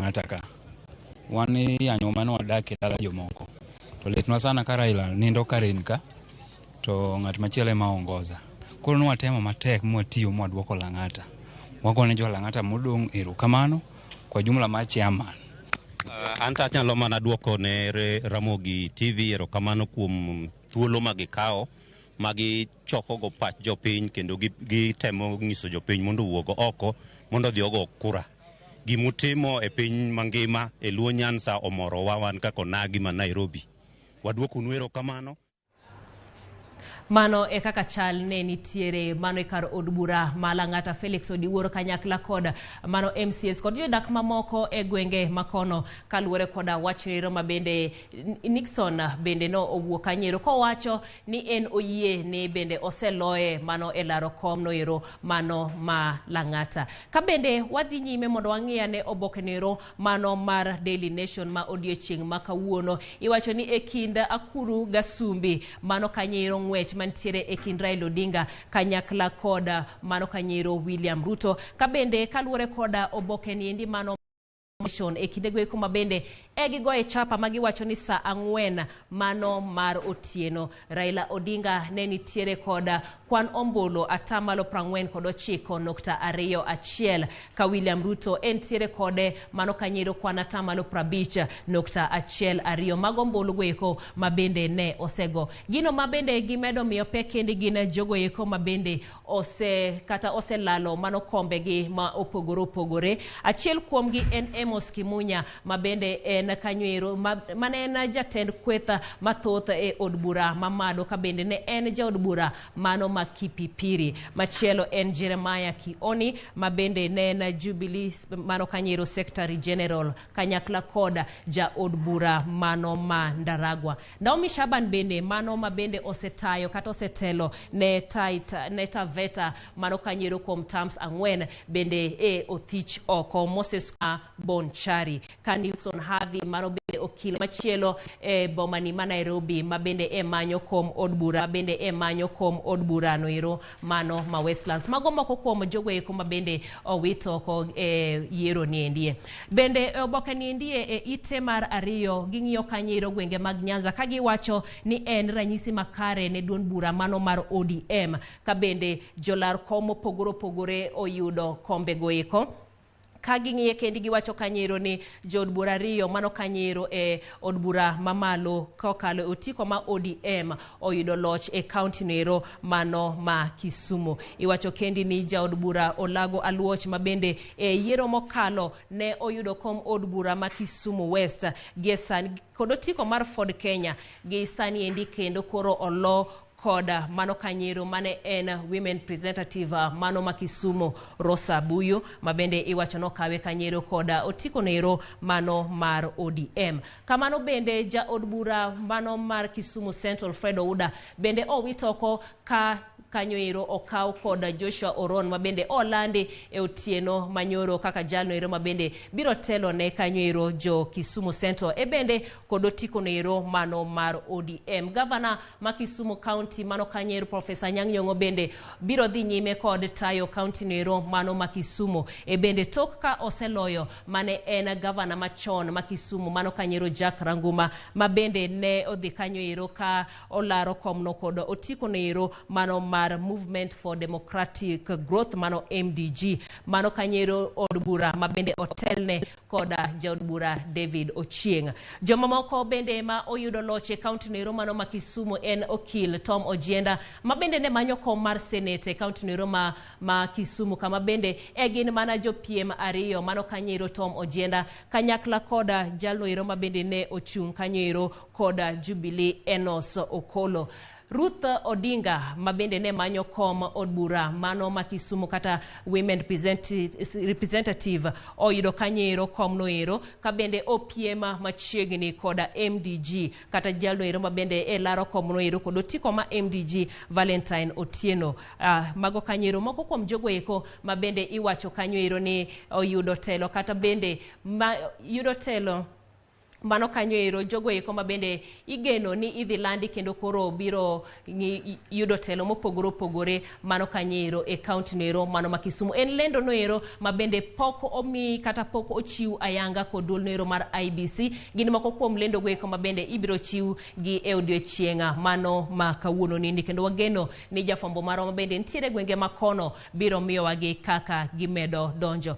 Lang'ata ka. Wan iyanyo mane wadak e dala jomoko. To litnwa sana ka Raila nindo Karen ka to ng'at machielo ema ongoza. Koro nwatemo matek mwatiyo mwaduoko Lang'ata. Wagone jo Lang'ata modong' erokamano kwa jumla mar chairman. An to anyalo mana duoko ne Ramogi TV erokamano kuom thuolo ma gikawo ma gichokogo pach jopiny kendo gitemo nyiso jopiny mondo owuog oko mondo odhi ogo kura. Gimutimo e piny mangima e Luo Nyanza omorowa wan kaka onagi ma Nairobi. Waduokonu erokamano. Mano e kaka chal ne nitiere mano e kar od bura ma Lang'ata Felix Odiwuor kanyakla kod mano MCS kod jodak mamoko e gwenge makono kaluwore koda wach nero ma bende Nixon bende no owuok kanyiero kowacho ni en oyie ni bende oseloye mano e laro kom noero mano ma Lang'ata. Ka bende wadhi nyime mondo wang'i ane oboke noero mano mar Daily Nation ma odiechieng' ma kawuono. Iwacho ni e kind Akuru Gasumbi mano kanyiero ng'wech mantiere e kind Raila Odinga kanyakla kod mano kanyiero William Ruto. Ka bende kaluwore kod oboke niendi mano Nation e kindego eko ma bende e gigoye chapa ma giwacho ni saa 4 mano mar otieno Raila Odinga ne nitiere kod kwan ombulu atamalo 49.21 ka William Ruto entiere kode mano kanyiero kwan atamalo 50.12 mago ombulu go eko ma bende ne osego. Gino ma bende gimedo miyo pek kendi gin jogo eko ma bende ose kata oselalo mano kombegi ma opogore opogore. Achiel kuomgi en Amos Kimunya ma bende en kanyoero mane en jatend kweth mathoth e od bura mamalo ka bende ne en jaod bura mano ma Kipipiri. Machielo en Jeremiah Kioni ma bende ne en Jubilee mano kanyoero Secretary General kanyakla kod jaod bura mano ma Ndaragwa. Naomi Shaban bende mano ma bende osetayo kata osetelo ne Taita, ne Taveta mano kanyiero kuom terms 4 bende e othich oko. Moses Bonchari ka Nilson Harvey mano bende okil machielo e bomani ma Nairobi ma bende e manyo kom od bura bende e manyo kom od bura noero mano ma Westlands. Mago moko kuom jogo eko ma bende owit oko e yiero niendie. Bende e oboke niendie e ite mar 2 ging'iyo kanyiero gwenge mag Nyanza ka giwacho ni en ranyisi makare ne duond bura mano mar ODM ka bende jolar kom mopogore opogore oyudo kombe go eko. Ka ging'iye kendi giwacho kanyiero ni jood bura 2 mano kanyiero e od bura mamalo kokalo e otiko ma ODM oyudo loch e kaunti noero mano ma Kisumu. Iwacho kendi ni jaod bura Olago Aluoch ma bende e yiero mokalo ne oyudo kom od bura ma Kisumu West gie sani kod otiko mar Ford Kenya gi sani endi kendo koro olo koda mano kanyiero mane en women representative mano ma Kisumu Rosa Buyu ma bende iwacho nokawe kanyiero koda otiko nero mano mar ODM. Kamano bende jaod bura mano mar Kisumu Central Fred Ouda bende owit oko ka kanyoero okaw koda Joshua Oron ma bende olandi e otieno manyoro kaka jalno ero ma bende biro telo ne kanyoero jo Kisumu Central e bende kod otiko nero mano mar ODM. Gavana ma Kisumu County mano kanyoero Professor Anyang' Nyong'o bende biro dhi nyime kod tayo county noero mano ma Kisumu e bende tok ka oseloyo mane en gavana machon ma Kisumu mano kanyoero Jack Ranguma ma bende ne odhi kanyoero ka olaro komno kod otiko noero mano mar Movement for Democratic Growth mano MDG mano kanyoero od bura ma bende otelne koda jaod bura David Ochieng. Jomamoko bende ma oyudo loch e kaunti noero mano ma Kisumu en okil Tom Ojienda ma bende ne manyo kom mar Senate e kaunti noero ma Kisumu kama bende e gin mana jopiem 2 mano kanyoero Tom Ojienda kanyakla koda jalno ero ma bende ne ochung' kanyoero koda Jubilee Enos Okolo. Ruth Odinga ma bende ne manyo kom od bura mano ma Kisumu kata Women Representative oyudo kanyoero komno ero ka bende opiema machiegni koda MDG kata jalno ero ma bende e laro komno ero kod otiko ma MDG Valentine Otieno. Mago kanyoero moko kuom jogo eko ma bende iwacho kanyoero ni oyudo telo kata bende ma yudo telo Mano kanyo ero jogo eko ma bende igeno ni idhi landi kendo koro biro yudo telo mopogore opogore mano kanyo ero e kaunti no ero mano ma Kisumu. En lendo no ero ma bende pok omi kata pok ochiw ayanga kod duol no ero mar IEBC. Gin moko kuom lendo go eko ma bende ibiro chiw gi e odiochieng' mano ma kawuono nindi, kendo wageno ni jafwambo marwa ma bende nitiere gwenge ma kono biro miyowa gi kaka gimedo donjo.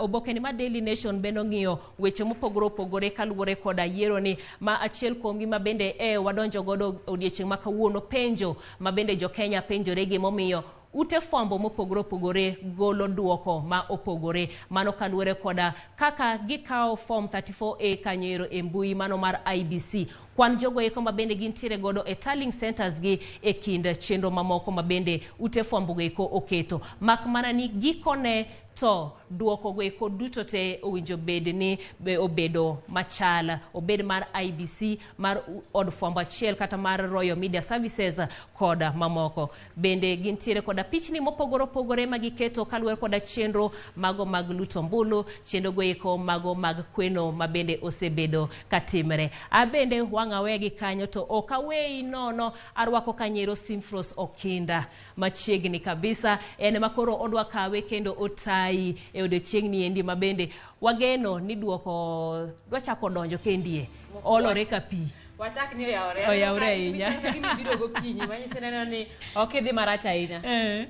Oboke ni ma Daily Nation bende ong'iyo weche mopogore opogore kaluwore koda yiero ni, ma achiel kuomgi ma bende e wadonjo godo odiochieng' ma kawuono, penjo ma bende jo-Kenya penjore gimomiyo ute fwambo mopogore opogore golo duoko ma opogore, mano kaluwore koda kaka gikawo form 34A kanyo e mbui mano mar IEBC, kwan jogo eko ma bende gintiere godo e tallying centers gi e kind chenro mamoko ma bende ute fwambo go eko oketo, mak mana ni gikone to duoko go eko duto te owinjo bed ni be obedo machal, obed mar IEBC, mar od fwambo achiel kata mar Royal Media Services kod mamoko. Bende gintiere koda pichni mopogore opogore ma giketo kaluwore koda chenro mago mag luto ombulu, chenro go eko mago mag kweno ma bende osebedo katimre. Abende wang' awegi kanyo to ok aweyi nono, arwako kanyero Simfros Okinda machiegni kabisa, en ema koro odwa kawe kendo otayi e odiochieng'ni endi ma bende wageno ni duoko dwa chako donjo kendie olore ka pi. Wachak ni oyawore. Oyawore ahinya. Gima gokinyi manyiso neno ni ok idhi marach ahinya.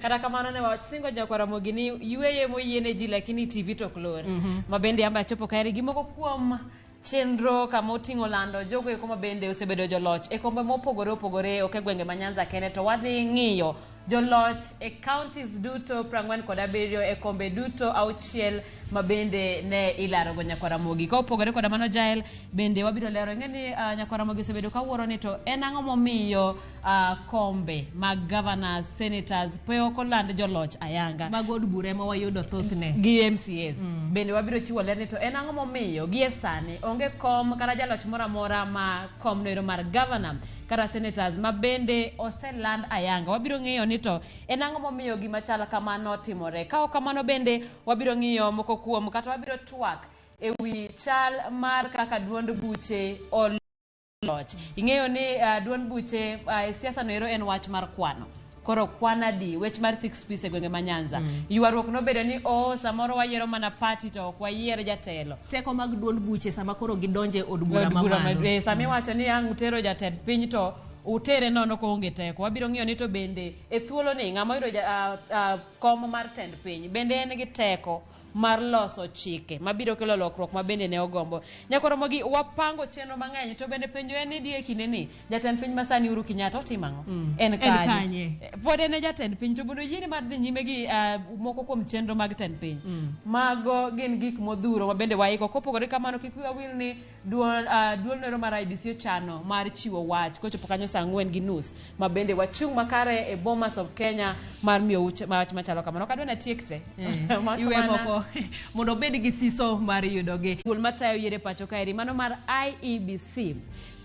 Kata kamano ne wasingo jakwa Ramogi ni yueyo moyiene ji, lakini TV to ok lor. Ma bende amba achopo kaeri gi moko kuom chenro kama oting'o lando jogo eko ma bende osebedo joloch e kombe mopogore opogore, ok e gwenge ma Nyanza kende, to wadhi ng'iyo joloch e counties duto 47 e kombe duto 6 ma bende ne ilarogo nyakwa Ramogi. Ka opogore koda mano, Jael, bende wabiro lero ing'e ni nyakwa Ramogi osebedo kawuoro ni to en ang'o momiyo kombe mag governors, senators pe ok oland joloch ayanga. Mag od bura ema wayudo thothne. Gi MCAs. Bende wabiro chiwo ler ni to en ang'o momiyo gie sani onge kom kata jaloch moro amora ma kom noero mar governor kata senators ma bende oseland ayanga. Wabiro ng'iyo ni to en ang'o momiyo gima chal kamano timore. Ka ok kamano bende wabiro ng'iyo moko kuom kata wabiro twak e wi chal mar kaka duond buche oloch. Ing'eyo ni duond buche e siasa no ero en wach mar kwano. Koro kwan adi wech mar six piece e gwenge ma Nyanza. Ywaruok nobedo ni o samoro wayiero mana party to ok wayier jatelo. Teko mag duond buche sama koro gidonje e od bura Od bura mamalo. Sama iwacho ni ang' utero jatend piny to utere nono koonge teko. Wabiro ng'iyo ni to bende e thuolo ni ng'ama oyudo kom mar tend piny bende en gi teko mar loso chike mabiro kelo lokruok ma bende ne ogombo. Nyakwa Ramogi, wapango chenro mang'eny, to bende penjo en ni die kinde ni jatend piny masani Uhuru Kenyatta otimo ang'o? En En kanye? Kanye? Pod en e jatend piny to bende oyiene mar dhi nyime gi moko kuom chenro mag tend piny. Mago gin gik modhuro ma bende waiko. Kopogore kamano, kik wiwa wil ni duol nero mar IEBC ochano mar chiwo wach kochopo kanyo saa 4:30 ma bende wachung' makare e Bomas of Kenya mar miyo wach machalo kamano. Ok adwa natiek te. Mak Iwe moko mondo obed gi siso mar yudogi. Duol matayo yiero e pacho kaeri mano mar IEBC.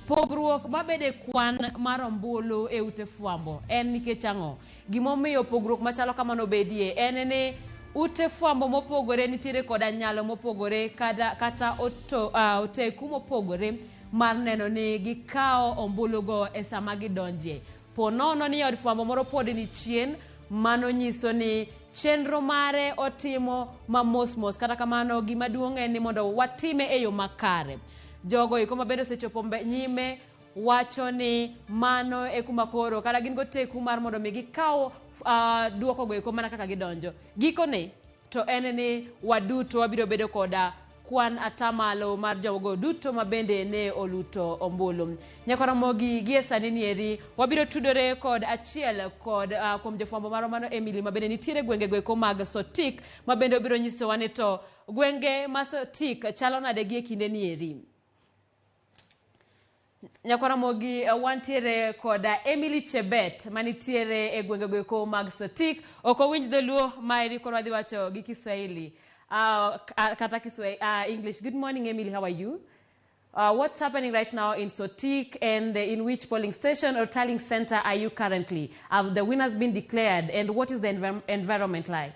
Pogruok mabede kwan mar ombulu e ute fwambo en nikech ang'o? Gimomiyo pogruok machalo kamano bedie en ni ute fwambo mopogore nitiere koda nyalo mopogore kata oteku mopogore mar neno ni gikawo ombulugo e sama gidonjie. Po nono ni od fwambo moro pod ni chien, mano nyiso ni chenro mare otimo ma mos mos. Kata kamano gima duong' en ni mondo watime e yo makare. Jogo eko mabende osechopo nyime wacho ni mano e kuma koro kata gin goteku mar mondo mi gikaw duoko go eko mana kaka gidonjo. Gikone to en ni waduto wabiro bedo koda kwan atamalo mar jogo duto ma bende ne oluto ombulu. Nyakwa Ramogi, gie sani nieri wabiro tudore kod achiel kod kuom jofwambo marwa mano Emily ma bende nitiere gwenge go eko mag Sotik ma bende obiro nyisowa ni to gwenge ma Sotik chalo nade gie kinde nieri. Nyakwa Ramogi, wantiere koda Emily Chebet manitiere e gwenge go eko mag Sotik. Ok owinj dholuo maeri, koro wadhi wacho gi Kiswahili. Kata Kiswahili, English. Good morning, Emily, how are you? What's happening right now in Sotik, and in which polling station or tallying center are you currently? Have the winners been declared, and what is the environment like?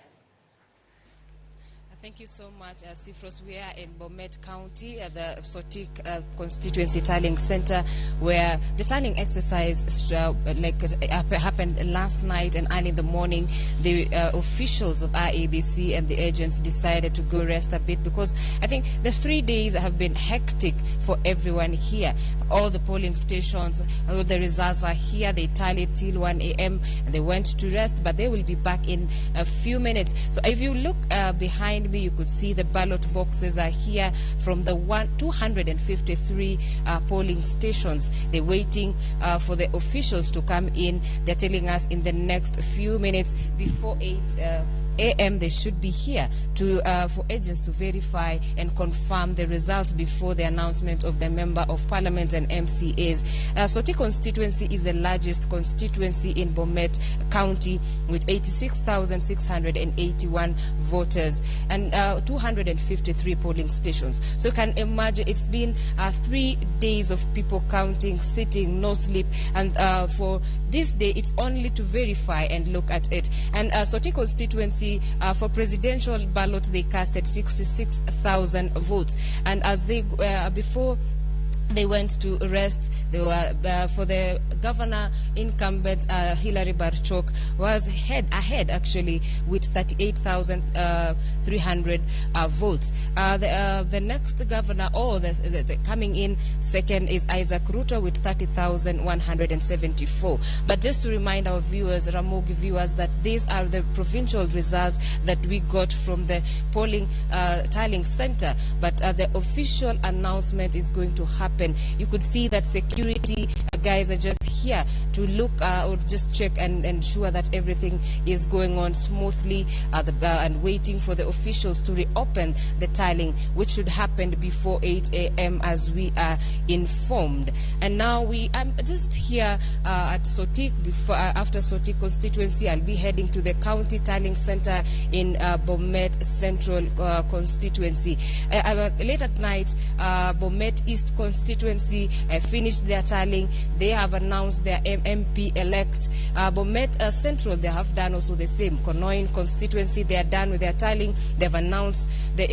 Thank you so much, Sifros. We are in Bomet County at the Sotik Constituency Tallying Center, where the tallying exercise happened last night and early in the morning. The officials of IEBC and the agents decided to go rest a bit because I think the 3 days have been hectic for everyone here. All the polling stations, all the results are here. They tallied till 1 a.m. and they went to rest, but they will be back in a few minutes. So if you look behind me, you could see the ballot boxes are here from the 253 polling stations. They're waiting for the officials to come in. They're telling us in the next few minutes before 8 a.m. they should be here to for agents to verify and confirm the results before the announcement of the Member of Parliament and MCAs. Sotik constituency is the largest constituency in Bomet County with 86,681 voters and 253 polling stations. So you can imagine it's been 3 days of people counting, sitting, no sleep, and for this day it's only to verify and look at it. And Sotik constituency, for presidential ballot, they casted 66,000 votes. And as they before they went to rest, they were for the governor incumbent Hilary Barchok was ahead actually with 38,300 votes. The next governor, or the coming in second, is Isaac Ruto with 30,174. But just to remind our viewers, Ramogi viewers, that these are the provincial results that we got from the polling tallying center. But the official announcement is going to happen. You could see that security guys are just here to look or just check and ensure that everything is going on smoothly, and waiting for the officials to reopen the tallying, which should happen before 8 a.m. as we are informed. And now I'm just here at Sotik. Before, after Sotik constituency, I'll be heading to the county tallying center in Bomet Central constituency. Late at night, Bomet East constituency finished their tallying. They have announced their MP elect. Bomet Central, they have done also the same. Konoin constituency, they are done with their tallying. They've announced the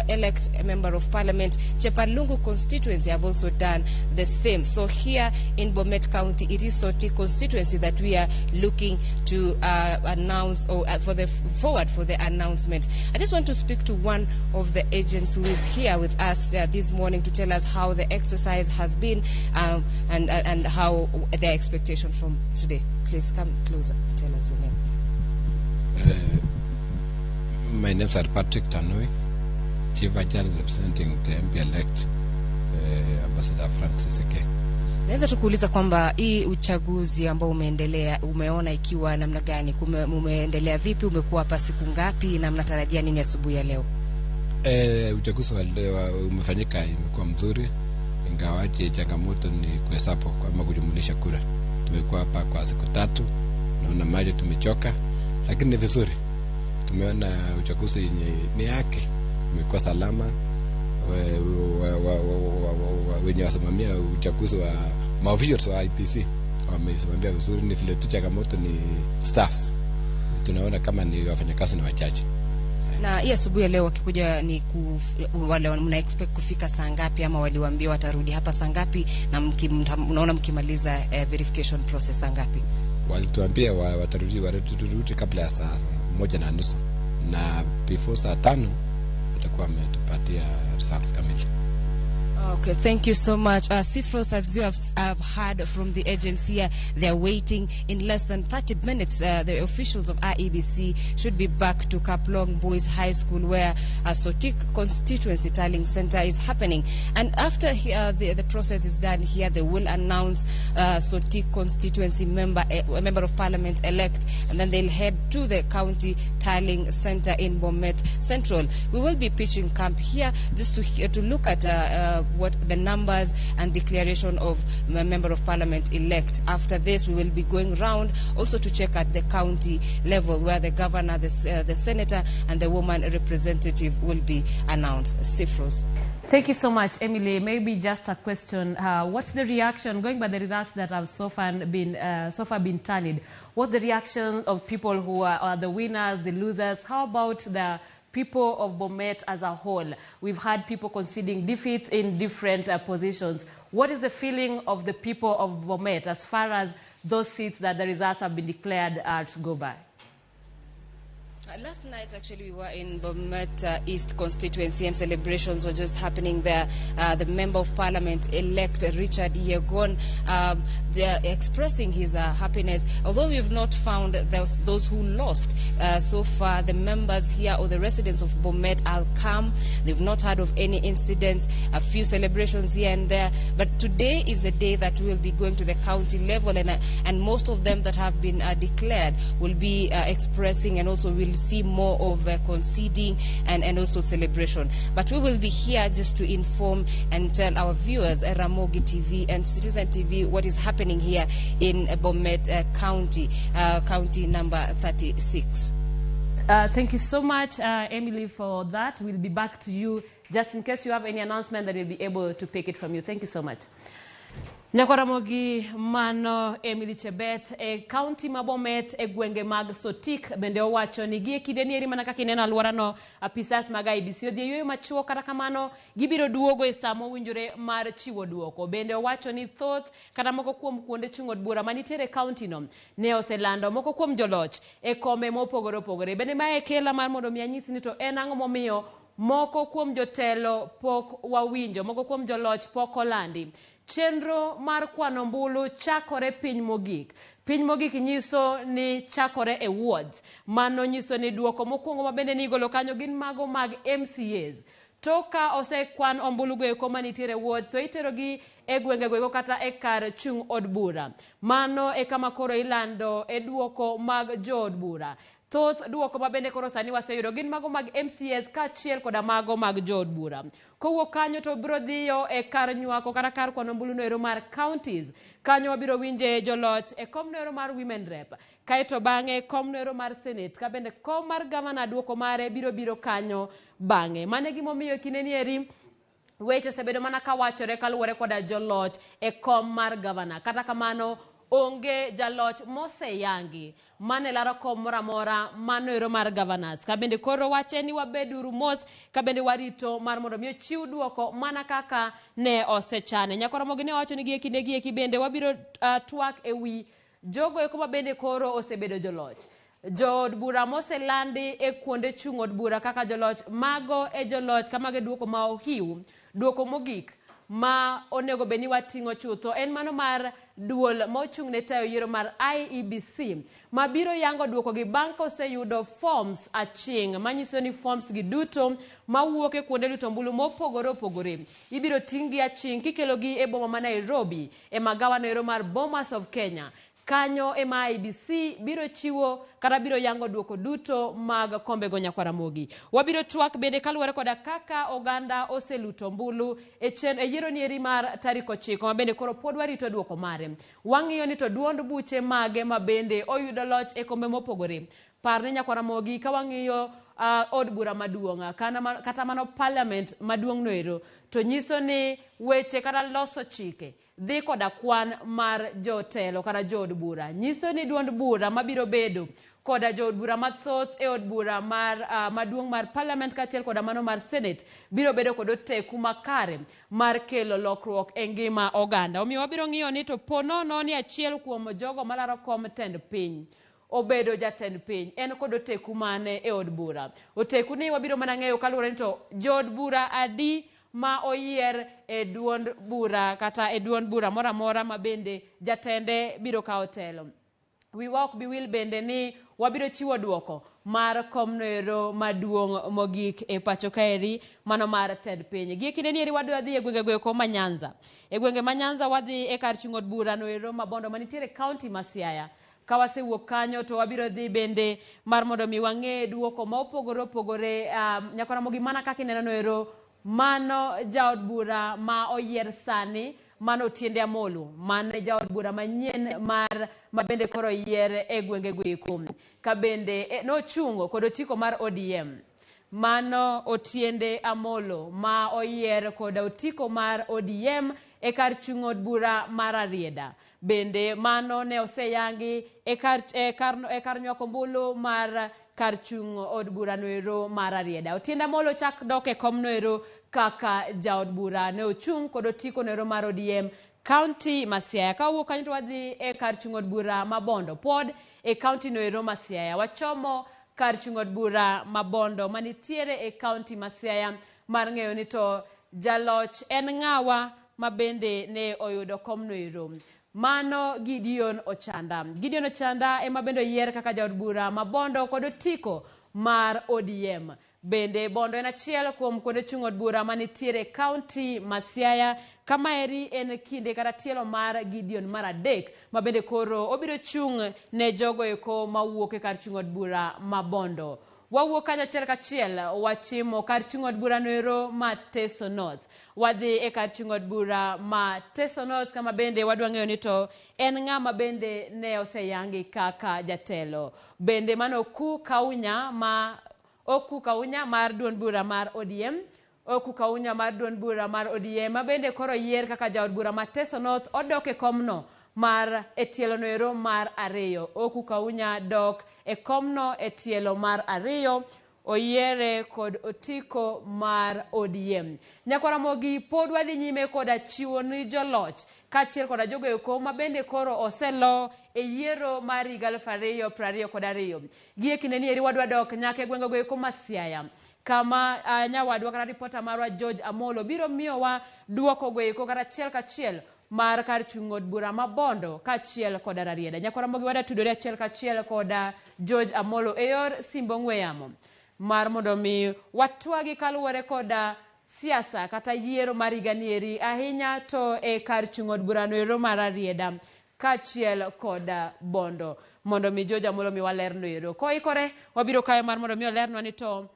elect member of parliament. Chepalungu constituency have also done the same. So here in Bomet County, it is Sotik constituency that we are looking to announce, or for the forward for the announcement. I just want to speak to one of the agents who is here with us this morning to tell us how the exercise has been and how their expectation from today. Please come closer. Tell us your name. My name is Patrick Tanui, Chief Agent representing the MP-elect Ambassador Francis Eke. Naweza tu kuuliza kwamba hii uchaguzi ambao umeendelea, umeona ikiwa namna gani? Umeendelea vipi? Umekuwa hapa siku ngapi na mnatarajia nini asubuhi ya leo? Uchaguzi umefanyika, imekuwa mzuri, ingawaje changamoto ni kuhesabu ama kujumulisha kura. Tumekuwa hapa kwa siku 3, naona maji tumechoka, lakini ni vizuri. Tumeona uchaguzi ni yake, imekuwa salama. Wenye wasimamia uchaguzi wa maofficials wa IPC wamesimamia vizuri. Ni vile tu changamoto ni staffs, tunaona kama ni wafanyakazi ni wachache. Na hii asubuhi leo wakikuja ni wale mna expect kufika saa ngapi, ama waliwaambia watarudi hapa saa ngapi, na unaona mkimaliza verification process saa ngapi? Walituambia watarudi kabla ya saa 1:30, na before saa 5 watakuwa wametupatia results kamili. Okay, thank you so much. Sifros, as you have heard from the agents here, they are waiting in less than 30 minutes. The officials of IEBC should be back to Kaplong Boys High School, where Sotik constituency tallying center is happening. And after the process is done here, they will announce Sotik constituency member of parliament elect, and then they'll head to the county tallying center in Bomet Central. We will be pitching camp here just to look at what the numbers and declaration of member of parliament elect. After this, we will be going round also to check at the county level where the governor, the senator, and the woman representative will be announced. Sifros. Thank you so much, Emily. Maybe just a question. What's the reaction, going by the results that have so far been tallied, what's the reaction of people who are the winners, the losers? How about the people of Bomet as a whole? We've had people conceding defeat in different positions. What is the feeling of the people of Bomet as far as those seats that the results have been declared to go by? Last night, actually, we were in Bomet East constituency and celebrations were just happening there. The Member of Parliament-elect Richard Yegon, they're expressing his happiness. Although we've not found those who lost so far, the members here or the residents of Bomet are calm. They've not heard of any incidents, a few celebrations here and there. But today is the day that we will be going to the county level, and most of them that have been declared will be expressing, and also will see more of conceding and also celebration. But we will be here just to inform and tell our viewers at Ramogi TV and Citizen TV what is happening here in Bomet County, county number 36. Thank you so much, Emily, for that. We'll be back to you just in case you have any announcement that we'll be able to pick it from you. Thank you so much. Nyakwaramogi mano Emily Chebet e kaunti ma Bomet e gwenge mag Sotik bende owacho ni gie kinde ni eri mana kaka ineno alworano apisas mag IEBC odhi e yueyo machuok kata kamano gibiro duogo e saa mowinjore mar chiwo duoko. Bende owacho ni thoth kata moko kuom kuonde chung' od bura manitiere e kaunti no ne oselando moko kuom joloch e kombe mopogore opogore. Bende mae kela mar mondo mi anyisi ni to en ang'o momiyo moko kuom jotelo pok wawinjo, moko kuom joloch pok olandi. Chenro mar kwano ombulu chakore piny mogik. Piny mogik nyiso ni chakore e wards. Mano nyiso ni duoko mokwongo ma bende nigolo kanyo gin mago mag MCAs. Tok ka osekwan ombulu go eko manitiere wards to iterogi e gwenge go eko kata e kar chung' od bura. Mano e kama koro ilando e duoko mag jood bura. Thoth duoko ma bende koro sani waseyudo gin mago mag MCAs kaachiel koda mago mag jood bura. Kowuok kanyo to biro dhiyo e kar nywako kata kar kwano ombulu no ero mar counties. Kanyo wabiro winje joloch e kom no ero mar women rep. Kaeto bang'e kom no ero mar senate ka bende kom mar gavana duoko mare biro biro kanyo bang'e. Mano e gimomiyo kinde ni eri weche osebedo mana kawachore kaluwore koda joloch e kom mar gavana. Kata kamano onge jaloch moseyangi mane laro kom moro amora mano ero mar governors. Ka bende koro wache ni wabeduru mos ka bende warito mar mondo mi ochiw duoko mana kaka ne osechane. Nyakoromogi ne owacho ni gie kinde gi eki bende wabiro twak e wi jogo eko ma bende koro osebedo joloch. Jood bura moselandi e kuonde chung' od bura kaka joloch mago e joloch kamago e duoko ma ohiw. Duoko mogik ma onego bed ni wating'o chutho en mano mar duol ma ochung' ne tayo yiero mar IEBC ma biro yango duoko gi bang' koseyudo forms aching' manyiso ni forms gi duto mawuok e kuonde luto ombulu mopogore opogore ibiro ting' gi aching' kikelo gi e boma ma Nairobi e magawa no ero mar Bomas of Kenya. Kanyo ema IEBC biro chiwo kata biro yango duoko duto mag kombego Nyakwaramogi. Wabiro twak bende kaluwore koda kaka oganda oseluto ombulu e yiero ni eri mar tarik 9 ma bende koro pod warito duoko mare. Wang'iyo ni to duond buche mage ma bende oyudo loch e kombe mopogore. Par ni Nyakwaramogi ka wang'iyo od bura maduong' kata mano parliament maduong' noero to nyiso ni weche kata loso chike dhi koda kwan mar jotelo kata jood bura. Nyiso ni duond bura mabiro bedo koda jood bura mathoth e od bura mar maduong' mar parliament kaachiel koda mano mar senate biro bedo kod oteku makare mar kelo lokruok e ngima oganda. Omiyo wabiro ng'iyo ni to po nono ni achiel kuom jogo malaro kom tend piny obedo jatend piny en kod oteku mane e od bura. Oteku ni wabiro mana ng'eyo kaluwore ni to jood bura adi ma oyier e duond bura kata e duond bura moro amora ma bende jatende biro kawo telo. Wiwa ok bi wil bende ni wabiro chiwo duoko mar komno maduong' mogik e pacho kaeri mano mar tend piny. Gie kinde ni eri wadwa dhi e gwenge goeko ma Nyanza. E gwenge ma Nyanza wadhi e kar chung' od bura noero ma Bondo manitiere e kaunti ma Siaya. Ka wasewuok kanyo to wabiro dhi bende mar mondo mi wang'e duoko ma opogore opogore Nyakwaramogi mana kaka ineno noero mano jaod bura ma oyier sani mano Otiende Amolo mano jaod bura manyien mar ma bende koro oyier e gwenge goeko ka bende nochungo kod otiko mar ODM. Mano Otiende Amolo ma oyier kod otiko mar ODM e kar chung' od bura mar Arieda. Bende mano ne oseyangi e kar nywako ombulu mar kar chung' od bura noero mar Rarieda. Otiende Amolo chak dok e kom noero kaka jaod bura ne ochung' kod otiko noero mar ODM kaunti ma Siaya. Ka wawuok kanyo to wadhi e kar chung' od bura ma Bondo. Pod e kaunti noero ma Siaya. Wachomo kar chung' od bura ma Bondo manitiere e kaunti ma Siaya mar ng'eyo ni to jaloch en ng'awa ma bende ne oyudo kom noero. Mano Gideon Ochanda. Gideon Ochanda ema bende oyier kaka jaod bura ma Bondo kod otiko mar ODM. Bende Bondo en achiel kuom kuonde chung' od bura manitiere e kaunti ma Siaya. Kamaeri en kinde kata tielo mar Gideon mar adek ma bende koro obiro chung' ne jogo eko mawuok e kar chung' od bura ma Bondo. Wawuok kanyo achiel kachiel wachimo kar chung' od bura noero ma Teso North. Wadhi e kar chung' od bura ma Teso North kama bende wadwa ng'eyo ni to en ng'ama bende ne oseyangi kaka jatelo. Bende mano Oku Kaunya ma Oku Kaunya mar duond bura mar ODM. Oku Kaunya mar duond bura mar ODM ma bende koro yier kaka jaod bura ma Teso North odok e komno mar e tielo noero mar ariyo. Oku Kaunya dok e komno e tielo mar ariyo oyiere kod otiko mar ODM. Nyakwaramogi pod wadhi nyime koda chiwo ni joloch kaachiel koda jogo eko ma bende koro oselo e yiero mar higa 2022. Gie kinde ni eri wadwa dok nyaka e gwengego eko ma Siaya kama nyawadwa kata ripota marwa George Amolo biro miyowa duoko go eko kata achiel kachiel mar kar chung' od bura ma Bondo kaachiel koda Rarieda. Nyakwaramogi wada tudore achiel kachiel koda George Amolo e yor simb ong'we yamo mar mondo mi watwagi kaluwore koda siasa kata yiero mar higa ni eri ahinya to e kar chung' od bura no ero mar Rarieda kaachiel koda Bondo mondo mi George Amolo miwa lerno ero. Koikore wabiro kayo mar mondo mi olernwa ni to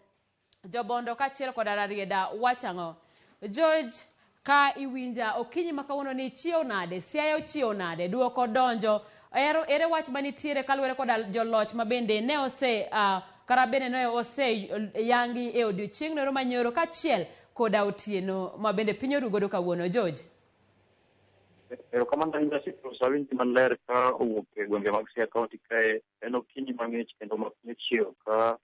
jobondo kaachiel koda Rarieda wachang'o. George, ka iwinja okinyi ma kawuono ni ichiew nade, Siaya ochiew nade, duoko donjo, ere wach manitiere kaluwore koda joloch ma bende ne ose kata bende ne ose yangi e odiochieng' noero manyoro kaachiel koda otieno ma bende piny oru godo kawuono. George. Erokamano ahinya Cyprus, awinji maler ka owuok e gwenge mag Siaya County kae. En okinyi mang'ich kendo ma piny ochiew ka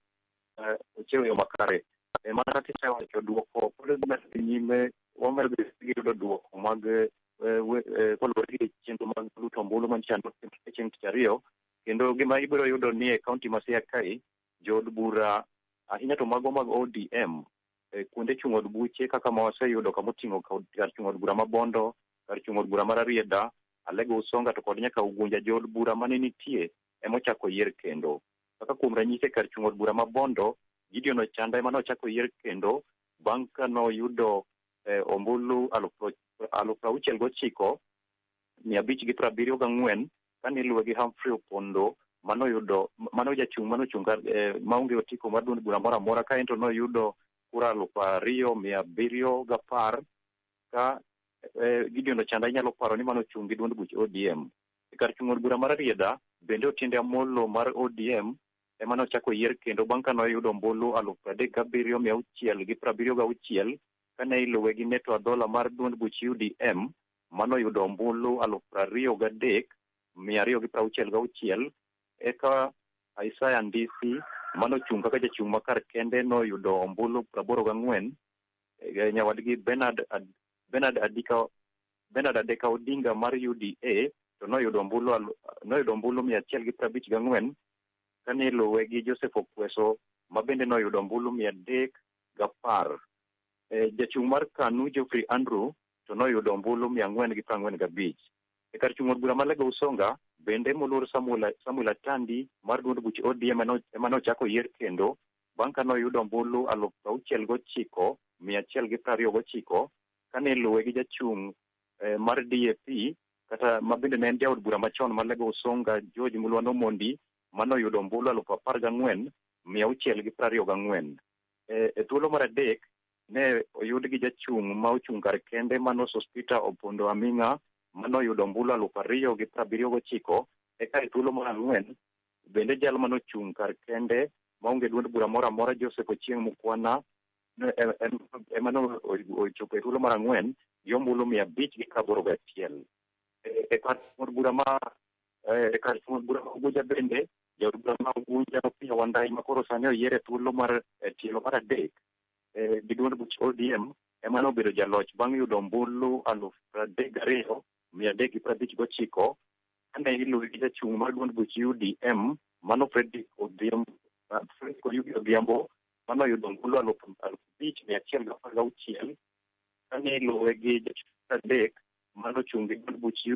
ochiew e yo makare. Mana kaka isewacho duoko pod dhi nyime, wamedo gi yudo duoko mag koluwore gi chenro mag luto ombulu manyicha notimore chieng' tich ariyo. Kendo gima ibiro yudo ni e kaunti ma Siaya kae, jood bura ahinya to mago mag ODM kuonde chung' od buche kaka ma waseyudo kamoting'o kar chung' od bura ma Bondo, kar chung' od bura mar Rarieda, Alego Usonga to kod nyaka Ugunja, jood bura mane nitie emochako yier kendo. Kaka kuom ranyisi kar chung' od bura ma Bondo, Gideon Ochanda ema nochako yier kendo bang' ka noyudo ombulu 69,574 kane iluwe gi Humphrey Opondo manoyudo mano jachung' manochung' kar maonge otiko mar duond bura moro amora ka en to noyudo kura 2,710 ka Gideon Ochanda inyalo paro ni manochung' gi duond buch ODM. E kar chung' od bura mar Rarieda bende Otiende Amolo mar ODM ema nochako yier kendo bang' ka noyudo ombulu 37,676 kane iluwe gi Neto Adhola mar duond buch UDM manoyudo ombulu 23,266. Eka Isaiah Ndisi manochung' kaka jachung' ma kar kende noyudo ombulu 84, nyawadgi Bernard Adeka Odinga mar UDA to noyudo ombulu 154 kane iluwe gi Joseph Okweso ma bende noyudo ombulu 310. Jachung' mar KANU Geoffrey Andrew to noyudo ombulu 445. E kar chung' od bura ma Alego Usonga bende moluor Samuel Atandi mar duond buch ODM ema nochako yier kendo bang' ka noyudo ombulu 69,129 kane iluwe gi jachung' mar DAP kata ma bende ne en jaod bura machon ma Alego Usonga George Mulwanda Omondi manoyudo ombulu 14,624. E thuolo mar adek ne oyud gi jachung' ma ochung' kar kende mano Sospeter Opondo Aming'a manoyudo ombulu 2,079. Eka e thuolo mar ang'wen bende jal manochung' kar kende maonge duond bura moro amora Joseph Ochieng' Mukwana ema nochopo e thuolo mar ang'wen gi ombulu 581. E kar od bura ma e kar chung' od bura ma Ugunja bende Jaod bura ma Ugunja Opiyo Wandayi ma koro sani oyier e thuolo mar tielo mar adek gi duond buch ODM ema nobedo jaloch bang' yudo ombulu 32,359, kane iluwe gi jachung' mar duond buch UDM mano Fredrick Odhiambo, Fredrick Oyugi Odhiambo manoyudo ombulu 5,116, kane iluwe gi jachung' mar adek manochung' gi duond buch gi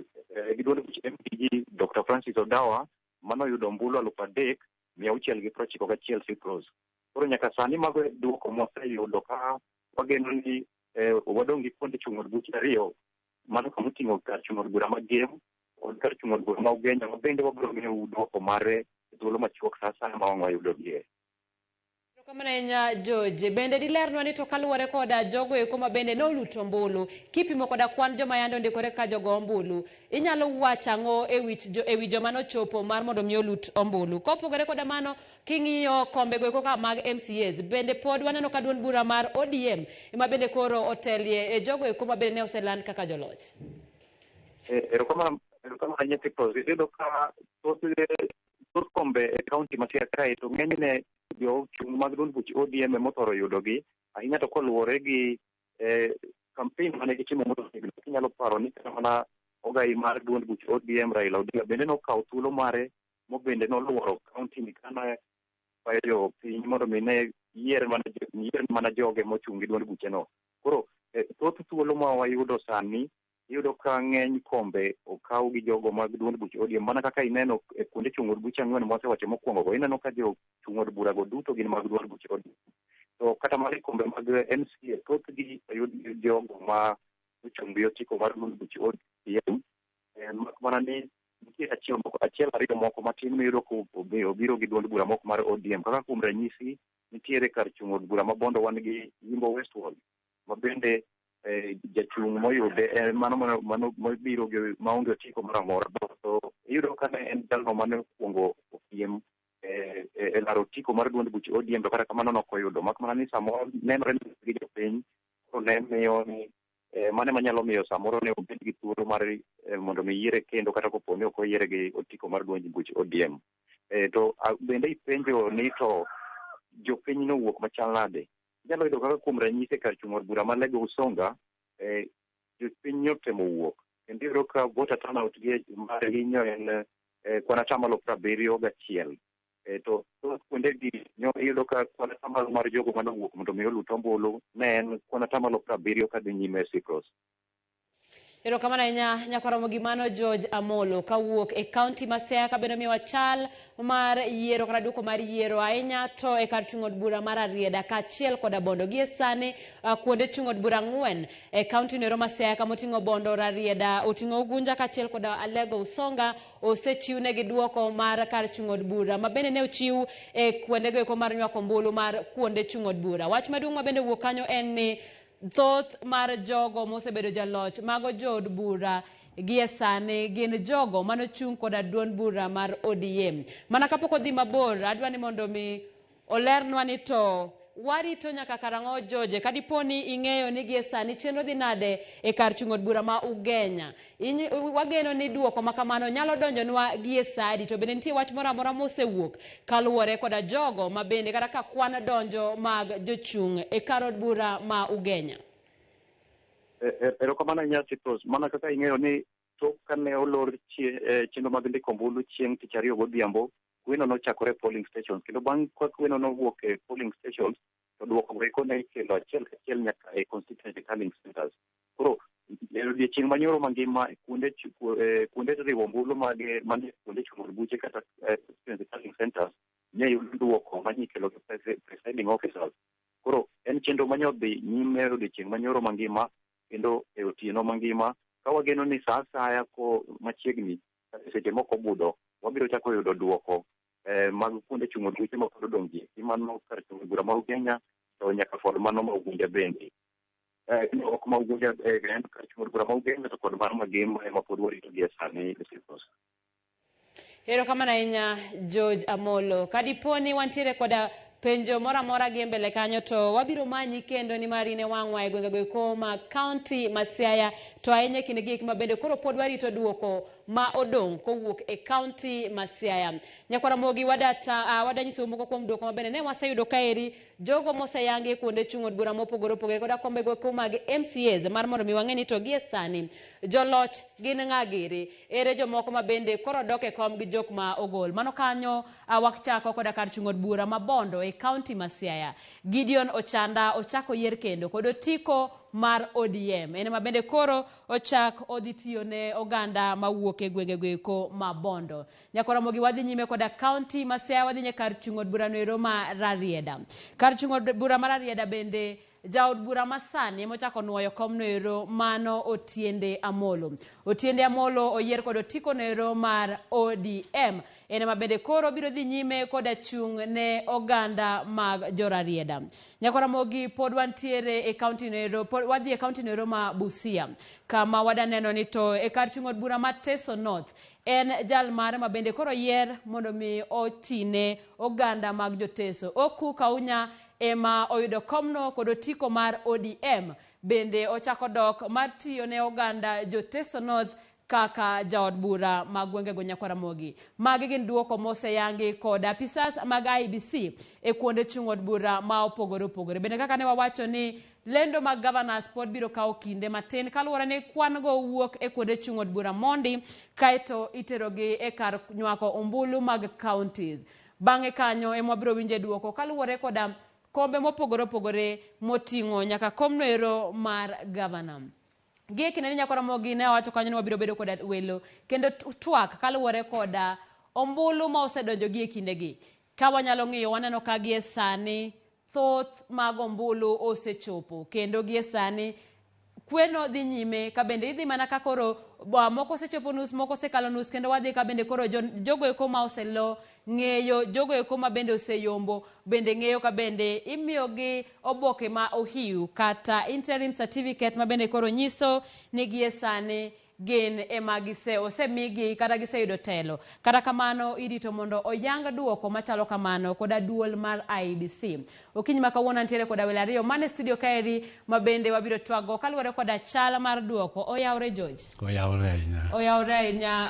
duond buch MDG Dr. Francis Odawa manoyudo ombulu 3,691 Sipros. Koro nyaka sani mago e duoko mwaseyudo ka wageno ni wadong' gi kuonde chung' od buche ariyo, mano kamoting'o kar chung' od bura ma Gem kod kar chung' od bura ma Ugenya, ma bende wabiro miyou duoko mare e thuolo machuok sa asaya ma wang' wayudogie. Erokamano ahinya George. Bende dilernwa ni to kaluwore koda jogo eko ma bende noluto ombulu, kipimo koda kwan joma yande ondikore ka jogo ombulu, inyalo wacho ang'o ewi joma nochopo mar mondo mi olut ombulu? Kopogore koda mano, king'iyo kombe go eko ka mag MCAs, bende pod waneno ka duond bura mar ODM ema bende koro otelie e jogo eko ma bende ne oseland kaka joloch. Erokamano, erokamano ahinya Sipros. Iyudo ka thoth kombe e kaunti ma Siaya kae to ng'enyne jochung' mag duond buch ODM ema othoro yudogi ahinya, to koluwore gi campaign mane gitimo motegno. Inyalo paro ni kata mana ogai mar duond buch ODM Raila Odinga bende nokawo thuolo mare mobende noluoro kaunti ni kane kwayo jopiny mondo mi ne yier mana joge mochung' gi duond bucheno. Koro thoth thuolo ma wayudo sani iyudo ka ng'eny kombe okaw gi jogo mag duond buch ODM, mana kaka ineno e kuonde chung' od buche ang'wen mwasewacho mokwongo go, ineno ka jochung' od burago duto gin mag duond buch ODM. To kata mana e kombe mag MCA thothgi oyud gi jogo ma ochung' gi otiko mar duond buch ODM, mak mana ni nitie achiel moko, achiel ariyo moko matin miyudo ka obiro gi duond bura moko mar ODM. Kaka kuom ranyisi nitiere kar chung' od bura ma Bondo wan gi Yimbo Westward ma bende jachung' moyude en mano mobiro gi maonge otiko moro amora. To iyudo ka ne en jalno mane okwongo opiem e laro otiko mar duond buch ODM, to kata kamano nok oyudo, mak mana ni samoro nenore ni gi jopiny koro ne miyo ni mano ema nyalo miyo samoro ne obed gi thuolo mar mondo mi yiere kendo kata kopo ni ok oyiere gi otiko mar duond buch ODM. To bende ipenjo ni to jopiny nowuok machal nade? Inyalo yudo kaka kuom ranyisi kar chung' od bura ma Lego Usonga, jopiny notemo wuok kendo iyudo ka voter turnout gi margi nyo en kwan atamalo 71. To thoth kuondegi nyo iyudo ka kwan atamalo mar jogo manowuok mondo mi olut ombulu ne en kwan atamalo 70 kadhi nyime Sipros. Erokamano ahinya nyakwaromo gi mano George Amolo kawuok e kaunti ma Siaya ka bende miyowa chal mar yiero kata duoko mar yiero ahinya to e kar chung' od bura mar Rarieda kaachiel koda Bondo. Gie sani kuonde chung' od bura ang'wen e kaunti noero ma Siaya kamoting'o Bondo, Rarieda, oting'o Ugunja kaachiel koda Alego Usonga osechiwnegi duoko mar kar chung' od bura ma bende ne ochiw e kuondego eko mar nywako ombulu mar kuonde chung' od bura. Wach maduong' ma bende wuok kanyo en ni thoth mar jogo mosebedo jaloch mago jood bura gie sani gin jogo manochung' koda duond bura mar ODM. Mana kapok odhi mabor, adwa ni mondo mi olernwa ni to warito nyaka karang'o George, kadipo ni ing'eyo ni gie sani chenro dhi nade e kar chung' od bura ma Ugenya. Wageno ni duoko ma kamano nyalo donjonwa gie sa adi, to bende nitie wach moro amora mosewuok kaluwore koda jogo ma bende kata ka kwan donjo mag jochung' e kar od bura ma Ugenya. Erokamano ahinya Sipros. Mana kaka ing'eyo ni tok kane olor chenro mag ndiko ombulu chieng' tich ariyo godhiambo, kweno nochakore e polling stations, kendo bang' ka kweno nowuok e polling stations to duoko go eko ne ikelo achiel kachiel nyaka e constituency tallying centers. Koro e odiechieng' manyoro mangima kuonde riwo ombulu mag manie kuonde chung' od buche kata constituency tallying centers ne yudo duoko mane ikelo gi presiding officers. Koro en chenro mane odhi nyime e odiechieng' manyoro mangima kendo e otieno mangima, ka wageno ni sa asaya ko machiegni kata seche moko obudho wabiro chako yudo duoko mag kuonde chung' od buche ma pod odong' gi eki, mano kar chung' od bura ma Ugenya to nyaka kod mano ma Ugunja bende. Ok ma Ugunja, en kar chung' od bura ma Ugenya to kod mano ma Gem ema pod warito gie sani Sipros. Erokamano ahinya George Amolo. Kadipo ni wantiere koda penjo moro amora gi mbele kanyo to wabiro manyi kendo nimar in e wang'wa e gwengego eko ma kaunti ma Siaya to ahinya e kinde gi eki ma bende koro pod warito duoko ma odong' kowuok e kaunti ma Siaya. Nyakwar Ramogi wadanyisou moko kuom duoko mabende ne waseyudo kaeri jogo moseyangi kuonde chung' od bura mopogore opogore koda kombego eko mag MCAs mar mondo mi wang'e ni to gie sani joloch gin ng'a giri, ere jomoko ma bende koro dok e kom gi jok ma ogol. Mano kanyo wachako koda kar chung' od bura ma Bondo e kaunti ma Siaya. Gideon Ochanda ochako yier kendo kod otiko mar ODM. En ema bende koro ochak odhi tiyo ne oganda mawuok e gwengego eko ma Bondo. Nyakwar Ramogi wadhi nyime koda kaunti ma Siaya, wadhi nyime kar chung' od bura noero ma Rarieda. Kar chung' od bura ma Rarieda bende jaod bura masani emochako nuoyo kom noero mano Otiende Amolo. Otiende Amolo oyier kod otiko noero mar ODM. En ema bende koro biro dhi nyime koda chung' ne oganda mag jo Rarieda. Nyakwar Ramogi pod wantiere e kaunti noero, pod wadhi e kaunti noero ma Busia kama wadaneno ni to e kar chung' od bura ma Teso North en jal mare ma bende koro yier mondo mi otine oganda mag joteso. Oku Kaunya ema oyudo komno kod otiko mar ODM bende ochako dok mar tiyo ne oganda joteso North kaka jaod bura mag gwengego Nyakwar Ramogi. Magi gin duoko moseyangi kod apisas mag IEBC e kuonde chung' od bura ma opogore opogore. Bende kaka ne wawacho ni lendo mag governors pod biro kawo kinde matin kaluwore ni kwan go wuok e kuonde chung' od bura mondi kaeto iterogi e kar nywako ombulu mag counties. Bang'e kanyo ema wabiro winje duoko kaluwore koda kombe mopogore opogore moting'o nyaka komno ero mar governor. Gie kindeni Nyakwar Ramogi ne wawacho kanyo ni wabiro bedo koda welo kendo twak kaluwore koda ombulu ma osedonjo gie kindegi. Ka wanyalo ng'iyo waneno ka gie sani thoth mag ombulu osechopo kendo gie sani kweno dhi nyime ka bende idhi mana ka koro moko osechopo nus moko osekalo nus kendo wadhi ka bende koro jogo eko ma oselo ng'eyo jogo eko ma bende oseyombo bende ng'eyo ka bende imiyogi oboke ma ohiu kata interim certificate ma bende koro nyiso ni gie sani gin ema gise osemigi kata giseyudo telo. Kata kamano irito mondo oyang duoko machalo kamano koda duol mar IEBC. Okinyi ma kawuono antiere koda welo ariyo mane studio kaeri ma bende wabiro twago kaluwore koda chal mar duoko. Oyawre George? Oyawre ahinya. Oyawre ahinya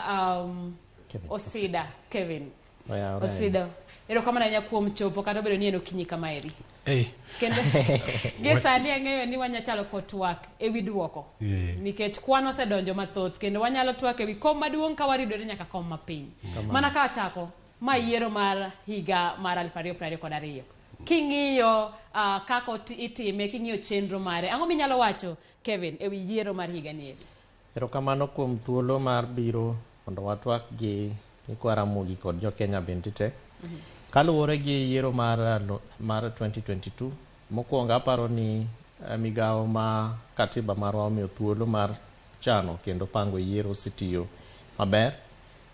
Osida Kevin. Oyawre. Osida. Erokamano ahinya kuom chopo kata obedo ni en okinyi kamaeri. Hey. Kendo gie sani ang'eyo ni wanyachalo kod twak ewi duoko. Nikech kwan osedonjo mathoth kendo wanyalo twak ewi kom maduong' ka waridore nyaka kom mapiny. Mana ka achako, ma yiero mar higa mar 2022. King'iyo kaka itime, king'iyo chenro mare, ang'o minyalo wacho Kevin ewi yiero mar higa ni eri? Erokamano kuom thuolo mar biro mondo watwak gi nyikwa Ramogi kod jo Kenya bende te. Kaluwore gi yiero mar 2022, mokwongo aparo ni migawo ma katiba marwa omiyo thuolo mar chano kendo pango yiero osetiyo maber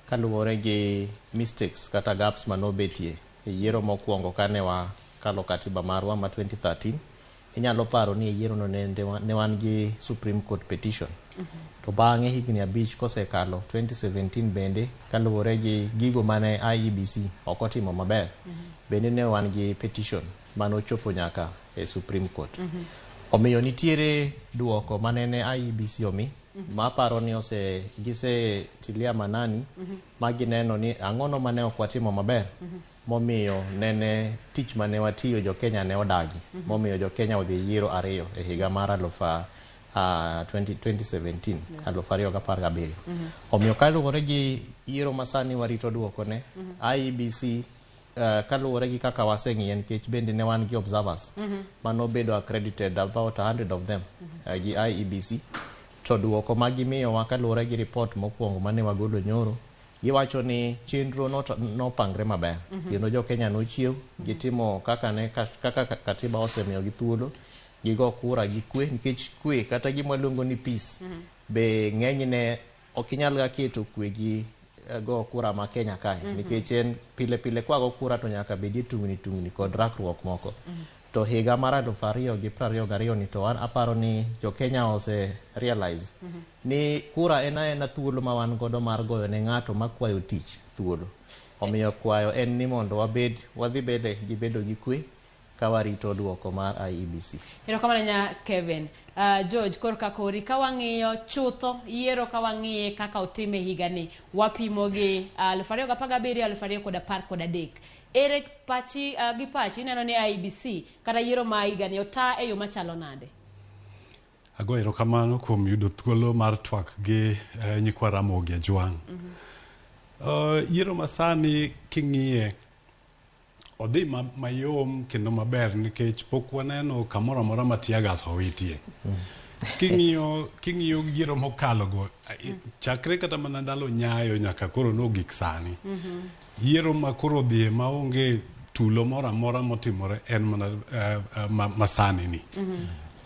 kaluwore gi mistakes kata gaps manobetie e yiero mokwongo kane wakalo katiba marwa ma 2013. Inyalo paro ni e yiero no ne wan gi Supreme Court petition. To bang'e higni 5 kosekalo 2017 bende kaluwore gi gigo mane IEBC ok otimo maber, bende ne wan gi petition manochopo nyaka e Supreme Court. Omiyo nitiere duoko manene IEBC omi ma aparo ni gisetilia manani ma gineno ni ang'ono mane ok watimo maber momiyo nene tich mane watiyo jo Kenya ne odagi, momiyo jo Kenya odhi yiero 2 e higa mar 2017 2017. Omiyo kaluwore gi yiero masani warito duokone, IEBC kaluwore gi kaka waseng'iye nikech bende ne wan gi observers manobedo accredited about 100 of them gi IEBC, to duoko magimiyowa kaluwore gi report mokwongo mane wagolo nyoro, giwacho ni chenro nopangre maber kendo jo Kenya nochiew gitimo kaka ne kaka katiba osemiyogi thuolo gigo kura gi kwe, nikech kwe kata gima waluongo ni peace be ng'enyne ok inyal ga keto kwe gi go kura ma Kenya kae, nikech en pile pile kwago kura to nyaka bedie tungni tungni kod rakruok moko. To higa mar 2022 ni to an aparo ni jo Kenya ose realize ni kura en aena thuolo ma wan godo mar goyo ne ng'ato makwayo tich thuolo. Omiyo kwayo en ni mondo wabed wadhi mbele gi bedo gi kwe. ka warito duoko mar IEBC. Erokamano nya Kevin. George, korka kori ka wang'iyo chutho yiero ka wang'iye kaka otime higani wapimo gi 2017 2013. Ere pachi gi pachi ineno ni IEBC kata yiero ma higani ota e yo machalo nade? Ago erokamano kuom yudo thuolo mar twak gi nyikwa Ramogi Ajwang'. Yiero masani king'iye odhi mayom kendo maber nikech pok waneno kamoro amora ma tear gas owitie. King'iyo yiero mokalo go, chakre kata mana ndalo Nyayo nyaka koro nogik sani. Yiero ma koro odhiye maonge tulo moro amora motimore en mana masani ni.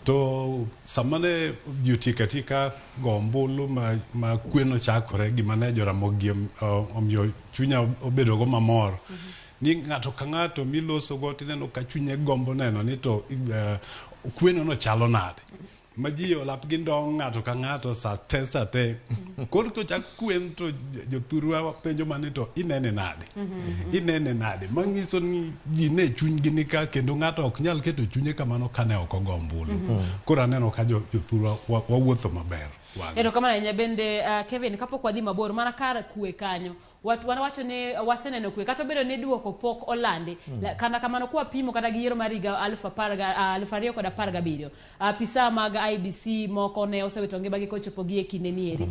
To sama ne ji otieko atieka go ombulu ma kwe nochakore, gima ne Joramogi omiyo chunya obedo go mamor. Ni ng'ato ka ng'ato miloso go tineno ka chunye gombo neno ni to kweno no chalo nade. Ma ji olap gi ndong' ng'ato ka ng'ato sa te sa te. Koro kochak kwen to jothurwa penjo mane to inene nade? Inene nade? Manyiso ni ji ne chunygi ni ka kendo ng'ato ok nyal keto chunye kamano kane ok ogo ombulu. Koro aneno ka jothurwa wawuotho maber. Erokamano ahinya bende Kevin, kapok wadhi mabor mana kar kwe kanyo wacho ni waseneno kwe kata obedo ni duoko pok olandi. Kata kamano kwapimo kata gi yiero mar higa 2017 apisa mag IEBC moko ne osewito ngimagi kochopo gi e kinde ni eri.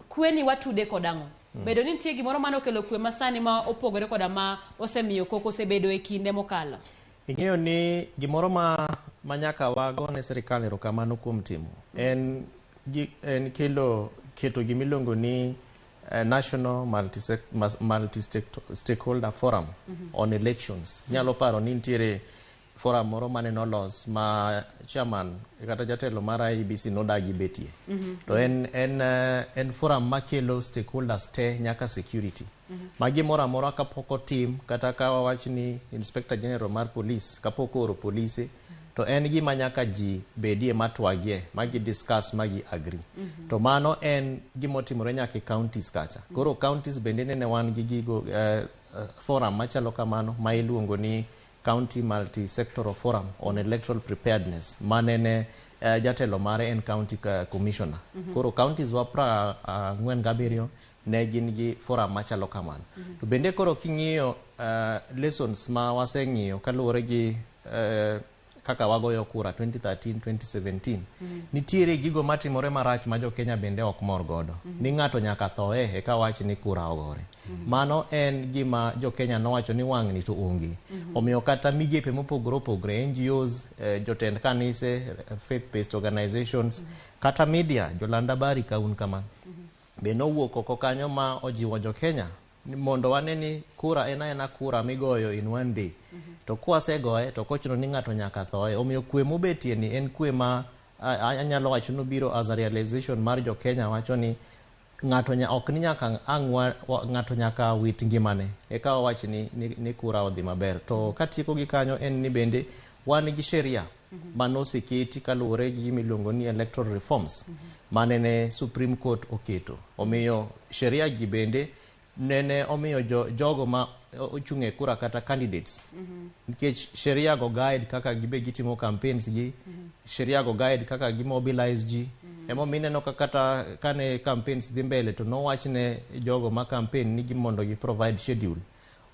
Kwe ni watude kod ang'o? Bedo ni nitie gimoro mane okelo kwe masani ma opogore koda ma osemiyo koko osebedo e kinde mokalo. Ing'eyo ni gimoro ma nyaka wago ne sirikal erokamano kuom timo en kelo keto gimiluongo ni National Multi-Stakeholder Forum on Elections. Nyalo paro ni nitiere forum moro mane nolos ma chairman kata jatelo mar IEBC nodagi betie. To en forum makelo stakeholders te nyaka security. Ma gimoro amora kapok otim kata ka wawach ni Inspector General mar Police kapok ooro polise to en gima nyaka ji bedie matwagie ma gi discuss ma gi agree. To mano en gimotimore nyaka e counties kacha. Koro counties bende nene wan gi gigo forum machalo kamano ma iluongo ni County Multi-Sectoral Forum on Electoral Preparedness manene jatelo mare en county commissioner. Koro counties wa 47 ne gin gi forum machalo kamano. To bende koro king'iyo lessons ma waseng'iyo kaluwore gi kaka wagoyo kura 2013 2017 nitiere gigo matimore marach ma jo Kenya bende ok mor godo. Ni ng'ato nyaka thoe eka wach ni kura ogore. Mano en gima jo Kenya nowacho ni wang'ni to onge. Omiyo kata migepe mopogore opogore, NGOs, jotend kanise, faith based organizations, kata media, joland habari ka un kama. Be nowuok oko kanyo ma ojiwo jo Kenya mondo wane ni kura en aena kura migoyo in one day. To kwasegoye to ok ochuno ni ng'ato nyaka thoe. Omiyo kwe mobetie ni en kwe ma anyalo wacho ni obiro as a realization mar jo Kenya wacho ni ng'ato ok ni nyaka ang' ng'ato nyaka wit ngimane eka wawach ni kura odhi maber. To katieko gi kanyo en ni bende wan gi sheria manoseketi kaluwore gi gima iluongo ni electoral reforms manene Supreme Court oketo. Omiyo sheria gi bende nene omiyo jogo ma ochung' e kura kata candidates nikech sheria go guide kaka gibe gitimo campaigns gi, sheria go guide kaka gimobilize ji. Emomiyo ineno ka kata kane campaigns dhi mbele to nowach ne jogo ma campaign ni mondo gi provide schedule.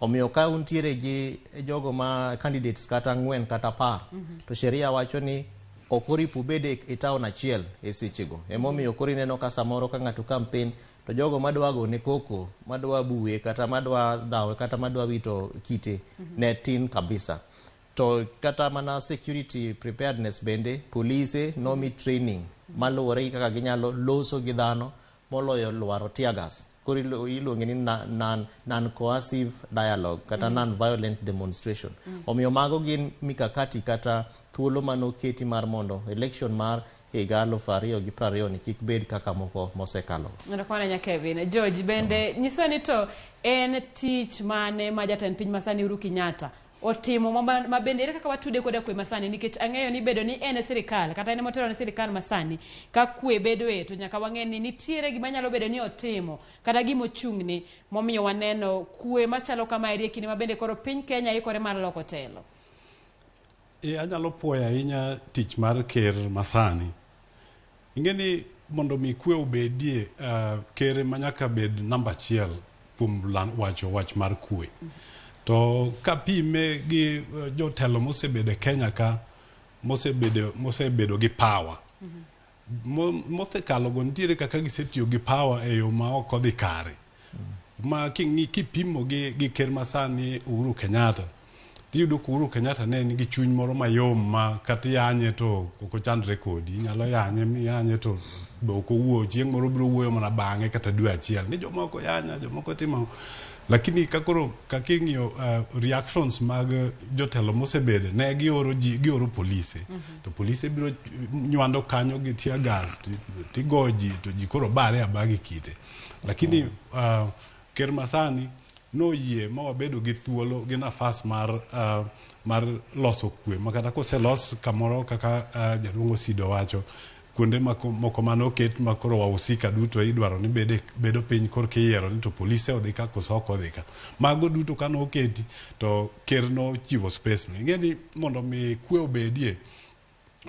Omiyo ka untiere gi jogo ma candidates kata 4 kata 10 to sheria wacho ni ok oripo ubed e town achiel e sechego. Emomiyo koro ineno ka samoro ka ng'ato campaign to jogo madwa gone koko, madwa buwe kata madwa dhawe kata madwa wito kite ne tin kabisa. To kata mana security preparedness bende polise nomi training maluwore gi kaka ginyalo loso gi dhano moloyo lwaro tear gas. Koro iluonge ni non-coercive dialogue kata non-violent demonstration. Omiyo mago gin mikakati kata thuolo manoketi mar mondo election mar higa 2020 ni kik bed kaka moko mosekalo. Erokamano ahinya Kevin. George, bende nyiswa ni to en tich mane ma jatend piny masani Uhuru Kenyatta otimo ma bende ere kaka watude koda kwe masani, nikech ang'eyo ni bedo ni en e sirikal kata en emotelo ne sirikal masani ka kwe bedoe to nyaka wang'e ni nitiere gima nyalo bedo ni otimo kata gima ochung'ne momiyo waneno kwe machalo kama eri e kinde ma bende koro piny Kenya ikore mar loko telo. Anyalo puoyo ahinya tich mar ker masani. Ing'e ni mondo mi kwe obedie, ker ema nyaka bed namba achiel kuom wacho wach mar kwe. To kapime gi jotelo mosebedo e Kenya ka, mosebedo gi power, mosekalo go nitiere kaka gisetiyo gi power e yo ma ok odhi kare. Ma king'i kipimo gi ker masani Uhuru Kenyatta, tiyudo ka Uhuru Kenyatta ne nigi chuny moro mayom ma kata yanye to ok ochandre kodi. Inyalo yanye miyanye to be ok owuo, chieng' moro obiro wuoyo mana bang'e kata dwe achiel ni jomoko yanya, jomoko timo ang'o. Lakini ka koro kaka ing'iyo reactions mag jotelo mosebedo, ne gioro ji, gioro polise. To polise biro nywando kanyo gi tear gas, tigoyo ji to ji koro bare abaya gi kite. Lakini ker masani noyie ma wabedo gi thuolo gi nafas mar loso kwe ma kata koselos kamoro kaka jaduong' Osido wacho, kuonde moko mane oket ma koro wahusika duto idwaro ni bedo piny korka iyiero ni to polise odhi ka koso ok odhi ka. Mago duto kane oketi to ker nochiwo space no. Ing'e ni mondo mi kwe obedie,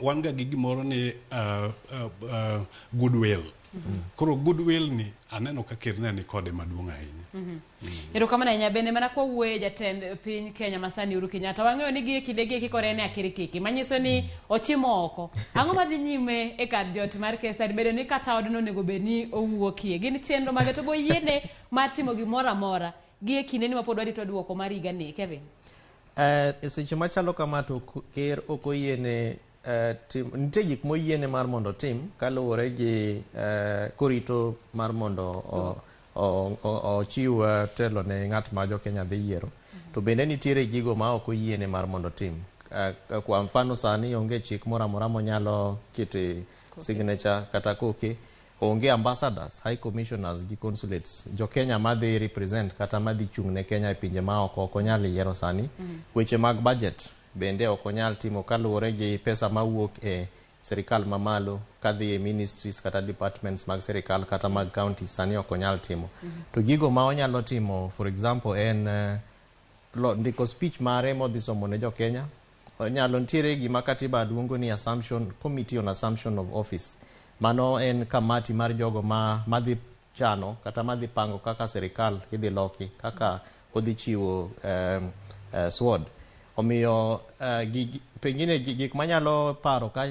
wan ga gi gimoro ni goodwill. Koro goodwill ni aneno ka ker ne ni kode maduong' ahinya. Erokamano ahinya. Bende mana kwa wuoye jatend piny Kenya masani Uhuru Kenyatta, wang'eyo ni gie kinde gi eki koro en e akirikiki manyiso ni ochimo oko. Ang'o madhi nyime e kar jot mar Kesar bedo ni kata odno onego bed ni owuokie? Gin chenro mage to boyiene mar timo gimoro amora gie kinde ni mapod warito duoko mar higa ni, Kevin? E seche machalo kama to ker ok oyiene tim, nitie gik moyiene mar mondo otim kaluwore gi korito mar mondo ochiw telo ne ng'at ma jo Kenya dhi yiero. To bende nitiere gigo ma ok oyiene mar mondo otim. Kwa mfano sani onge chik moro amora monyalo kete signature kata koke. Onge ambassadors, high commissioners gi consulates. Jo Kenya madhi represent kata madhi chung' ne Kenya e pinje ma oko ok onyal yiero sani. Weche mag budget bende ok onyal timo kaluwore gi pesa mawuok e sirikal mamalo kadhi e ministries kata departments mag sirikal kata mag counties sani ok onyal timo. To gigo ma onyalo timo, for example, en ndiko speech mare modhi somo ne jo Kenya. Onyalo, nitiere gima katiba luongo ni assumption committee on assumption of office. Mano en kamati mar jogo ma madhi chano kata madhi pango kaka sirikal idhi loki, kaka odhi chiwo sword. Omiyo pengine gik manyalo paro ka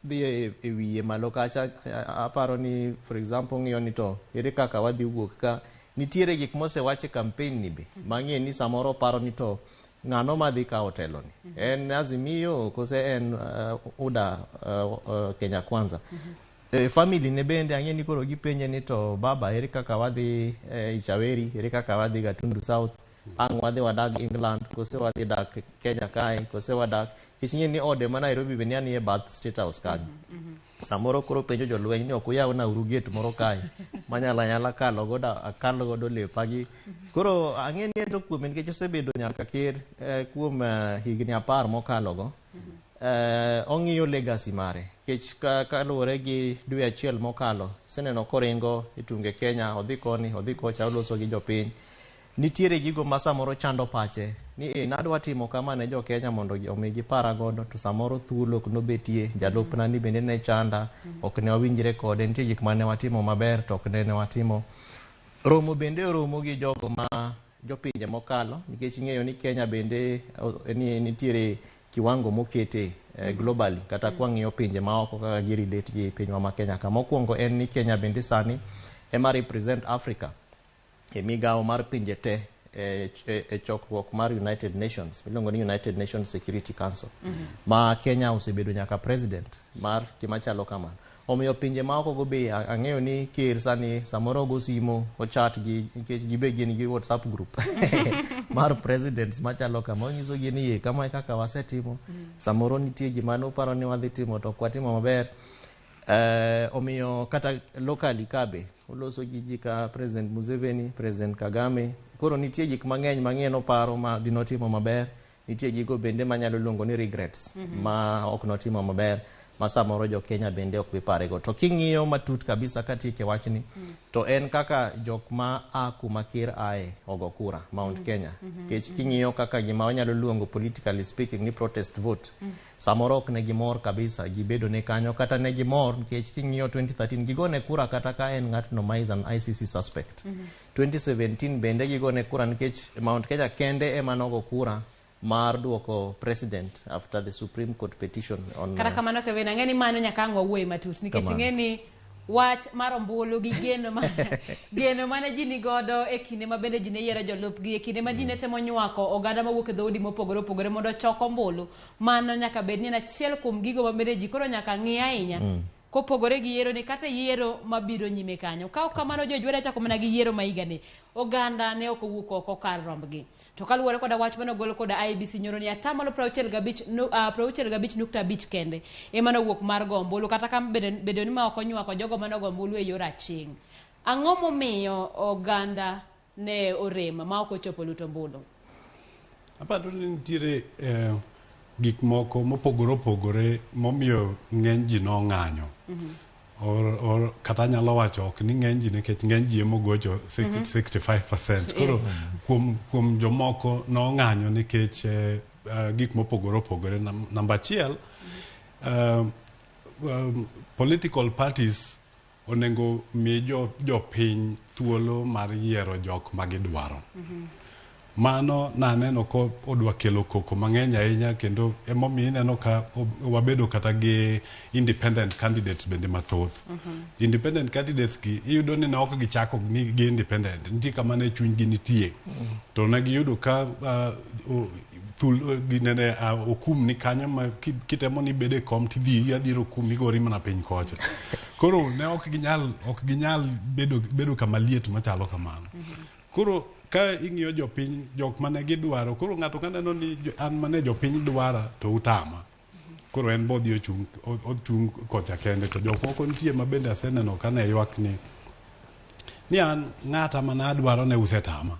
dhi e wiye malo kacha, aparo ni for example ng'iyo ni to ere kaka wadhi wuok ka nitiere gik mosewach e campaign ni be mang'e ni samoro paro ni to ng'ano madhi kawo telo ni en Azimio kose en UDA, Kenya Kwanza. Family ne bende ang'e ni koro gipenje ni to baba, ere kaka wadhi Ichaweri, ere kaka wadhi Gatundu South, ang' wadhi wadag England kose wadhi dak Kenya kae kose wadak, nikech ing'e ni ode ma Nairobi be ni e bath State House kanyo. Samoro koro penjo jolweny ni ok uyawna uru gate moro kae manyalo anyala kalo godo, akal godo lepagi. Koro ang'e ni en to kuome nikech osebedo nyaka ker kuom higni 10 mokalo go, ong'iyo legacy mare nikech kaluwore gi dwe achiel mokalo seneno koringo e tunge Kenya, odhi koni, odhi kocha, oloso gi jopiny. Nitiere gigo ma samoro chando pache ni e nadwa timo kama ne jo Kenya mondo omi gipara godo, to samoro thuolo ok nobetie, jalupna ni bende ne chanda, ok ne wawinjre kode, nitie gik mane watimo maber to ok ne watimo. Romo bende oromo gi jogo ma jopinje mokalo nikech ing'eyo ni Kenya bende ni nitiere kiwango mokete globally kata kwang'iyo pinje maoko kaka gi relate gi pinywa ma Kenya ka. Mokwongo en ni Kenya bende sani ema represent Africa e migawo mar pinje te e chokruok mar United Nations miluongo ni United Nations Security Council, ma Kenya osebedo nyaka president mar gima chalo kamano. Omiyo pinje maoko go be ang'eyo ni ker sani samoro ogo simo, ochat gi, nikech gibe gin gi WhatsApp group mar presidents machalo kama, onyiso gi ni yie kama e kaka wasetimo, samoro nitie gima nuparo ni wadhi timo to ok watimo maber. Omiyo kata locally ka be oloso gi ji ka President Museveni, President Kagame. Koro nitie gik mang'eny mang'eny noparo ma dinotimo maber, nitie gigo bende manyalo luongo ni regrets ma ok notimo maber. Ma samoro jo Kenya bende ok bi parego. To king'iyo matut kabisa katieke wachni, to en kaka jok ma a kuma ker ae ogo kura Mount Kenya. Nikech king'iyo kaka gima wanyalo luongo, politically speaking, ni protest vote, samoro ok ne gimor kabisa gibedo ne kanyo, kata ne gimor nikech king'iyo 2013 gigone kura kata ka en ng'atno ma is an ICC suspect. 2017 bende gigone kura nikech Mount Kenya kende ema nogo kura mar duoko president after the Supreme Court petition on Kata kamano, Kevin, ang'e ni mano nyaka ang' wawuoye matut nikech Kamano. ing'e ni wach mar ombulu gi geno ma geno mane ji nigodo e kinde ma bende ji ne yiero jolupgi, e kinde ma ji ne temo nywako oganda mawuok e dhoudi mopogore opogore mondo ochok ombulu, mano nyaka bed ni en achiel kuom gigo ma bende ji koro nyaka ng'i ahinya kopogore gi yiero ni kata yiero mabiro nyime kanyo. Ka ok kamano, jojwere chako mana gi yiero ma higani oganda ne ok owuok oko kar rombgi. To kaluwore koda wach mane ogol koda IEBC nyoro ni 65 65.5 kende ema nowuok mar go ombulu, kata ka bedo ni ma ok onywako jogo mane ogo ombulu e yor aching'. Ang'o momiyo oganda ne orem ma ok ochopo luto ombulu? Aparo ni nitiere gik moko mopogore opogore momiyo ng'eny ji nong'anyo. Or kata anyalo wacho ok ni ng'eny ji, nikech ng'eny ji emogocho 60, 65%. Koro kuom jomoko nong'anyo nikech gik mopogore opogore. Namba achiel, political parties onego mi jopiny thuolo mar yiero jok ma gidwaro. Mano naneno ko odwa kelo koko mang'eny ahinya, kendo emomiyo ineno ka wabedo kata gi independent candidates bende mathoth. Independent candidates gi iyudo ni ne ok gichako ni gi independent, nitie kama ne chunygi nitie, to ne giyudo ka thul ginene okum ni kanyo ma kitemo ni bedo e kom tidhi adhiero okum igori mana piny kocha. Koro ne ok ginyal bedo kama liet machalo kamano. Koro ka ing'iyo jopiny, jok mane gidwaro, koro ng'ato ka neno ni an mane jopiny dwara to utama, koro en bodhi ochung' kocha kende. To jok moko nitie ma bende aseneno ka ne ywak ni an ng'ata mana adwaro ne usetama,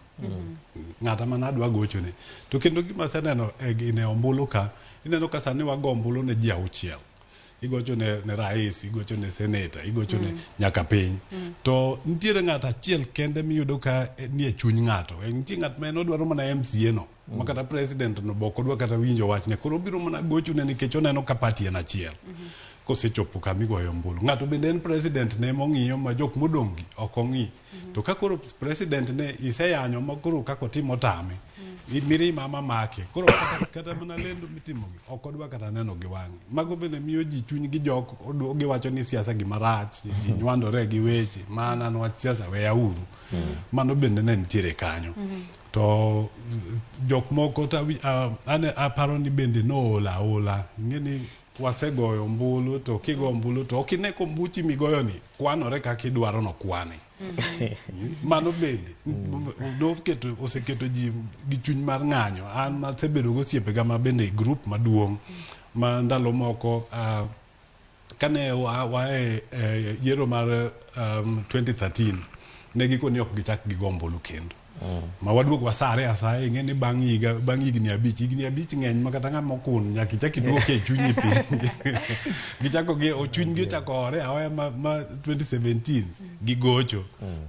ng'ata mana adwa gochone. To kendo gima aseneno e gine ombulu ka ineno ka sani wago ombulu ne ji auchiel, igocho ne rais, igocho ne seneta, igocho ne nyaka piny, to nitiere ng'ato achiel kende miyudo ka nie chuny ng'ato. Nitie ng'at ma en odwaro mana MCA no, ma kata president no bok odwa kata winjo wachne. Koro obiro mana gochone nikech oneno ka party en achiel. Kosechopo kama igoyo ombulu, ng'ato bende en president ne mong'iyo ma jok modong' gi ok ong'i. To ka koro president ne iseyanyo ma koro kaka otimo tame, mirima ma make, koro kata mana lendo mitimogi ok odwa kata neno gi wang'e. Mago bende miyo ji chunygi jok, giwacho ni siasa gima rach, ji nywandore gi weche mana nwach siasa, weyauru. Mano bende ne nitiere kanyo. To jok moko to ane aparo ni bende nool aola. Ing'e ni wasegoyo ombulu, to kigo ombulu to ok ine kombuchi migoyo ni kwanore kaka idwaro nokwane. Mano bende noketo oseketo ji gi chuny mar ng'anyo. An asebedo gosiepega ma bende e group maduong' ma ndalo moko kane wa e yiero mar 2013 ne giko ni ok gichak gigo ombulu kendo ma waduog wasare asaya. Ing'e ni bang' higa, bang' higni 5, higni 5 ng'eny ma kata ng'ama okun nyaka ichak iduoke e chunyi piny. Gichako gi chunygi ochako ore aoya ma 2017 gigocho.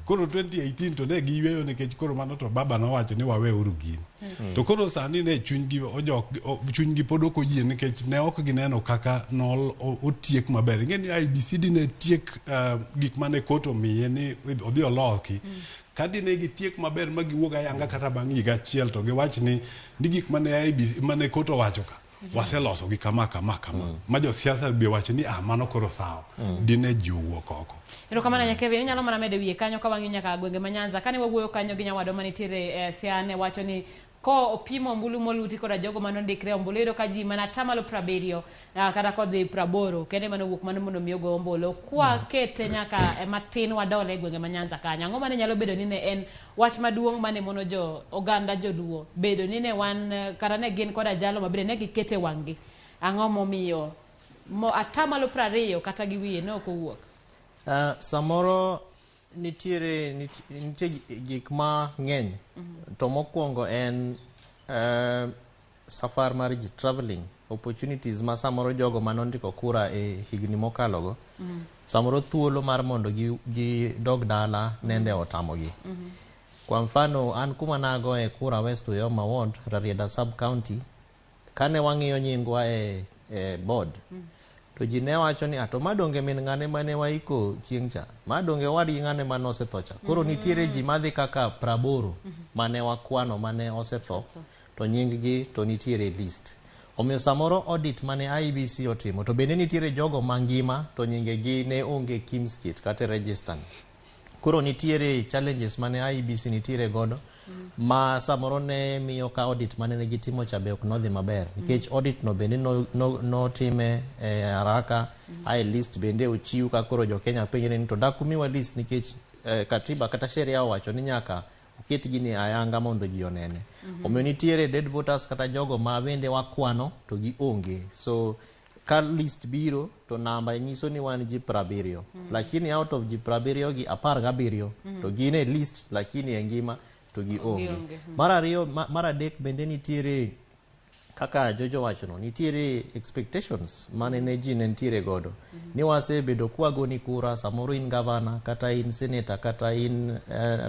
Koro 2018 to ne giyweyo nikech koro mano to baba nowacho ni waweuru gini. To koro sani ne chunygi ojok, chunygi pod ok oyie nikech ne ok gineno kaka nol otiek maber. Ing'e ni IEBC dine tiek gik mane court omiye ni odhi oloki. Ka dine gitiek maber ma giwuog ayanga kata bang' higa achiel to giwach ni gik mane IEBC mane court owacho ka waseloso gi kama kama kama, ma josiasa be wacho ni ah, mano koro sawa, dine ji owuok oko. Erokamano ahinya, Kevin. Inyalo mana medo wiye kanyo ka wang'iyo nyaka gwenge ma Nyanza. Kane wawuoyo kanyo gi nyawadwa manitiere Siaya, ne wacho ni ko opimo ombulu moluti koda jogo manondikre ombulu, iyudo ka ji mana 70% kata kodhi 80 kende manowuok mano mondo mi ogo ombulu. Kwa kete nyaka matin wadole e gwenge ma Nyanza kanyo. Ang'o mane nyalo bedo ni ne en wach maduong' mane mono jo oganda joluo bedo ni ne wan kata ne gin koda jalo ma bende ne gikete wang'gi? Ang'o momiyo mo 20% kata gi wiye ne ok owuok? Samoro nitiere nitie gik ma ng'eny. To mokwongo en safar mar ji, traveling. opportunities ma samoro jogo manondiko kura e higni mokalogo, samoro thuolo mar mondo gidog dala nende otamogi. Kwa mfano, an kuma nagoye kura West Uyoma Ward, Rarieda Sub County, kane wang'iyo nyingwa e board, to ji ne wacho ni ato madonge min ng'ane mane waiko chieng' cha, madonge owadgi ng'ane mane osetho cha. Koro nitiere ji madhi kaka 80 mane wakwano mane osetho, to nying gi to nitiere e list. Omiyo samoro audit mane IEBC otimo, to bende nitiere jogo mangima to nyingegi ne onge KIEMS kit kata e register ni. Koro nitiere challenges mane IEBC nitiere godo ma samoro ne miyo ka audit mane ne gitimo cha be ok nodhi maber, nikech audit no bende notime e haraka, ae list bende ochiw ka koro jo Kenya penjre ni to dak umiwa list, nikech katiba kata sheria owacho ni nyaka oket gini ayanga mondo ji onene. Omiyo nitiere dead voters kata jogo ma bende wakwano to gionge. So ka list biro to namba nyiso ni wan ji 70, lakini out of ji 70 gi 17 to gin e list, lakini e ngima to gionge. Gionge. Mar ariyo, mar adek bende nitiere kaka Jojo wachono, nitiere expectations mane ne ji ne nitiere godo ni wasebedo kwagoni kura, samoro in gavana kata in senator kata in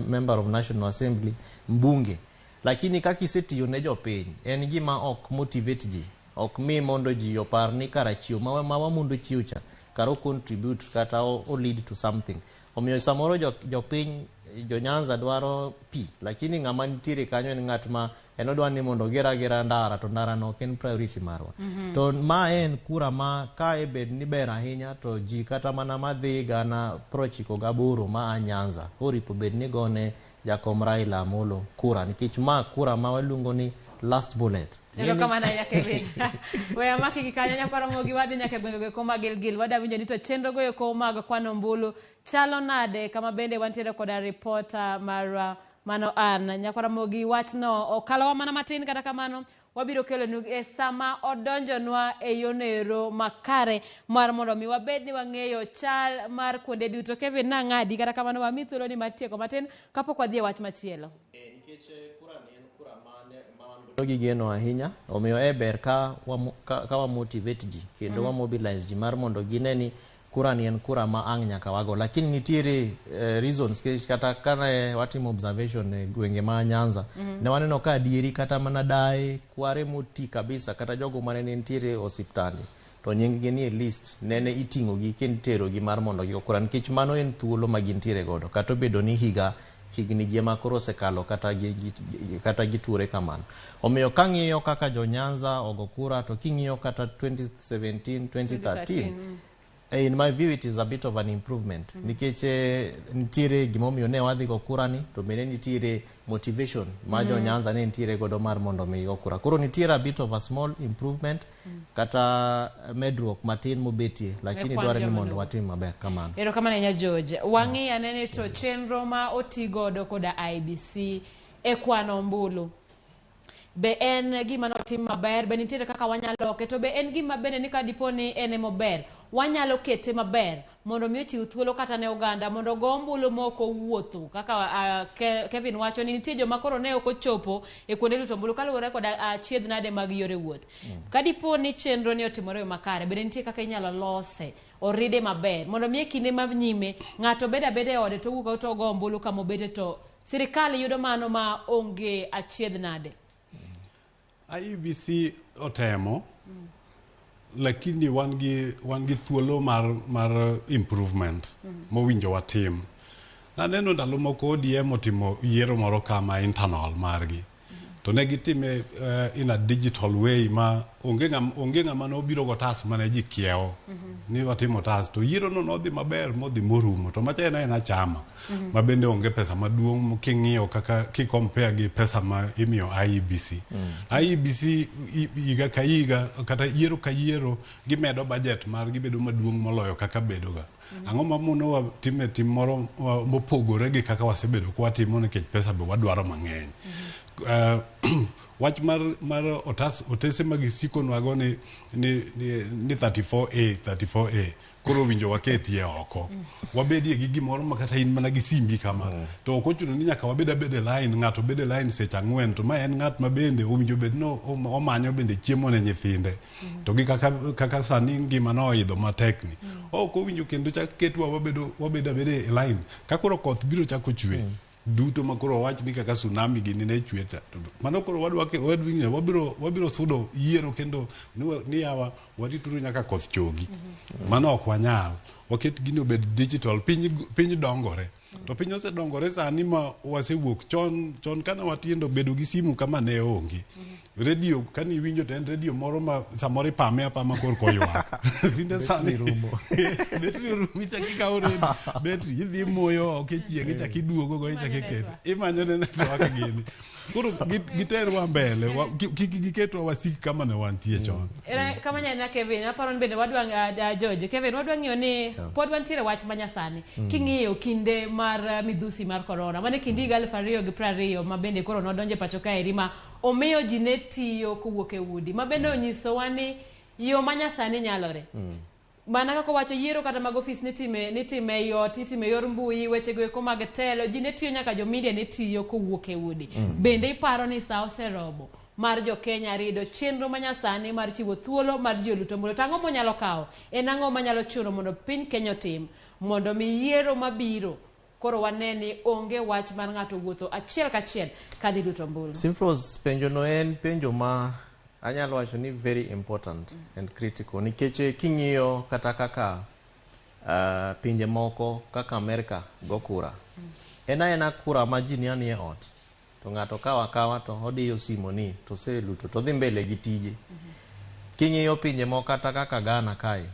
member of National Assembly, mbunge, lakini kaka isetiyo ne jopiny en gima ok motivate ji, ok mi mondo ji opar ni kara chiwo ma wamundo chiwo cha kara o contribute kata o lead to something. Omiyo samoro jopiny jo Nyanza dwaro pi, lakini ng'ama nitiere kanyo en ng'at ma en odwa ni mondo oger agera ndara, to ndara no ok en priority marwa. To ma en kura ma ka e bed ni ber ahinya to ji kata mana madhi 98,000 ma a Nyanza oripo bed ni gone jakom Raila Amolo kura, nikech ma kura ma waluongo ni last bullet. Erokamano ahinya, Kevin. Weya maki gi kanyo, nyakwar Ramogi, wadhi nyaka e gwenge eko mag Gilgil. Wadwa winjo ni to chenro go eko mag kwano ombulu chalo nade, kama bende wantiere koda ripota marwa mano an. Nyakwar Ramogi, wachno okalowa mana matin, kata kamano wabiro kelonu e sama odonjonwa e yono makare mar mondo mi wabed ni wang'eyo chal mar kuonde duto. Kevin, nang'adi, kata kamano wami thuolo ni mar tieko matin kapok wadhi e wach machielo. Nikech kura ni en kura ma wan gi geno ahinya, omiyo e ber ka wa motivate ji kendo wa mobilize ji mar mondo gine ni kura ni en kura ma ang' nyaka wago. Lakini nitiere reasons, nikech kata kane watimo observation e gwenge ma Nyanza, ne waneno ka adieri kata mana daye kware moti kabisa kata jogo mane nitiere osiptande to nying gi nie list, nene iting'o gi kendo itero gi mar mondo gigo kura, nikech mano en thuolo ma gintiere godo, kata obedo ni higa higni gi ema koro osekalo kata gituore kamano. Omiyo kang'iyo kaka jo Nyanza ogo kura, to king'iyo kata 2017, 2013, in my view it is a bit of an improvement, nikech nitiere gimomiyo ne wadhi go kura ni, to bende nitiere motivation ma jo Nyanza ne nitiere godo mar mondo mi go kura. Koro nitiere a bit of a small improvement kata medruok matin mobetie, lakini kwan dware ni joma mondo nogo. Watim maber kamano. Erokamano ahinya, George. Wang'i anene to chenro ma oti godo koda IEBC e kwano ombulu. Be en gima notim maber? Be nitiere kaka wanyalo loke? To be en gima bende ni ka dipo ni en emober, wanyalo kete maber mondo mi ochiw thuolo kata ne oganda mondo ogo ombulu ma ok owuotho kaka Kevin wacho ni nitie joma koro ne ok ochopo e kuonde luto ombulu kaluwore koda achiedh nade mag yore wuoth. Ka dipo ni chenro ni otimore e yo makare, bende nitie kaka inyalo lose oride maber mondo mi e kinde ma nyime ng'ato bed abeda e ode to owuok to ogo ombulu kama obete to sirikal yudo mano ma onge achiedh nade. IEBC otemo, lakini wan gi thuolo mar improvement mowinjo watim. Naneno ndalo moko ODM otimo yiero moro kama internal margi. To ne gitime in a digital way ma onge ng'ama nobiro gotas mane ji kiewo ni watimo otas, to yiero no nodhi maber modhi morumo. To macha en aena chama ma bende onge pesa maduong' king'iyo kaka ki-compare gi pesa ma imiyo IEBC. IEBC higa ka higa kata yiero ka yiero gimedo budget margi bedo maduong' moloyo kaka bedoga. Ang'o mamonowa time tim moro mopogore gi kaka wasebedo kwatimo, nikech pesa be wadwaro mang'eny. Wach mar otas otese ma gisikonwago ni 34A 34A koro winjo waketie oko wabedie gi gimoro ma kata in mana gi simbi kama to ok ochuno ni nyaka wabed abeda e line ng'ato bedo e line seche 4 to ma en ng'at ma bende owinjo bed ni omanyo bende chiemo ne nyithinde to gi kaka sani ngima no oidho matek ni ok owinjo kendo chak ketwa wabedo abeda e line ka koro koth biro chako chwe duto ma koro wach ni kaka tsunami gini ne chwe cha mano koro wadwa wabiro sudo yiero kendo ni yawa warituru nyaka koth chogi mano ok wanyal waket gini obed digital piny dongore to piny osedongore sani ma wasewuok chon kana watindo bedo gi simu kama ne onge radio kani iwinjo to en radio moro ma samoro ipame apama korka oywak tinde sani betri orumo ichak ikawo radio betri idhi imoyo oko e chieng' ichak iduogo go ichak iketo imanyo ne network gini koro giterwa mbele kik giketwa wasik kama ne wantie chon. Kama nyanena Kevin, aparo ni bende wadwa George. Kevin, wadwa ng'iyo ni pod wantiere wach manyasani. King'iyo kinde mar midhusi mar corona, mane kind higa 2020 ma bende koro nodonje pacho kaeri ma omiyo ji ne tiyo kowuok e udi, ma bende onyisowa ni yo manyasani nyalore. Mana kaka owacho yiero kata mag ofis nitime e ot, itime yor mbui, wechego eko mag telo, ji ne tiyo nyaka jo media ne tiyo kowuok e udi. Bende iparo ni sa oseromo mar jo Kenya rido chenro manyasani mar chiwo thuolo mar ji oluto ombulu. To ang'o monyalo kawo? En ang'o manyalo chuno mondo piny Kenya otim mondo mi yiero mabiro koro wane ni onge wach mar ng'ato wuotho achiel kachiel kadhi luto ombulu? Simfros, penjo no en penjo ma anyalo wacho ni very important and critical nikech king'iyo kata kaka pinje moko kaka Amerika go kura en aena kura ma ji ni anie ot to ng'ato kawa akawa to odiyo simo ni to oseluto to odhi mbele gi tije. King'iyo pinje moko kata kaka Ghana kae,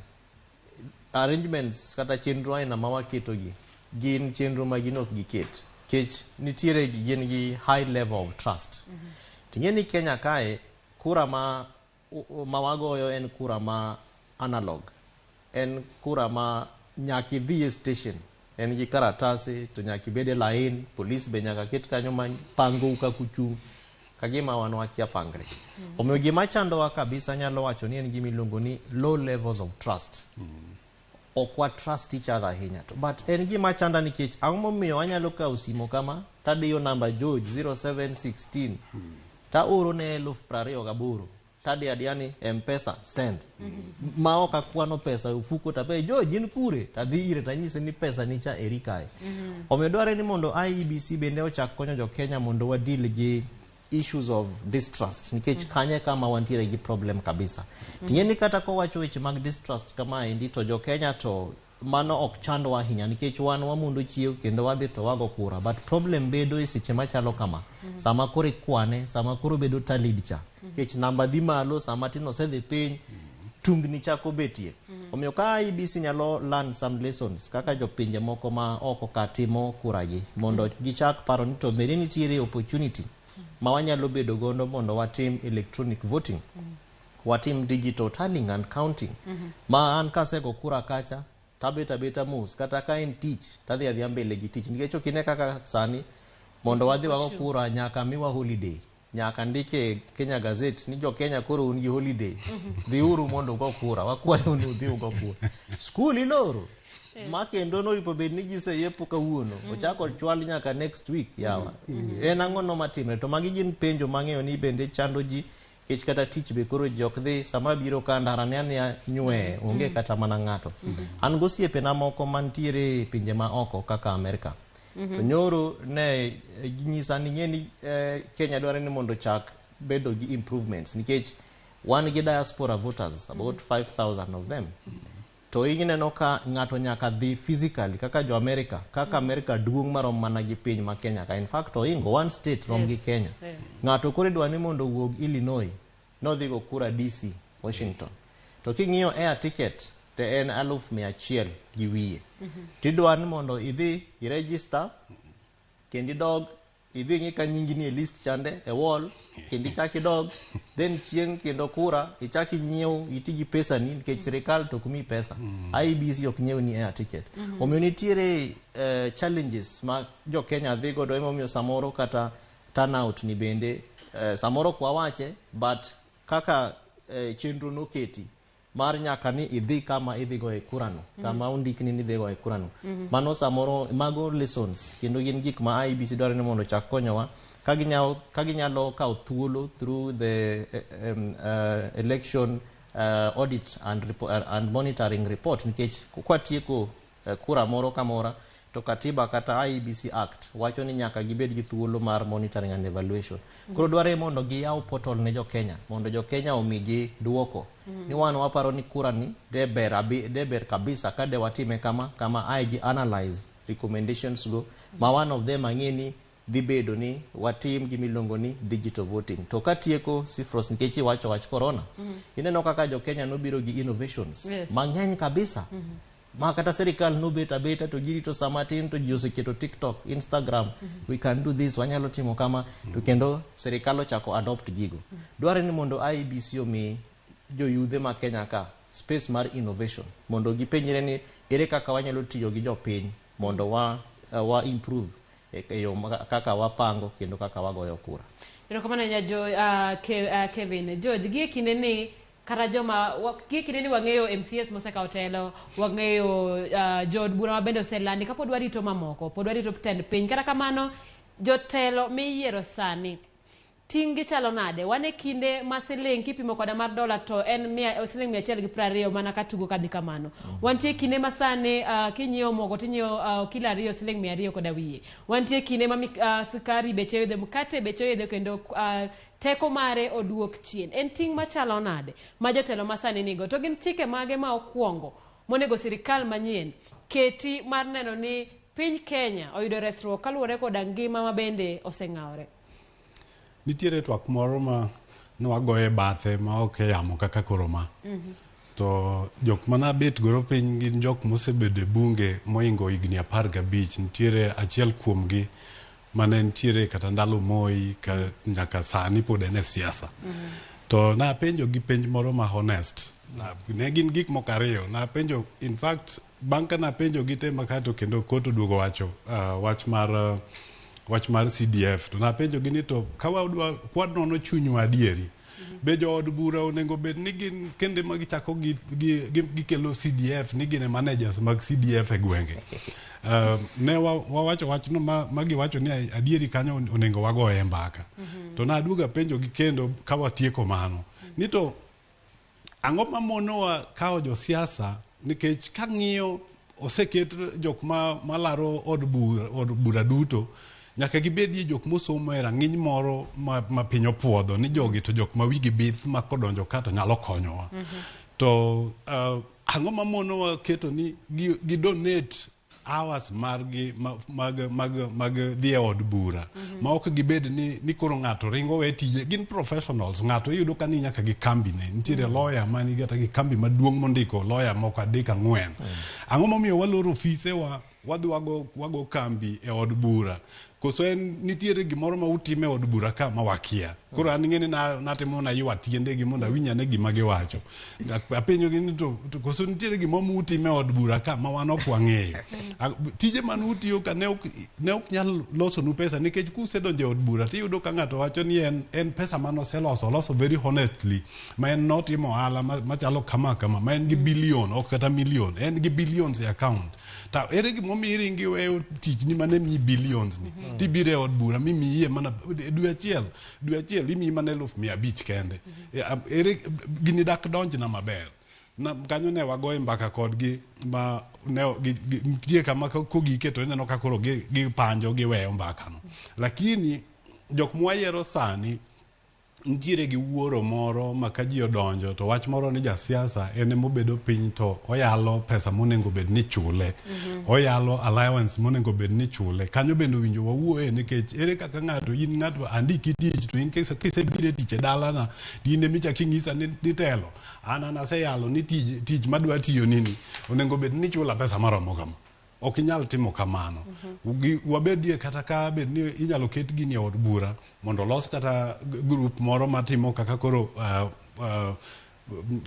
arrangements kata chenro aina ma waketogi gin chenro ma gin ok giket nikech nitiere gin gi high level of trust. Ting'e ni Kenya kae kura ma wagoyo en kura ma analog, en kura ma nyaka idhi e station, en gi karatasi to nyaka ibed e line, police be nyaka ket kanyo ma pangou kaka uchung' kagima wan wakia pangre. Omiyo gima chandowa kabisa nyalo wacho ni en gima iluongo ni low levels of trust. Ok wa trust each other ahinya. But en gima chanda nikech ang'o momiyo anyalo kawo simo kama tadiyo namba George 0716 taoro ne 28,000 tadiyo adiya ni M-Pesa send ma ok akwano pesa e ofuko tapenjo George in kure tadhi ire tanyise ni pesa nicha eri kae. Omiyo dwarre ni mondo IEBC bende ochak konyo jo Kenya mondo wa deal gi issues of distrust nikech kanye kama wantiere gi problem kabisa. Ting'e ni kata kowacho weche mag distrust kamaendi to jo Kenya to mano ok chandwa ahinya nikech wan wamundo chiew kendo wadhi to wago kura, but problem bedo e seche machalo kama sama koro ikwane, sama koro bedo talid cha nikech namba dhi malo sama tin osedhi piny tungni chako betie. Omiyo ka IEBC nyalo learn some lessons kaka jopinje moko ma oko ka timo kura gi mondo gichak paro ni to bende nitiere opportunity ma wanyalo bedo godo mondo watim electronic voting, watim digital tallying and counting. Ma an kasego kura kacha tabet abeta mos kata ka en tich tadhi adhiya mbele gi tich nikech ok ine kaka sani mondo wadhi wago kura nyaka miwa holiday, nyaka ndike Kenya Gazette ni jo Kenya koro un gi holiday, dhiuru mondo ugo kura, wakwayo ni udhi ugo kura. Skul iloro ma kendo noripo bed ni giseyepo kawuono ochako chwal nyaka next week yawa. En ang'o no matimre? To magi gin penjo mang'eyo ni bende chando ji nikech kata tich be koro ji ok dhi sama biro ka ndara ne ania nywe onge kata mana ng'ato. An gosiepena moko mantiere e pinje ma oko kaka Amerika to nyoro ne ginyisa ni ng'e ni Kenya dwaro ni mondo ochak bedo gi improvements nikech wan gi diaspora voters about 5,000 of them. To ineno ka ng'ato nyaka dhi physically kaka jo America, kaka America duong' marom mana gi piny ma Kenya ka. In fact oingo one state rom gi Kenya. Ng'ato koro idwa ni mondo owuog Illinois nodhi go kura DC Washington. To king'iyo air ticket to en 100,000 gi wiye. Tidwa ni mondo idhi i register kendo idog idhi ng'i ka nyingi ni e list chande e wall kendo ichak idog then chieng' kendo kura ichak inyiew iti gi pesa ni nikech sirikal to ok miyi pesa. IEBC ok nyiew ni air ticket. Omiyo nitiere challenges ma jo Kenya dhi godo emomiyo samoro kata Turnout ni bende samoro ok wawache, but kaka chenro noketi mar nyaka ni idhi kama idhi goye kurano, kama ondikni ni idhi goye kurano, mano samoro mago lessons kendo gin gik ma IEBC dwaro ni mondo ochak konyowa ka ginyalo kawo thuolo through the election audit and monitoring report, nikech kwatieko kura moro ka mora to katiba kata IEBC Act wacho ni nyaka gibed gi thuolo mar monitoring and evaluation. Koro dware mondo giyaw portal ne jo-Kenya mondo jo-Kenya omigi duoko ni wan waparo ni kura ni de ber, de ber kabisa ka de watime kama kama, ae gi analyze recommendations go, ma one of them ang'e ni dhi bedo ni watim gimiluongo ni digital voting. To katieko, Sifros, nikech iwacho wach corona, ineno kaka jo-Kenya nobiro gi innovations mang'eny kabisa, ma kata sirikal nobet abeta to girito sama matin to ji oseketo TikTok, Instagram, we can do this, wanyalo timo kama, to kendo sirikal ochako adopt gigo. Dware ni mondo IEBC omi joyudhe ma Kenya ka space mar innovation mondo gipenjre ni ere kaka wanyalo tiyo gi jopiny mondo wa improve e yo kaka wapango kendo kaka wagoyo kura. Erokamano ahinya jo Kevin. George, gie kinde ni kata joma gie kinde ni wang'eyo MCAs mosekawo telo, wang'eyo jood bura ma bende oselandi kapod warito mamoko, pod warito tend piny. Kata kamano, jotelo miyiero sani ting' gi chalo nade? Wan e kinde ma siling kipimo koda mar dola to en siling 120 mana ka tugo kadhi kamano. Wantie kinde ma sani kinyiewo mogo tinyiewo kilo 2 siling 200 koda wiye. Wantie kinde ma sukari beche oidho, mkate beche oidho kendo teko mare oduok chien. En ting' machalo nade ma jotelo ma sani nigo? To gin chike mage ma okwongo monego sirikal manyien keti mar neno ni piny Kenya oyudo resruok kaluwore koda ngima ma bende oseng'awore? Nitiere twak moro ma nwagoye bathe ma ok e yamo kaka koro ma. To jok manabet godo piny gin jok mosebedo e bunge mohingo higni 15. Nitiere achiel kuomgi mane nitiere kata ndalo Moi ka nyaka sani pod en e siasa. To napenjo gi penj moro ma honest. Ne gin gik moko ariyo. Napenjo, in fact, bang' ka napenjo gi te makato kendo kot oduogo wacho wach mar CDF, to napenjo gi ni to ka wadwa kwanono chunywa adieri, be jood bura onego bed ni gin kende ma gichako gikelo CDF ni gin e managers mag CDF e gwenge? Ne wawacho wachno ma giwacho ni adieri kanyo onego wagoye mbaka. To naduogo apenjo gi kendo ka watieko mano ni to ang'o mamonowa kawo josiasa, nikech kang'iyo oseket jok ma malaro od bura duto nyaka gibedie jok mosomo e rang'iny moro ma piny opuodho ni jogi to jok ma wigi bith ma kodonjo ka to nyalo konyowa. To ang'o mamonowa keto ni gi donate hours margi mag dhi e od bura ma ok gibed ni koro ng'ato ringo we tije? Gin professionals. Ng'ato iyudo ka ni nyaka gi kambi ne nitiere lawyer mani kata gi kambi maduong' mondiko lawyer moko adek ang'wen. Ang'o momiyo waloro ofisewa wadhi wago kambi e od bura? Koso en nitiere gimoro ma utimo e od bura ka ma wakia? Koro an ing'eni natimo na ywa tiendegi mondo awinj ane gima giwacho. Apenjogi ni to koso nitiere gimoro mutimo e od bura ka ma wan ok wang'eyo? Tije mane utiyo ka ne ok nyal losonu pesa, nikech kusedonjo e od bura tiyudo ka ng'ato wacho ni en pesa mane oseloso oloso very honestly, ma en notimo ohala machalo kama kama, ma en gi billion, ok kata million, en gi billions e account. Ta ere gimomiyo iringo iweyo tichni mane miyi billions ni tibiro e od bura mimiye mana dwe achiel imiyi mana 500,000 kende? Ere gini dak donjna maber na kanyo? Ne wagoye mbaka kodgi ma ne nitie kama kogike to ineno ka koro gipanjo giweyo mbakano. Lakini jok mwayiero sani nitiere gi wuoro moro ma ka ji odonjo to wach moro ni jasiasa en emobedo piny to oyalo pesa monego bed ni chule, oyalo allowance monego bed ni chule. Kanyo bende owinjo wawuoye, nikech ere kaka ng'ato, in ng'ato andiki tich, to in kisebiro e tich e dalana to in emichako ing'isa ni telo an aseyalo ni tich madwa tiyo nini onego bed ni chula pesa maromo kama? Ok inyal timo kamano. Wabedie kata ka bed ni inyalo ket gini e od bura mondo olos kata group moro matimo kaka koro.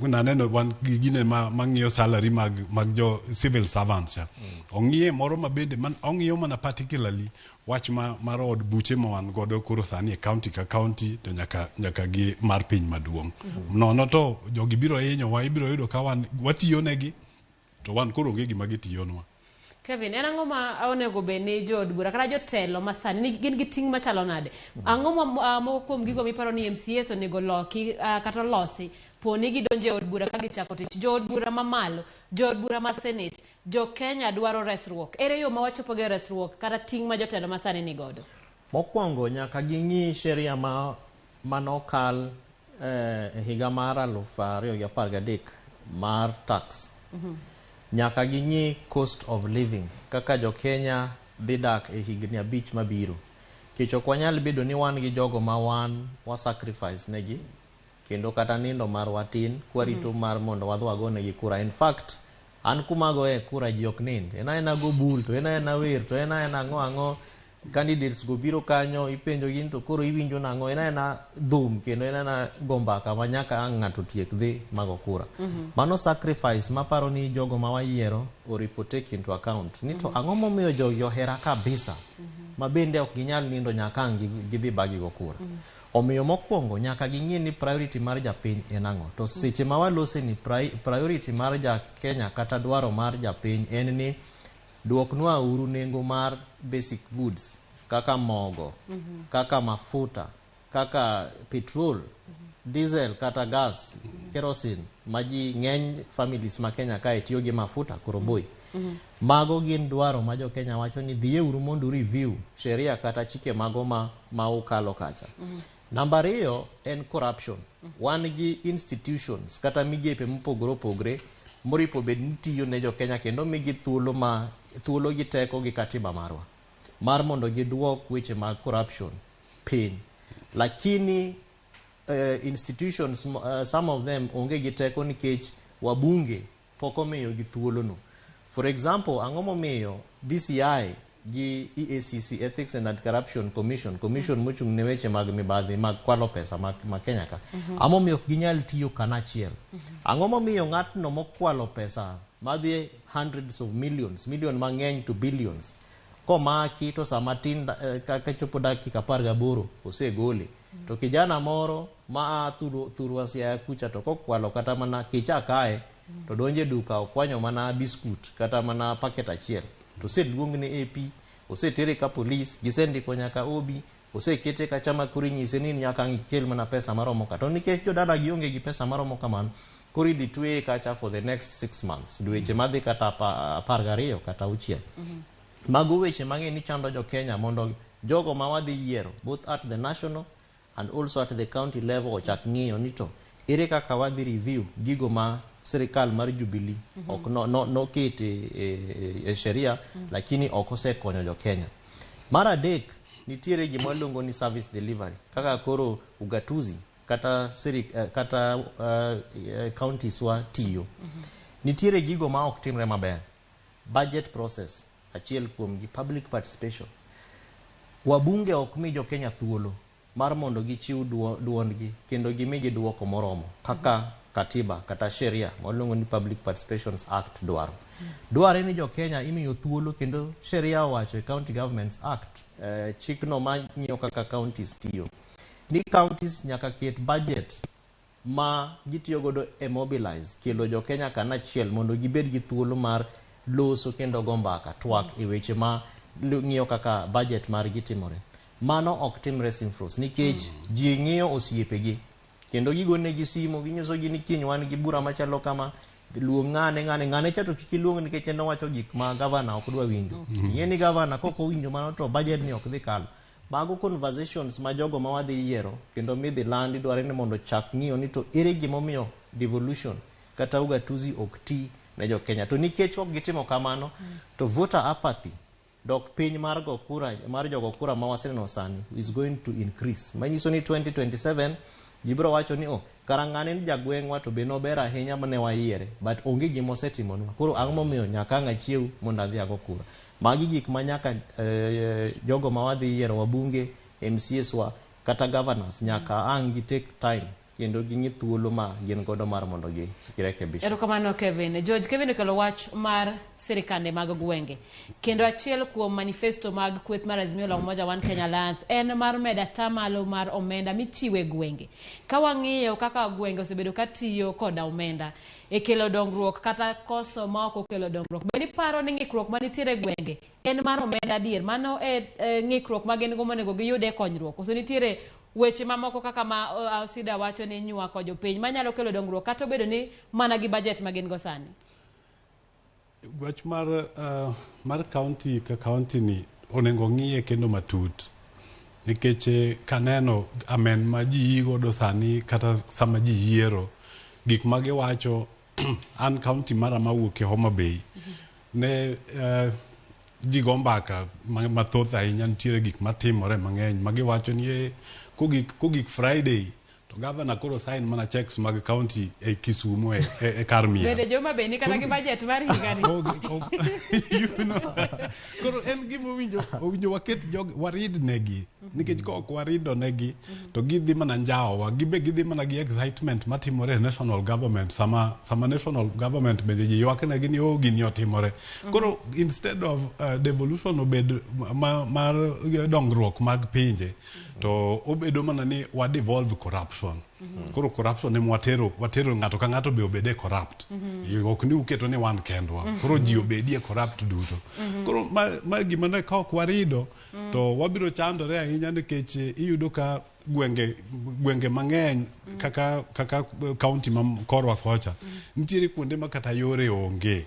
Naneno wan gi gine ma mang'iyo salary mag jo civil servants cha. Ong'iye moro ma bende man, ong'iyo mana particularly wach ma mar od buche ma wan godo koro sani e county ka county to nyaka gi mar piny maduong'. Nono to jogi biro hinyowa, ibiro yudo ka wan watiyo negi to wan koro onge gima gitiyonwa. Kevin, en ang'o ma onego bed ni jood bura kata jotelo ma sani gin gi ting' machalo nade? Ang'o ma moko kuom gigo miparo ni MCAs onego loki kata olosi po ni gidonjo e od bura ka gichako tich? Jood bura mamalo, jood bura ma senate, jo Kenya dwaro resruok. Ere yo ma wachopogo e resruok kata ting' ma jotelo ma sani ni godo? Mokwongo nyaka ging'i sheria ma manokal e higa mar 2013 mar tax. Nyaka ging'i cost of living kaka jo Kenya dhi dak e higni 5 mabiro. Nikech ok wanyal bedo ni wan gi jogo ma wan wa sacrifice negi kendo kata nindo marwa tin kwarito mar mondo wadhi wagonegi kura. In fact, an kuma agoye kura ji ok nind. En aena go bul to en aena wer to en aena ang'o ang'o candidates go biro kanyo ipenjo gi ni to koro iwinjo nang'o en aena dhum kendo en aena go mbaka ma nyaka ang' ng'ato tiek dhi mago kura. Mano sacrifice maparo ni jogo ma wayiero oripo take into account ni to ang'o momiyo jogi ohera kabisa ma bende ok ginyal nindo nyaka ang' gidhi ba gigo kura. Omiyo mokwongo nyaka ging'i ni priority mar japiny en ang'o. To seche ma walose ni priority mar ja Kenya kata dwaro mar japiny en ni duoknwa uru nengo mar basic goods kaka mogo, kaka mafuta, kaka petrol, diesel kata gas, kerosene ma ji ng'eny families ma Kenya kae tiyo gi mafuta koroboi. Mago gin dwaro ma jo Kenya wacho ni dhiyeuru mondo review sheria kata chike mago ma ukalo kacha. Namba ariyo en corruption. Wan gi institutions kata migepe mopogore opogore moripo bed ni tiyo ne jo Kenya kendo migi thuolo ma thuolo gi teko gi katiba marwa mar mondo giduok weche mag corruption piny. Lakini institutions some of them onge gi teko nikech wabunge pok omiyo gi thuolo no. For example, ang'o momiyo DCI gi EACC, Ethics and Anti-Corruption Commission, commission mochung' ne weche mag mibadhi mag kwalo pesa ma Kenya ka. Ang'o momiyo ok ginyal tiyo kanachiel? Ang'o momiyo ng'atno mokwalo pesa madhi hundreds of millions, million mang'eny to billions, komaki to sama tin ka chopo dakika 18 osegole. To kijana moro ma a thurwa Siaya kucha to kokwalo kata mana kicha kae to donje duka okwanyo mana biskut kata mana paket achiel to oseluong ne AP, osetere ka polis, gisendiko nyaka OB, osekete kacha ma koro inyise ni nyaka ang' ikel mana pesa maromo ka. To nikech jodala gionge gi pesa maromo kamano, koro idhi tweye kacha for the next 6 months, dweche madhi kata 12 kata 6. Mago weche mang'eny ni chando jo Kenya mondo jogo ma wadhi yiero both at the national and also at the county level ochak ng'iyo ni to ere kaka wadhi review gigo ma sirikal mar Jubilee ok no, no, nokete e sheria lakini ok osekonyo jo Kenya. Mar adek nitiere gima waluongo ni service delivery kaka koro ugatuzi kata kata counties wa tiyo. Nitiere gigo ma ok timre maber. Budget process achiel kuom gi public participation. Wabunge ok mi jo Kenya thuolo mar mondo gichiw duondgi kendo gimigi duoko moromo kaka katiba kata sheria maluongo ni Public Participations Act dwaro. Dware ni jo Kenya imiyo thuolo kendo sheria owacho e County Governments Act chikno mang'iyo kaka counties tiyo ni counties nyaka ket budget ma gitiyo godo e mobilize kelo jo Kenya kanachiel mondo gibed gi thuolo mar loso kendo go mbaka twak e weche ma ng'iyo kaka budget margi timore. Mano ok timre Simfros nikech ji ng'iyo osiepegi kendo gigonegi simo ginyisogi ni kiny wan gi bura machalo kama luong ng'ane ng'ane ng'ane cha to kik iluong nikech en owacho gik ma gavana ok dwa winjo. Ing'e ni gavana kok owinjo mano to budget ni ok dhi kalo. Mago conversations ma jogo ma wadhi yiero kendo midhi landi dware ni mondo chak ng'iyo ni to ere gimomiyo devolution kata ugatuzi ok ti ne jo Kenya. To nikech ok gitimo kamano to voter apathy dok piny mar go kura mar jogo kura ma waseneno sani is going to increase. Manyiso ni 2027 ji biro wacho ni oh kara ng'ane ni jagweng'wa to be nober ahinya mane wayiere but onge gima osetimonwa koro ang'o momiyo nyaka ang' achiew mondo adhi ago kura. Magi gik ma nyaka jogo ma wadhi yiero wabunge, MCAs wa kata governors nyaka ang' gi take time. Kendo ging'i thuolo ma gin godo mar mondo girekebisha. Erokamano Kevin. George, Kevin okelo wach mar sirikande mag gwenge. Kendo achiel kuom manifesto mag kweth mar Azimio la Umoja One Kenya Alliance en mar medo atamalo mar omenda michiwe gwenge. Ka wang'iyo kaka gwenge osebedo ka tiyo koda omenda e kelo dongruok kata koso ma ok okelo dongruok. Bende iparo ni ng'ikruok manitiere e gwenge en mar omenda adier? Mano e ng'ikruok ma gin go monego giyude konyruok. Koso nitiere weche mamoko kaka ma Osida wacho ni nywako jopiny manyalo kelo dongruok kata obedo ni mana gi budget ma gin go sani. Wach mar county ka county ni onego ng'iye kendo matut nikech kaneno amen ma ji godo sani kata sama ji yiero gik ma giwacho. An county mara mawuok e Homa Bay ne ji go mbaka mathoth ahinya. Nitiere gik matimore mang'eny ma giwacho ni kogik Friday to governor koro sign mana checks mag county e Kisumu e kar miel. Bende joma be ni kata gi budget mar higani. Koro en gima owinjo waket jog warid negi nikech ka ok warido negi to gidhi mana njawowa gibe gidhi mana gi excitement matimore e national government sama national government bende ji ywak negi ni oh, gini otimore. Koro instead of devolution obed mar dongruok mag pinje to obedo mana ni wa devolve corruption. Koro corruption ema watero ng'ato ka ng'ato be obede corrupt. Ok ni uketo ni wan kendwa. Koro ji obedie corrupt duto. Koro ma gima ne ka ok warido to wabiro chandore ahinya nikech iyudo ka gwenge mang'eny kaka county ma korwa kocha nitiere kuonde ma kata yore onge.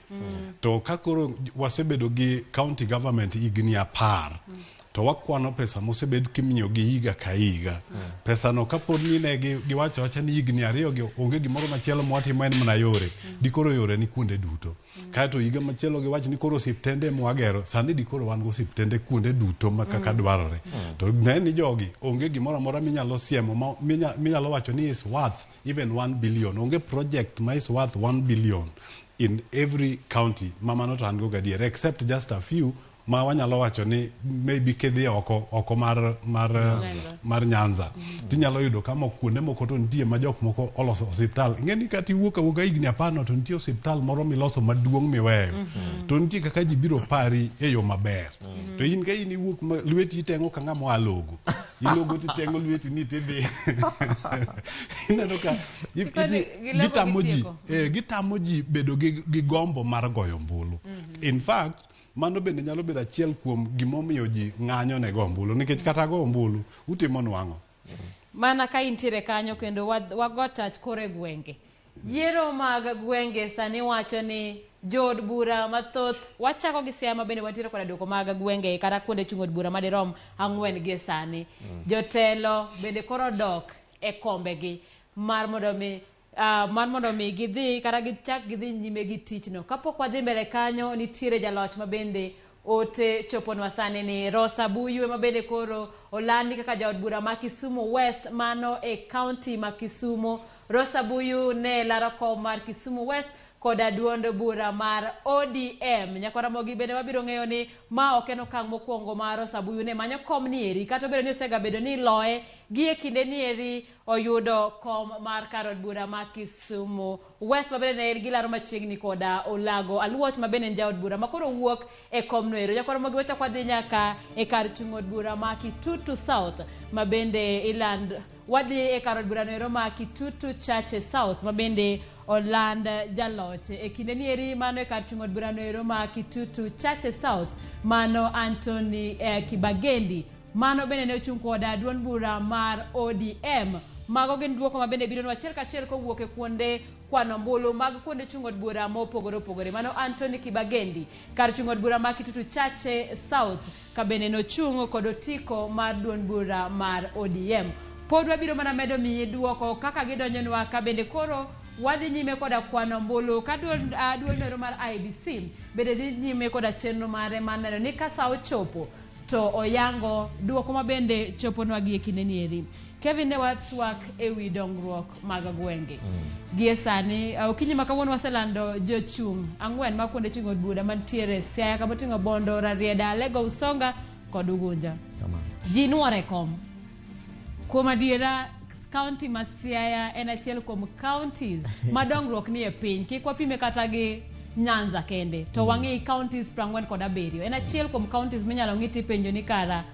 To ka koro wasebedo gi county government higni 10 to wakwano pesa mosebed kimiyo gi higa ka higa. Pesa no kapod ni ne giwacho awacha ni higni 2 gi onge gimoro machielo mwatimo en mana yore, dikoro yore ni kuonde duto. Kaeto higa machielo giwacho ni koro osiptende mwagero sani dikoro wan go osiptende kuonde duto ma kaka dwarore. To ne ni jogi onge gimoro amora minyalo siemo minyalo wacho ni is worth even 1 billion. Onge project ma is worth 1 billion in every county ma mano to an go gadier, except just a few ma wanyalo wacho ni maybe kidhi oko mar Nyanza tinyalo yudo ka moko kuonde moko to nitie ma jok moko oloso osiptal. Ing'e ni kata iwuok awuoka higni 10 no to nitie osiptal moro miloso maduong' miweyo to nitie kaka ji biro pari e yo maber. To in ka in iwuok ma lweti iteng'o ka ng'ama oa logo ilogo titeng'o lweti ni tidhi ineno ka Gilogo gitamo ji gitieko. Gitamo ji bedo gi gombo mar goyo ombulu. In fact, mano bende nyalo bedo achiel kuom gimomiyo ji ng'anyo ne go ombulu nikech kata go ombulu utimo nwang'o. Mana ka intiere kanyo kendo wago tach koro e gwenge. Yiero mag gwenge sani wacho ni jood bura mathoth wachako gi Siaya ma bende wantiere koda duoko mag gwenge kata kuonde chung' od bura madirom 4 gie sani. Jotelo bende koro dok e kombegi mar mondo mi gidhi kata gichak gidhi nyime gi tichno. Kapok wadhi mbele kanyo, nitiere jaloch ma bende ote choponwa sani ni Rosa Buyu ema bende koro olandi kaka jaod bura ma Kisumu West mano e county ma Kisumu. Rosa Buyu ne laro kom mar Kisumu West koda duond bura mar ODM. Nyakwar Ramogi bende wabiro ng'eyo ni ma ok en okang' mokwongo ma Rosa Buyu ne manyo kom nieri kata obedo ni osegabedo ni iloye gi e kinde nieri oyudo kom mar kar od bura ma Kisumu West ma bende ne gilaro machiegni koda Olago Aluoch ma bende en jaod bura ma koro wuok e kom no ero. Nyakwar Ramogi wachako wadhi nyaka e kar chung' od bura ma Kitutu South ma bende iland wadhi e kar od bura no ero ma Kitutu Chache South ma bende oland jaloch e kinde nieri mano e kar chung' od bura no ero ma Kitutu Chache South mano Anthony Kibagendi mano bende ne ochung' koda duond bura mar ODM. Mago gin duoko ma bende bironwa achiel kachiel kowuok e kuonde kwano ombulu mag kuonde chung' od bura mopogore opogore. Mano Anthony Kibagendi kar chung' od bura ma Kitutu Chache South ka bende nochung' kod otiko mar duond bura mar ODM. Pod wabiro mana medo miyi duoko kaka gidonjonwa ka bende koro wadhi nyime koda kwano ombulu ka duol noero mar IEBC bende dhi nyime koda chenro mare mar neno ni ka sa ochopo to oyango duoko ma bende choponwa gi e kinde nieri. Kevin ne watwak ewi dongruok mag gwenge. Gie sani okinyi ma kawuono waselando jochung' 4 mag kuonde chung' od bura mantiere Siaya kama oting'o Bondo, Rarieda, Alego, Usonga kod Ugunja. Ji nuore kom. Kuom adiera County ma Siaya en achiel kuom counties ma dongruok nie piny. Kik wapime kata gi Nyanza kende, to wang'i counties 47. En achiel kuom counties minyalo ng'i tipenjo ni kara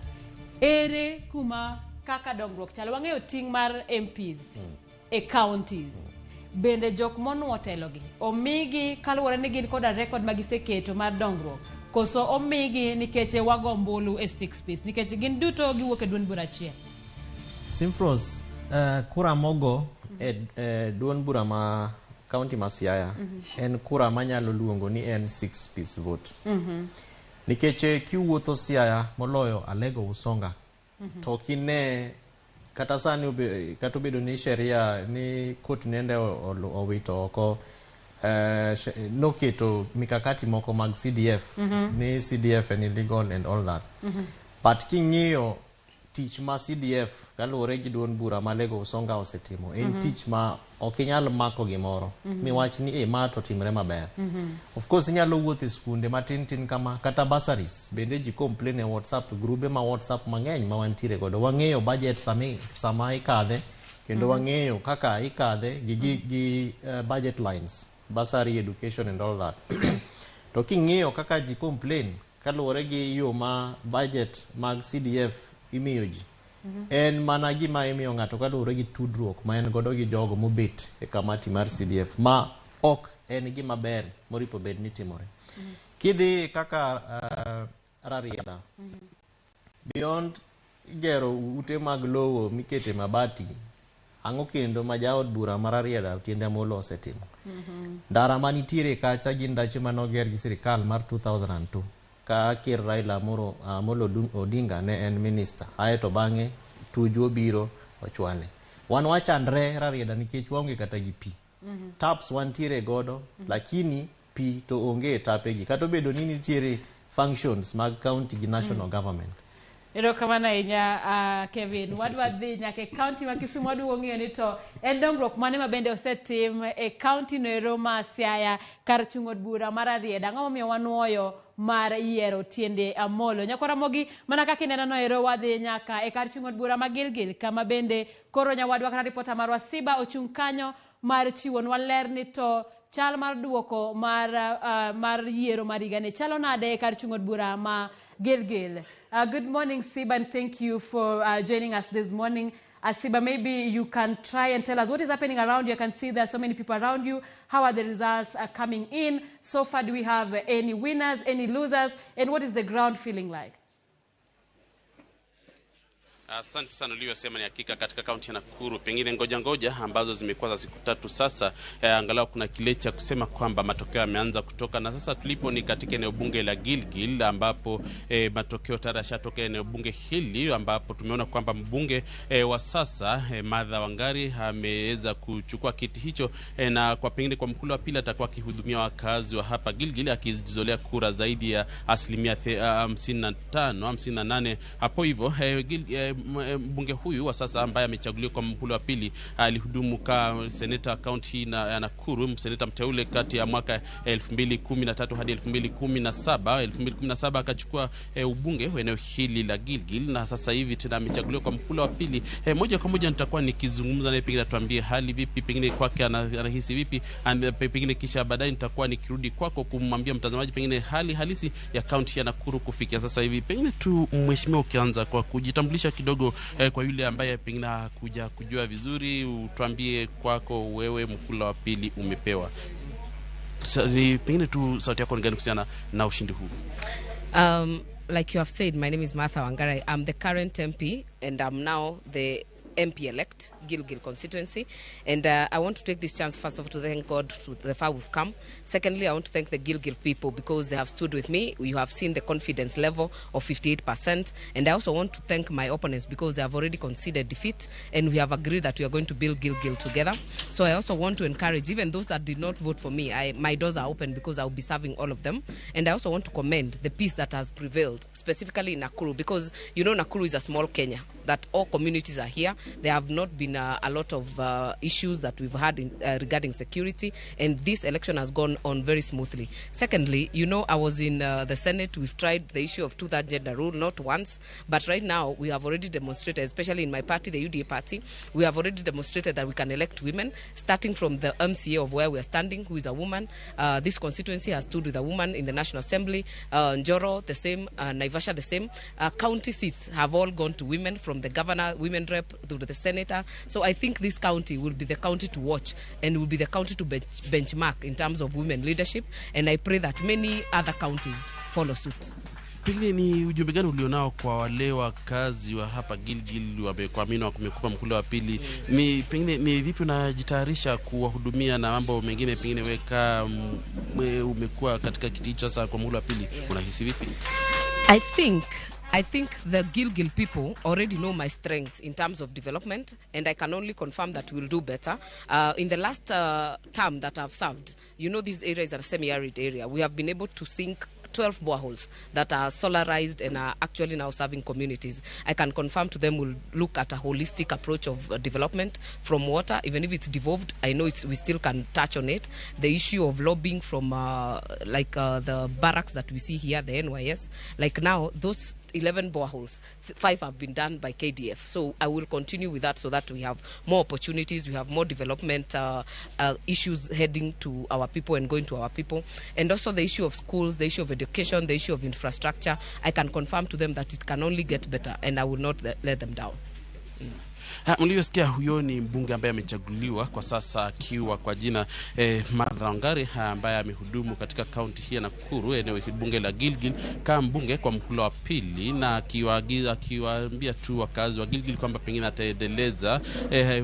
ere kuma kaka dongruok chalo. Wang'eyo ting' mar MPs e counties. Bende jok monuo telogi omigi kaluwore ni gin koda record ma giseketo mar dongruok, koso omigi nikech wago ombulu e six piece, nikech gin duto giwuok e duond bura achiel? Simfros, kura mogo e duond bura ma county ma Siaya en kura manyalo luongo ni en six piece vote. Nikech kiwuotho Siaya moloyo Alego Usonga, to kine kata sani kata obedo ni sheria ni court nende owito oko, noketo mikakati moko mag CDF ni CDF en illegal and all that, but king'iyo tich ma CDF kaluwore gi duond bura ma Alego Usonga osetimo en tich ma ok inyal mako gimoro miwach ni ma to timre maber. Of course inyalo wuotho e skunde matin tin kama kata bursaries bende ji complain e WhatsApp grube ma WhatsApp mang'eny ma wantiere godo. Wang'eyo budget sama ikadhe kendo wang'eyo kaka ikadhe gi budget lines, bursary, education and all that. To king'iyo kaka ji complain kaluwore gi yo ma budget mag CDF imiyo ji, en mana gima imiyo ng'ato kaluwore gi tudruok ma en godo gi jogo mobet e kamati mar CDF, ma ok en gima ber moripo bed ni timore. Kidhi kaka Rarieda, beyond gero ute mag lowo mikete mabati, ang'o kendo ma jaod bura ma Rarieda Otiende Amolo osetimo? Ndara manitiere kacha gin ndache manoger gi sirikal mar 2002 ka ker Raila Amolo Odinga ne en minister, aeto bang'e Tuju obiro ochwale. Wan wachandre Rarieda nikech waonge kata gi pi. Taps wantiere godo, lakini pi to onge e tapegi, kata obedo ni nitiere functions mag county gi national government. Erokamano ahinya, Kevin. Wadwa dhi nyaka e county ma Kisumu, wadwa ng'eyo ni to en dongruok mane ma bende osetim e county no ero ma Siaya kar chung' od bura mar Rarieda. Ang'o momiyo wanuoyo mar yiero Otiende Amolo? Nyakwa Ramogi, mana kaka ineno no ero, wadhi nyaka e kar chung' od bura ma Gilgil kama bende koro nyawadwa kata ripota marwa Siba ochung' kanyo mar chiwonwa ler ni to chal mar duoko mar yiero mar higani chalo nade e kar chung' od bura ma Gilgil. Good morning, Siba, and thank you for joining us this morning. Siba, maybe you can try and tell us what is happening around you. I can see there are so many people around you. How are the results coming in? So far, do we have any winners, any losers, and what is the ground feeling like? Asante sana. Uliyosema ni hakika katika kaunti ya Nakuru, pengine ngoja ngoja ambazo zimekuwa za siku 3 sasa, angalau kuna kile cha kusema kwamba matokeo yameanza kutoka, na sasa tulipo ni katika eneo bunge la Gilgil ambapo matokeo tayari yashatokea eneo bunge hili, ambapo tumeona kwamba mbunge wa sasa Martha Wangari ameweza kuchukua kiti hicho, na kwa pengine kwa mhula wa pili atakuwa akihudumia wakazi wa hapa Gilgil akijizolea kura zaidi ya 55% 58 hapo hivyo. Mbunge huyu wa sasa ambaye amechaguliwa kwa mhula wa pili alihudumu kama seneta kaunti ya Nakuru, seneta mteule kati ya mwaka 2013 hadi 2017. 2017 akachukua ubunge wa eneo hili la Gilgil, na sasa hivi tena amechaguliwa kwa mhula wa pili. Moja kwa moja nitakuwa nikizungumza naye, pengine atuambie hali vipi, pengine kwake anahisi vipi, pengine kisha baadaye nitakuwa nikirudi kwako kumwambia mtazamaji pengine hali halisi ya kaunti ya Nakuru kufikia sasa hivi. Pengine tu mheshimiwa, ukianza kwa kujitambulisha kidogo kwa yule ambaye pengine hakuja kujua vizuri, utuambie kwako wewe mhula wa pili umepewa. Pengine tu sauti yako ni gani kuhusiana na ushindi huu? Like you have said, my name is Martha Wangari. I'm the current MP and I'm now the MP-elect, Gilgil constituency. And I want to take this chance, first of all, to thank God to the far we've come. Secondly, I want to thank the Gilgil people because they have stood with me. You have seen the confidence level of 58%. And I also want to thank my opponents because they have already conceded defeat and we have agreed that we are going to build Gilgil together. So I also want to encourage even those that did not vote for me. My doors are open because I will be serving all of them. And I also want to commend the peace that has prevailed, specifically in Nakuru, because you know Nakuru is a small Kenya, that all communities are here. There have not been a lot of issues that we've had regarding security, and this election has gone on very smoothly. Secondly, you know, I was in the Senate. We've tried the issue of two-third gender rule, not once, but right now we have already demonstrated, especially in my party, the UDA party, we have already demonstrated that we can elect women, starting from the MCA of where we are standing, who is a woman. This constituency has stood with a woman in the National Assembly. Njoro, the same. Naivasha, the same. County seats have all gone to women, from the governor, women rep, to the senator. So I think this county will be the county to watch and will be the county to benchmark in terms of women leadership. And I pray that many other counties follow suit. Pengine ni ujumbe gani ulionao kwa wale wakazi wa hapa Gilgil wamekuamini wamekupa mhula wa pili? Ni pengine ni vipi unajitayarisha kuwahudumia na mambo mengine, pengine weka umekuwa katika kiti hicho sasa kwa mhula wa pili, unahisi vipi? I think the Gilgil people already know my strengths in terms of development, and I can only confirm that we'll do better. In the last term that I've served, you know, this area is a semi-arid area. We have been able to sink 12 boreholes that are solarized and are actually now serving communities. I can confirm to them we'll look at a holistic approach of development from water, even if it's devolved. I know we still can touch on it. The issue of lobbying from the barracks that we see here, the NYS, like now those 11 boreholes, 5 have been done by KDF. So I will continue with that so that we have more opportunities, we have more development issues heading to our people and going to our people. And also the issue of schools, the issue of education, the issue of infrastructure. I can confirm to them that it can only get better, and I will not let them down. Mlivyosikia, huyo ni mbunge ambaye amechaguliwa kwa sasa akiwa kwa jina Martha Wangari, ambaye amehudumu katika kaunti hii ya Nakuru, eneo bunge la Gilgil, kama mbunge kwa mhula wa pili, na akiwaambia tu wakazi wa Gilgil kwamba pengine ataendeleza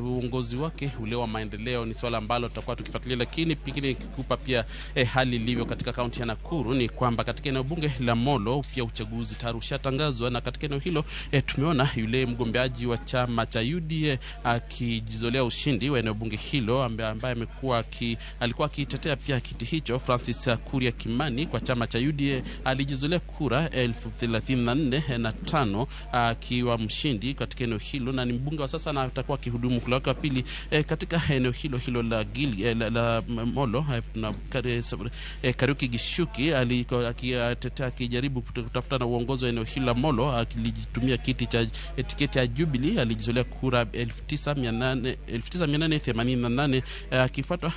uongozi wake ule wa maendeleo. Ni swala ambalo tutakuwa tukifuatilia, lakini pengine ikikupa pia hali ilivyo katika kaunti ya Nakuru ni kwamba katika eneo bunge la Molo pia uchaguzi tayari ushatangazwa, na katika eneo hilo tumeona yule mgombeaji wa chama cha UDA akijizolea ushindi wa eneo bunge hilo, ambaye alikuwa akitetea pia kiti hicho, Francis Kuria Kimani kwa chama cha UDA alijizolea kura 34,005 akiwa mshindi katika eneo hilo, na ni mbunge wa sasa na atakuwa akihudumu mhula wake wa pili katika eneo hilo hilo la la Molo. Na Kariuki Gishuki alikuwa akijaribu kutafuta na uongozi wa eneo hilo la Molo, alijitumia kiti cha tiketi ya Jubilee, alijizolea kura 9888 akifuatwa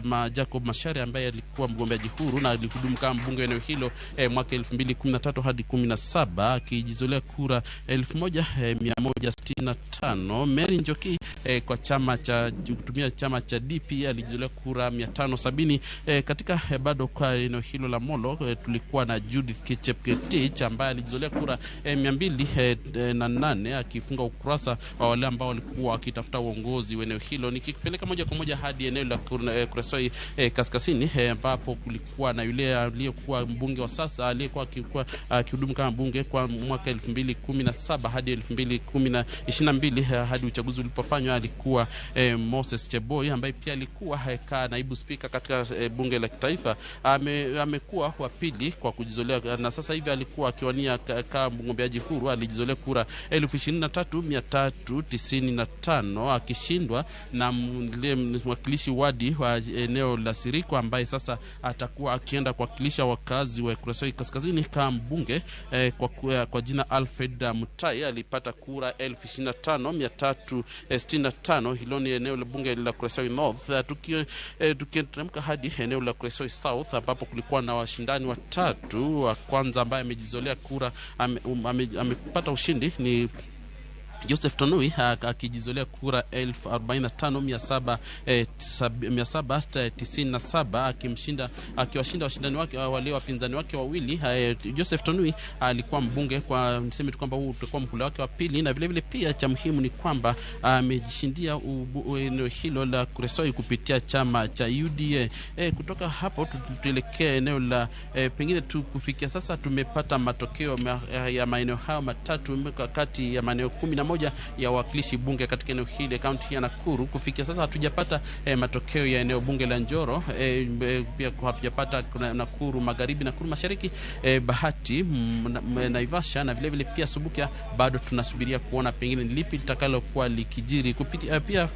na Jacob Mashari ambaye alikuwa mgombeaji huru na alihudumu kama mbunge eneo hilo mwaka 2013 hadi 17 akijizolea kura 1165. Mary Njoki kwa chama cha kutumia chama cha DP alijizolea kura 570. Katika bado kwa eneo hilo la Molo tulikuwa na Judith Chepngetich ambaye alijizolea kura 208 akifunga ukurasa wa wale ambao walikuwa wakitafuta uongozi wa eneo hilo. Nikipeleka moja kwa moja hadi eneo la Kuresoi Kaskazini, ambapo kulikuwa na yule aliyekuwa mbunge wa sasa aliyekuwa akihudumu kama mbunge kwa mwaka 2017 hadi 2022 hadi uchaguzi ulipofanywa, alikuwa Moses Cheboi ambaye pia alikuwa naibu spika katika bunge la kitaifa. Amekuwa wa pili kwa kujizolea, na sasa hivi alikuwa akiwania kama mgombeaji huru, alijizolea kura 23,395 akishindwa na mwakilishi wadi wa eneo la Siriko ambaye sasa atakuwa akienda kuwakilisha wakazi wa Kuresoi Kaskazini kama mbunge kwa jina Alfred Mutai, alipata kura 25,365. Hilo ni eneo la bunge la Kuresoi North. Tukiteremka hadi eneo la Kuresoi South ambapo kulikuwa na washindani watatu. Wa kwanza ambaye amejizolea kura amepata ushindi ni Joseph Tonui akijizolea kura 45,797 akiwashinda washindani wake wale wapinzani wake wawili. Joseph Tonui alikuwa mbunge kwa mseme tu kwamba huu utakuwa mhula wake wa pili, na vile vile pia cha muhimu ni kwamba amejishindia eneo hilo la Kuresoi kupitia chama cha UDA. Kutoka hapo tuelekee eneo la pengine tu kufikia sasa tumepata matokeo ya maeneo hayo matatu kati ya maeneo 11 ya wakilishi bunge katika eneo hili kaunti ya Nakuru. Kufikia sasa hatujapata matokeo ya eneo bunge la Njoro, pia hatujapata kuna Nakuru Magharibi, Nakuru Mashariki, Bahati, Naivasha na vilevile pia Subukia. Bado tunasubiria kuona pengine ni lipi litakalokuwa likijiri kupitia pia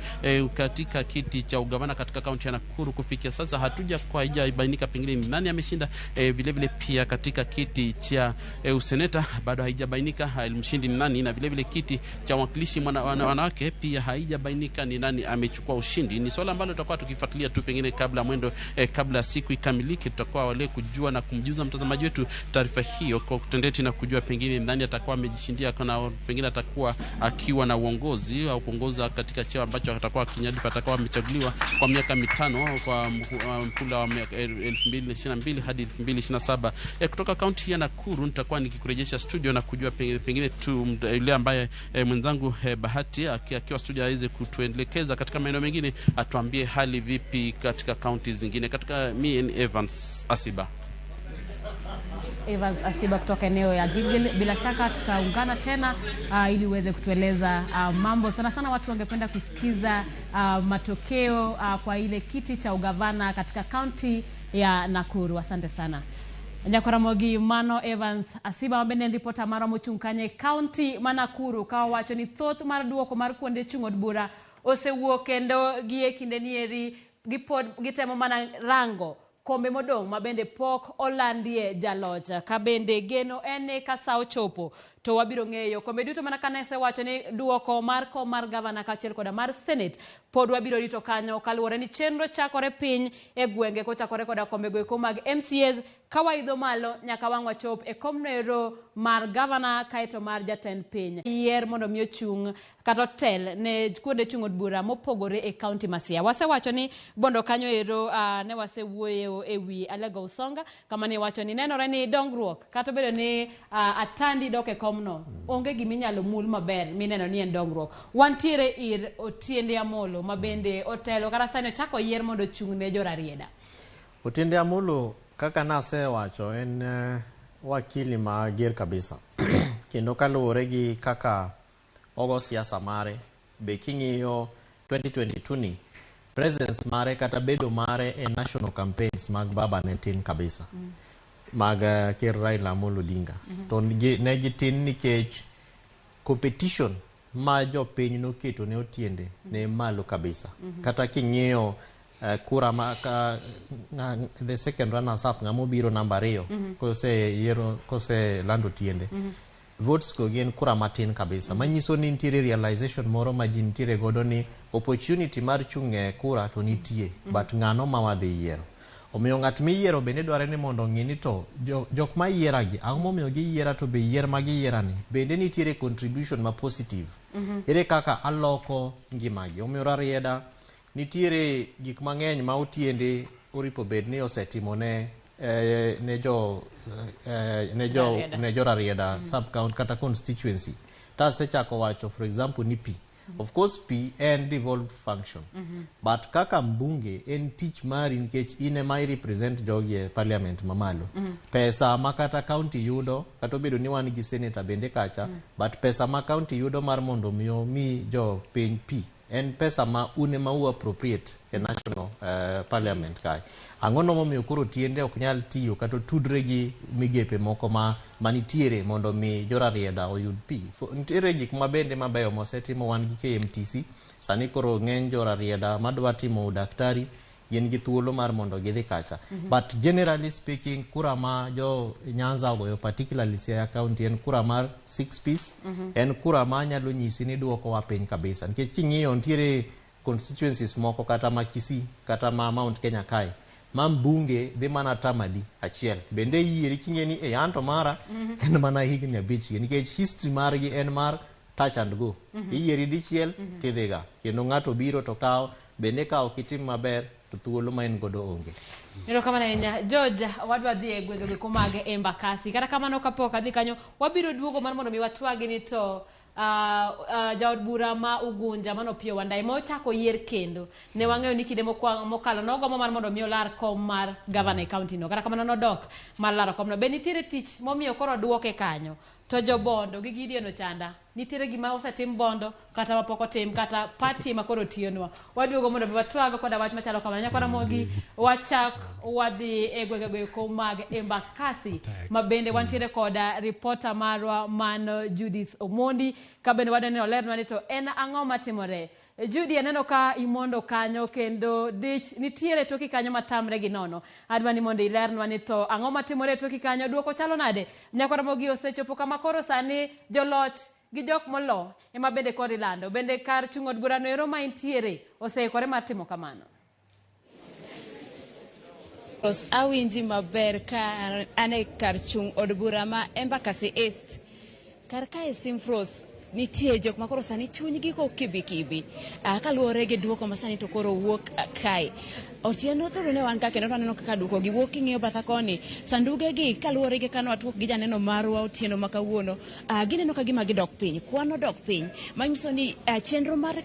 katika kiti cha ugavana katika kaunti ya Nakuru. Kufikia sasa hatuja kwa haijabainika pengine ni nani ameshinda. Vilevile pia katika kiti cha useneta bado haijabainika mshindi ni nani, na vilevile kiti cha mwakilishi wanawake pia haijabainika ni nani amechukua ushindi. Ni swala ambalo tutakuwa tukifuatilia tu pengine kabla mwendo kabla siku ikamilike, tutakuwa wale kujua na kumjuza mtazamaji wetu taarifa hiyo kwa kutendeti na kujua pengine nani atakuwa amejishindia, kana pengine atakuwa akiwa na uongozi au kuongoza katika cheo ambacho atakuwa kinyadhifa, atakuwa amechaguliwa kwa miaka 5 kwa mhula wa 2022 hadi 2027. Kutoka kaunti ya Nakuru nitakuwa nikikurejesha studio na kujua pengine tu yule ambaye mwenzangu Bahati akiwa studio aweze kutuelekeza katika maeneo mengine, atuambie hali vipi katika kaunti zingine. Katika mimi ni Evans Asiba. Evans Asiba kutoka eneo ya Gilgil. Bila shaka tutaungana tena ili uweze kutueleza mambo. Sana sana watu wangependa kusikiza matokeo kwa ile kiti cha ugavana katika kaunti ya Nakuru. Asante sana. Nyakoramogi mano Evans Asiba mabende en ripota marwa mochung' kanye kaunti ma Nakuru ka owacho ni thoth mar duoko mar kuonde chung' od bura osewuok kendo gie kinde nieri gipod gitemo mana rango kombe modong' ma bende pok olandie jaloch. Ka bende geno en ni ka sa ochopo to wabiro ng'eyo kombe duto mana ka nesewacho ni duoko mar kom mar gavana kaachiel koda mar senate pod wabiro rito kanyo kaluwore ni chenro chakore piny e gwenge kochakore koda kombe go eko mag MCAs ka waidho malo nyaka wang' wachop e komno ero mar gavana kaeto mar jatend piny. Yier mondo mi ochung' kata otel ne kuonde chung' od bura mopogore e kaunti ma Siaya. Wasewacho ni bondo kanyo ero ne wasewuoyo e wi Alego Usonga kama ne wacho ni nenore ni dongruok kata obedo ni Atandi dok e komno onge giminyalo mul maber mineno ni en dongruok. Wantiere ir Otiende Amolo ma bende otelo kata sani ochako yier mondo ochung' ne Jorarieda. Otiende Amolo kaka nasewacho en wakili mager kabisa kendo kaluwore gi kaka ogo siasa mare be king'iyo 2022 ni presence mare kata bedo mare e national campaigns mag baba ne tin kabisa mag Ker Raila Amolo Odinga. To ne gitin nikech competition ma jopiny noketo ne Otiende ne malo kabisa. Kata king'iyo kura ma the second runners up ng'ama obiro namba 2 kose yiero kose lando Otiende votes go gin kura matin kabisa manyiso ni nitiere realization moro ma ji nitiere godo ni opportunity mar chung' e kura to nitie but ng'ano ma wadhi yiero. Omiyo ng'at miyiero bende dware ni mondo ong'i ni to jok ma yiera gi ang'o momiyo giyiera to be yier ma giyiera ni bende nitiere contribution ma positive. Ere kaka aloko ngimagi. Omiyo Rarieda nitiere gik mang'eny ma Otiende oripo bed ni osetimo ne jo Rarieda sub count kata constituency. Tasechako wacho for example ni pi. Of course pi en devolved function. But kaka mbunge en tich mari nikech in ema i represent jogi e parliament mamalo. Pesa ma kata county yudo kata obedo ni wan gi senator bende kacha but pesa ma county yudo mar mondo mi jo piny pi en pesa ma un ema u appropriate e national parliament kae. Ang'o no momiyo koro Otiende ok nyal tiyo kata otudre gi migepe moko ma manitiere mondo mi jo Rarieda oyud pi. Nitiere gik mabende mabeyo mosetimo wan gi KMTC sani koro ng'eny jo Rarieda madwa timo daktari gin gi thuolo mar mondo gidhi kacha. But generally speaking kura ma jo Nyanza ogoyo particularly Siaya County en kura mar 6 piece en kura ma nyalo nyisi ni duoko wa piny kabisa nikech king'iyo nitiere constituencies moko kata ma Kisii kata ma Mount Kenya kae ma mbunge dhi mana tamadi achiel bende yieri king'e ni e anto mara en mana higni 5 nikech history margi en mar touch and go. Iyieri dichiel tidhiga kendo ng'ato biro to kawo bende kawo kitim maber to thuolo ma en godo onge. Erokamano ahinya George, wadwa dhi e gwenge go mag Embakasi. Kata kamano kapok adhi kanyo wabiro duogo mar mondo mi watwagi ni to jaod bura ma Ugunja mano Opiyo Wandayi ma ochako yier kendo ne wang'eyo ni kinde mokalo nogombo mar mondo mi olar kom mar gavana e kaunti no. Kata kamano nodok mar laro komno. Be nitiere tich momiyo koro duoke kanyo? To jobondo gi Gideon Ochanda nitiere gima osetim bondo kata mapok otim kata party ma koro tiyonwa. Waduogo mondo mi watwag koda wach machalo kamano. Nyakwa Ramogi, wachak wadhi e gwengego eko mag Embakasi ma bende wantiere koda ripota marwa mano Judith Omondi ka bende wadwa olernwa ni to en ang'o matimore. Judy, aneno ka imondo kanyo kendo dich nitiere toki kanyo matamre gi nono. Adwa ni mondo ilernwa ni to ang'o matimore e toki kanyo, duoko chalo nade? Nyakwa Ramogi osechopo kama koro sani joloch gi jok molo ema bende koro ilando. Bende kar chung' od burano ero ma intiere oseikore mar timo kamano? Awinji maber ka an e kar chung' od bura ma Embakasi East. Kar kae Simfros nitie jok ma koro sani chunygi go kibikibi kaluwore gi duoko ma sani to koro wuok kae. Otieno Thuru ne wan ka kendo waneno kaka duoko gi wuok. King'iyo batha koni, sanduge gi kaluwore gi kano watwak gi janeno marwa otieno ma kawuono, gineno ka gima gidok piny, kwan odok piny, manyiso ni chenro mar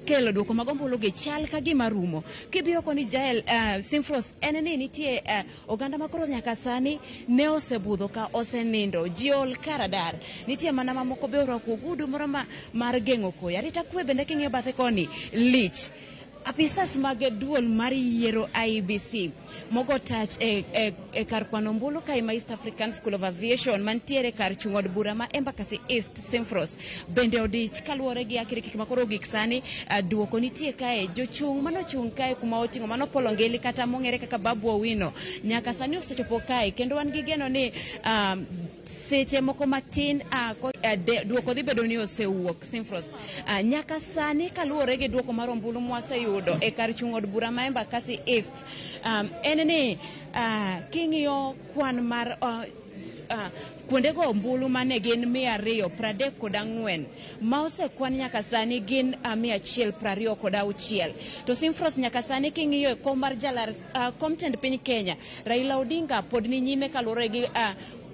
kelo duoko mag ombulu gi chal ka gima rumo. Kibiro koni Jael, Simfros, en ni nitie oganda ma koro nyaka sani ne osebudho ka osenindo, ji ol karadar. Nitie mana mamoko be orwako ogudu moro ma mar geng'o koyo. Arita kwe bende king'iyo bathe koni lich. Apisas mag duol mar yiero IEBC mogo tach e kar kwano ombulu kae ma East African School of Aviation mantiere kar chung' od bura ma Embakasi East Simfros bende odich kaluwore gi akirikiki makoro ogik sani. Duoko nitie kae, jochung' manochung' kae kuma oting'o mano Paul Ongili kata mong'ere kaka Babu Owino nyaka sani osechopo kae, kendo wan gi geno ni seche moko matin duoko dhi bedo ni osewuok. Simfros, nyaka sani kaluwore gi duoko mar ombulu mwaseyudo e kar chung' od bura ma Embakasi East, en ni king'iyo kwan mar kuondego ombulu mane gin 234 ma osekwan nyaka sani gin 126. To Simfros, nyaka sani king'iyo e kom mar jalar kom tend piny Kenya, Raila Odinga pod ni nyime kaluwore gi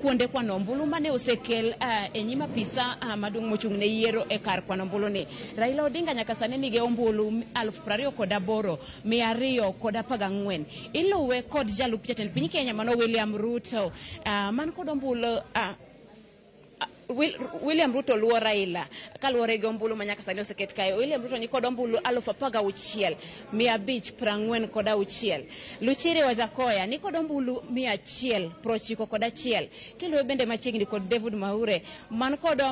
kuonde kwano ombulu mane osekel e nyim apisa maduong' mochung' ne yiero e kar kwano ombulu ni. Raila Odinga nyaka sani nigi ombulu 28,214. Iluwe kod jalup jatend piny Kenya mano William Ruto man kod ombulu William Ruto luwo Raila kaluwore gi ombulu ma nyaka sani oseket kae. William Ruto ni kod ombulu 16,546. Luchiri Wajackoyah ni kod ombulu 191. Kiluwe bende machiegni kod David Mwaure man kod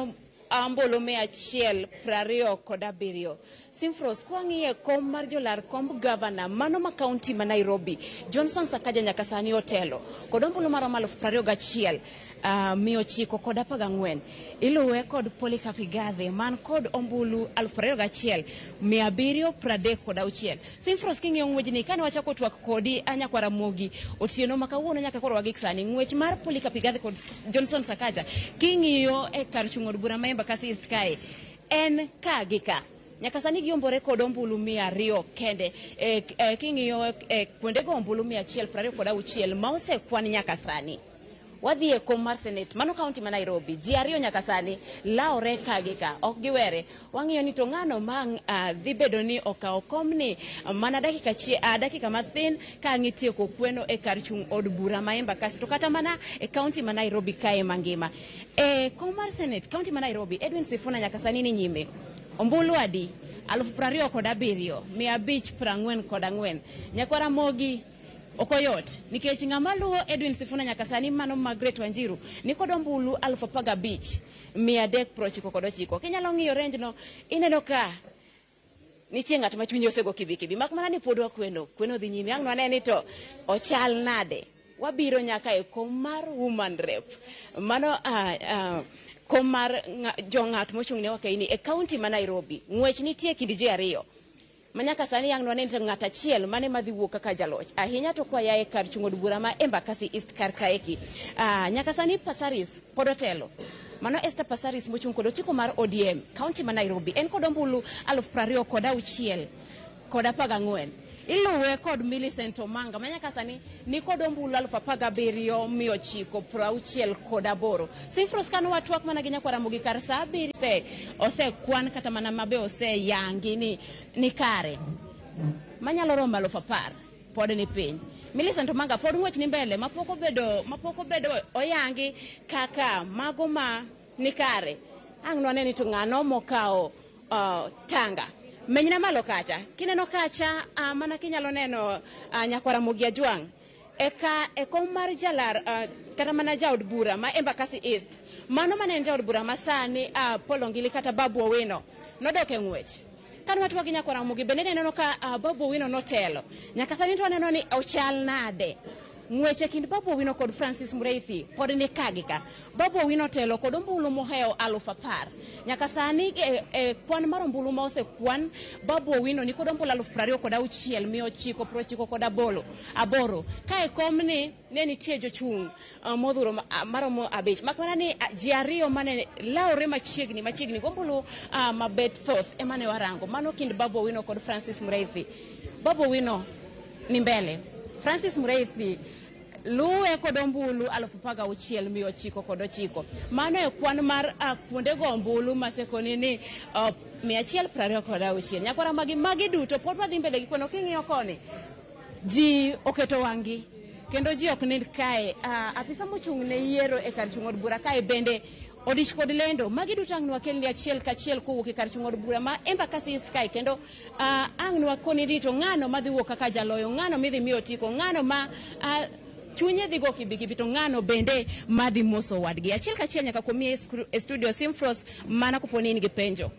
ombulu 127. Simfros, kwang'iye kom mar jolar komb gavana mano ma kaunti ma Nairobi, Johnson Sakaja nyaka sani otelo kod ombulu maromo 21,914. Iluwe kod Polycarp Igathe man kod ombulu 21,736. Simfros, king'iyo ng'wechni kane wachako twak kodi Nyakwar Ramogi otieno ma kawuono nyaka koro wagik sani, ng'wech mar Polycarp Igathe kod Johnson Sakaja king'iyo e kar chung' od bura ma Embakasi East kae en ka gi ka. Nyaka sani giombore kod ombulu 200 kende. King'iyo kuondego ombulu 126 ma osekwan nyaka sani. Wadhi e kom mar Senate mano kaunti ma Nairobi, ji ariyo nyaka sani lawre ka gi ka, ok giwere. Wang'iyo ni to ng'ano ma dhi bedo ni okawo komni mana dakika mathin ka ang' itieko kweno e kar chung' od bura ma Embakasi to kata mana e kaunti ma Nairobi kae mangima. E kom mar Senate kaunti ma Nairobi, Edwin Sifuna nyaka sani ni nyime. Ombulu adi? 27,544. Nyakwar Ramogi ok oyot nikech ng'ama luwo Edwin Sifuna nyaka sani mano Margaret Wanjiru ni kod ombulu 15,399. Kinyalo ng'iyo range no ineno ka nitie ng'at ma chunye osego kibikibi, mak mana ni pod wakweno, kweno dhi nyime. Ang' nwane ni to ochal nade. Wabiro nyaka e kom mar woman rep mano kom mar jo ng'at mochung' ne wakeini e kaunti ma Nairobi. Ng'wech nitie kind ji ariyo ma nyaka sani ang' nwane ni ng'at achiel mane madhi wuok kaka jaloch ahinya to kwa yae kar chung' od bura ma Embakasi East kar kaeki. Nyaka sani Passaris pod otelo. Mano Esther Passaris mochung' kod otiko mar ODM kaunti ma Nairobi, en kod ombulu 26,014. Iluwe kod Millicent Omanga ma nyaka sani ni kod ombulu 17,968. Simfros, kano watwak mana gi Nyakwar Ramogi kar saa 7 osekwan kata mana mabe oseyangi ni kare manyalo romo 10,000 pod ni piny. Millicent Omanga pod ng'wech ni mbele mapok obedo oyangi kaka mago ma ni kare. Ang' nwane ni to ng'ano mokawo tanga. Menyna malo kacha. Kineno kacha mana kinyalo neno nyakwara Ramogi Ajwang'. Eka e kom mar jalar kata mana jaod bura ma Embakasi East. Mano mane en jaod bura ma sani, Paul Ongili kata Babu Owino, nodok e ng'wech. Kane watwak gi nyakwara Ramogi bende neneno ka Babu Owino notelo. Nyaka sani to waneno ni ochal nade. Ng'wech e kind Babu Owino kod Francis Mureithi pod ni ka gi ka. Babu Owino otelo kod ombulu mohewo 10,000. Nyaka sani e kwan mar ombulu ma osekwan, Babu Owino ni kod ombulu 26,998. Ka e komni ne nitie jochung' modhuro maromo abich. Mak mana ni ji ariyo mane lawre machiegni machiegni gombulu mabet thoth ema ne warango. Mano kind Babu Owino kod Francis Mureithi. Babu Owino ni mbele. Francis Mureithi luwe kod ombulu 16,909. Mano e kwan mar kuonde go ombulu masekoni ni 126. Nyakwara magi duto pod wadhi mbele gi kwano. King'iyo koni, ji oketo wang'gi kendo ji ok nind kae. Apisa mochung' ne yiero e kar chung' od bura kae bende odich kod lendo. Magi duto ang' nwakelni achiel kachiel kowuok e kar chung' od bura ma Embakasi East kae, kendo ang' nwakoni ni to ng'ano madhi wuok kaka jaloyo, ng'ano midhi mi otiko, ng'ano ma chunye dhi go kibikibi, to ng'ano bende madhi moso wadgi. Achiel kachiel nyaka kuomi e studio, Simfros, mana kopo ni in gi penjo.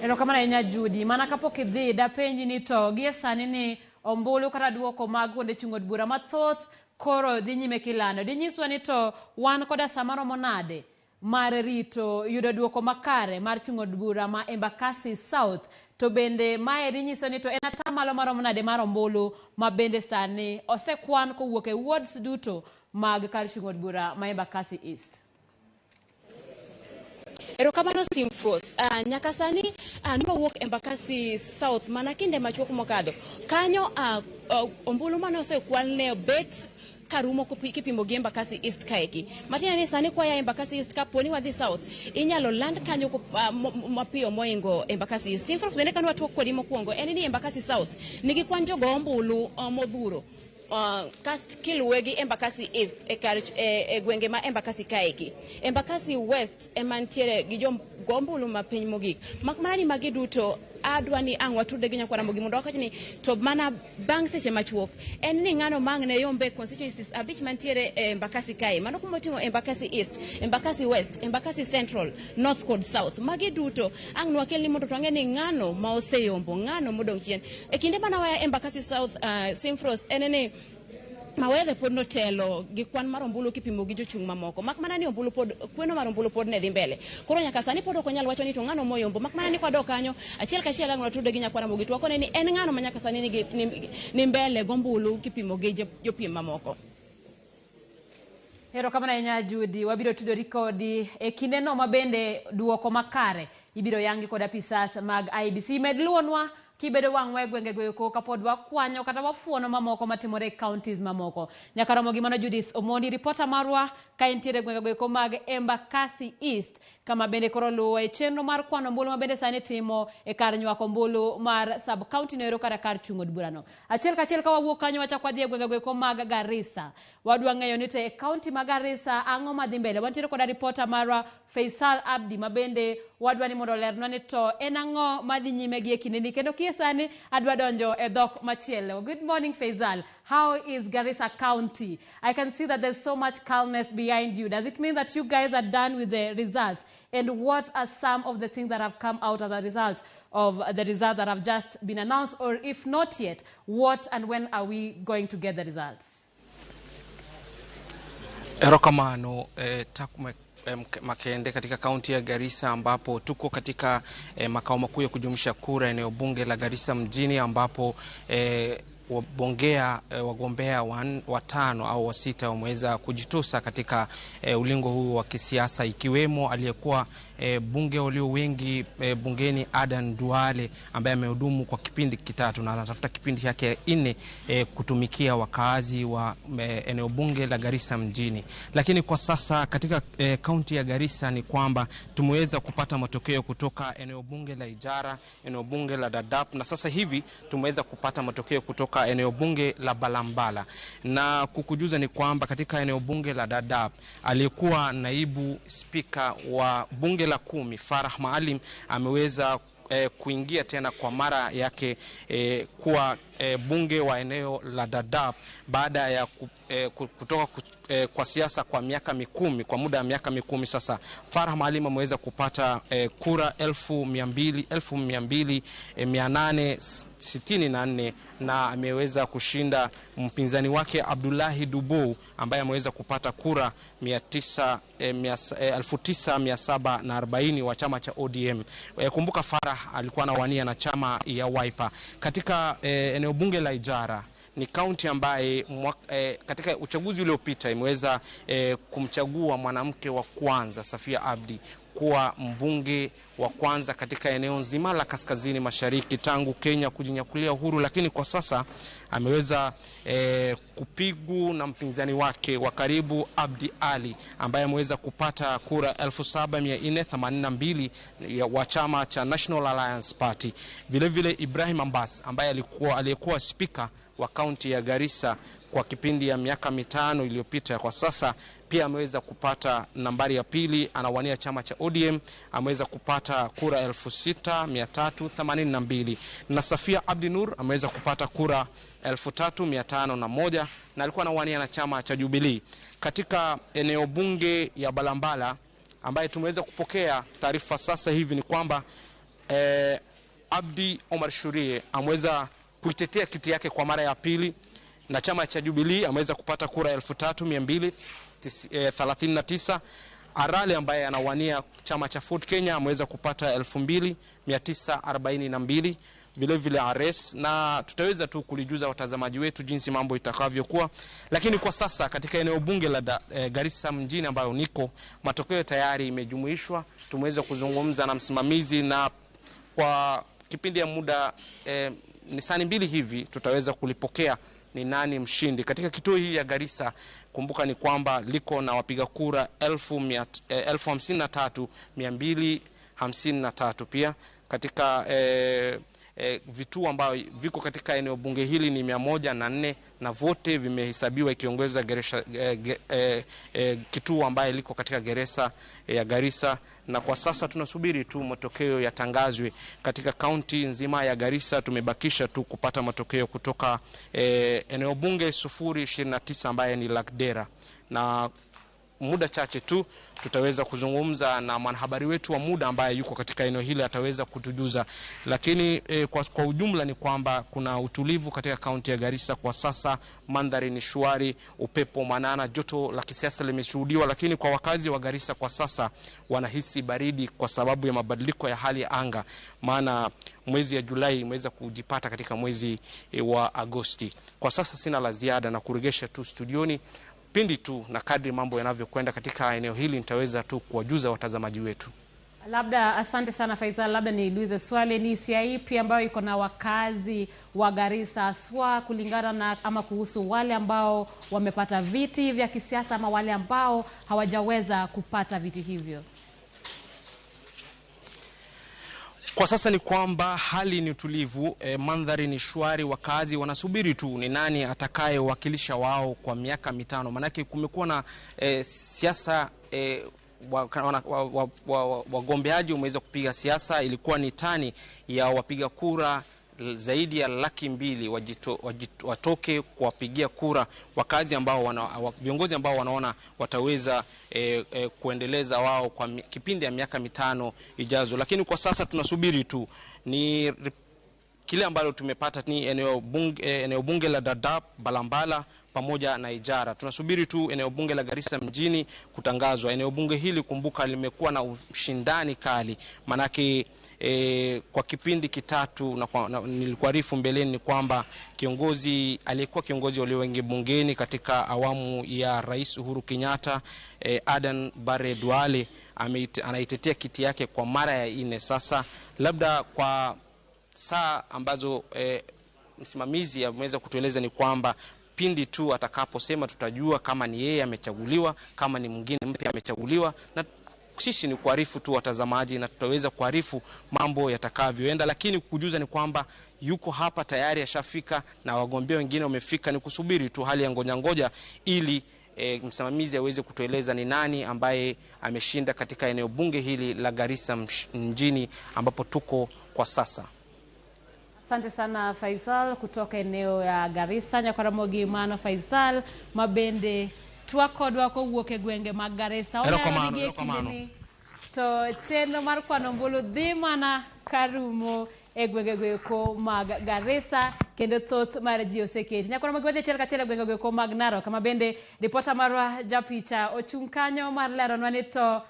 Erokamano ahinya, Judy. Mana kapok idhi, dapenji ni to gie sani ni ombulu kata duoko mag kuonde chung' od bura mathoth koro dhi nyime kilando. Dinyiswa ni to wan koda sama romo nade mar rito yudo duoko makare mar chung' od bura ma Embakasi South, to bende maeri nyiso ni to en atamalo maromo nade mar ombulu ma bende sani osekwan kowuok e wards duto mag kar chung' od bura ma Embakasi East? Erokamano, Simfros. Nyaka sani nwawuok Embakasi South mana kinde machuok mokadho. Kanyo ombulu mane osekwan ne bet karumo kipimo gi Embakasi East kaeki. Matiende ni sani kwaya Embakasi East, kapo ni wadhi South, inyalo land kanyo mapiyo moingo Embakasi East. Simfros, bende kane watwak kodi mokwongo, en ni Embakasi South nigi kwan jogo ombulu modhuro kast kiluwe gi Embakasi East e kar e gwenge ma Embakasi kaeki. Embakasi West ema nitiere gi jogo ombulu mapiny mogik. Mak mana ni magi duto adwa ni ang' watudre gi nyakwar Ramogi mondo wawach ni to mana bang' seche machuok en ni ng'ano ma ang' ne yombe constituencies abich mantiere e Embakasi kae. Mano kuma oting'o Embakasi East, Embakasi West, Embakasi Central, North kod South. Magi duto ang' nwakelni mondo to wang'e ni ng'ano ma oseyombo, ng'ano modong' chien. E kinde mane waya Embakasi South, Simfros, en ni Mawethe pod notelo gi kwan mar ombulu kipimo gi jochung' mamoko. Mak mana ni ombulu pod, kweno mar ombulu pod ne dhi mbele. Koro nyaka sani pod ok onyal wacho ni to ng'ano moyombo. Mak mana ni kwadok kanyo, achiel kachiel ang' watude gi nyakwar Ramogi to wakone ni en ng'ano ma nyaka sani ni mbele gombulu kipimo gi jopiem mamoko. Erokamano ahinya, Judy. Wabiro tudori kodi e kindeno ma bende duoko makare ibiro yangi kod apisas mag IEBC. Med luonwa kibedo wang'wa e gwenge go eko kapod wakwanyo kata wafuono mamoko matimore e counties mamoko. Nyaka romo gi mano, Judith Omondi, ripota marwa ka entiere e gwenge go eko mag Embakasi East, kama bende koro luwo e chenro mar kwano ombulu ma bende sani timo e kar nywako ombulu mar sub county no ero kata kar chung' od burano. Achiel kachiel ka wawuok kanyo, wachako wadhi e gwenge go eko mag Garissa. Wadwa ng'eyo ni to e county ma Garissa ang'o madhi mbele. Wantiere koda ripota marwa Faisal Abdi ma bende wadwa ni mondo olernwa ni to en ang'o madhi nyime gi e kindeni, kendo kie sani adwa donjo e dhok machielo. Good morning, Faisal. How is Garissa County? I can see that there's so much calmness behind you. Does it mean that you guys are done with the results? And what are some of the things that have come out as a result of the results that have just been announced? Or if not yet, what and when are we going to get the results? Erokamano takwimu makende katika kaunti ya Garissa, ambapo tuko katika makao makuu ya kujumlisha kura eneo bunge la Garissa mjini, ambapo wagombea watano au wasita wameweza kujitosa katika ulingo huu wa kisiasa, ikiwemo aliyekuwa bunge walio wengi bungeni Adan Duale ambaye amehudumu kwa kipindi kitatu na anatafuta kipindi chake 4 kutumikia wakaazi wa eneo bunge la Garissa mjini. Lakini kwa sasa katika kaunti ya Garissa ni kwamba tumeweza kupata matokeo kutoka eneo bunge la Ijara, eneo bunge la Dadaab, na sasa hivi tumeweza kupata matokeo kutoka eneo bunge la Balambala. Na kukujuza ni kwamba katika eneo bunge la Dadaab aliyekuwa naibu spika wa bunge la 10 Farah Maalim ameweza kuingia tena kwa mara yake kuwa bunge wa eneo la Dadaab baada ya kutoka kwa siasa kwa miaka 10, kwa muda wa miaka 10 sasa. Farah Maalim ameweza kupata kura 2,864 na ameweza kushinda mpinzani wake Abdullahi Dubu ambaye ameweza kupata kura 9,740 wa chama cha ODM. Kumbuka Farah alikuwa anawania na chama ya Wiper. Katika eneo bunge la Ijara ni kaunti ambaye katika uchaguzi uliopita imeweza kumchagua mwanamke wa kwanza Safia Abdi kuwa mbunge wa kwanza katika eneo nzima la kaskazini mashariki tangu Kenya kujinyakulia uhuru, lakini kwa sasa ameweza kupigu na mpinzani wake wa karibu Abdi Ali ambaye ameweza kupata kura 7482 wa chama cha National Alliance Party. Vile vile Ibrahim Ambas ambaye aliyekuwa spika wa kaunti ya Garissa kwa kipindi ya miaka 5 iliyopita, kwa sasa pia ameweza kupata nambari ya pili, anawania chama cha ODM, ameweza kupata kura 6382, na Safia Abdi Nur ameweza kupata kura 3501 na alikuwa anawania na chama cha Jubilee. Katika eneo bunge ya Balambala ambaye tumeweza kupokea taarifa sasa hivi ni kwamba Abdi Omar Shurie ameweza kuitetea kiti yake kwa mara ya pili na chama cha Jubilee, ameweza kupata kura 3239. Arale ambaye anawania chama cha Ford Kenya ameweza kupata 2942, vile vile Ares, na tutaweza tu kulijuza watazamaji wetu jinsi mambo itakavyokuwa. Lakini kwa sasa katika eneo bunge la Garissa mjini ambayo niko, matokeo tayari imejumuishwa. Tumeweza kuzungumza na msimamizi na kwa kipindi ya muda ni saa 2 hivi tutaweza kulipokea ni nani mshindi katika kituo hii ya Garissa. Kumbuka ni kwamba liko na wapiga kura 53,253. Pia katika vituo ambavyo viko katika eneo bunge hili ni 104 na vote vimehesabiwa ikiongeza kituo ambaye liko katika gereza ya Garissa. Na kwa sasa tunasubiri tu matokeo yatangazwe katika kaunti nzima ya Garissa. Tumebakisha tu kupata matokeo kutoka eneo bunge 029 ambaye ni Lagdera, na muda chache tu tutaweza kuzungumza na mwanahabari wetu wa muda ambaye yuko katika eneo hili, ataweza kutujuza. Lakini kwa ujumla ni kwamba kuna utulivu katika kaunti ya Garissa kwa sasa. Mandhari ni shwari, upepo manana, joto la kisiasa limeshuhudiwa, lakini kwa wakazi wa Garissa kwa sasa wanahisi baridi kwa sababu ya mabadiliko ya hali ya anga, maana mwezi ya Julai imeweza kujipata katika mwezi wa Agosti. Kwa sasa sina la ziada na kuregesha tu studioni. Pindi tu na kadri mambo yanavyokwenda katika eneo hili nitaweza tu kuwajuza watazamaji wetu. Labda asante sana Faisal, labda niulize swali, ni hisia ipi ambayo iko na wakazi wa Garissa haswa kulingana na ama kuhusu wale ambao wamepata viti vya kisiasa ama wale ambao hawajaweza kupata viti hivyo? Kwa sasa ni kwamba hali ni tulivu, mandhari ni shwari, wakazi wanasubiri tu ni nani atakayewakilisha wao kwa miaka 5. Manake kumekuwa na siasa, wagombeaji wameweza kupiga siasa. Ilikuwa ni tani ya wapiga kura zaidi ya 200,000 watoke kuwapigia kura wakazi ambao viongozi ambao wanaona wataweza kuendeleza wao kwa kipindi ya miaka 5 ijazo. Lakini kwa sasa tunasubiri tu ni kile ambalo tumepata ni eneo bunge la Dadaab, Balambala pamoja na Ijara. Tunasubiri tu eneo bunge la Garissa mjini kutangazwa. Eneo bunge hili kumbuka limekuwa na ushindani kali, manake kwa kipindi kitatu na nilikuarifu mbeleni ni kwamba kiongozi aliyekuwa kiongozi walio wengi bungeni katika awamu ya Rais Uhuru Kenyatta, Adan Barre Duale anaitetea kiti yake kwa mara ya 4 sasa. Labda kwa saa ambazo msimamizi ameweza kutueleza ni kwamba pindi tu atakaposema tutajua kama ni yeye amechaguliwa, kama ni mwingine mpya amechaguliwa, na sisi ni kuarifu tu watazamaji na tutaweza kuarifu mambo yatakavyoenda, lakini kujuza ni kwamba yuko hapa tayari ashafika na wagombea wengine wamefika, ni kusubiri tu hali ya ngoja ngoja ili msimamizi aweze kutueleza ni nani ambaye ameshinda katika eneo bunge hili la Garissa mjini ambapo tuko kwa sasa. Asante sana Faisal kutoka eneo ya Garissa. Nyakwaramogi mano Faisal mabende twakodwa kowuok e gwenge mag Garissa. Erokamano, erokamano. To chenro mar kwano ombulu dhi mana karumo e gwenge goeko mag Garissa kendo thoth mar ji oseketi. Nyakwaramogi wadhi achiel kachiel e gwenge goeko mag Narok kama bende ripota marwa Japicha ochung' kanyo mar leronwa ni to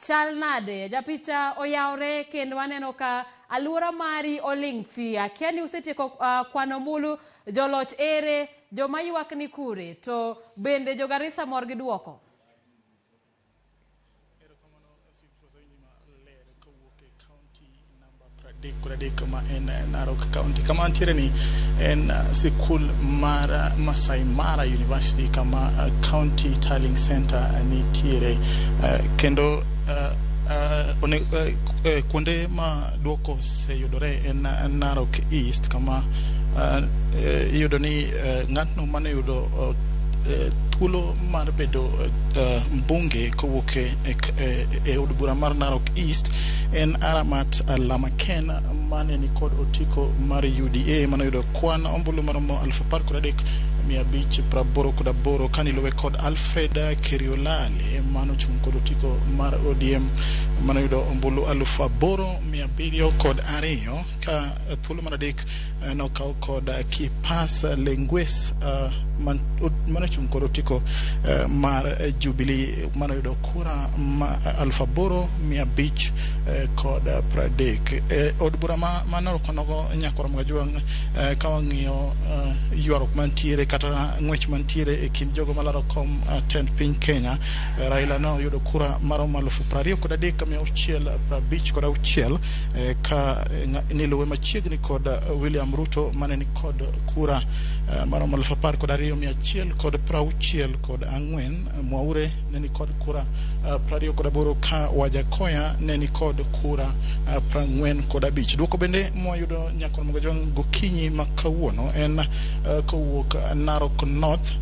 chal nade. Japicha oyawre kendo waneno ka aluora mari oling' thi. Akia ni usetieko kwano ombulu, joloch ere, joma ywak ni kure, to bende jo Garissa mor gi duoko? Adek ma en Narok County. Kama antiere ni en sikul mar Masai Mara University kama County Tallying Center nitiere, kendo kuonde ma duoko oseyudore en Narok East kama iyudo ni ng'atno mane yudo thuolo mar bedo mbunge kowuok e od bura mar Narok East en Aramat Lamaken mane ni kod otiko mar UDA mane oyudo kwan ombulu maromo 13,588 kaniluwe kod Alfred Keriolale mane ochung' kod otiko mar ODM mane oyudo ombulu 8,702 ka thuolo mar adek nokaw kod Kipas Lengwes mane ochung' kod otiko mar Jubilee mane oyudo kura 8,530. Od bura ma Narok onogo Nyakwar Mgajwang' ka wang'iyo ywaruok mantiere kata ng'wech mantiere e kind jogo malaro kom tend piny Kenya, Raila ne oyudo kura maromo 23,656 ka niluwe machiegni kod William Ruto mane ni kod kura maromo 12,164. Mwaure ne ni kod kura 28 ka Wajakoya ne ni kod kura 45. Duoko bende mwayudo Nyakwar Mgajwang' gokinyi ma kawuono en kowuok Narok North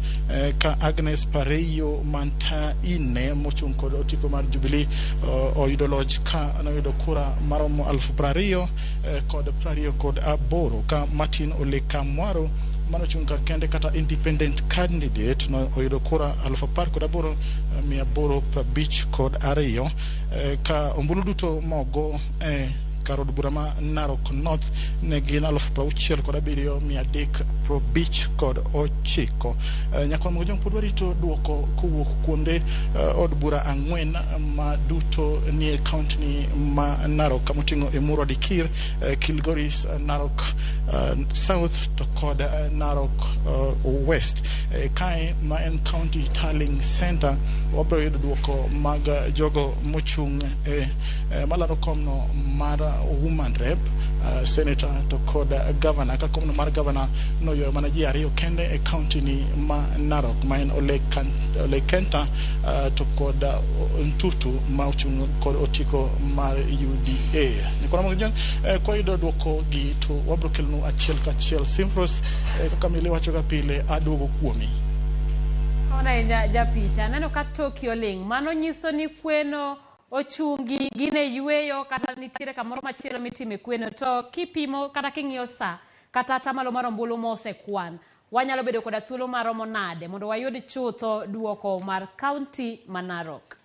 ka Agnes Pareyo Mantaine mochung' kod otiko mar Jubilee oyudo loch ka noyudo kura maromo 20,028 ka Martin Ole Kamwaro mano ochung' kar kende kata independent candidate no oyudo kura 18,852 ka ombulu duto mogo kar od bura ma Narok North ne gin 67,359. Nyakwar Mgajwang' pod warito duoko kowuok kuonde od bura 4 ma duto nie county ni ma Narok kamoting'o Emurua Dikir, Kilgoris, Narok South to kod Narok West. Kae ma en County Tallying Center wabiro yudo duoko mag jogo mochung' malaro komno mar woman rep, senator to kod governor, ka komno mar governor noywayo mana ji 2 kende e county ni ma Narok ma en Ole Kenta to kod Ntutu ma ochung' kod otiko mar UDA. Nyakwar Mgajwang' kwayudo duoko gi to wabiro kelonu achiel kachiel. Simfros, kaka mile wacho ga pile, aduogo kuomi. Ona Japicha, aneno ka toki oling', mano nyiso ni kweno ochungi gine yweyo kata nitiere kamoro machielo mitime kweno, to kipimo kata king'iyo sa kata atamalo mar ombulu mosekwan, wanyalo bedo koda thuolo maromo nade mondo wayud chutho duoko mar county ma Narok?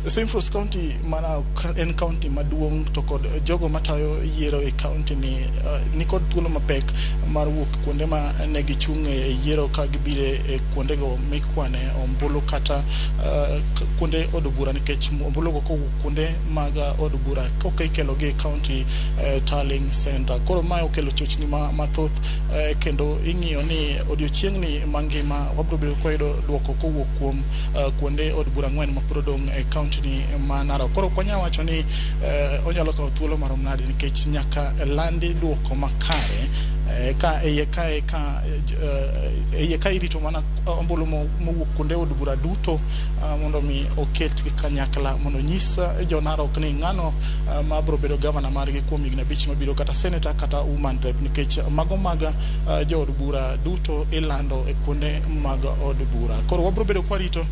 Simfros, County mana en county maduong' to kod jogo matayo yiero e county ni nikod thuolo mapek mar wuok kuonde ma ne gichung' e yiero ka gibiro e kuondego mikwane ombulu kata kuonde od bura nikech ombulugo kowuok kuonde mag od bura koka ikelogi e county tallying center. Koro mae okelo chochni mathoth kendo ing'iyo ni odiochieng'ni mangima wabiro bedo kwayudo duoko kowuok kuom kuonde od bura 4 mapod odong' e county ni ma Narok. Koro ok wanyal wacho ni onyalo kawo thuolo marom nade nikech nyaka landi duoko makare ka iye kae ka iye ka irito mana ombulu mowuok kuonde od bura duto mondo mi oketgi kanyakla mondo onyis jo Narok ni ng'ano ma biro bedo gavana margi kuom higni 5 mabiro, kata senator kata woman rep, nikech mago mag jood bura duto ilando e kuonde mag od bura. Koro wabiro bedo kwarito,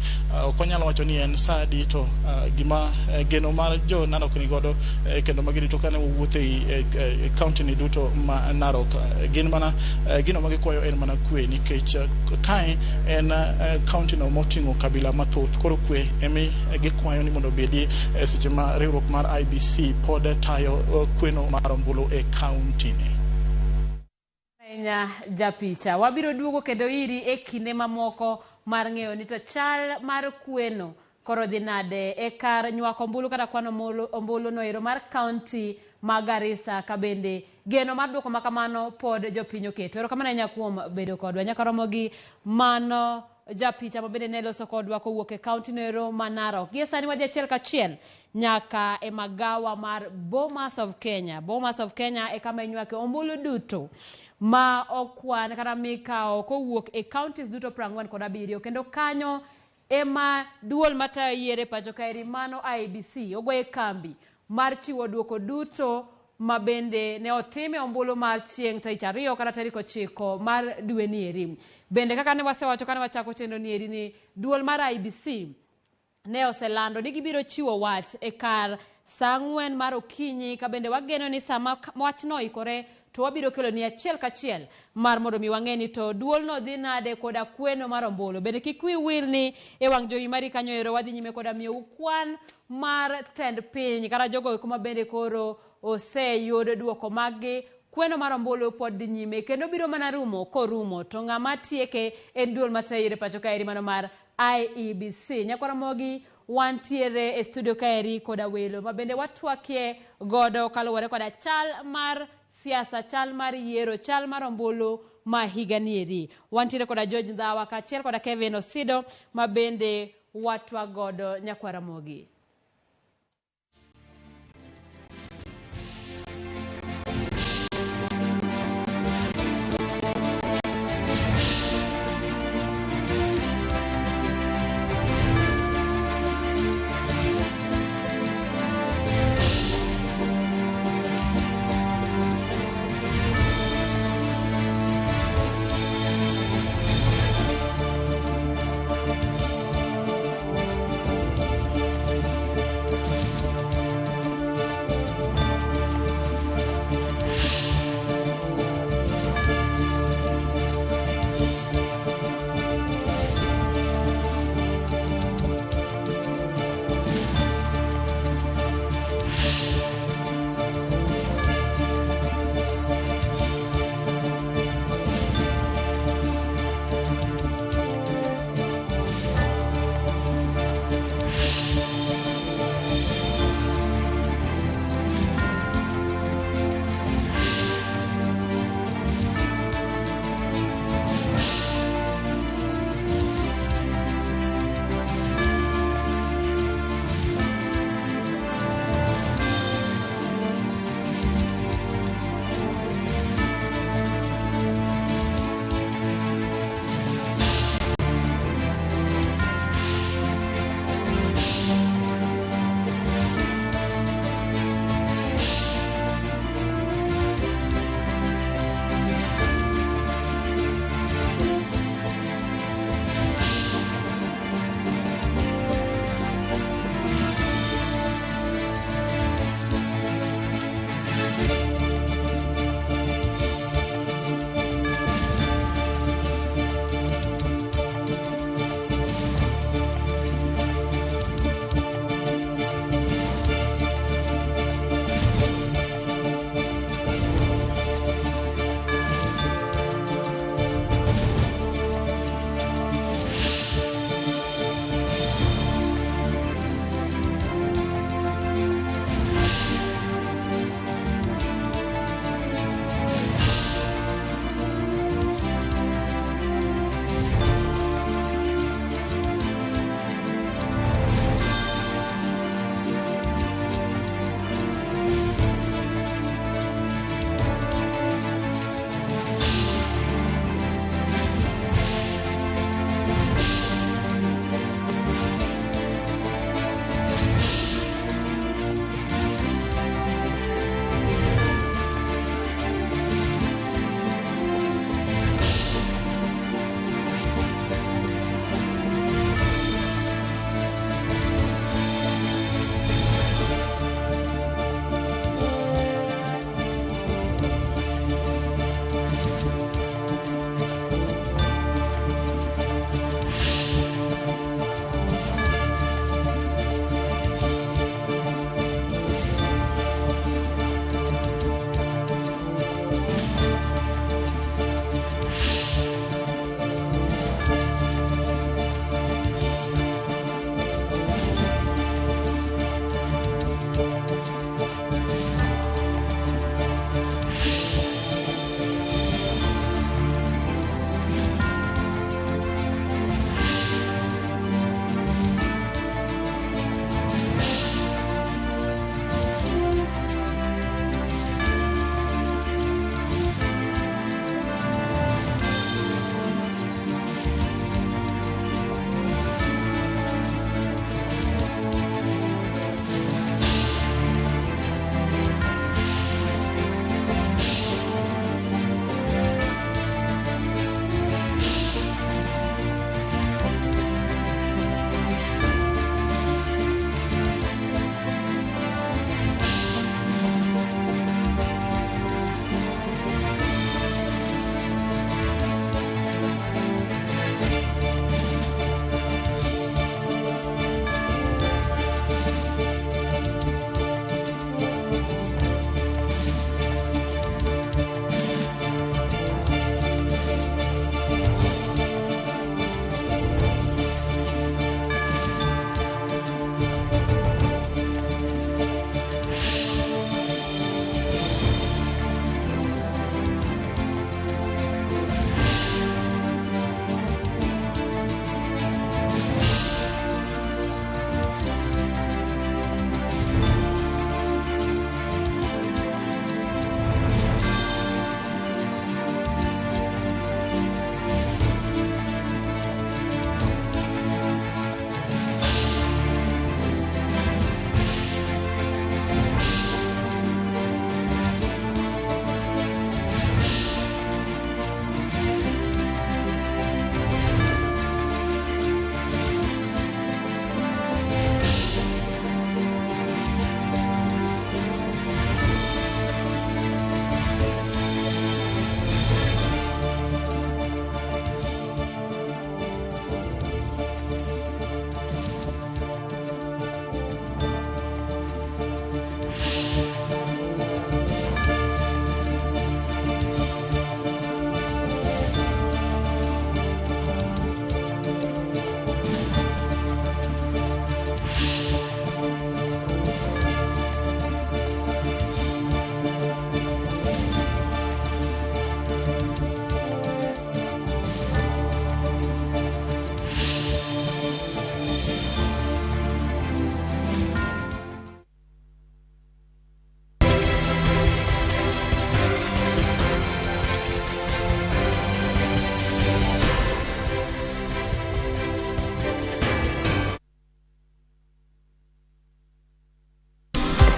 ok wanyal wacho ni en sa adi, to gima geno mar jo Narok ni godo kendo magirito kane wawuotho e county ni duto ma Narok, gin mana gino ma gikwayo en mana kwe, nikech kae en county no moting'o kabila mathoth. Koro kwe emi gikwayo ni mondo obedi seche ma riwruok mar IBC pod tayo kweno mar ombulu e county ni. Ahinya japicha, wabiro duogo kendo iri e kinde mamoko mar ng'eyo ni to chal mar kweno koro dhi nade e kar nywako ombulu kata kwano ombulu no ero mar kaunti ma Garissa, ka bende geno mar duoko makamano pod jopiny oketo. Erokamano ahinya kuom bedo kodwa. Nyaka romo gi mano japicha ma bende ne loso kodwa kowuok e kaunti no ero ma Narok. Gie sani wadhi achiel kachiel nyaka e magawa mar Bomas of Kenya. Bomas of Kenya e kama inywake ombulu duto ma okwan kata mikawo kowuok e counties duto 47, kendo kanyo ema duol matayo yiero pacho kaeri mano IEBC ogoye kambi mar chiwo duoko duto ma bende ne otime ombulu mar chieng' tarik 2 kata tarik 9 mar dwe nieri. Bende kaka ne wasewacho kane wachako chenro nieri ni duol mar IEBC ne oselando ni gibiro chiwo wach e kar saa 4 mar okinyi, ka bende wageno ni sama wachno oikore to wabiro kelo ni achiel kachiel mar mondo mi wang'e ni to duolno dhi nade koda kweno mar ombulu. Bende kik wiyi wil ni e wang' jowi mari kanyo ero wadhi nyime koda miyou kwan mar tend piny kata jogo eko ma bende koro oseyud duoko mag-gi. Kweno mar ombulu pod dhi nyime kendo biro mana rumo korumo, to ng'ama tieke en duol matayo yiero pacho kaeri mano mar IEBC. Nyakwaramogi wantiere e studio kaeri koda welo ma bende watwakie godo kaluwore koda chal mar siasa, chal mar yiero, chal mar ombulu ma higa nieri. Wantiere koda George Ndhawa kaachiel koda Kevin Osido ma bende watwa godo. Nyakwaramogi.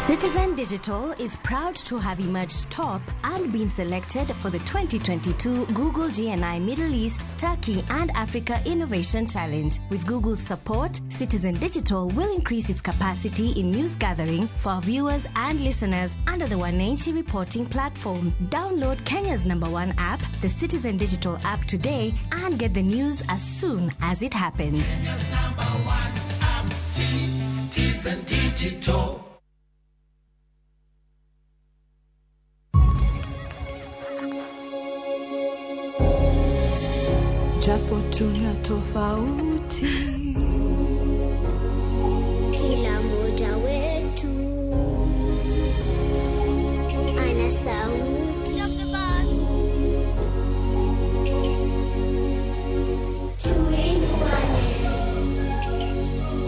Citizen Digital is proud to have emerged top and been selected for the 2022 Google GNI Middle East, Turkey and Africa Innovation Challenge. With Google's support, Citizen Digital will increase its capacity in news gathering for our viewers and listeners under the Wananchi reporting platform. Download Kenya's number one app, the Citizen Digital app today and get the news as soon as it happens. Kenya's number one app, Citizen Digital. Japo tuna tofauti, kila mmoja wetu ana sauti. Tuinuane,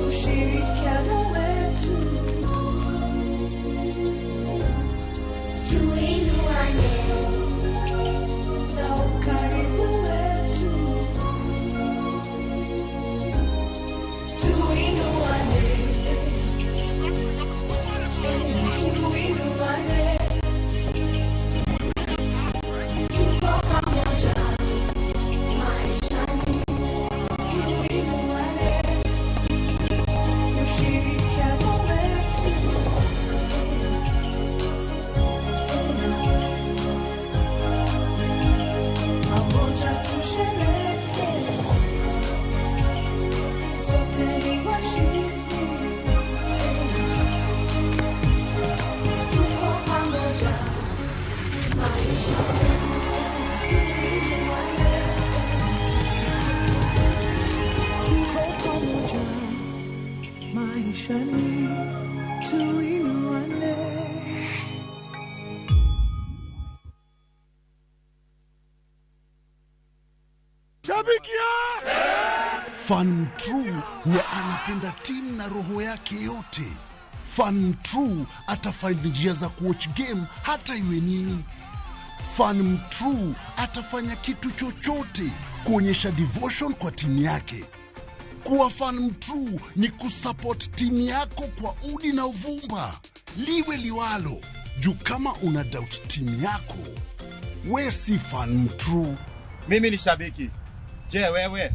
ushirikiano wetu, tuinuane na ukarimu wetu. Tuinuane, tuinuane, tuko pamoja maishani. Tuinuane, ushirikiano wetu. Pamoja tusherehekee, sote ni washindi. Tuko pamoja maishani. Tuinuane, tuko pamoja maishani. Tuinuane. Fan True huwa anapenda timu na roho yake yote. Fan True atafind njia za kuwatch game hata iwe nini. Fan True atafanya kitu chochote kuonyesha devotion kwa timu yake. Kuwa fan true ni kusupport timu yako kwa udi na uvumba, liwe liwalo. Juu kama una doubt timu yako, we si fan true. Mimi ni shabiki. Je, wewe?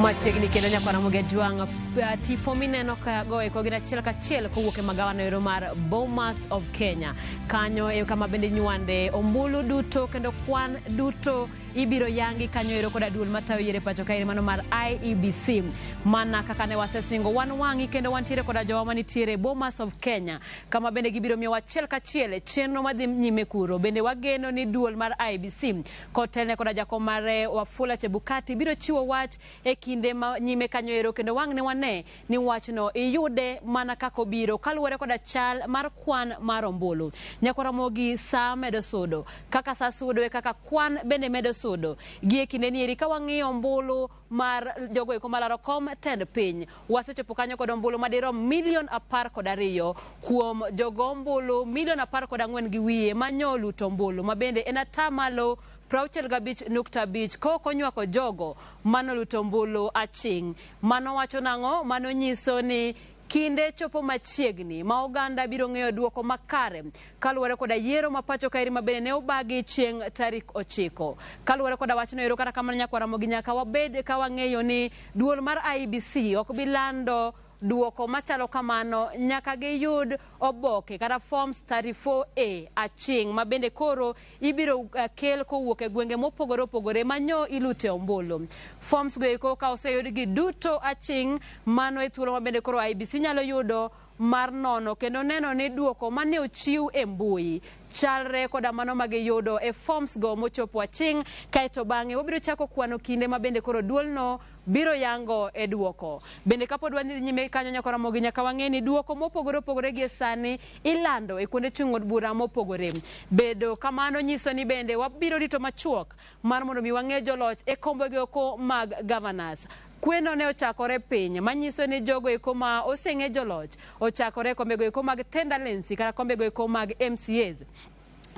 Machiegni kendo nyaka Ramogi Ajwang', tipo mineno ka go eko gin achiel kachiel kowuok e magawano ero mar Bomas of Kenya. Kanyo e kama bende nywande ombulu duto kendo kwan duto ibiro yangi kanyo ero koda duol matayo yiero e pacho kaeri mano mar IEBC. Mana kaka ne wasesingo wan wang'i kendo wantiere koda jowa manitiere Bomas of Kenya kama bende gibiro miyowa achiel kachiel chenro madhi nyime kuro. Bende wageno ni duol mar IEBC kotelne koda jakom mare Wafula Chebukati biro chiwo wach e kinde ma nyime kanyo ero kendo wang' ne wane ni wachno iyude mana kaka obiro kaluwore koda chal mar kwan mar ombulu. Nyakwa Ramogi saa medo sudo kaka saa sudo e kaka kwan bende medo sudo. Gi e kinde ni eri ka wang'iyo ombulu mar jogo eko malaro kom tend piny wasechopo kanyo kod ombulu madirom milion 12 kuom jogo ombulu milion 14 gi wiye manyo luto ombulu ma bende en atamalo 65.5 kok onywako jogo manoluto ombulu aching'. Mano wacho nang'o? Mano nyiso ni kinde chopo machiegni ma oganda biro ng'eyo duoko makare kaluwore koda yiero ma pacho kaeri ma bende ne obagi chieng' tarik 9. Kaluwore koda wachno ero kata kamano nyakwa Ramogi nyaka wabed ka wang'eyo ni duol mar IEBC ok bi lando duoko machalo kamano nyaka giyud oboke kata forms 34A aching' ma bende koro ibiro kel kowuok e gwenge mopogore opogore manyo ilute ombulu. Forms go eko ka oseyudgi duto aching' mano e thuolo ma bende koro IEBC nyalo yudo mar nono kendo neno ni duoko mane ochiw e mbui chalre koda mano ma giyudo e forms go mochopo aching' kaeto bang'e wabiro chako kwano kinde ma bende koro duolno biro yango e duoko. Bende kapod wadhi nyime kanyo nyakwa Ramogi nyaka wang'e ni duoko mopogore opogore gie sani ilando e kuonde chung' od bura mopogore. Bedo kamano nyiso ni bende wabiro rito machuok mar mondo mi wang'e joloch e kombego eko mag governors. Kweno ne ochakore piny manyiso ni jogo eko ma oseng'e joloch ochakore e kombego eko mag tendalensi kata kombego eko mag MCAs.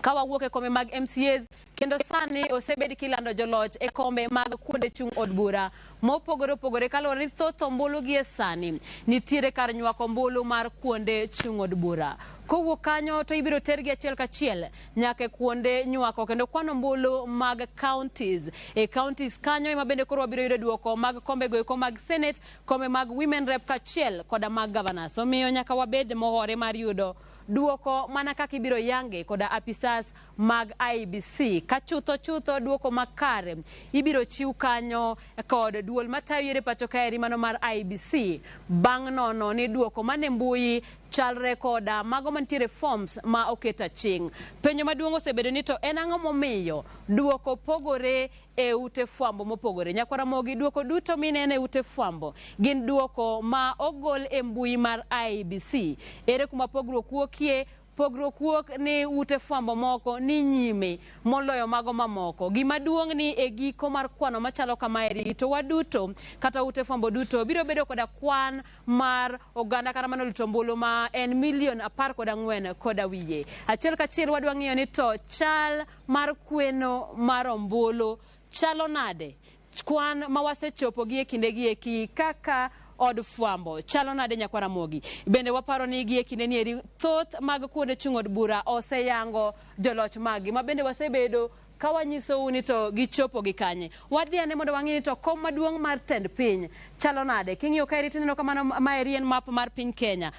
Ka wawuok e kombe mag MCAs kendo sani osebed kilando joloch e kombe mag kuonde chung' od bura mopogore opogore kaluwore ni thoth ombulu gie sani nitiere kar nywako ombulu mar kuonde chung' od bura. Kowuok kanyo to ibiro tergi achiel kachiel nyaka e kuonde nywako kendo kwano ombulu mag counties. E counties kanyo ema bende koro wabiro yudo duoko mag kombego eko mag Senate, kombe mag Women Rep kachiel koda mag governors. Omiyo nyaka wabed mohore mar yudo duoko mana kaka ibiro yange koda apisas mag IEBC ka chutho chutho duoko makare ibiro chiw kanyo kod duol matayo yiero e pacho kaeri mano mar IEBC bang' nono ni duoko mane mbui chalre koda mago mantiere forms ma oket aching'. Penjo maduong' osebedo ni to en ang'o momiyo duoko pogore e ute fwambo mopogore. Nyakwa Ramogi duoko duto mineno e ute fwambo gin duoko ma ogol e mbui mar IEBC. Ere kuma pogruok wuokie? Pogruok wuok ni ute fwambo moko ni nyime moloyo mago mamoko. Gima duong' ni e giko mar kwano machalo kamaeri to waduto kata ute fwambo duto biro bedo koda kwan mar oganda kata manoluto ombulu ma en milion 14 koda wiye. Achiel kachiel wadwa ng'iyo ni to chal mar kweno mar ombulu chalo nade? Kwan ma wasechopo gi e kinde gi eki kaka od fwambo chalo nade nyakwa Ramogi? Bende waparo ni gi e kinde ni eri thoth mag kuonde chung' od bura oseyango joloch maggi ma bende wasebedo ka wanyisou ni to gichopo gi kanye. Wadhi ane mondo wang'i ni to kom maduong' mar tend piny chalo nade. King'iyo kaeri tineno ka mano maeri en map mar piny Kenya.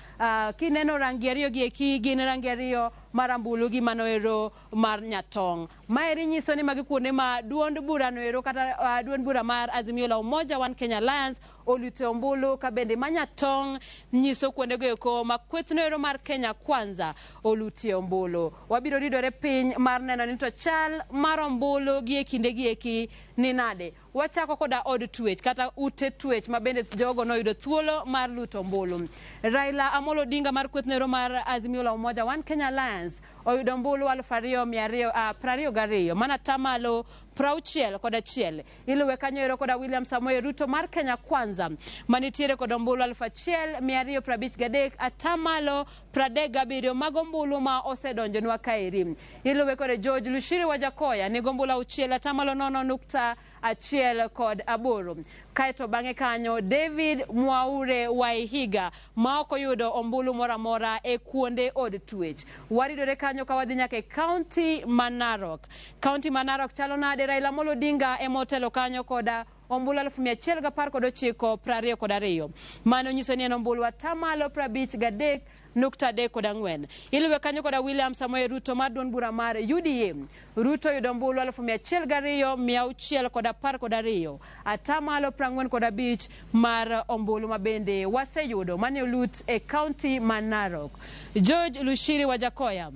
Kineno rangi ariyo gi eki gin rangi ariyo marambulu gi mano ero mar nyatong'. Maeri nyiso ni magi kuonde ma duond burano ero kata duond bura mar Azimio la Umoja One Kenya Alliance olute ombulu ka bende ma nyatong' nyiso kuondego eko ma kwethno ero mar Kenya Kwanza olutie ombulu. Wabiro ridore piny mar neno ni to chal mar ombulu gi e kinde gi eki ni nade. Wachako koda od twech kata ute twech ma bende jogo noyudo thuolo mar luto ombulu. Raila Amolo Odinga mar kwethno ero mar Azimio la Umoja One Kenya Alliance oyudo ombulu 2222 mana tamalo 61. Iluwe kanyo ero koda William Samoei Ruto mar Kenya Kwanza manitiere kod ombulu 1253 atamalo 37 mag ombulu ma osedonjonwa kaeri. Iluwe kod George Lushiri Wajakoya nigo ombulu 6 atamalo 0.1 kod 8. Kaeto bang'e kanyo David Mwaure Waihiga ma ok oyudo ombulu moro amora e kuonde od twech. Waridore kanyo ka wadhi nyaka e kaunti ma Narok. Kaunti ma Narok chalo nade? Raila Amolo Odinga ema otelo kanyo koda ombulu 119,22. Mano nyiso ni en ombulu atamalo 53.34. Iluwe kanyo koda William Samoei Ruto mar duond bura mar UDA. Ruto yudo ombulu 102,612, atamalo 45 mar ombulu mabende waseyudo mane olut e kaunti ma Narok. George Lushiri Wajakoya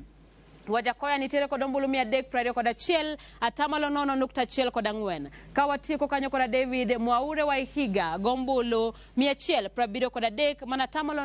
Wajakoya nitiere kod ombulu 321, atamalo 0.14. Ka watieko kanyo koda David Mwaure Waihiga gombulu 173 mana atamalo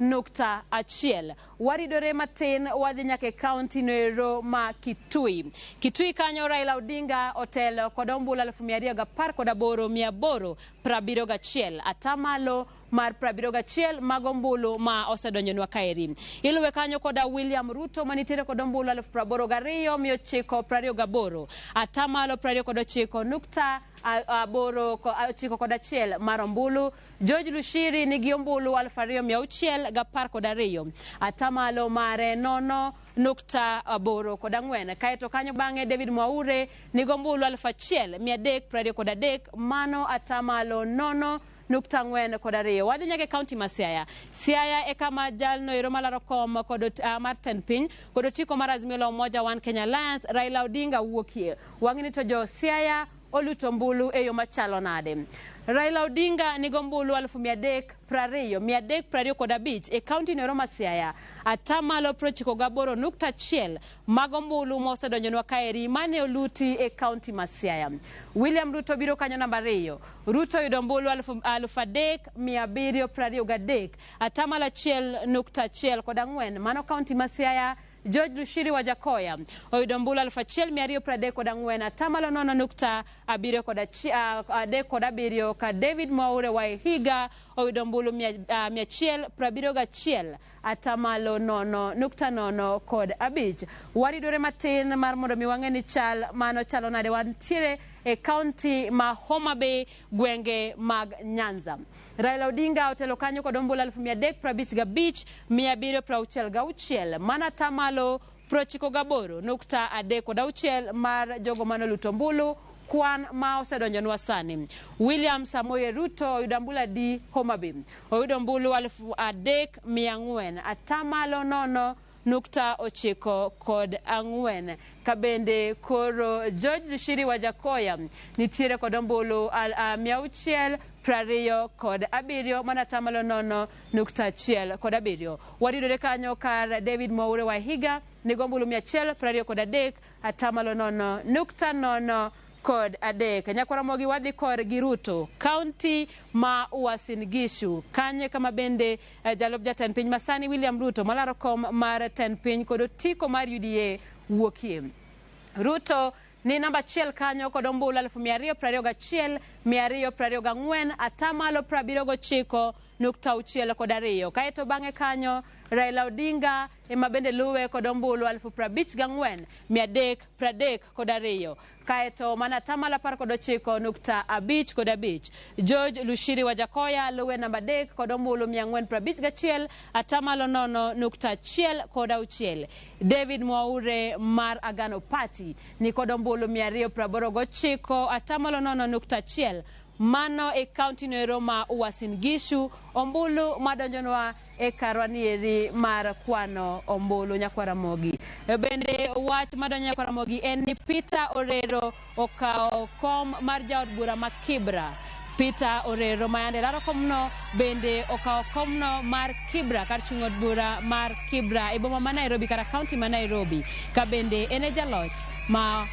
0.1. Waridore matin wadhi nyaka e kaunti noero ma Kitui. Kitui kanyo Raila Odinga otelo kod ombulu 218,871, atamalo mar 71 mag ombulu ma osedonjonwa kaeri. Iluwe kanyo koda William Ruto manitiere kod ombulu 82,928, atamalo 29.891 mar ombulu. George Lushiri nigi ombulu 2,612, atamalo mare 0.84. Kaeto kanyo bang'e David Mwaure nigi ombulu 1,323, mano atamalo 0.42. Wadhi nyaka e kaunti ma Siaya. Siaya e kama jalno ero malaro kom kod mar tend piny kod otiko mar Azimio la Umoja One Kenya Alliance Raila Odinga wuokie. Wang'e ni to jo Siaya oluto ombulu e yo machalo nade. Raila Odinga nigo ombulu 320,325 e kaunti no ma Siaya, atamalo 98.1 mag ombulu mosedonjonwa kaeri mane oluti e kaunti ma Siaya. William Ruto biro kanyo namba 2. Ruto yudo ombulu 3,723, atamalo 1.14, mano kaunti ma Siaya. George Lushiri Wajakoya oyudo ombulu 1,234, atamalo 0.37, ka David Mwaure Waihiga oyudo ombulu 171, atamalo 0.05. Waridore matin mar mondo mi wang'e ni chal mano chalo nade. Wantiere e kaunti ma Homa Bay, gwenge mag Nyanza. Raila Odinga otelo kanyo kod ombulu 355,766, mana atamalo 98.36 mar jogo manoluto ombulu, kwan ma osedonjonwa sani. William Samoei Ruto oyudo ombulu adi Homa Bay? Oyudo ombulu 3,400, atamalo 0.94. Kabende koro George Lushiri Wajakoya nitiere kod ombulu 627, mana atamalo 0.17. Waridore kanyo kar David Mwaure Waihiga nigo ombulu 123, atamalo 0.03. Nyakwara Ramogi wadhi kor gi Ruto, kaunti ma Uasin Gishu, kanye kama bende jalup jatend piny masani William Ruto malaro kom mar tend piny kod otiko mar UDA wuokie. Ruto ni namba 1 kanyo kod ombulu 221,224, atamalo 79.62. Kaeto bang'e kanyo Raila Odinga ema bende luwe kod ombulu 54,332. Kaeto mana atamalo 19.55. George Lushiri Wajakoya luwe namba 3 kod ombulu 451, atamalo 0.16. David Mwaure mar Agano Party ni kod ombulu 289, atamalo 0.1. Mano e kaunti noero ma Uasin Gishu, ombulu madonjonwa e karwa nieri mar kwano ombulu nyakwar Ramogi. Bende wach madonjo nyakwar Ramogi en ni Peter Orero okawo kom mar jaod bura ma Kibra. Peter Orero mayande laro komno bende okawo komno mar Kibra kar chung' od bura mar Kibra e boma ma Nairobi kata kaunti ma Nairobi, ka bende en e jaloch mar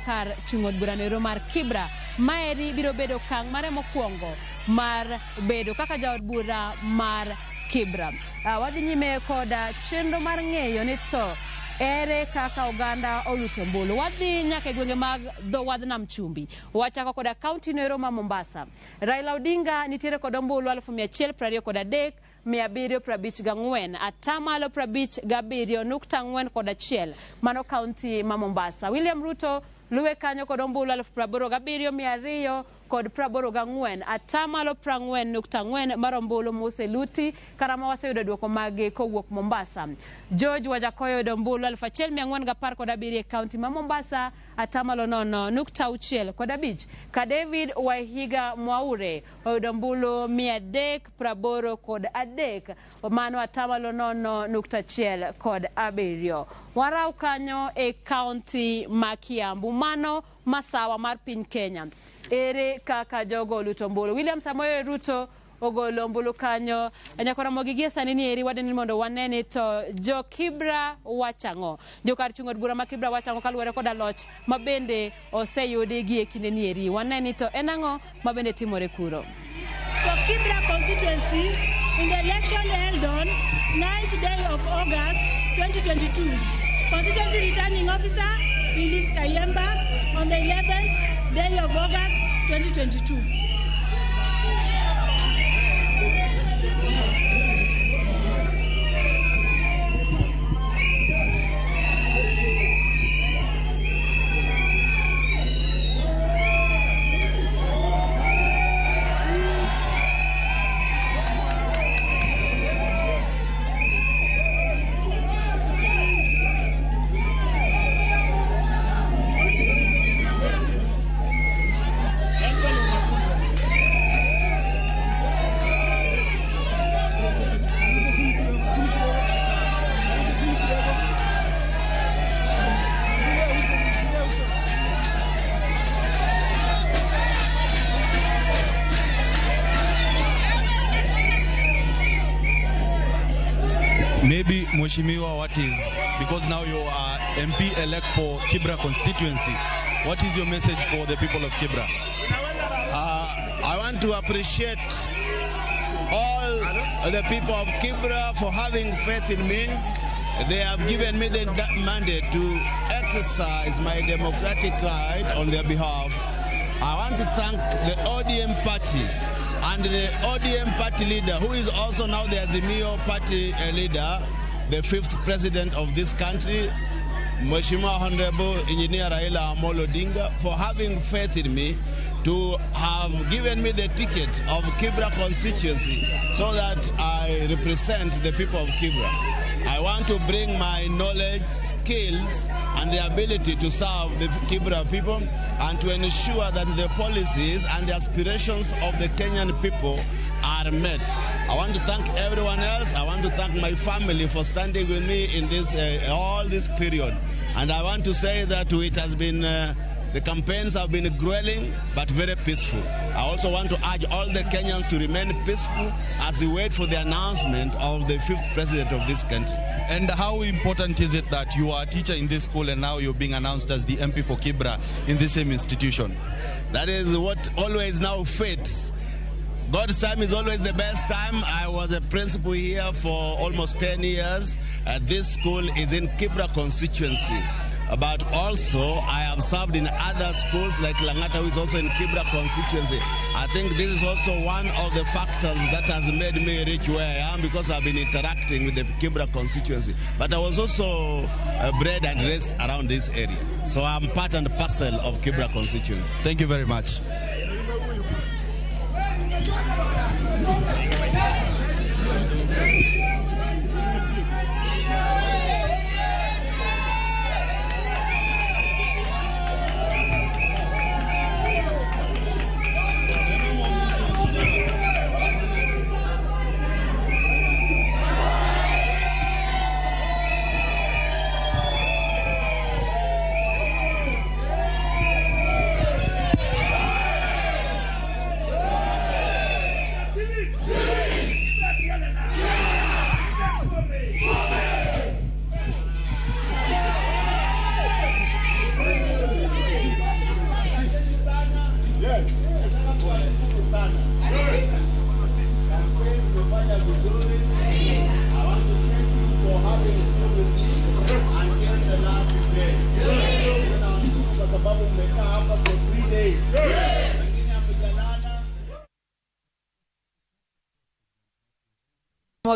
kar chung' od bura noero mar Kibra. Maeri biro bedo okang' mare mokwongo mar bedo kaka jaod bura mar Kibra. Wadhi nyime koda chenro mar ng'eyo ni to ere kaka oganda oluto ombulu. Wadhi nyaka e gwenge mag dho wadh nam chumbi. Wachako koda kaunti noero ma Mombasa. Raila Odinga nitiere kod ombulu 123,754, atamalo 57.41, mano kaunti ma Mombasa. William Ruto luwe kanyo kod ombulu 87,284, atamalo 40.4 mar ombulu moseluti karama waseyudo duoko mage kowuok Mombasa. George Wajakoya oyudo ombulu 1,417 e kaunti ma Mombasa, 0.65. Ka David Waihiga Mwaure oyudo ombulu 383, mano 0.17. Waraw kanyo e kaunti ma Kiambu, mano masawa mar piny Kenya. Ere kaka jogo oluto ombulu? William Samoei Ruto ogolo ombulu kanyo. Nyakoromogi gie sani ni eri wadeni mondo wane ni to jo Kibra wachang'o. Jo kar chung' od bura ma Kibra wachang'o kaluwore koda loch ma bende oseyudi gi e kinde ni eri. Wane ni to en ang'o ma bende timore kuro. For Kibra constituency in the election held on 9th day of August 2022. Constituency Returning Officer Phyllis Kayemba on the 11th day of August 2022. Maybe Mheshimiwa, what is, because now you are MP-elect for Kibra constituency, what is your message for the people of Kibra? I want to appreciate all the people of Kibra for having faith in me. They have given me the mandate to exercise my democratic right on their behalf. I want to thank the ODM party and the ODM party leader, who is also now the Azimio party leader, the fifth president of this country, Mheshimiwa Honorable Engineer Raila Amolo Odinga, for having faith in me to have given me the ticket of Kibra constituency so that I represent the people of Kibra. I want to bring my knowledge, skills, and the ability to serve the Kibra people and to ensure that the policies and the aspirations of the Kenyan people are met. I want to thank everyone else. I want to thank my family for standing with me in this all this period. And I want to say that it has been the campaigns have been grueling, but very peaceful. I also want to urge all the Kenyans to remain peaceful as we wait for the announcement of the fifth president of this country. And how important is it that you are a teacher in this school and now you're being announced as the MP for Kibra in the same institution? That is what always now fits. God's time is always the best time. I was a principal here for almost 10 years. This school is in Kibra constituency. But also, I have served in other schools like Langata, who is also in Kibra constituency. I think this is also one of the factors that has made me reach where I am, because I've been interacting with the Kibra constituency. But I was also bred and raised around this area. So I'm part and parcel of Kibra constituency. Thank you very much.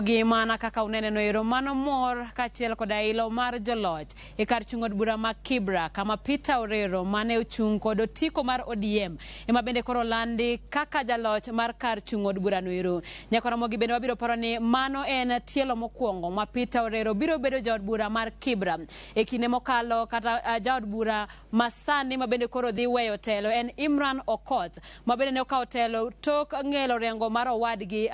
Gi mana kaka uneneno ero mano mor kaachiel koda ilo mar joloch e kar chung' od bura ma Kibra kama Peter Orero mane ochung' kod otiko mar ODM ema bende koro landi kaka jaloch mar kar chung' od burano ero. Nyakoromogi bende wabiro paro ni mano en tielo mokwongo ma Peter Orero biro bedo jaod bura mar Kibra. E kinde mokalo kata jaod bura ma sani ma bende koro dhi weyo telo en Imran Okoth ma bende ne okawo telo tok ng'elo rengo mar owadgi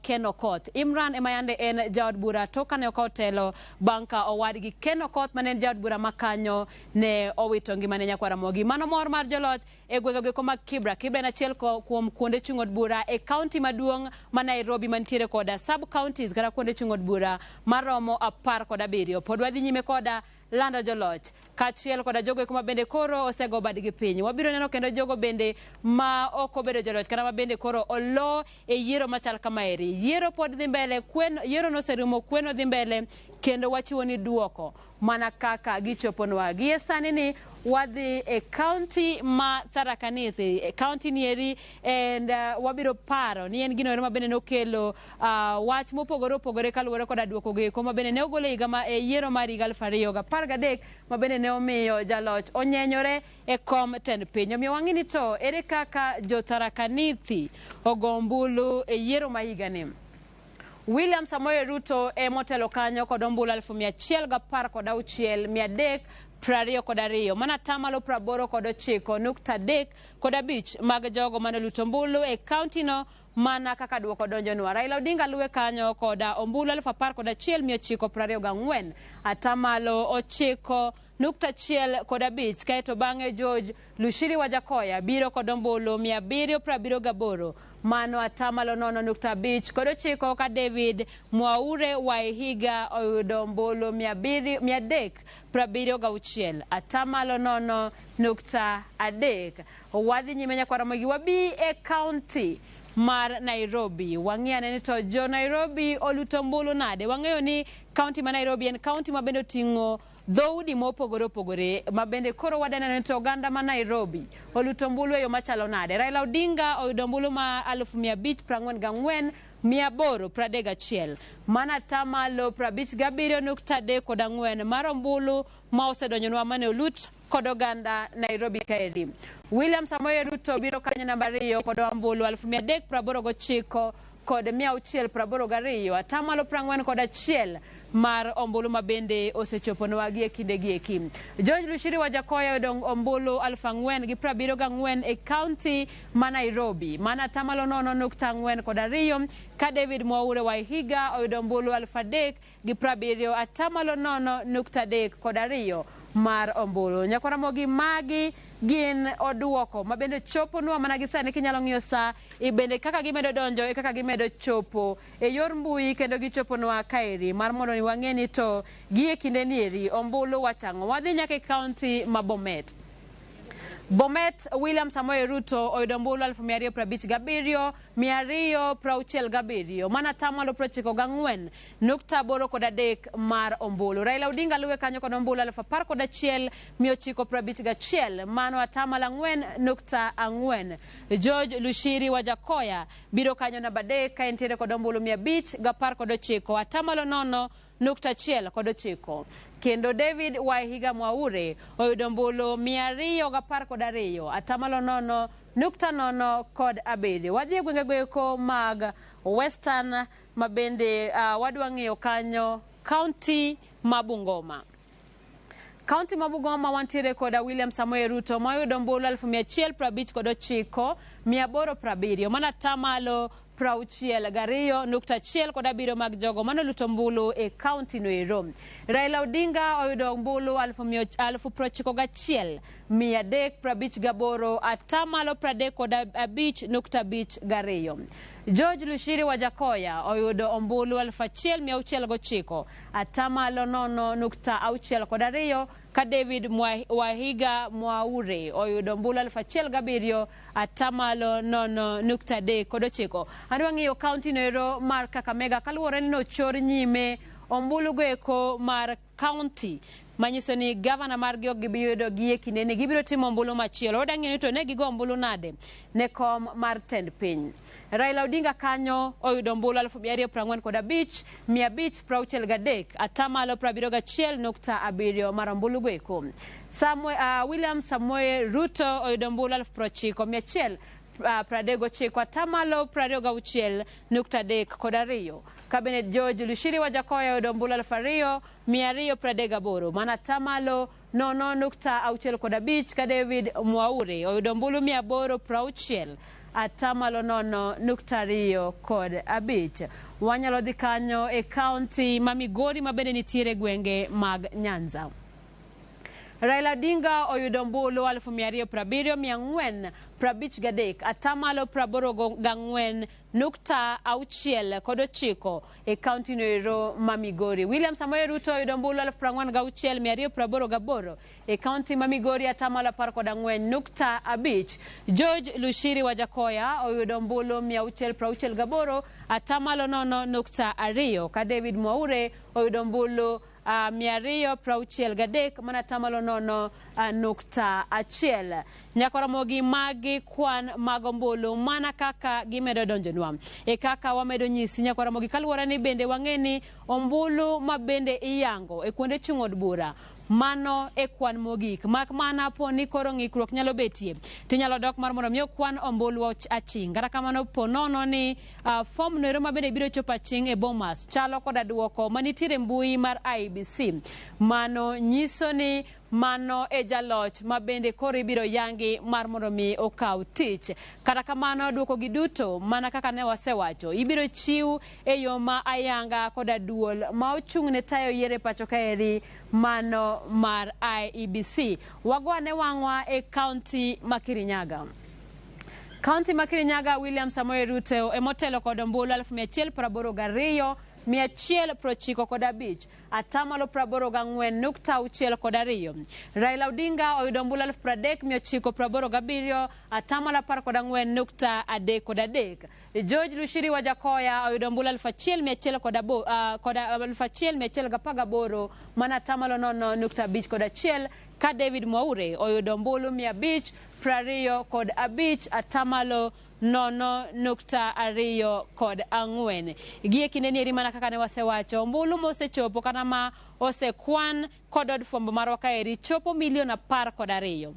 Ken Okoth. Imran ema yande en jaod bura tok kane okawo telo bang' ka owadgi Ken Okoth mane en jaod bura ma kanyo ne owito ngimane nyakwar Ramogi. Mano mor mar joloch e gwenge goeko mag Kibra. Kibra en achiel kuom kuonde chung' od bura e kaunti maduong' ma Nairobi mantiere koda sub counties kata kuonde chung' od bura maromo 17. Pod wadhi nyime koda lando joloch kaachiel koda jogo eko ma bende koro osego badgi piny. Wabiro neno kendo jogo bende ma ok obedo joloch kata ma bende koro olo e yiero machal kamaeri. Yiero pod dhi mbele, kwen, yiero noserumo, kweno dhi mbele kendo wachiwo ni duoko mana kaka gichoponwa. Gie sani ni wadhi e kaunti ma Tharaka Nithi, e kaunti nieri and wabiro paro ni en gino ero ma bende nokelo wach mopogore opogore kaluwore koda duoko go eko ma bende ne ogol e higa ma e yiero mar higa 2013 ma bende ne omiyo jaloch onyenyore e kom tend piny. Omiyo wang'i ni to ere kaka jo Tharaka Nithi ogo ombulu e yiero ma higani. William Samoei Ruto emotelo kanyo kod ombulu 116,322, mano atamalo 89.35 mag jogo mane oluto ombulu e kaunti no mana kaka duoko donjonwa. Raila Odinga luwe kanyo kod ombulu 11,924, atamalo 9.15, kaeto bang'e George Lushiri Wajakoya biro kod ombulu 778, mano atamalo 0.59, ka David Mwaure Waihiga oyudo ombulu 376, atamalo 0.3. Wadhi nyime nyakwar Ramogi, wabi e kaunti mar Nairobi. Wang'i ane ni to jo Nairobi oluto ombulu nade. Wang'eyo ni kaunti ma Nairobi en kaunti ma bende oting'o dhoudi mopogore opogore ma bende koro wadaneno ni to oganda ma Nairobi oluto ombulu e yo machalo nade. Raila Odinga oyudo ombulu ma 544,831, mano atamalo 57.34 mar ombulu ma osedonjonwa mane olut kod oganda Nairobi kaeri. William Samoei Ruto biro kanyo namba 2 kod ombulu 389,682, atamalo 41 mar ombulu ma bende osechoponwa gi e kinde gi eki. George Lushiri Wajakoya oyudo ombulu 4,074 e kaunti ma Nairobi, mano atamalo 0.42, ka David Mwaure Waihiga oyudo ombulu 3,070, atamalo 0.32 mar ombulu. Nyakwar Ramogi, magi gin oduoko ma bende choponwa mana gi sani. Kinyalo ng'iyo sa bende kaka gimedo donjo e kaka gimedo chopo e yor mbui kendo gichoponwa kaeri mar mondo ni wang'e ni to gi e kinde nieri ombulu wachang'o. Wadhi nyaka e kaunti ma Bomet. Bomet, William Samoei Ruto oyudo ombulu 257,267, mano atamalo 94.83 mar ombulu. Raila Odinga luwe kanyo kod ombulu 11,951, mano atamalo 4.4. George Lushiri Wajakoya biro kanyo namba 3 ka entiere kod ombulu 519, atamalo 0.19. Kendo David Waihiga Mwaure oyudo ombulu 212, atamalo 0.07. Wadhi e gwenge goeko mag Western ma bende wadwa ng'iyo kanyo kaunti ma Bungoma. Kaunti ma Bungoma wantiere koda William Samoei Ruto ma oyudo ombulu 159,870, mano atamalo 62.17 mag jogo mane oluto ombulu e kaunti no ero. Raila Odinga oyudo ombulu 91,358, atamalo 35.52. George Lushiri Wajakoya oyudo ombulu 1,609, atamalo 0.62, ka David Wahiga Mwaure oyudo ombulu 1,007, atamalo 0.39. Adwa ng'iyo kaunti no ero mar Kakamega kaluwore ni nochor nyime ombulu go eko mar kaunti Manyiso ni gavana margi ok gibi yudo gi e kindeni, gibiro timo ombulu machielo. Wadwa ng'eyo ni to ne gigo ombulu nade ne kom mar tend piny. Raila Odinga kanyo oyudo ombulu 245,563, atamalo 71.7 mar ombulu go eko. William Samoei Ruto oyudo ombulu 90,139, atamalo 26.32. Kabinet George Lushiri Wajackoyah oyudo ombulu 2,238, mana atamalo 0.65, ka David Mwaure oyudo ombulu 860, atamalo 0.25. Wanyalo dhi kanyo e kaunti ma Migori ma bende nitiere gwenge mag Nyanza. Raila Odinga oyudo ombulu 270,453, atamalo 84.69 e kaunti noero ma Migori. William Samoei Ruto oyudo ombulu 46,288 e kaunti ma Migori, atamalo 14.5. George Lushiri Wajackoyah oyudo ombulu 668, atamalo 0.2, ka David Mwaure oyudo ombulu 263, mana atamalo 0.1. Nyakoromogi magi kwan mag ombulu mana kaka gimedo donjonwa e kaka wamedo nyisi nyakoromogi, kaluwore ni bende wang'e ni ombulu ma bende iyango e kuonde chung' od bura mano e kwan mogik, mak mana po ni koro ng'ikruok nyalo betie tinyalo dok mar mondo mi okwan ombulu aching'. Kata kamano po nono ni fom noero ma bende biro chopo aching' e Bomas chalo koda duoko manitiere mbui mar IEBC, mano nyiso ni mano e jaloch ma bende koro ibiro yangi mar mondo mi okaw tich. Kata kamano duoko gi duto mana kaka ne wasewacho ibiro chiw e yo ma ayanga koda duol ma ochung' ne tayo yiero e pacho kaeri mano mar IEBC. Wago ane wang'wa e kaunti ma Kirinyaga. Kaunti ma Kirinyaga, William Samoei Ruto emotelo kod ombulu 182,195, atamalo 84.62. Raila Odinga oyudo ombulu 30,987, atamalo 14.33. George Lushiri Wajackoyah oyudo ombulu 1,118, mana atamalo 0.51, ka David Mwaure oyudo ombulu 525, atamalo 0.24. Gie kinde ni eri mana kaka ne wasewacho, ombulu mosechopo kata ma osekwan kod od fwambo marwa kaeri chopo milion 12.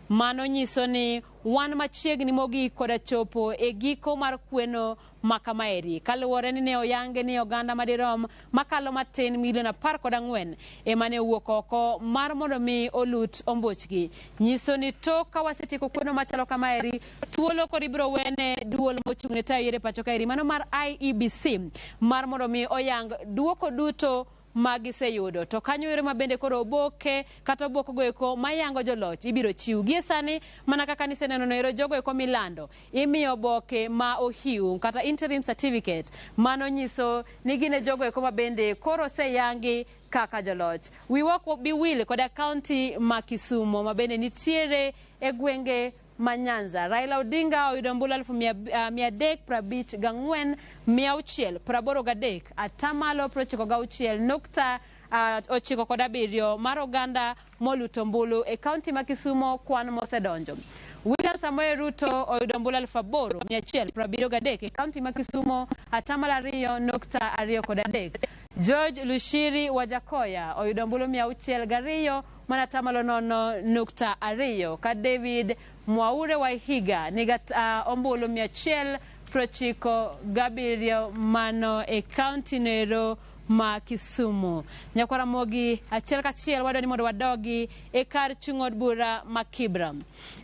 Mano nyiso ni wan machiegni mogik koda chopo e giko mar kweno ma kamaeri, kaluwore ni ne oyange ni oganda madirom makalo matin milion 14 ema ne owuok oko mar mondo mi olut ombochgi. Nyiso ni tok ka wasetieko kweno machalo kamaeri, thuolo koro ibiro wene duol mochung' ne tayo yiero e pacho kaeri mano mar IEBC mar mondo mi oyang duoko duto magiseyudo. To kanyo ero ma bende koro oboke kata obok go eko mayango joloch ibiro chiw. Gie sani mana kaka niseneno no ero jogo eko milando imiyo oboke ma ohiu kata interim certificate, mano nyiso ni gin e jogo eko ma bende koro oseyangi kaka joloch. Wiwa ok bi wil koda kaunti ma Kisumo ma bende nitiere e gwenge ma Nyanza. Raila Odinga oyudo ombulu 354,683, atamalo 96.97 mar oganda moluto ombulu e kaunti ma Kisumo kwan mosedonjo. William Samoei Ruto oyudo ombulu 8,173 e kaunti ma Kisumo, atamalo 2.23. George Lushiri Wajackoyah oyudo ombulu 602, mana atamalo 0.2, ka David Mwaure Waihiga niga ombulu 197 mano e kaunti nero ma Kisumu. Nyakwaramogi achiel kachiel wadwa ni mondo wadogi e kar chung' od bura ma Kibra.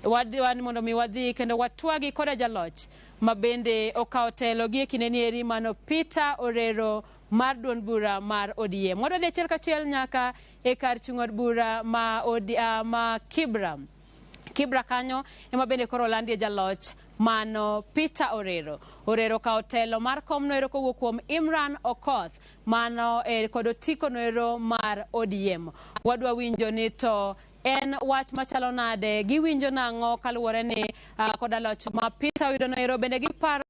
Wadwa ni mondo mi wadhi kendo watwagi koda jaloch ma bende okawo telo gi e kinde ni eri mano Peter Orero mar duond bura mar ODM. Wadwa dhi achiel kachiel nyaka e kar chung' od bura ma Kibra. Kibra kanyo ema bende koro olandie jaloch mano Peter Orero. Orero okawo telo mar kom noero kowuok kuom Imran Okoth mano kod otiko noero mar ODM. Wadwa winjo ni to en wach machalo nade, giwinjo nang'o kaluwore ni koda loch ma Peter oyudo noero, bende giparo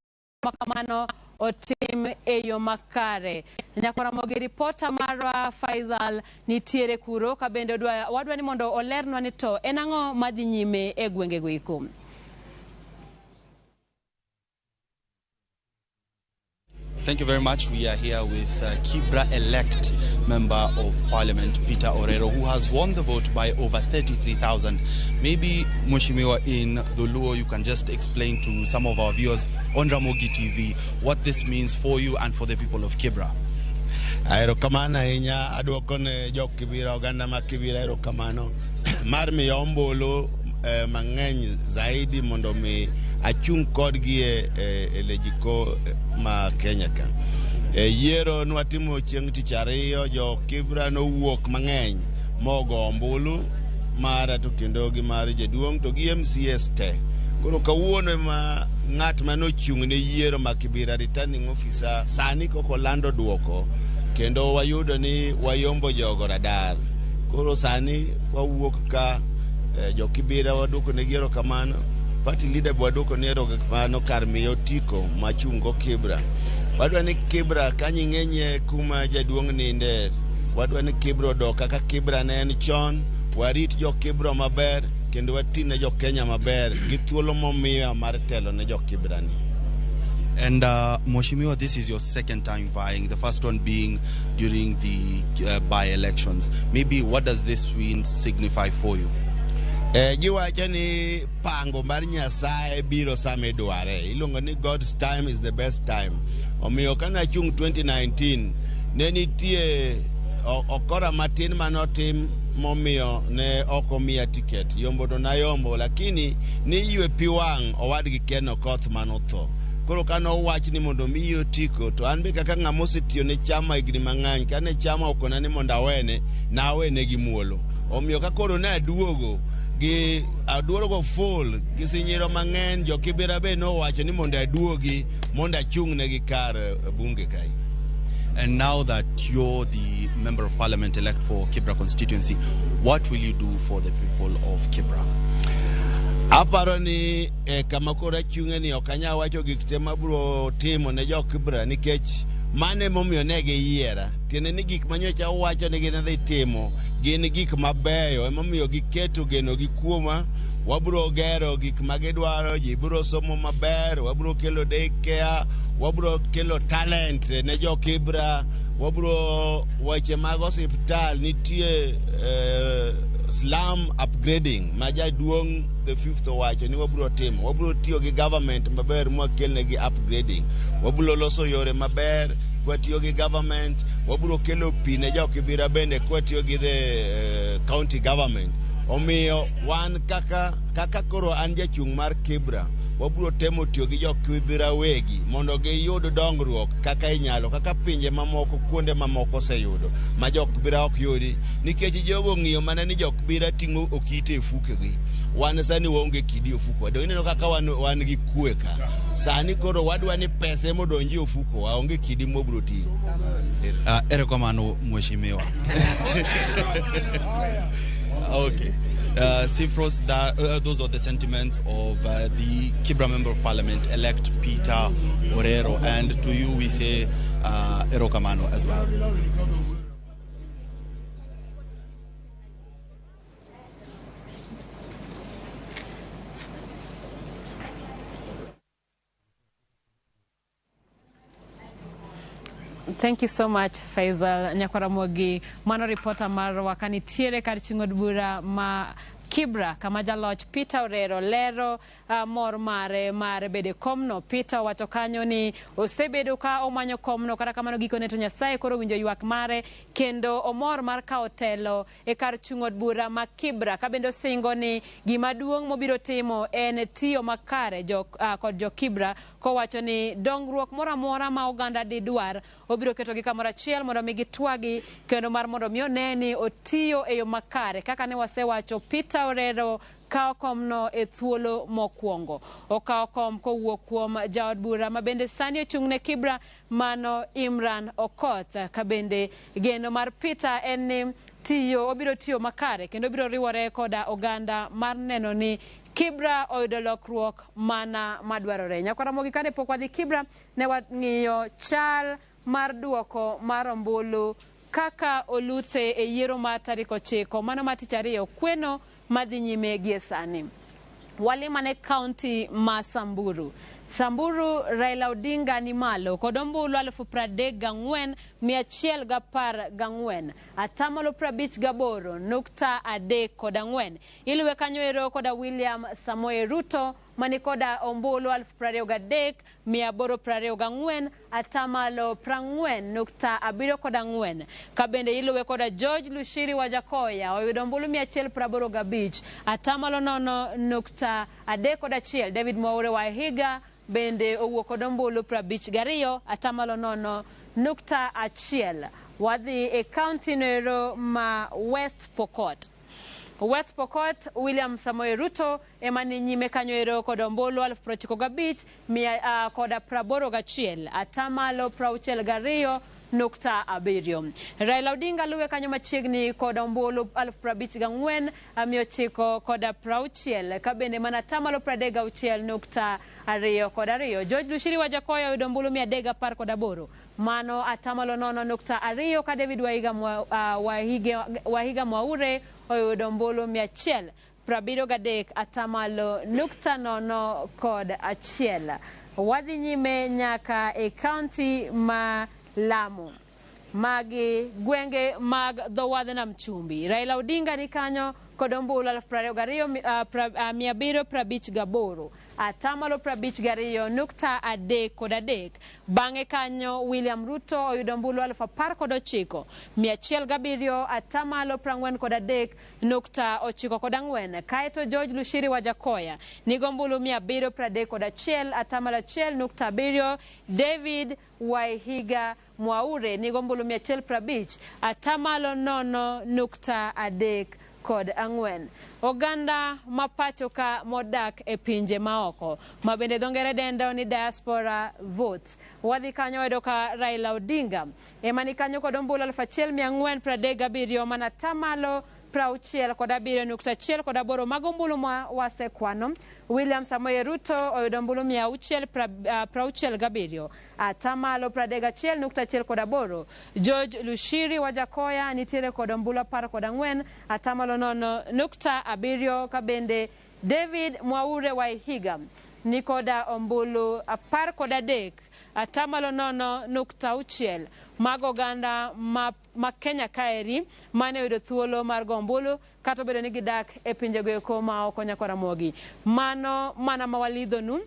makamano otim e yo makare. Nyakoramogi ripota marwa Faisal nitiere kuro ka bende wadwa ni mondo olernwa ni to en ang'o madhi nyime e gwengego eko. Thank you very much. We are here with Kibra elect Member of Parliament Peter Orero, who has won the vote by over 33,000. Maybe, Mheshimiwa, in Dholuo, you can just explain to some of our viewers on Ramogi TV what this means for you and for the people of Kibra. Erokamano ahinya aduoko ne jo Kibira, oganda ma Kibira erokamano mar miyo ombulu mang'eny zaidi mondo mi achung' kodgi e lejiko ma Kenya ka. Yiero nwatimo chieng' tich ariyo, jo Kibra nowuok mang'eny mogo ombulu mara to kendo gi mar jaduong' to gi MCS te. Koro kawuono ema ng'at manochung' ne yiero ma Kibira returning officer sani koko lando duoko kendo wayudo ni wayombo jogo radar. Koro sani wawuok ka jo Kibira waduoko ne gi erokamano, party leader be waduoko ne erokamano kar miyo otiko machungo Kibra. Wadwa ni Kibra kanyo ing'enye kuma jaduong' ninde, wadwa ni Kibra odok kaka Kibra ne en chon, warit jo Kibra maber kendo watine jo Kenya maber gi thuolo momiwa mar telo ne jo Kibra ni. And Mheshimiwa, this is your second time vying, the first one being during the by-elections. Maybe what does this win signify for you? Giwacho ni pango mar Nyasaye biro sama idware. Iluongo ni God's time is the best time. Omiyo kane achung' 2019 ne nitie okora matin manotim momiyo ne ok omiya tiket. Yombo to nayombo, lakini ni ywe pi wang' owadgi Ken Okoth manotho. Koro kane owach ni mondo miyi otiko, to an be kaka ng'ama osetiyo ne chama higni mang'eny, kane chama okona ni mondo awene, nawene gi muolo. Omiyo ka koro ne aduogo gi aduogo full gi sinyiro mang'eny, jo Kibera be nowacho ni mondo aduogi mondo achung' negi kar bunge kae. And now that you're the Member of Parliament elect for Kibra constituency, what will you do for the people of Kibra? Aparo ni kama koro achung'e ni ok anyal wacho gik te mabiro timo ne jo Kibra nikech mano emomiyo ne giyiera. Tiende ni gik manyocha owacho ni gin dhi timo gin gik mabeyo, emomiyo giketo geno gi kuoma. Wabiro gero gik ma gidwaro, ji biro somo maber, wabiro kelo daycare, wabiro kelo talent ne jo Kibra, wabiro weche mag osiptal nitie slum upgrading ma jaduong' the fifth owacho ni wabiro timo. Wabiro tiyo gi government maber mwakelnegi upgrading. Wabiro loso yore maber kwatiyo gi government, wabiro kelo pi ne jo Kibira bende kwatiyo gi the county government. Omiyo wan kaka koro an jachung' mar Kibra, wabiro temo tiyo gi jo Kibra wegi mondo giyud dongruok kaka inyalo, kaka pinje mamoko kuonde mamoko oseyudo ma jo Kibra ok yudi, nikech jogo ng'iyo mana ni jo Kibra ting'o okite e fukegi. Wan sani waonge kidi e ofukowa. Donge ineno kaka wan gi kwe ka. Sani koro wadwa ni pesa ema odonji e ofukowa, onge kidi mwabiro ting'o. Erokamano Mheshimiwa. Okay. Sifros, those are the sentiments of the Kibra Member of Parliament elect Peter Orero, and to you we say erokamano as well. Thank you so much, Faisal Nyakwaramogi. Mano ripota marwa kanitiere kar chung' od bura ma Kibra kama jaloch Peter Orero lero mor mare mar bedo e komno. Peter owacho kanyo ni osebedo ka omanyo komno, kata kamano gikone to Nyasaye koro owinjo ywak mare kendo omor mar kawo telo e kar chung' od bura ma Kibra, ka bende osingo ni gima duong' mobiro timo en tiyo makare kod jo Kibra, kowacho ni dongruok moro amora ma oganda didwar obiro ketogi kamoro achiel mondo mi gitwagi kendo mar mondo mi one ni otiyo e yo makare. Kaka ne wasewacho, Peter Orero kawo komno e thuolo mokwongo. Okawo kom kowuok kuom jaod bura ma bende sani ochung' ne Kibra, mano Imran Okoth. Ka bende geno mar Peter en ni tiyo obiro tiyo makare kendo obiro riwore koda oganda mar neno ni Kibra oyudo lokruok mana madwarore. Nyakwar Ramogi kane pok wadhi Kibra ne wang'iyo chal mar duoko mar ombulu kaka olute e yiero mar tarik 9 mano mar tich ariyo kweno madhi nyime gie sani. Walimane kaunti ma Samburu. Samburu Raila Odinga ni malo kod ombulu 34,114 atamalo 58.34. Iluwe kanyo ero koda William Samoei Ruto mani koda ombulu 23,824 atamalo 40.74. Kabende iluwe koda George Lushiri Wajakoya oyudo ombulu 185 atamalo 0.31. David Mwaure Waihiga bende owuok kod ombulu 52 atamalo 0.1. Wadhi e kaunti noero ma West Pokot. West Pokot, William Samoei Ruto ema ni nyime kanyo ero kod ombulu 95,000 koda 81 atamalo 62.7. Raila Odinga luwe kanyo machiegni kod ombulu 54,900 koda 60 kabende mana atamalo 36.22. George Lushiri Wajakoya oyudo ombulu 318 mano atamalo 0.2 ka David Waihiga Mwaure oyudo ombulu 173 atamalo 0.01. Wadhi nyime nyaka e kaunti ma Lamu. Magi gwenge mag dho wadh nam chumbi. Raila Odinga ni kanyo kod ombulu 22,758 atamalo 52.33. Bang'e kanyo William Ruto oyudo ombulu 19,107 atamalo 43.94. Kaeto George Lushiri Wajakoya nigo ombulu 731 atamalo 1.7. David Waihiga Mwaure nigo ombulu 150 atamalo 0.34. Oganda ma pacho ka modak e pinje maoko ma bende dho ngere dendo ni diaspora votes. Wadhi kanyo wayudo ka Raila Odinga ema ni kanyo kod ombulu 1437 mana atamalo 67.18 mago ombulu ma wasekwano. William Samoei Ruto oyudo ombulu 667 atamalo 31.18. George Lushiri Wajakoya nitiere kod ombulu 14 atamalo 0.7 kabende David Mwaure Waihiga nikoda ombulu 13 atamalo 0.6. Mago oganda ma Kenya kaeri mane oyudo thuolo mar go ombulu kata obedo ni gidak e pinjego eko ma oko nyaka Ramogi. Mano mana mawalidhonu,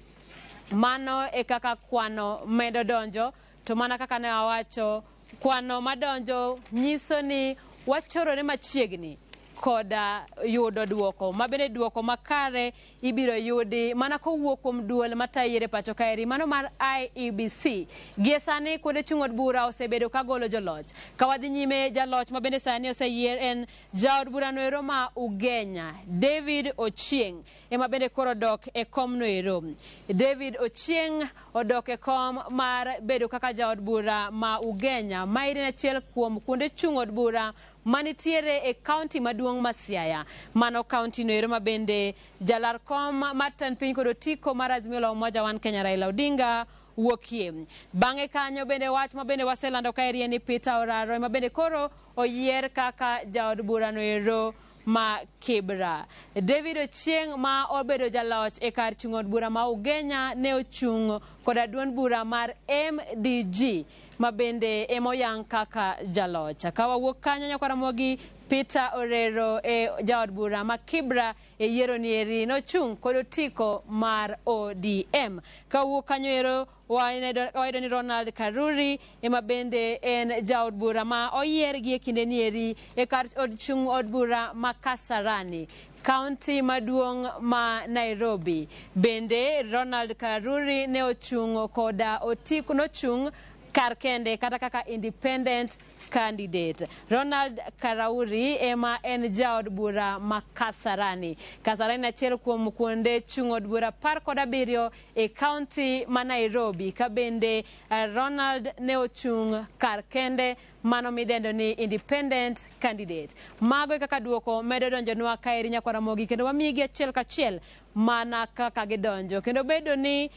mano e kaka kwano medo donjo, to mana kaka ne awacho, kwano madonjo nyiso ni wachorore machiegni koda yudo duoko mabende duoko makare ibiro yudi mana kowuok kuom duol matayo yiero e pacho kaeri mano mar IEBC. Gie sani kuonde chung' od bura osebedo ka golo joloch. Ka wadhi nyime, jaloch mabende sani oseyier en jaod bura noero ma Ugenya David Ochieng ema bende koro odok e kom noero. David Ochieng odok e kom mar bedo kaka jaod bura ma Ugenya, ma en achiel kuom kuonde chung' od bura manitiere e kaunti maduong' ma Siaya. Mano kaunti noero ma bende jalar kom mar tend piny kod otiko mar Azimio la Umoja One Kenya Raila Odinga wuokie. Bang'e kanyo bende wach ma bende waselando kaeri en ni Peter Oraro ema bende koro oyier kaka jaod bura noero ma Kibra. David Ochieng ma obedo jaloch e kar chung' od bura ma Ugenya ne ochung' koda duond bura mar MDG ma bende emoyang kaka jaloch. Ka wawuok kanyo nyaka Ramogi, Peter Orero e jaod bura ma Kibra e yiero nieri nochung' kod otiko mar ODM. Ka wawuok kanyo ero wayudo ni Ronald Karuri ema bende en jaod bura ma oyier gi e kinde nieri e kar od chung' od bura ma Kasarani, kaunti maduong' ma Nairobi. Bende Ronald Karuri ne ochung' koda otiko, nochung' kar kende kata kaka independent candidate. Ronald Karauri ema en jaod bura ma Kasarani. Kasarani achiel kuom kuonde chung' od bura 17 e kaunti ma Nairobi. Ka bende Ronald ne ochung' kar kende mano midendo ni independent candidate. Mago e kaka duoko medo donjonwa kaeri nyakwar Ramogi kendo wamigi achiel kachiel mana kaka gidonjo. Kendo bedo ni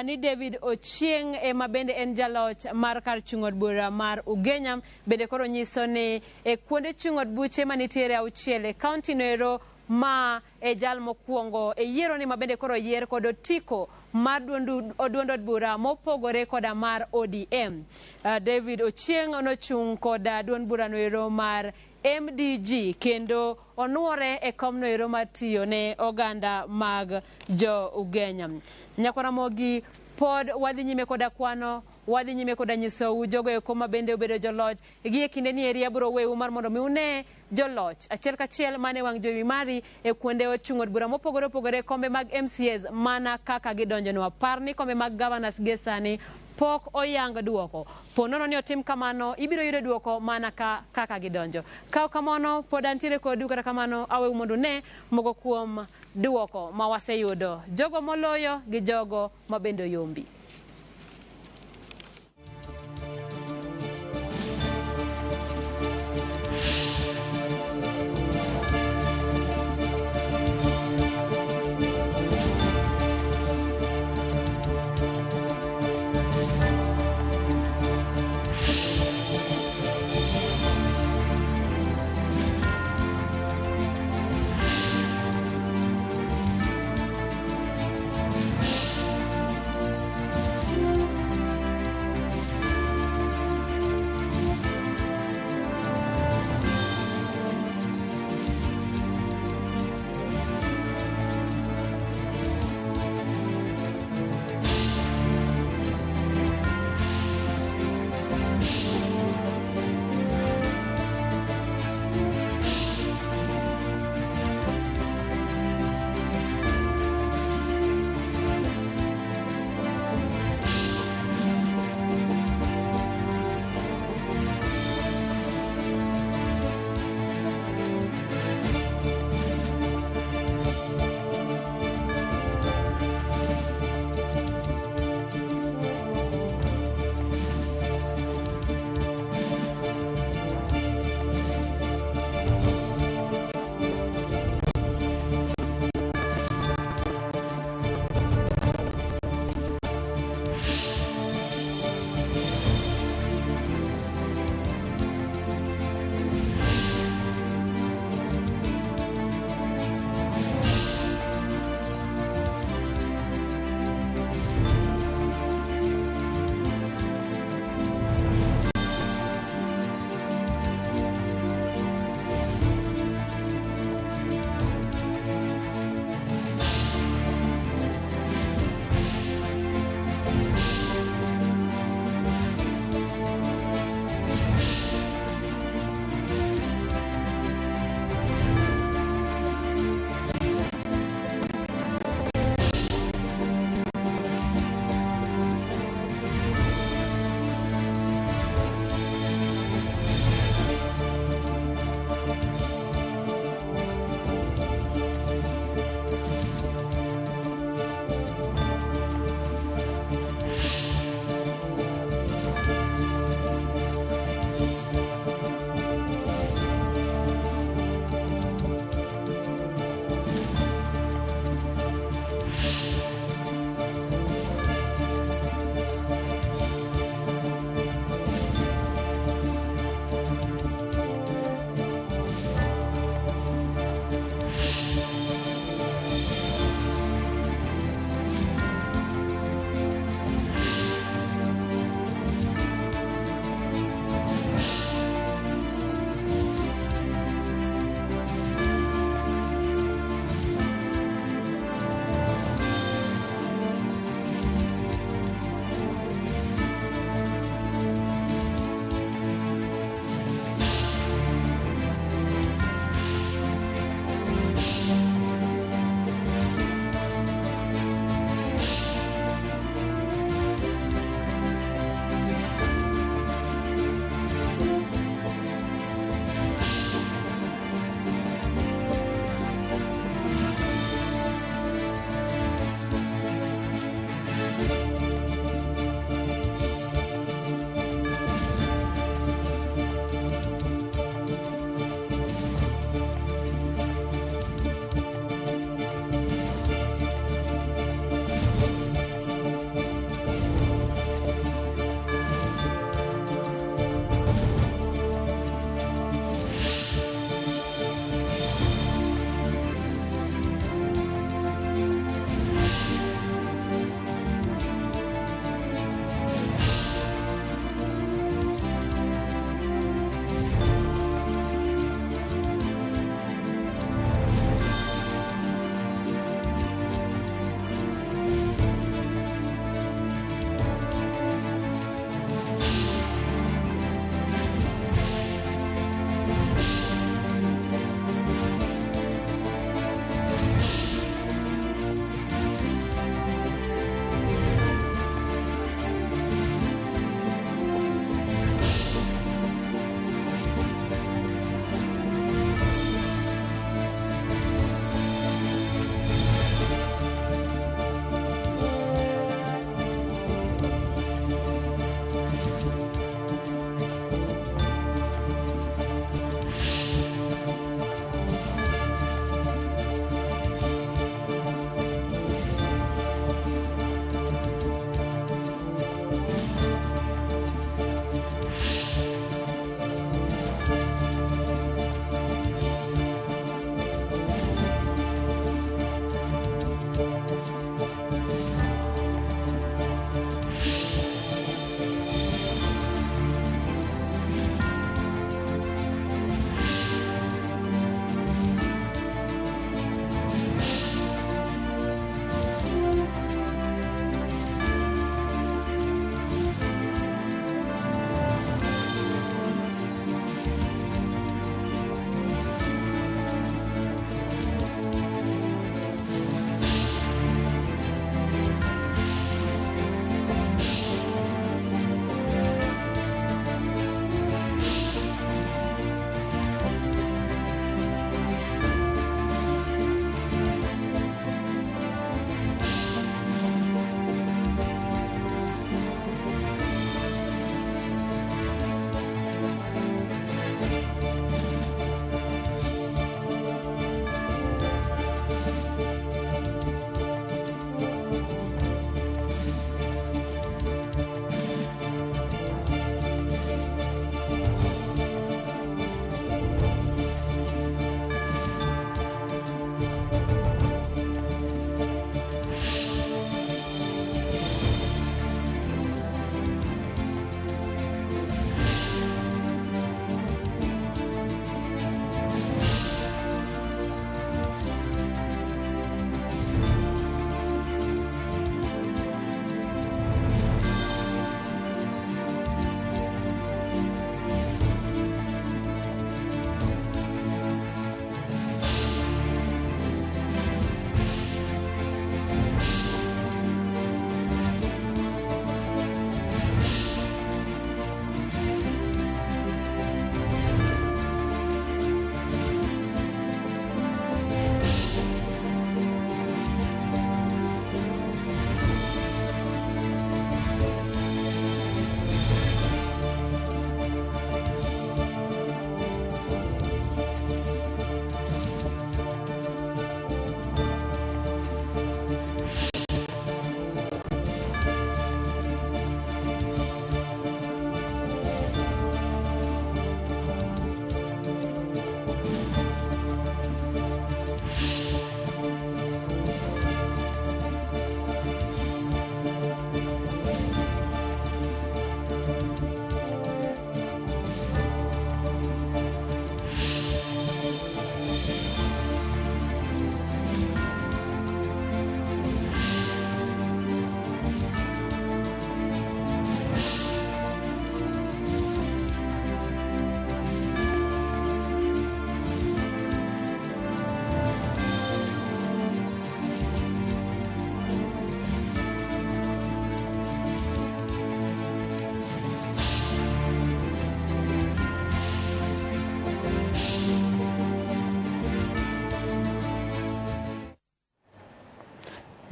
ni David Ochieng ema bende en jaloch mar kar chung' od bura mar Ugenya bende koro nyiso ni e kuonde chung' od buche manitiere auchiel e kaunti no ero ma e jal mokwongo e yiero ni ma bende koro oyier kod otiko mar duond od bura mopogore koda mar ODM. David Ochieng nochung' koda duond bura no ero mar MDG kendo onuore e kom no ero mar tiyo ne oganda mag jo Ugenya. Nyakwar Ramogi pod wadhi nyime koda kwano, wadhi nyime koda nyisou jogo eko ma bende obedo joloch. Gi e kinde ni eri abiro weu mar mondo mi une joloch achiel kachiel mane wang' jowi mari e kuonde ochung' od bura mopogore opogore kombe mag MCAs mana kaka gidonjonwa. Par ni kombe mag governors gie sani pok oyang duoko. Po nono ni otim kamano, ibiro yudo duoko mana kaka gidonjo. Ka ok kamano, pod antiere kodu, kata kamano aweu mondo une moko kuom duoko ma waseyudo. Jogo moloyo gi jogo ma bende oyombi.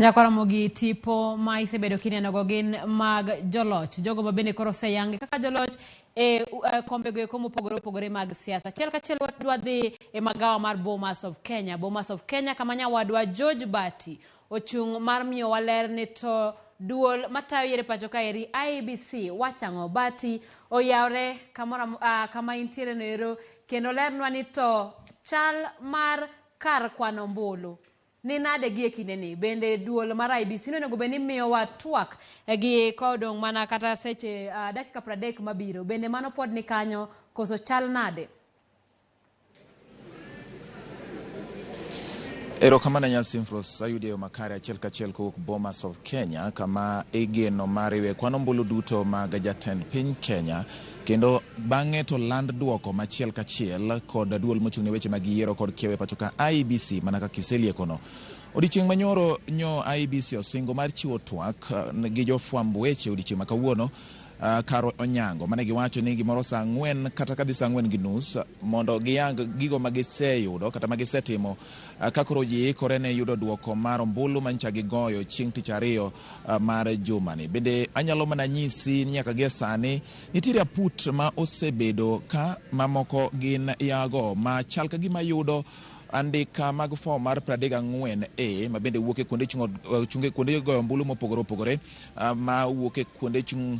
Nyakwaramogi tipo ma isebedo kinenogo gin mag joloch, jogo ma bende koro oseyangi kaka joloch e kombego eko mopogore opogore mag siasa. Achiel kachiel wadwa dhi e magawa mar Bomas of Kenya. Bomas of Kenya kama nyawadwa George Bati ochung' mar miyowa ler ni to duol matayo yiero e pacho kaeri IEBC wachang'o. Bati oyawre kamoro kama intiere no ero kendo lernwa ni to chal mar kar kwano ombulu ni nade gi e kindeni. Bende duol mar IEBC no onego bed ni miyowa twak gi kodong' mana kata seche dakika 30 mabiro. Bende mano pod ni kanyo koso chal nade? Erokamano ahinya Simfros, ayudi e yo makare achiel kachiel kowuok Bomas of Kenya kama igeno mar riwe kwan ombulu duto mag jatend piny Kenya kendo bang'e to land duoko machiel kachiel kod duol mochung' ne weche mag yiero kod kiewo e pacho ka IEBC mana kaka iseliekono. Odiechieng' manyoro nyo IEBC osingo mar chiwo twak gi jofwamb weche odiechieng' ma kawuono kar onyango mane giwacho ni gimoro saa 4 kata kadhi saa 4:30 mondo giyang gigo magiseyudo kata magisetimo ka koro ji ikore ne yudo duoko mar ombulu manyicha gigoyo chieng' tich ariyo mar jumani. Bende anyalo mana nyisi ni nyaka gie sani nitiere aput ma osebedo ka mamoko gin yago ma chal ka gima yudo andika mag form mar 34A ma bende wuok e kuonde chung' kuonde goyo ombulu mopogore opogore ma wuok e kuonde chung'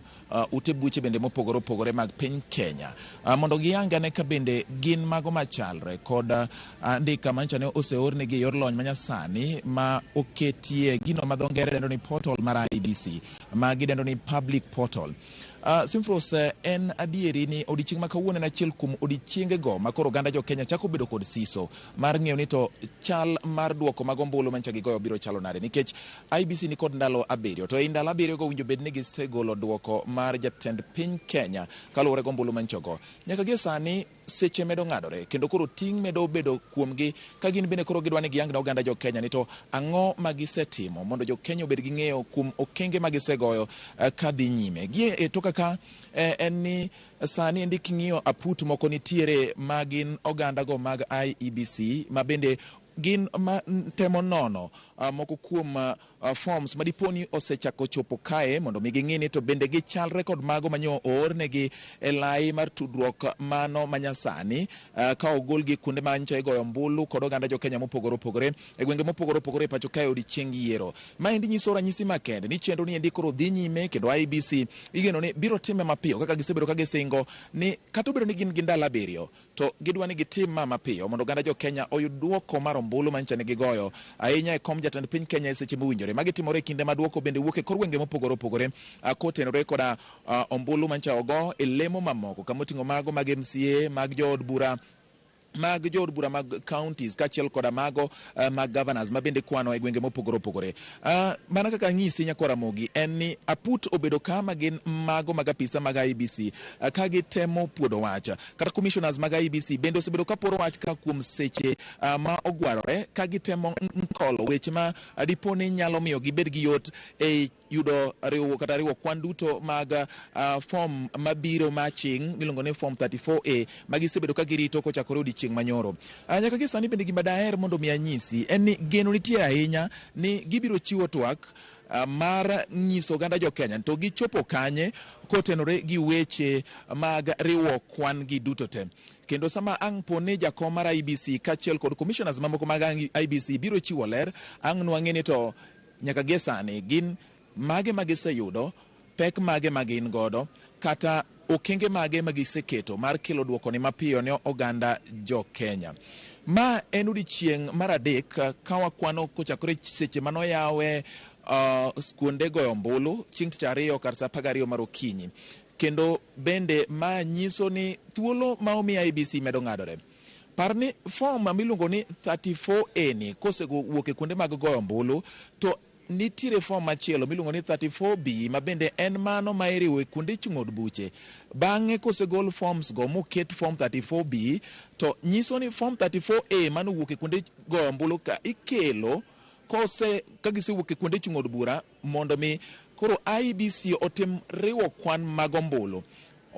ute buche bende mopogore opogore mag piny Kenya mondo giyang ane ka bende gin mago machalre kod andika manyicha ne oseornegi e yor lony manyasani ma oketie gino ma dho ngere dendo ni portal mar IEBC ma gidendo ni public portal. Simfros, en adieri ni odiechieng' ma kawuono en achiel kuom odiechiengego ma koro oganda jo Kenya chako bedo kod siso mar ng'eyo ni to chal mar duoko mag ombulu manyicha gigoyo biro chalo nade, nikech IEBC ni kod ndalo 7 to ei ndalo 7 go owinjo bed ni gisegolo duoko mar jatend piny Kenya kaluwore gi ombulu manyicha ogo. Nyaka gie sani seche medo ng'adore kendo koro ting' medo bedo kuomgi ka gin bende koro gidwa ni giyang ne oganda jo Kenya ni to ang'o ma gisetimo mondo jo Kenya obed gi ng'eyo kuom okenge ma gisegoyo kadhi nyime. Gie e toka ka en ni sani endi king'iyo aput moko nitiere ma gin oganda go mag IEBC ma bende gin ma temo nono moko kuom forms ma dipo ni osechako chopo kae mondo mi ging'i ni to bende gichalre kod mago manyo oornegi e lai mar tudruok mano manyasani ka ogolgi kuonde ma nyocha igoyo ombulu kod oganda jo Kenya mopogore opogore e gwenge mopogore opogore e pacho kae odiechieng' yiero. Maendi nyiso ranyisi makende ni chenro ni endi koro dhi nyime kendo IEBC igeno ni biro time mapiyo kaka gisebedo ka gisingo ni kata obedo ni gin gi ndalo 7 to gidwa ni gitim ma mapiyo mondo oganda jo Kenya oyud duoko mar ombulu manyicha ne gigoyo ahinya e kom jatend piny Kenya e seche mowinjore. Magi timore e kinde ma duoko bende wuok e kor gwenge mopogore opogore kotenore koda ombulu manyicha ogo e lemo mamoko kama oting'o mago mag MCA, mag jood bura mag counties kaachiel koda mago mag governors ma bende kwano e gwenge mopogore opogore. Mana kaka anyisi nyakwar Ramogi en ni aput obedo kama gin mago mag apisa mag IEBC ka gitemo puodho wach. Kata commissioners mag IEBC bende osebedo ka poro wach ka kuom seche ma ogwarore ka gitemo nkolo weche ma dipo ni nyalo miyo gibed gi yot e yudo riwo kata riwo kwan duto mag form mabiro maching miluongo ni form 34A ma gisebedo ka girito kochakore odiechieng' manyoro. Nyaka gi sani bende gima daher mondo mi anyisi en ni geno nitie ahinya ni gibiro chiwo twak mar nyiso oganda jo Kenya to gichopo kanye kotenore gi weche mag riwo kwan gi duto te. Kendo sama ang' po ni jakom mar IEBC kaachiel kod commissioners mamoko mag IEBC biro chiwo ler, ang' nwang'e ni to nyaka gie sani gin mage ma giseyudo, pek mage ma gin godo, kata okenge mage ma giseketo mar kelo duoko ni mapiyo ne oganda jo Kenya. Ma en odiechieng' mar 3 ka wakwano kochakore seche manoyawe kuonde goyo ombulu chieng' tich ariyo kar saa 12 mar okinyi. Kendo bende ma nyiso ni thuolo ma omi IEBC medo ng'adore. Par ni form miluongo ni 34A ni kosewuok e kuonde mag goyo ombulu to nitiere form machielo miluongo ni 34B ma bende en mano ma iriwo e kuonde chung' od buche. Bang'e kosegol forms go moket form 34B to nyiso ni form 34A manowuok e kuonde goyo ombulu ka ikelo kose ka gisewuok e kuonde chung' od bura mondo mi koro IEBC otim riwo kwan mag ombulu.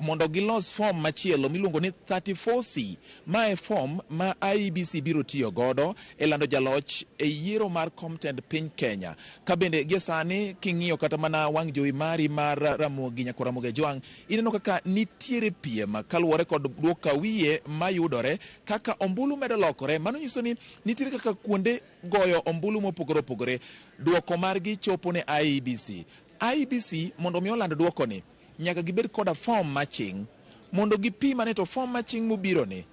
Mondo gilos fom machielo miluongo ni 34C. Ma e fom ma IEBC biro tiyo godo e lando jaloch e yiero mar kom tend piny Kenya. Ka bende gie sani king'iyo kata mana wang' jowi mari mar Ramogi nyaka Ramogi Ajwang', ineno kaka nitiere piem kaluwore kod duoko wiye mayudore kaka ombulu medo lokore. Mano nyiso ni nitiere kaka kuonde goyo ombulu mopogore opogore duoko margi chopo ne IEBC. IEBC mondo mi oland duoko ni nyaka gibed koda fom maching' mondo gipim ane to fom maching' mobiro ni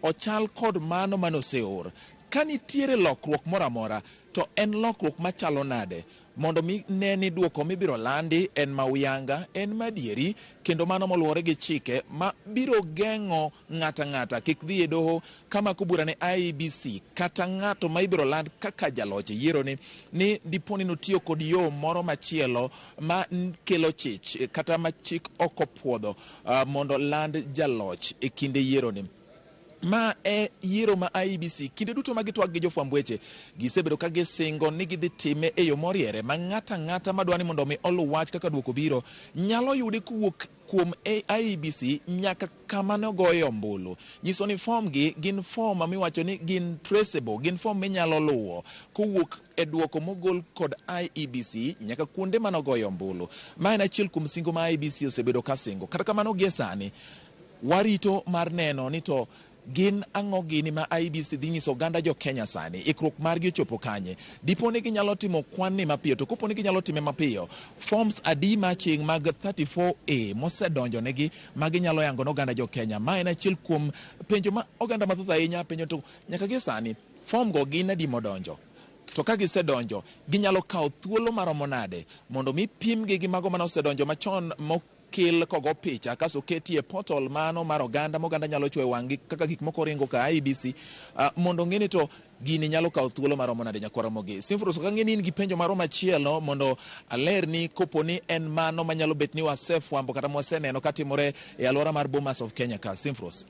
ochal kod mano mane oseor. Ka nitiere lokruok moro amora to en lokruok machalo nade mondo mi ne ni duoko mibiro landi en ma uyanga, en madieri kendo mano moluwore gi chike ma biro geng'o ng'ata ng'ata kik dhi e doho kamako bura ne IEBC kata ng'ato ma ibiro land kaka jaloch e yiero ni ni dipo ni notiyo kod yo moro machielo ma kelo chich kata ma chik ok opuodho mondo land jaloch e kinde yiero ni. Ma e yiero ma IEBC kinde duto ma gitwak gi jofwamb weche gisebedo ka gisingo ni gidhi time e yo moriere ma ng'ato ang'ata madwa ni mondo mi oluw wach kaka duoko biro nyalo yude kowuok kuom IEBC nyaka kama ne ogoye ombulu. Nyiso ni fom gi gin fom miwacho ni gin traceable, gin fom minyalo luwo kowuok e duoko mogol kod IEBC nyaka kuonde mane ogoye ombulu. Ma en achiel kuom singo ma IEBC osebedo ka singo. Kata kamano gie sani warito mar neno ni to gin ang'o gini ma IEBC dhi nyiso oganda jo Kenya sani, ikruok margi ochopo kanye. Dipo ni ginyalo timo kwan ni mapiyo, to kopo ni ginyalo time mapiyo, forms adi maching' mag 34A mosedonjo negi ma ginyalo yango ne oganda jo Kenya. Ma en achiel kuom penjo ma oganda mathoth ahinya penjo to nyaka gie sani form go gin adi modonjo. To ka gisedonjo, ginyalo kawo thuolo maromo nade mondo mi pimgi gi mago mane osedonjo machon kel kogo picha kaso ketie portal mano mar oganda ma oganda nyalo chwoyo wang'gi kaka gik moko ringo ka IEBC mondo ong'e ni to gini nyalo kawo thuolo maromo nade nyakwar Ramogi. Simfrus ok ang'e ni in gi penjo moro machielo mondo aler ni kopo ni en mano manyalo bet ni wasefwambo kata mwaseneno katimore e alwora mar Bomas of Kenya ka. Simfrus.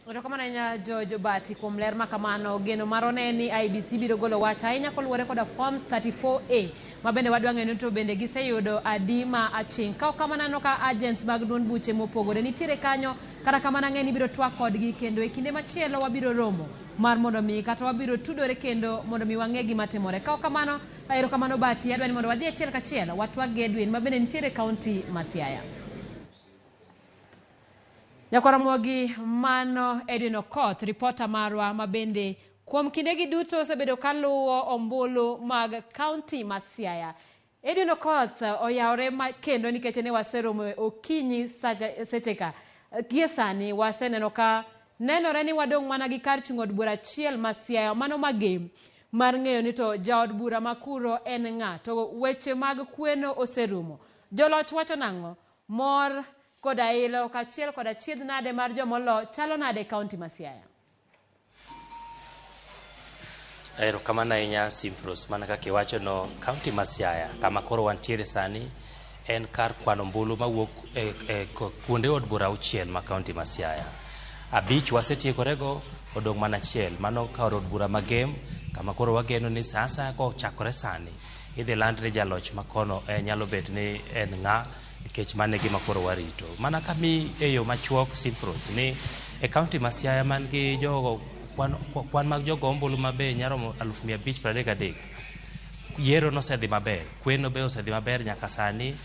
Erokamano ahinya George Obati kuom ler ma kamano. Geno marwa ne en ni IEBC biro golo wach ahinya koluwore koda forms 34A ma bende wadwa ng'eyo ni to bende giseyudo adi ma aching'. Ka ok kamano aneno ka agents mag duond buche mopogore nitiere kanyo, kata kamano ang'eyo ni ibiro twak kodgi kendo e kinde machielo wabiro romo mar mondo mi kata wabiro tudore kendo mondo mi wang'e gima timore. Ka ok kamano, erokamano Bati, adwa ni mondo wadhi achiel kachiel watwak gi Edwin ma bende nitiere e kaunti ma Siaya. Nyakwar Ramogi, mano Edwin Okoth, ripota marwa ma bende kuom kindegi duto osebedo kaluwo ombulu mag kaunti ma Siaya. Edwin Okoth oyawore ma kendo nikech ne waseromo e okinyi seche ka. Gie sani waseneno ka nenore ni wadong' mana gi kar chung' od bura achiel ma Siaya, mano Magem, mar ng'eyo ni to jaod bura ma kuro en ng'a. To weche mag kweno oserumo. Joloch wacho nang'o? Mor koda ilo kaachiel koda achiedh nade mar jomolo chalo nade e kaunti ma Siaya? Erokamano ahinya Simfros, mana kaka iwacho no, kaunti ma Siaya kama koro wantiere sani en kar kwano ombulu mawuok e kuonde od bura auchiel ma kaunti ma Siaya. Abich wasetiekorego, odong' mana achiel, mano kar od bura ma Gem, kama koro wageno ni sa asaya kochakore sani idhi land ni jaloch makono nyalo bet ni en ng'a, nikech mano e gima koro warito. Mana kami e yo machuok Simfros ni e kaunti ma Siaya man gi jogo kwan mag jogo ombulu ma be nyaromo 533,000. Yiero nosedhi maber, kweno be osedhi maber nyaka sani.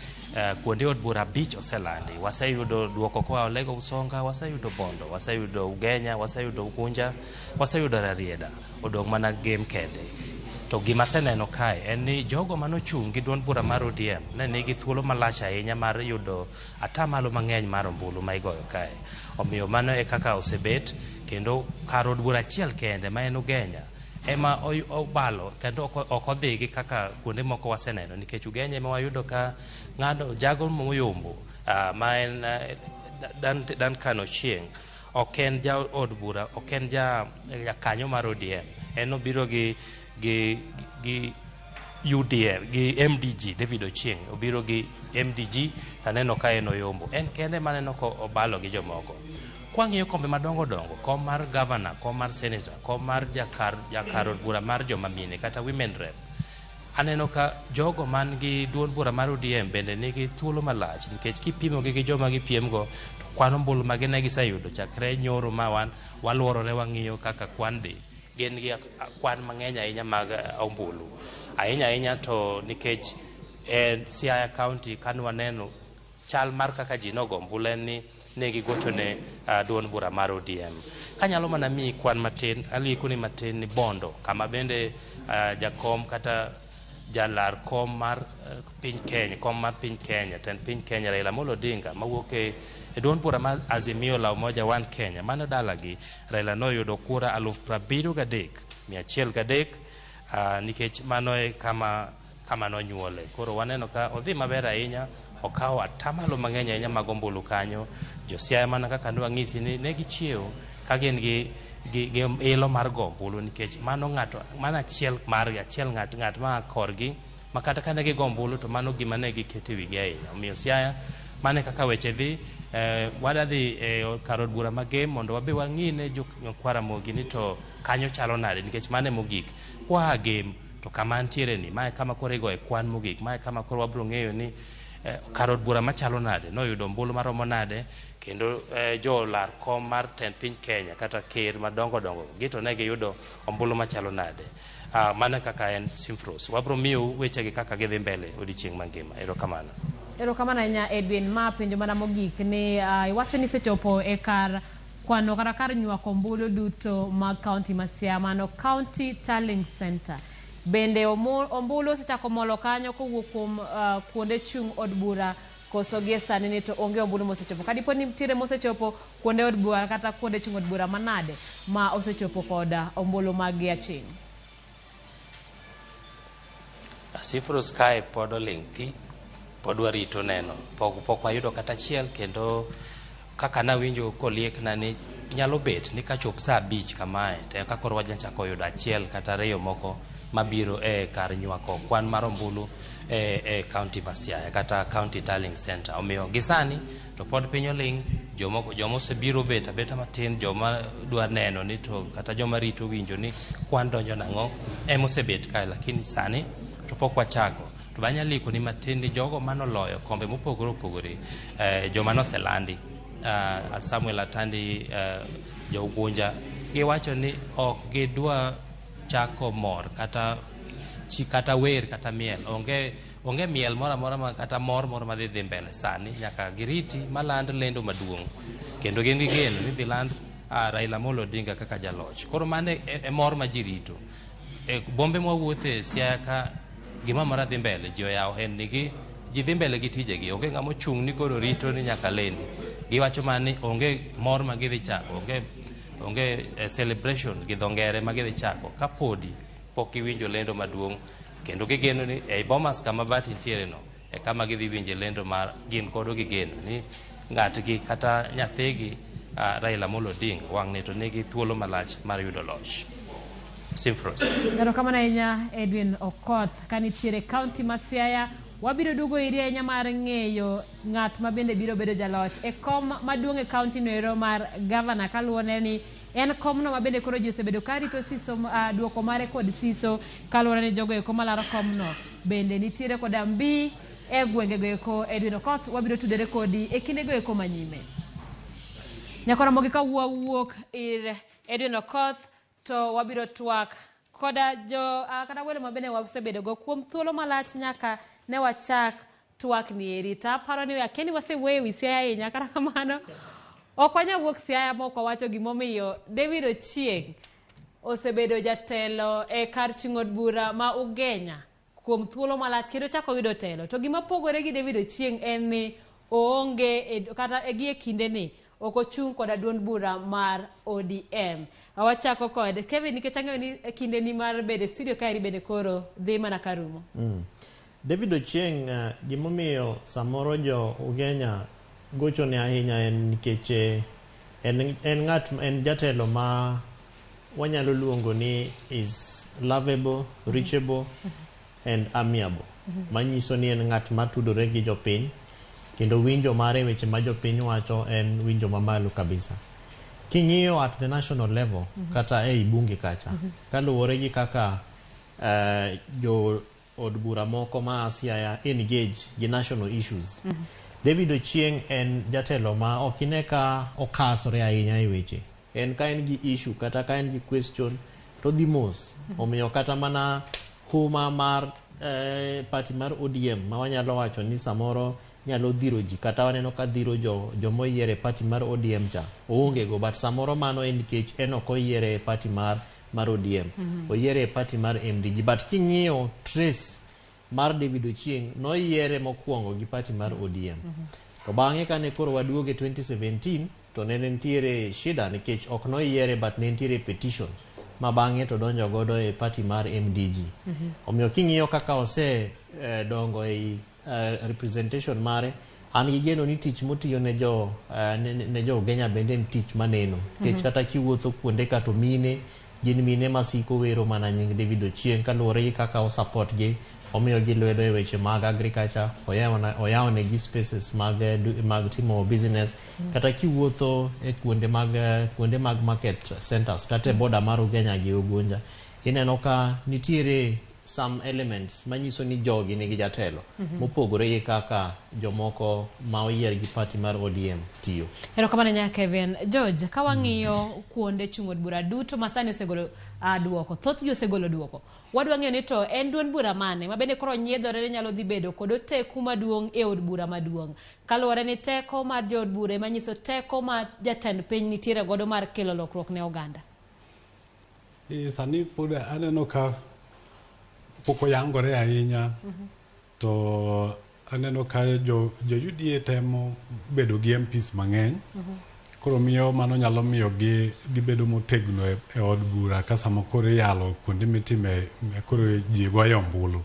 Kuonde od bura 5 oselandi. Waseyudo duoko koa Olego Usonga, waseyudo Bondo, waseyudo Ugenya, waseyudo Ugunja, waseyudo Rarieda. Odong' mana Gem kende. To gima aseneno kae en ni jogo manochung' gi duond bura mar ODM ne nigi thuolo malach ahinya mar yudo atamalo mang'eny mar ombulu ma igoyo kae. Omiyo mano e kaka osebet, kendo kar od bura achiel kende ma en Ugenya ema obalo kendo ok odhi gi kaka kuonde moko waseneno, nikech Ugenya ema wayudo ka ng'ano jago moyombo ma en Duncan Ochieng' ok en ja od bura, ok en jakanyo mar ODM, en obiro gi UDM, gi MDG. David Ochieng obiro gi MDG, taneno ka en oyombo, en kende maneno ka obalo gi jomoko. Kwang'iyo kombe madongo dongo, kom mar governor, kom mar senator, kom mar jakar od bura mar joma mine kata women rep, Aneno ka jogo man gi duond bura mar ODM bende nigi thuolo malach nikech kipimogi gi joma gipiemgo to kwan ombulu ma gin ne giseyudo chakre nyoro ma wan waluorore wang'iyo kaka kwan dhi gin gi kwan mang'eny ahinya mag ombulu ahinya ahinya to nikech e Siaya County kane waneno chal mar kaka ji nogo ombulu en ni ne gigochone duond bura mar ODM. Kanyalo mana miyi kwan matin, alikoni matin ni Bondo kama bende jakom kata jalar kom mar piny Kenya, kom mar piny Kenya, tend piny Kenya Raila Amolo Odinga mawuok e duond bura mar Azimio la Umoja One Kenya mano dalagi Raila noyudo kura 73,103 nikech mano e kama nonyuole. Koro waneno ka odhi maber ahinya, okawo atamalo mang'eny ahinya mag ombulu kanyo. Jo Siaya mana kaka nwang'isi ni ne gichiewo ka gin gi ilo mar go ombulu nikech mano ng'ato mano achiel margi achiel ng'at ma korgi ma kata kane gigo ombulu to mano gima ne giketo e wigi ahinya. Omiyo Siaya mano e kaka weche dhi. Wadwa dhi e kar od bura ma Gem mondo wabe wang'i ne jo Ramogi ni to kanyo chalo nade nikech mano e mogik. Kwa Gem to kama antiere ni mae kama koro igoye kwan mogik, mae kama koro wabiro ng'eyo ni kar od bura machalo nade noyudo ombulu maromo nade kendo jolar kom mar tend piny Kenya kata ker madongo dongo gi to ne giyudo ombulu machalo nade. Mano kaka en Simfros. Wabiro miyou wechegi kaka gidhi mbele odiochieng' mangima. Erokamano. Erokamano ahinya Edwin. Ma penjo mana mogik ni iwacho ni isechopo e kar kwano kata kar nywako ombulu duto mag kaunti ma Siaya, mano County Tallying Center. Bende ombulu osechako molo kanyo kowuok kuom kuonde chung' od bura koso gie sani ni to onge ombulu mosechopo. Kadipo ni nitiere mosechopo kuonde od bura kata kuonde chung' od bura manade ma osechopo koda ombulu mag gi aching'? Sifrus kae pod oling' thi, pod warito neno, pok wayudo kata achiel kendo kaka nawinjo koliekna ni nyalo bet ni kachop saa 5 kamae to eka koro wanyachako yudo achiel kata ariyo moko mabiro e kar nywako kwan mar ombulu e kaunti ma Siaya kata County Tallying Center. Omiyo gi sani to pod piny oling', joma osebiro bet abeta matin, joma dwa neno ni to kata joma rito winjo ni kwan donjo nang'o ema osebet kae, lakini sani to pok wachako. To be anyalo likoni matin ni jogo manoloyo kombe mopogore opogore, joma noselandi, Samuel Atandi, jo Ugunja, giwacho ni ok gidwa chako mor kata kata wer kata miel. Onge miel moro amora ma kata mor moro madhi dhi mbele sani, nyaka giriti maland lendo maduong' kendo gin gi geno ni dhi land Raila Amolo Odinga kaka jaloch. Koro mano e mor ma ji rito. E bombe mwawuothe Siaya ka gima amora dhi mbele, ji oyawo ohendnigi, ji dhi mbele gi tijegi, onge ng'ama ochung' ni koro rito ni nyaka lendi. Giwacho mana ni onge mor ma gidhi chako, onge celebration gi dho ngere ma gidhi chako kapodi pok giwinjo lendo maduong' kendo gigeno ni ei Bomas kama Bati nitiere no e kama gidhi winje lendo mar gin godo gi geno ni ng'atgi kata nyathigi Raila Amolo Odinga wang'ni to nigi thuolo malach mar yudo loch. Simfros. Erokamano ahinya Edwin Okoth. Ka nitiere kaunti ma Siaya, wabiro duogo iri ahinya mar ng'eyo ng'at ma bende biro bedo jaloch e kom maduong' e kaunti no ero mar gavana, kaluwore ni en komno ma bende koro ji osebedo ka rito siso, duoko mare kod siso kaluwore ni jogo eko malaro komno bende nitiere koda mbi e gwenge go eko. Edwin Okoth, wabiro tudore kodi e kinde go eko manyime. Nyakoro Ramogi ka wawuok ir Edwin Okoth to wabiro twak koda jo kata welo ma bende wasebedo go kuom thuolo malach nyaka ne wachak twak ni eri. To aparo ni akia ni wasewuoyo ewi Siaya ahinya, kata kamano ok wanyal wuok Siaya ma ok wawacho gimomiyo David Ochieng osebedo jatelo e kar chung' od bura ma Ugenya kuom thuolo malach kendo chako yudo telo. To gima pogore gi David Ochieng en ni oonge kata gi e kinde ni ok ochung' koda duond bura mar ODM. Wachako kod Kevin nikech ang'eyo ni kinde ni mar bedo e studio kaeri bende koro dhi mana karumo. David Ochieng, gimomiyo samoro jo Ugenya gochone ahinya en nikech en ng'at, en jatelo ma wanyalo luongo ni is lovable, reachable and amiable. Manyiso ni en ng'at matudore gi jopiny kendo winjo mare weche ma jopiny wacho en winjo mamalo kabisa. King'iyo at the national level kata ei bunge kacha, kaluwore gi kaka jo od bura moko ma Siaya engage gi national issues. David Ochieng en jatelo ma ok ine ka okasore ahinya e weche. En ka en gi issue kata ka en gi question to dhi mos. Omiyo kata mana huma mar party mar ODM ma wanyalo wacho ni samoro nyalo dhiro ji kata waneno ka dhiro jomoyier e party mar ODM cha oonge go, but samoro mano en nikech en ok oyiere e party mar ODM. Oyiere e party mar MDG, but king'iyo trace mar David Ochieng noyiere mokwongo gi party mar ODM. To bang'e kane koro waduoge 2017 to ne nitiere shida nikech ok noyiere, but ne nitiere petition ma bang'e to donjo godo e party mar MDG. Omiyo king'iyo kaka ose dongo ei representation mare, an gi geno ni tich motiyo ne jo ne jo Ugenya bende en tich maneno. Nikech kata kiwuotho kuonde ka to mine gin mine masiko wero mana nying David Ochieng kaluwore gi kaka o support gi, omiyo gi lwedo e weche mag agriculture, oyawonegi spaces mag timo business. Kata kiwuotho e kuonde mag market centers kata e border mar Ugenya gi Ugunja, ineno ka nitiere some elements manyiso ni jogi nigi jatelo mopogore gi kaka jomoko ma oyier gi party mar ODM tiyo. Erokamano nya Kevin. George, ka wang'iyo kuonde chung' od bura duto ma sani osegolo duoko, thothgi osegolo duoko. Wadwa ng'eyo ni to en duond bura mane ma bende koro nyiedhore ni nyalo dhi bedo kod oteku maduong' e od bura maduong'. Kaluwore ni teko mar jood bura ema nyiso teko ma jatend piny nitiere godo mar kelo lokruok ne oganda. Sani pod aneno ka pok oyangore ahinya, to aneno ka jo UDA temo bedo gi MPs mang'eny. Koro miyo mano nyalo miyo gi gibedo motegno e od bura ka sama koro iyalo kuonde mitime koro ji goyo ombulu.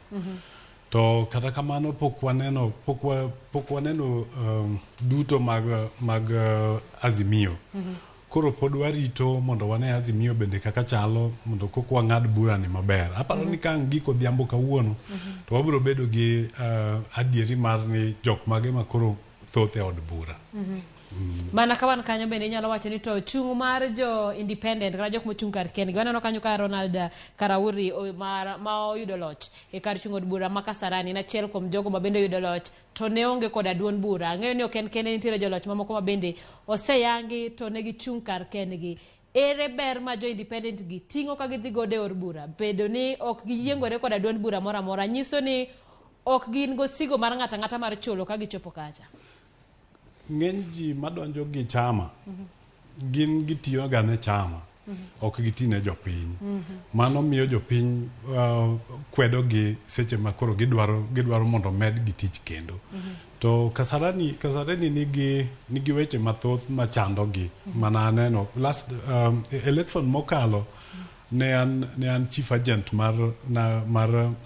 To kata kamano pok waneno duto mag Azimio. Koro pod warito mondo wane Azimio bende kaka chalo mondo kok wang'ad bura ni maber. Aparo ni ka ang' giko odhiambo kawuono to wabiro bedo gi adieri mar ni jok mage ma koro thoth e od bura. Mana ka wan kanyo bende inyalo wacho ni to chung' mar jo independent kata jok mochung' kar kendgi. Waneno kanyo ka Ronald Karauri ma oyudo loch e kar chung' od bura ma Kasarani en achiel kuom jogo ma bende oyudo loch to ne onge koda duond bura. Ang'eyo ni ok en kende, nitiere joloch mamoko ma bende oseyangi to ne gichung' kar kendgi. Ere ber ma jo independent gi ting'o ka gidhi godo e od bura? Bedo ni ok giyiengore koda duond bura moro amora nyiso ni ok gin gosigo mar ng'ato ang'ata mar chulo ka gichopo kacha. Ng'eny ji madonjo gi chama gin gitiyo ga ne chama, ok giti ne jopiny. Mano miyo jopiny kwedo gi seche ma koro gidwaro mondo med gi tich kendo. To Kasarani nigi weche mathoth machando gi. Mana aneno last election mokalo ne an chief agent mar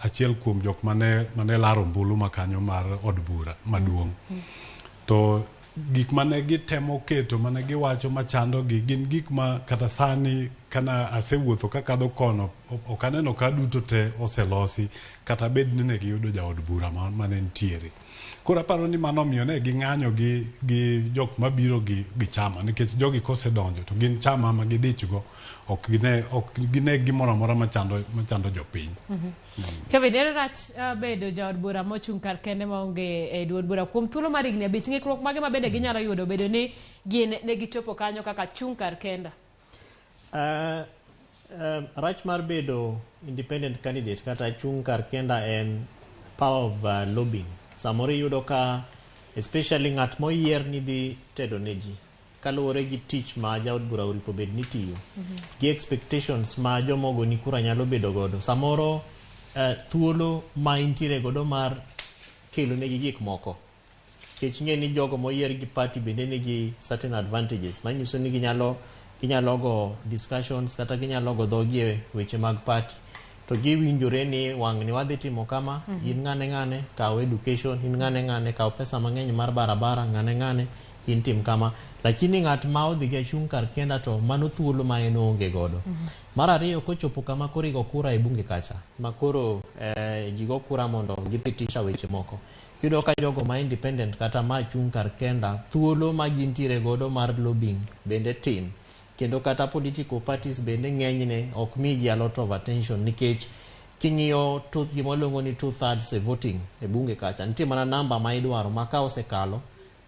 achiel kuom jok mane laro ombulu makanyo mar od bura maduong'. To gik mane gitemo keto mane giwacho machando gi gin gik ma kata sani kana asewuotho kakadho kono ok aneno ka duto te oselosi kata bed ni ne giyudo jaod bura mane nitiere. Koro aparo ni mano omiyo ne ging'anyo gi jok mabiro gi chama nikech jogi kosedonjo to gin chama ma gidichgo ok gine gimoro amora machando jopiny. Kevin, ere rach bedo jaod bura mochung' kar kende maonge e duond bura kuom thuolo mar higni 5? Ng'ikruok mage ma bende ginyalo yudo bedo ni gin ne gichopo kanyo kaka chung' kar kenda? Rach mar bedo independent candidate kata chung' kar kenda en power of lobbying. Samoro iyudo ka especially ng'at moyier ni dhi tedo ne ji kaluwore gi tich ma jaod bura oripo bed ni tiyo gi expectations ma jomogo ni kura nyalo bedo godo. Samoro thuolo ma intiere godo mar kelo negi gik moko nikech ing'e ni jogo moyier gi party bende nigi certain advantages manyiso ni ginyalo go discussions kata ginyalo go dhogi e weche mag party to giwinjore ni wang' ni wadhi timo kama, in ng'ane ng'ane kaw education, in ng'ane ng'ane kaw pesa mang'eny mar barabara, ng'ane ng'ane in tim kama. Lakini ng'at ma odhi gi achung' kar kenda to mano thuolo ma en onge godo. Mar ariyo kochopo kama koro igo kura e bunge kacha ma koro ji go kura mondo gipitisha weche moko, iyudo ka jogo ma independent kata ma chung' kar kenda thuolo ma gintiere godo mar lobbying bende tin. Kendo kata political parties bende ng'enyne ok migi a lot of attention nikech King'iyo gima waluongo ni 2/3 e voting e bunge kacha, nitie mana namba ma idwaro ma ka osekalo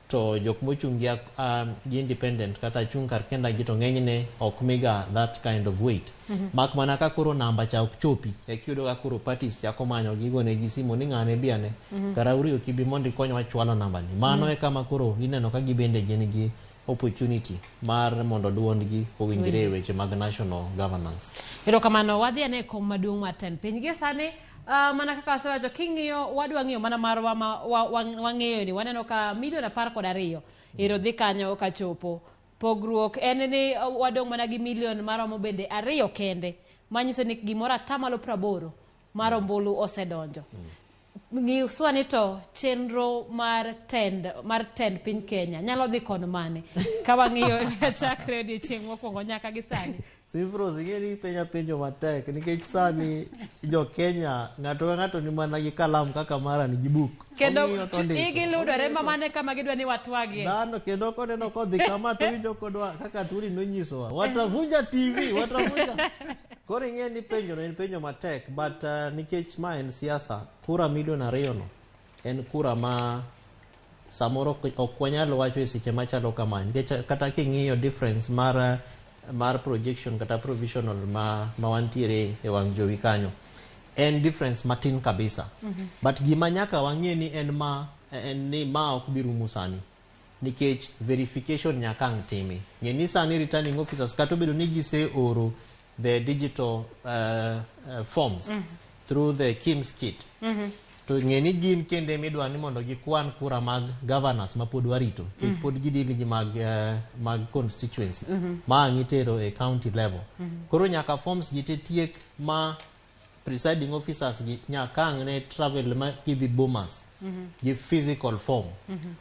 to jok mochung' gi independent kata chung' kar kendagi to ng'enyne ok miga that kind of weight. Mak mana ka koro namba cha ok chopi, ekiyudo ka koro parties chako manyo gigonegi simu ni ng'ane bi ane, kara uri ok ibi mondo ikonywa chwalo namba ni. Mano e kama koro ineno ka gibende gin gi opportunity mar mondo duondgi owinjre e weche mag national governance. Erokamano, wadhi ane kom maduong' mar tend piny. Gie sani, mana kaka wasewacho, king'iyo wadwa ng'iyo mana marwa ma wang'eyo ni waneno ka milion 12 ero dhi kanyo kachopo. Pogruok en ni wadong' mana gi milion maromo bende 2 kende, manyiso ni gimoro 80% mar ombulu osedonjo. Ng'iswa ni to chenro mar tend piny Kenya nyalo dhi kon mane ka wang'iyo chakre odiechieng' mokwongo nyaka gi sani? Simfros, ing'e ni ipenja penjo matek nikech sani jo Kenya ng'ato ka ng'ato ni mana gi kalam kaka mara ni gi buk. Kendo igi ludore ma mane kama gidwa ni watwagie. Dhano kendo koneno kodhi kama to winjo kodwa kaka Turi nonyisowa. Watavunja TV, watavunja. Koro ing'e ni penjo no en penjo matek, but nikech ma en siasa, kura milion 2 no en kura ma samoro ok wanyal wacho e seche machalo kama, nikech kata king'iyo difference mar projection kata provisional ma wantiere e wang' jowi kanyo en difference matin kabisa. But gima nyaka wang'e ni en ni ma ok dhi rumo sani nikech verification nyaka ang' timi. Ng'e ni sani returning officers kata obedo ni gise oro the digital forms through the KIMS kit. To ng'e ni gin kende midwa ni mondo gikwan kura mag governors ma pod warito, nikech pod gidil gi mag constituency ma ang' itero e county level. Koro nyaka forms gi te tiek ma presiding officers gi nyaka ang' ne travel ma gidhi Bomas gi physical form.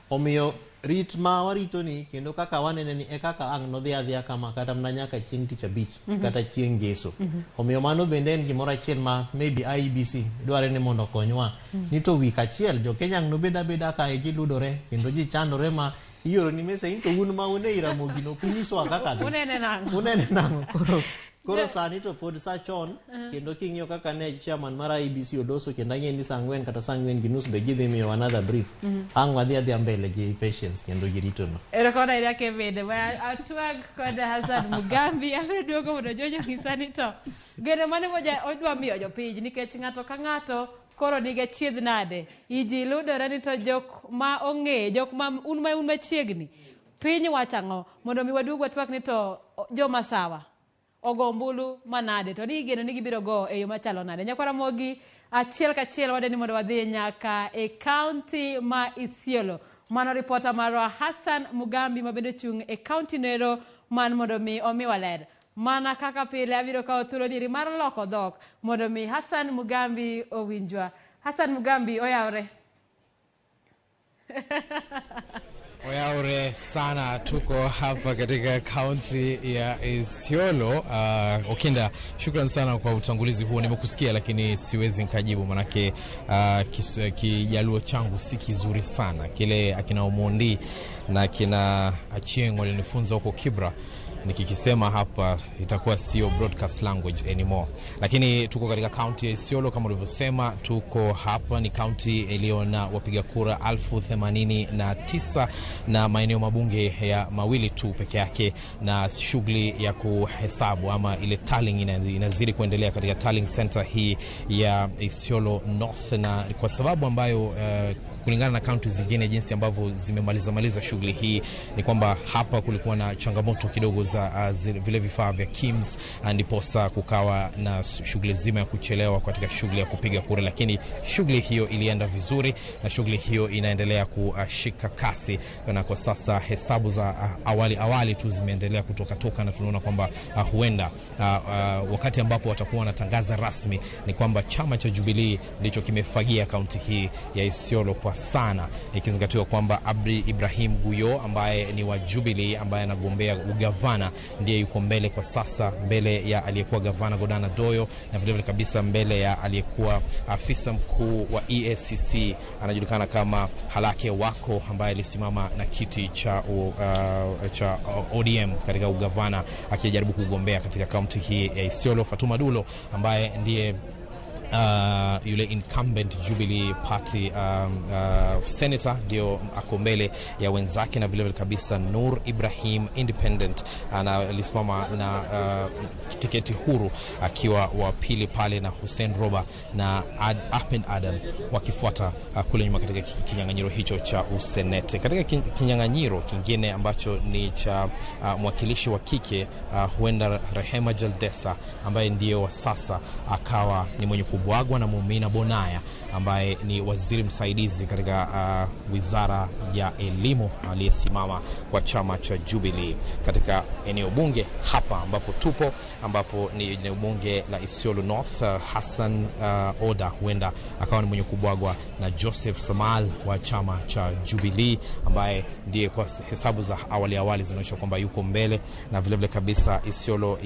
Omiyo rit ma warito ni kendo kaka wanene ni e kaka ang' nodhi adhiya kama kata mana nyaka chieng' tich abich kata chieng' ngeso. Omiyo mano bende en gimoro achiel ma maybe IEBC dware ni mondo okonywa. Ni to wik achiel jo Kenya ang' nobed abeda kae giludore kendo ji chandore ma ioro ni mesa to un ma un e Ramogi no kunyisowa kaka dhi. Unene nang'o? Unene nang'o? Koro sani to pod sa chon, kendo king'iyo kaka ne chairman mar IEBC oloso, kendo ang'e ni saa 4 kata saa 4:30 be gidhi miyo another brief. Ang' wadhi adhiya mbele gi patience kendo gi rito no. Erokamano ahinya Kevin. Atwag kod Hassan Mugambi abiro duogo mondo Jojo onyisa ni to geno mane odwa miyo jopiny, nikech ng'ato ka ng'ato koro nigi achiedh nade. Iji ludore ni to jok ma ong'e, jok ma un machiegni, piny wacho ang'o? Mondo mi waduog watwak ni to joma sawa ogo ombulu manade, to ni igeno ni gibiro go e yo machalo nade. Nyakwara Ramogi, achiel kachiel wadeni mondo wadhi nyaka e kaunti ma Isiolo. Mano ripota marwa Hassan Mugambi ma bende ochung' e kaunti nero man mondo mi omiwa ler. Mana kaka pile abiro kawo thuolo dieri mar loko dhok mondo mi Hassan Mugambi owinjwa. Hassan Mugambi, oyawre. Oyaure sana, tuko hapa katika kaunti ya Isiolo. Okinda, shukran sana kwa utangulizi huo, nimekusikia lakini siwezi nikajibu manake Kijaluo changu si kizuri sana. Kile akina Omondi na akina Achieng' walinifunza huko Kibra, nikikisema hapa itakuwa sio broadcast language anymore. Lakini tuko katika kaunti ya Isiolo kama ulivyosema, tuko hapa ni kaunti iliyo na wapiga kura 89,000 na maeneo mabunge ya mawili tu peke yake, na shughuli ya kuhesabu ama ile tallying inazidi kuendelea katika tallying center hii ya Isiolo North, na kwa sababu ambayo kulingana na kaunti zingine jinsi ambavyo zimemaliza shughuli hii ni kwamba hapa kulikuwa na changamoto kidogo za vile vifaa vya KIMS, ndiposa kukawa na shughuli zima ya kuchelewa katika shughuli ya kupiga kura, lakini shughuli hiyo ilienda vizuri na shughuli hiyo inaendelea kushika kasi, na kwa sasa hesabu za awali tu zimeendelea kutoka na tunaona kwamba huenda wakati ambapo watakuwa wanatangaza rasmi ni kwamba chama cha Jubilee ndicho kimefagia kaunti hii ya Isiolo kwa sana, ikizingatiwa kwamba Abdi Ibrahim Guyo ambaye ni wa Jubilee ambaye anagombea ugavana ndiye yuko mbele kwa sasa, mbele ya aliyekuwa gavana Godana Doyo na vile vile kabisa mbele ya aliyekuwa afisa mkuu wa EACC anajulikana kama Halake Wako ambaye alisimama na kiti cha ODM katika ugavana akijaribu kugombea katika kaunti hii ya Isiolo. Fatuma Dulo ambaye ndiye Yule incumbent Jubilee Party senator ndio ako mbele ya wenzake, na vilevile kabisa Nur Ibrahim independent alisimama na tiketi huru akiwa wa pili pale, na Hussein Roba na Ahmed Adan wakifuata kule nyuma katika kinyang'anyiro hicho cha usenete. Katika kinyang'anyiro kingine ambacho ni cha mwakilishi wa kike, huenda Rehema Jaldesa ambaye ndiyo wa sasa akawa ni mwenye kubwagwa na Mumina Bonaya ambaye ni waziri msaidizi katika wizara ya elimu aliyesimama kwa chama cha Jubilee katika eneo bunge hapa ambapo tupo, ambapo ni eneo bunge la Isiolo North. Hassan Oda huenda akawa ni mwenye kubwagwa na Joseph Samal wa chama cha Jubilee ambaye ndiye kwa hesabu za awali awali zinaonyesha kwamba yuko mbele, na vilevile kabisa Isiolo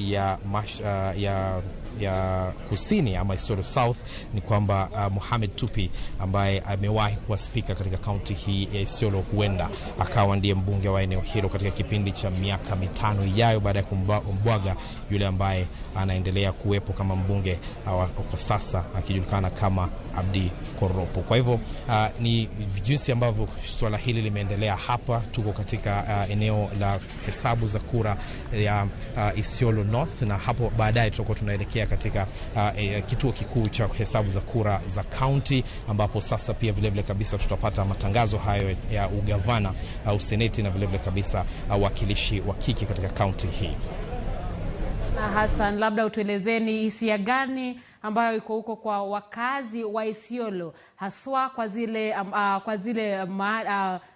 ya kusini ama Isiolo South ni kwamba Mohamed Tupi ambaye amewahi kuwa spika katika kaunti hii ya Isiolo huenda akawa ndiye mbunge wa eneo hilo katika kipindi cha miaka 5 ijayo baada ya kumbwaga yule ambaye anaendelea kuwepo kama mbunge kwa sasa akijulikana kama Abdi Koropo. Kwa hivyo ni jinsi ambavyo swala hili limeendelea hapa. Tuko katika eneo la hesabu za kura ya Isiolo North, na hapo baadaye tutakuwa tunaelekea katika kituo kikuu cha hesabu za kura za county, ambapo sasa pia vilevile kabisa tutapata matangazo hayo ya ugavana, useneti na vilevile kabisa wakilishi wa kike katika county hii. Na Hassan, labda utuelezeni hisia gani ambayo iko huko kwa wakazi wa Isiolo, haswa kwa zile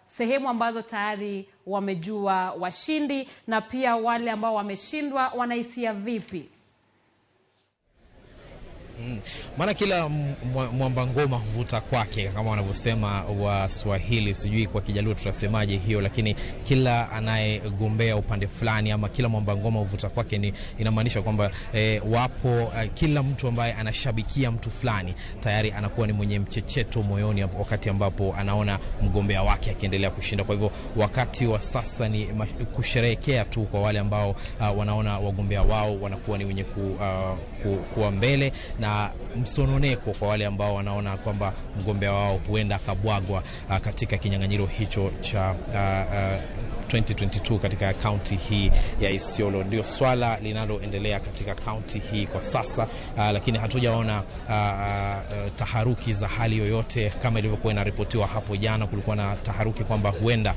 sehemu ambazo tayari wamejua washindi, na pia wale ambao wameshindwa wanahisia vipi? Maana kila mwamba ngoma huvuta kwake kama wanavyosema Waswahili, sijui kwa Kijaluo tutasemaje hiyo, lakini kila anayegombea upande fulani ama kila mwamba ngoma huvuta kwake ni inamaanisha kwamba wapo kila mtu ambaye anashabikia mtu fulani tayari anakuwa ni mwenye mchecheto moyoni wakati ambapo anaona mgombea wake akiendelea kushinda. Kwa hivyo wakati wa sasa ni kusherehekea tu kwa wale ambao wanaona wagombea wao wanakuwa ni wenye kuwa mbele, na msononeko kwa wale ambao wanaona kwamba mgombea wao huenda akabwagwa katika kinyang'anyiro hicho cha 2022 katika kaunti hii ya Isiolo. Ndio swala linaloendelea katika kaunti hii kwa sasa, lakini hatujaona taharuki za hali yoyote kama ilivyokuwa inaripotiwa hapo jana. Kulikuwa na taharuki kwamba huenda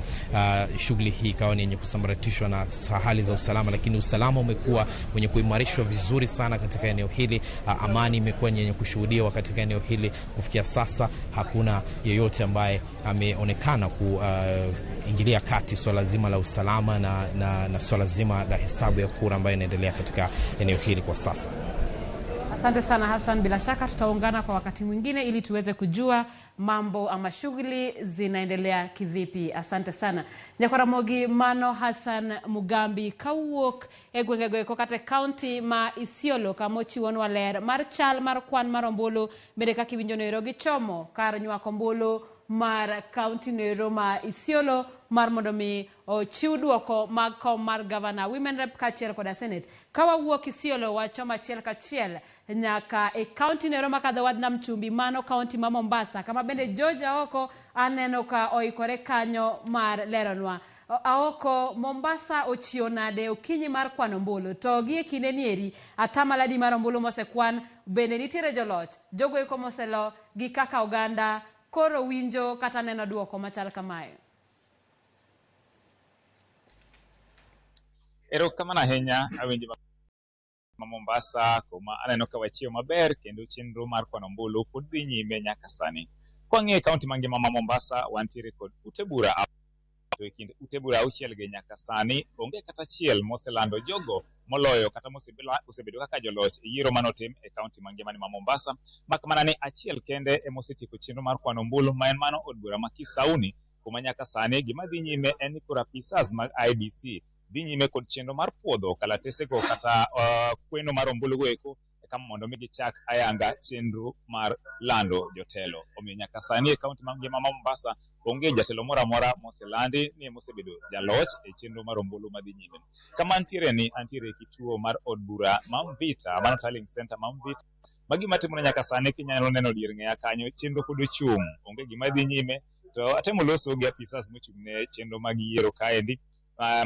shughuli hii ikawa ni yenye kusambaratishwa na hali za usalama, lakini usalama umekuwa wenye kuimarishwa vizuri sana katika eneo hili. Amani imekuwa yenye kushuhudiwa katika eneo hili kufikia sasa. Hakuna yeyote ambaye ameonekana kuingilia kati swala zima la usalama na swala zima la hesabu ya kura ambayo inaendelea katika eneo hili kwa sasa. Asante sana Hassan, bila shaka tutaungana kwa wakati mwingine ili tuweze kujua mambo ama shughuli zinaendelea kivipi. Asante sana. Nyakwaramogi mano Hassan Mugambi kawuok e gwengego eko kata county ma Isiolo kamochiwonwa ler mar chal mar kwan mar ombulu bende kaka iwinjo noero gichomo kar nywako ombulu mar county noero ma Isiolo mar mondo mi ochiw duoko mag kom mar gavana, women rep kaachiel koda senate. Ka wawuok Isiolo wachomo achiel kachiel nyaka e county noero makadho wadh nam chumbi, mano county ma Mombasa, kama bende George Aoko aneno ka oikore kanyo mar leronwa. Aoko, Mombasa ochiewo nade okinyi mar kwano ombulu? To gi e kinde nieri atamalo mar ombulu mosekwan bende nitiere joloch, jogo eko moselo gi kaka oganda koro winjo kata neno duoko machal kamae. Erokamano ahinya awinjo ma Mombasa kuma aneno ka wachiewo maber kendo chenro mar kwano ombulu pod dhi nyime nyaka sani. Kwang'iyo e kaunti mangima ma Mombasa wantiere kod ute bura, to e kind ute bura 6 gi nyaka sani onge kata achiel moselando jogo moloyo kata mosebedo kaka joloch e yiero manotim e kaunti mangima ni ma Mombasa, mak mana ni achiel kende emosetieko chenro mar kwano ombulu ma en mano od bura ma Kisauni, kuma nyaka sani gima dhi nyime en ni koro apisas mag IEBC dhi nyime kod chenro mar puodho kalatesego kata kweno mar ombulu go eko eka mondo mi gichak ayanga chenro mar lando jotelo. Omiyo nyaka sani e kaunti mangima ma Mombasa onge jatelo moro amora moselandi ni mosebedo jaloch e chenro mar ombulu madhi nyime. Kama antiere ni antiere e kituo mar od bura ma Mvita, mano tallying center ma Mvita, Ma gima timore nyaka sani kinyalo neno dier ng'eya kanyo, chenro pod ochung', onge gima dhi nyime. To atemo loso gi apisas mochung' ne chenro mag yiero kaendi,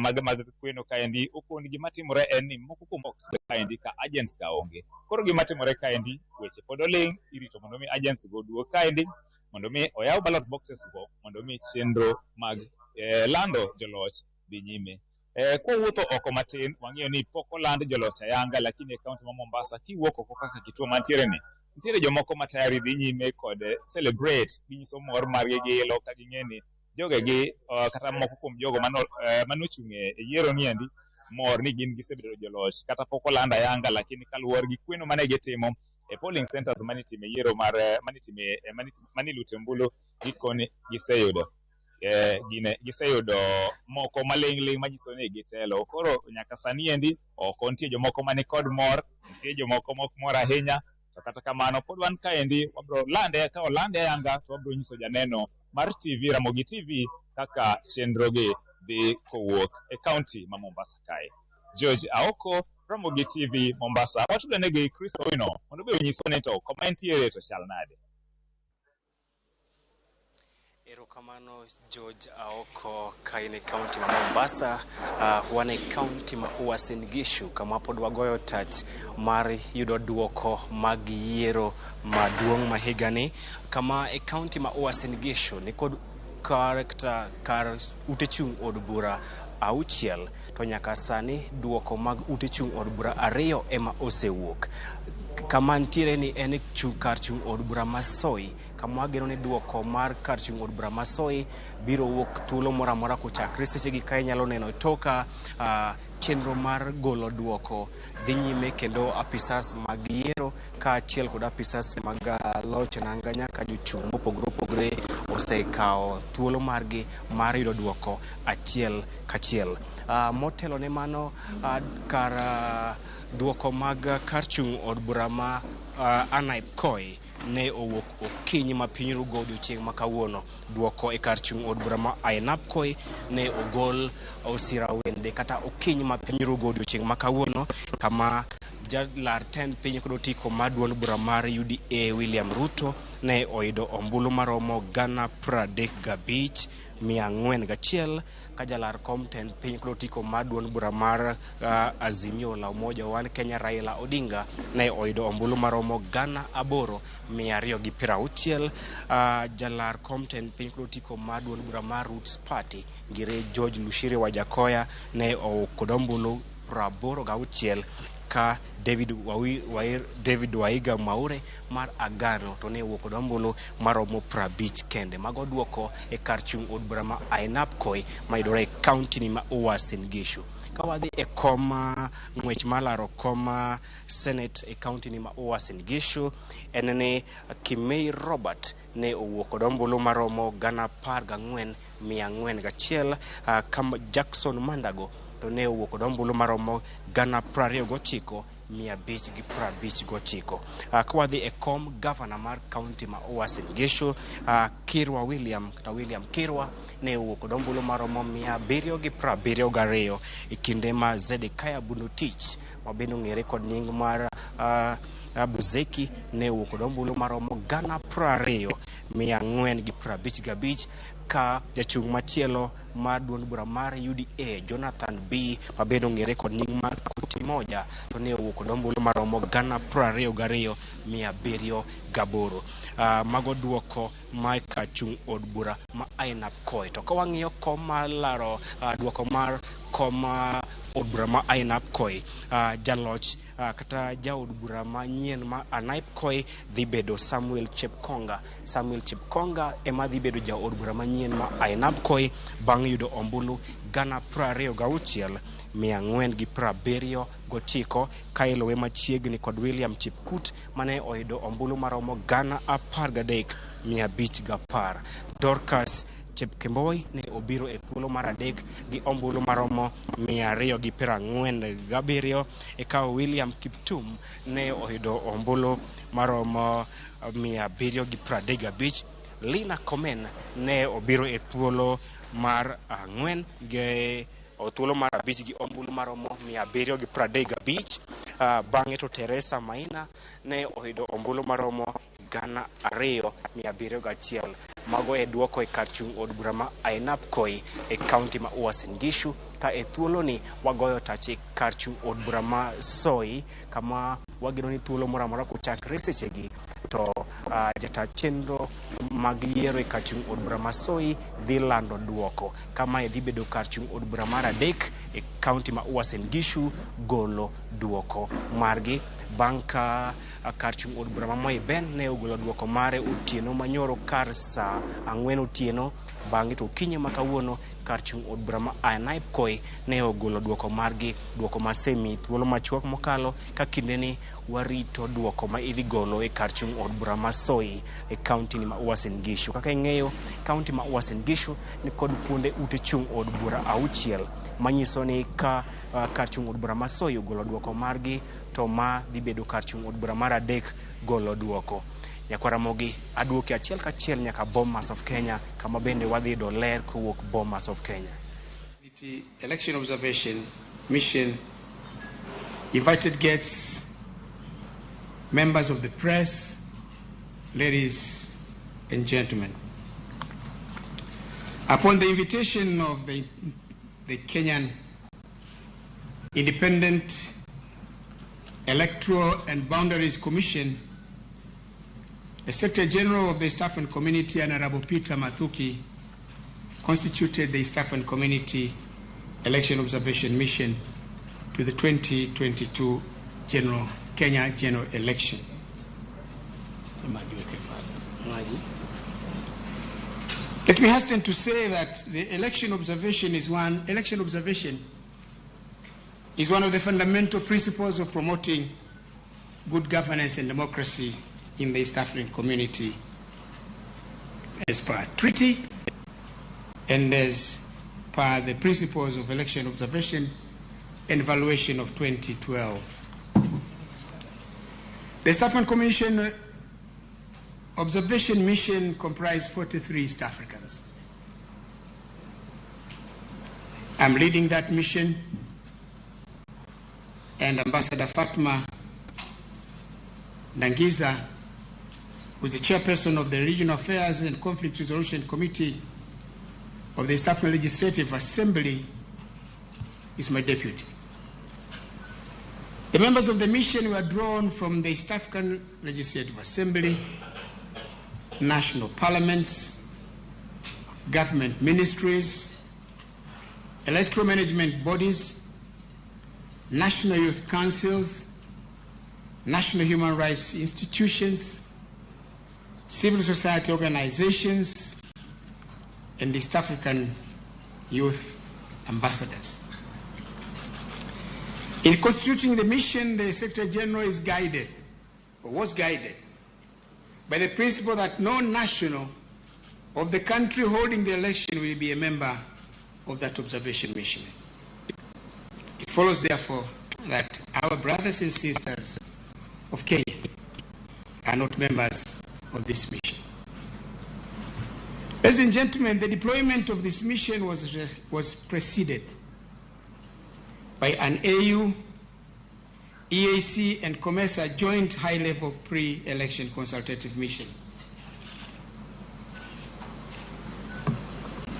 mag kweno kaendi. Okon gima timore en ni moko kuom box kaendi ka agents ka onge. Koro gima timore kaendi, weche pod oling', irito mondo mi agents go oduog kaendi, mondo mi oyaw ballot boxes go, mondo mi chenro mag lando joloch dhi nyime. Kwawuotho oko matin, wang'eyo ni pok oland joloch ayanga, lakini e kaunti ma Mombasa, kiwuok oko kaka kituo mantiere ni, nitiere jomoko ma tayari dhi nyime kod celebrate, ginyiso mor margi gi ilo ka ging'e ni jogegi kata moko kuom jogo manochung' e yiero ni endi mor ni gin gisebedo joloch kata pok oland ayanga, lakini kaluwore gi kweno mane gitimo e polling centers manitime yiero mar manitime manilute ombulu, gikoni giseyudo gine giseyudo moko maling' ling' manyiso ni gitelo. Koro nyaka sani endi oko nitie jomoko mani kod mor, nitie jomoko mok mor ahinya, to kata kamano pod wan kaendi wabro lande, ka olande ayanga to wabro nyiso janeno mar TV Ramogi TV kaka chenro gi dhi kowuok e kaunti ma Mombasa kae. George Aoko, Ramogi TV Mombasa. Watudane gi Chris Owino mondo be onyiswa ni to koma entiere to chal nade. Erokamano George Aoko ka in e kaunti ma Mombasa. Wan e kaunti ma Uasin Gishu kama pod wagoyo tach mar yudo duoko mag yiero maduong' ma higani, kama e kaunti ma Uasin Gishu nikod kar kata kar ute chung' od bura 6, to nyaka sani duoko mag ute chung' od bura 2 ema osewuok. Kama nitiere ni en kar chung' od bura ma Soi, kama wageno ni duoko mar kar chung' od bura ma Soi biro wuok thuolo moro amora kochakre sechegi. Ka inyalo neno toka chenro mar golo duoko dhi nyime, kendo apisas mag yiero kaachiel kod apisas mag loch nanga nyaka jochung' mopogore opogore osekawo thuolo margi mar yudo duoko achiel kachiel. Motelo ne mano, kar duoko mag kar chung' od bura ma Ainabkoi ne owuok okinyi ma piny rugo odiochieng' ma kawuono. Duoko e kar chung' od bura ma Ainabkoi ne ogol osira wende kata okinyi ma piny rugo odiochieng' ma kawuono, kama jalar tend piny kod otiko mar duond bura mar UDA William Ruto ne oyudo ombulu maromo 35,401, ka jalar kom tend piny kod otiko mar duond bura mar Azimio la Umoja One Kenya Raila Odinga ne oyudo ombulu maromo 8,260. Jalar kom tend piny kod otiko mar duond bura mar Roots Party ngire George Lushiri Wajakoya ne owuok kod ombulu 86, ka David Waiga Mwaure mar Agano to ne owuok kod ombulu maromo 50 kende. Mago duoko e kar chung' od bura ma Ainabkoi mayudore e kaunti ni ma Uasin Gishu. Ka wadhi e kom ng'wech mar laro kom Senate e kaunti ni ma Uasin Gishu, en ni Kimei Robert ne owuok kod ombulu maromo 14,401, ka Jackson Mandago to ne owuok kod ombulu maromo 29,559. Ka wadhi e kom gavana mar kaunti ma Uasin Gishu, Kirwa William kata William Kirwa ne owuok kod ombulu maromo 772, e kinde ma Zedekiah Bunotich ma bende ong'ere kod nying mar Buzeki ne owuok kod ombulu maromo 20,455, ka jachung' machielo mar duond bura mar UDA Jonathan B ma bende ong'ere kod nying mar Kuti Moja to ne owuok kod ombulu maromo 22,708. Mago duoko mar kar chung' od bura ma Ainabkoi. To ka wang'iyo kom mar laro duoko mar kom od bura ma Ainabkoi, jaloch kata jaod bura manyien ma Ainabkoi dhi bedo Samuel Chepkonga. Samuel Chepkonga ema dhi bedo jaod bura manyien ma Ainabkoi bang' yudo ombulu 26,479, ka iluwe machiegni kod William Chepkut mane oyudo ombulu maromo 13,510. Dorcas Chepkemboi ne obiro e thuolo mar 3 gi ombulu maromo 247, eka William Kiptum ne oyudo ombulu maromo 735. Lina Komen ne obiro e thuolo mar 4 gi thuolo mar 5 gi ombulu maromo 735. Bang'e to Teresa Maina ne oyudo ombulu maromo 2,701. Mago e duoko e kar chung' od bura ma Ainabkoi e kaunti ma Uasin Gishu. Ka e thuoloni wagoyo tach e kar chung' od bura ma Soi, kama wageno ni thuolo moro amora kochakre sechegi to jata chenro mag yiero e kar chung' od bura ma Soi dhi lando duoko. Kamae dhi bedo kar chung' od bura mar 3 e kaunti ma Uasin Gishu golo duoko margi bang' ka kar chung' od bura ma Moi Ben ne ogolo duoko mare otieno manyoro kar saa 4 otieno. Bang'e to okinyi ma kawuono kar chung' od bura ma Ainabkoi ne ogolo duoko margi, duoko ma semi thuolo machuok mokalo, ka kindeni warito duoko ma idhi golo e kar chung' od bura ma Soi e kaunti ma Uasin Gishu. Kaka ing'eyo, kaunti ma Uasin Gishu ni kod kuonde ute chung' od bura 6, manyiso ni ka kar chung' od bura ma Soi ogolo duoko margi to ma dhi bedo kar chung' od bura mar 3 golo duoko. Nyakwaramogi aduoki achiel kachiel nyaka Bomas of Kenya, kama bende wadhi yudo ler kowuok Bomas of Kenya. Election observation mission, invited guests, members of the press, ladies and gentlemen. Upon the invitation of the Kenyan Independent Electoral and Boundaries Commission, the Secretary General of the East African Community, Honorable Peter Mathuki, constituted the East African Community Election Observation Mission to the 2022 Kenya General Election. Let me hasten to say that the election observation is one of the fundamental principles of promoting good governance and democracy in the East African Community as per treaty and as per the principles of election observation and evaluation of 2012. The East African Commission observation mission comprised 43 East Africans. I'm leading that mission, and Ambassador Fatma Ndangiza, who is the chairperson of the Regional Affairs and Conflict Resolution Committee of the East African Legislative Assembly, is my deputy. The members of the mission were drawn from the East African Legislative Assembly, national parliaments, government ministries, electoral management bodies, national youth councils, national human rights institutions, civil society organizations, and East African youth ambassadors. In constituting the mission, the Secretary General is guided, or was guided, by the principle that no national of the country holding the election will be a member of that observation mission. It follows, therefore, that our brothers and sisters of Kenya are not members of this mission. Ladies and gentlemen, the deployment of this mission was preceded by an AU, EAC, and COMESA joint high-level pre-election consultative mission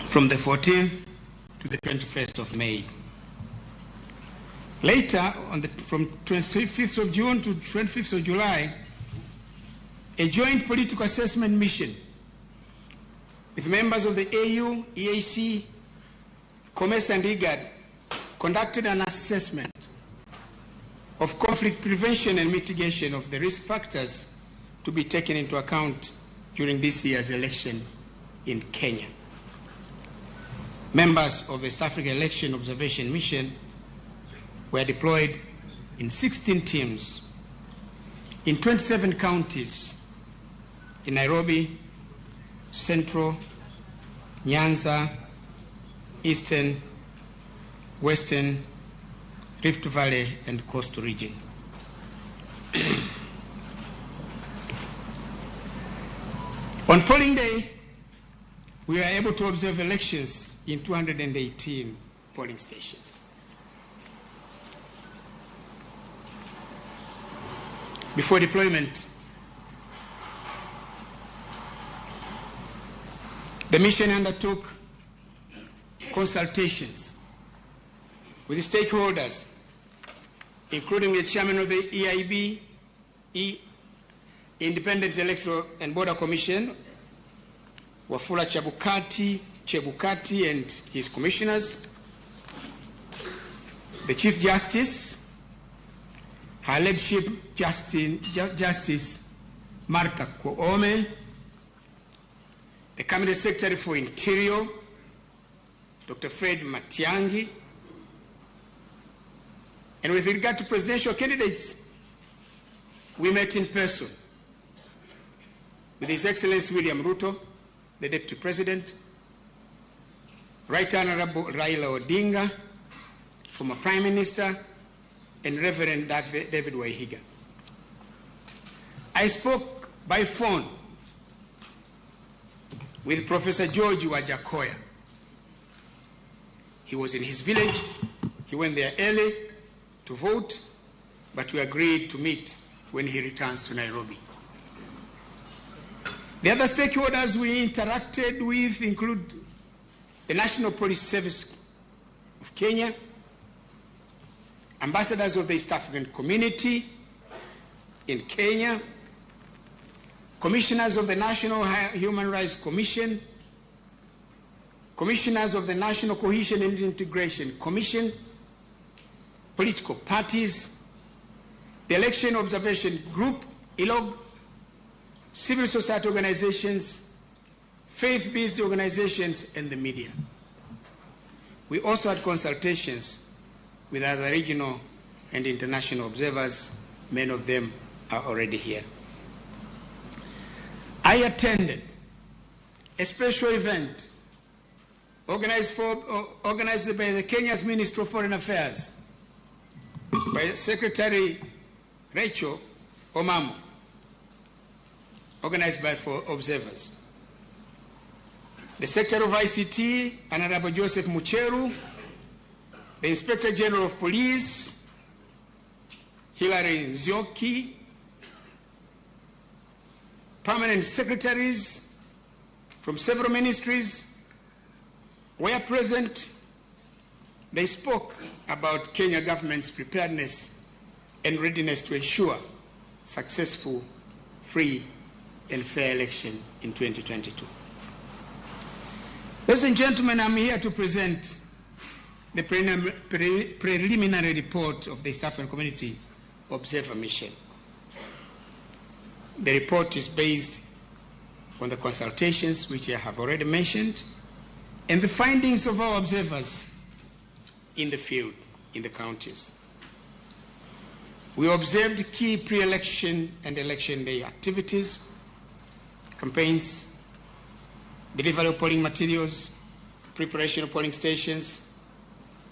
from the 14th to the 21st of May. Later, from 25th of June to 25th of July, a joint political assessment mission with members of the AU, EAC, COMESA, and IGAD conducted an assessment of conflict prevention and mitigation of the risk factors to be taken into account during this year's election in Kenya. Members of the East Africa Election Observation Mission were deployed in 16 teams in 27 counties in Nairobi, Central, Nyanza, Eastern, Western, Rift Valley, and Coastal region. On polling day, we were able to observe elections in 218 polling stations. Before deployment, the mission undertook consultations with the stakeholders, including the chairman of the EIB, Independent Electoral and Border Commission, Wafula Chebukati and his commissioners, the Chief Justice, Her Ladyship Justice Martha Koome, the Cabinet Secretary for Interior, Dr. Fred Matiang'i, and with regard to presidential candidates, we met in person with His Excellency William Ruto, the Deputy President, Right Honorable Raila Odinga, former Prime Minister, and Reverend David Waihiga. I spoke by phone with Professor George Wajackoyah. He was in his village. He went there early to vote, but we agreed to meet when he returns to Nairobi. The other stakeholders we interacted with include the National Police Service of Kenya, ambassadors of the East African Community in Kenya, commissioners of the National Human Rights Commission, commissioners of the National Cohesion and Integration Commission, political parties, the Election Observation Group, ELOG, civil society organizations, faith-based organizations, and the media. We also had consultations with other regional and international observers. Many of them are already here. I attended a special event organized by the Kenya's Ministry of Foreign Affairs, by Secretary Rachel Omamo, organized by 4 observers. The Secretary of ICT, Honorable Joseph Mucheru, the Inspector General of Police, Hilary Nzioki, permanent secretaries from several ministries were present. They spoke about Kenya government's preparedness and readiness to ensure successful, free, and fair election in 2022. Ladies and gentlemen, I'm here to present the preliminary report of the East African Community Observer Mission. The report is based on the consultations which I have already mentioned and the findings of our observers in the field, in the counties. We observed key pre-election and election day activities, campaigns, delivery of polling materials, preparation of polling stations,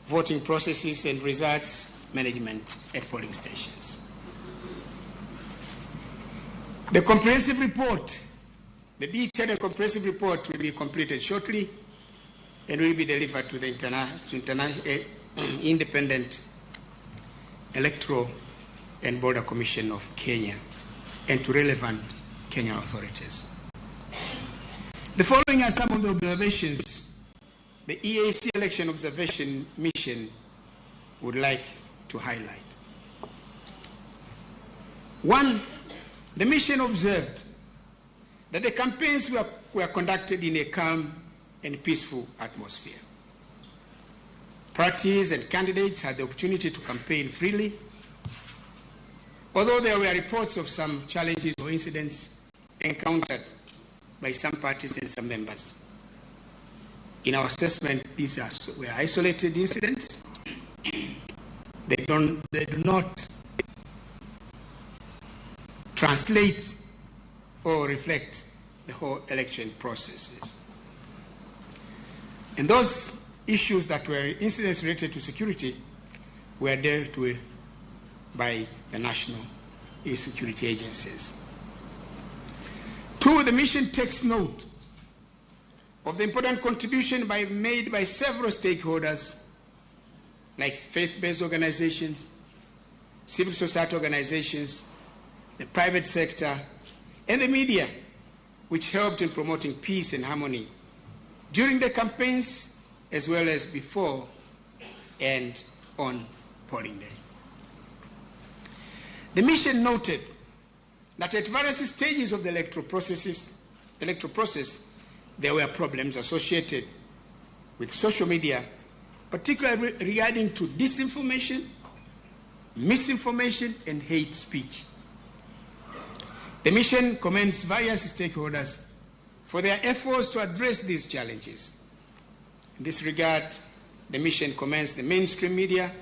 voting processes and results management at polling stations. The comprehensive report, the detailed and comprehensive report will be completed shortly and will be delivered to the Independent Electoral and Border Commission of Kenya and to relevant Kenyan authorities. The following are some of the observations the EAC Election Observation Mission would like to highlight. One, the mission observed that the campaigns were conducted in a calm and peaceful atmosphere. Parties and candidates had the opportunity to campaign freely, although there were reports of some challenges or incidents encountered by some parties and some members. In our assessment, these were isolated incidents. They do not translate or reflect the whole election processes. And those issues that were incidents related to security were dealt with by the national security agencies. Two, the mission takes note of the important contribution made by several stakeholders like faith-based organizations, civil society organizations, the private sector, and the media, which helped in promoting peace and harmony during the campaigns as well as before and on polling day. The mission noted that at various stages of the electoral process, there were problems associated with social media, particularly regarding to disinformation, misinformation, and hate speech. The mission commends various stakeholders for their efforts to address these challenges. In this regard, the mission commends the mainstream media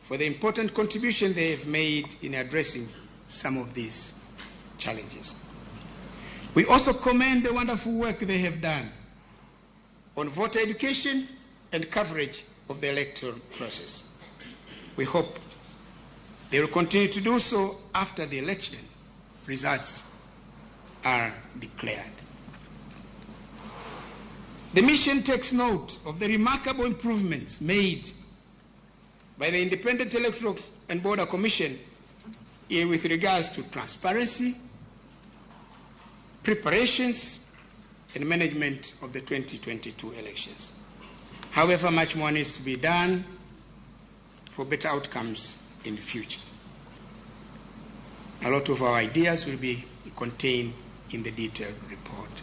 for the important contribution they have made in addressing some of these challenges. We also commend the wonderful work they have done on voter education and coverage of the electoral process. We hope they will continue to do so after the election results are declared. The mission takes note of the remarkable improvements made by the Independent Electoral and Border Commission with regards to transparency, preparations, and management of the 2022 elections. However, much more needs to be done for better outcomes in the future. A lot of our ideas will be contained in the detailed report.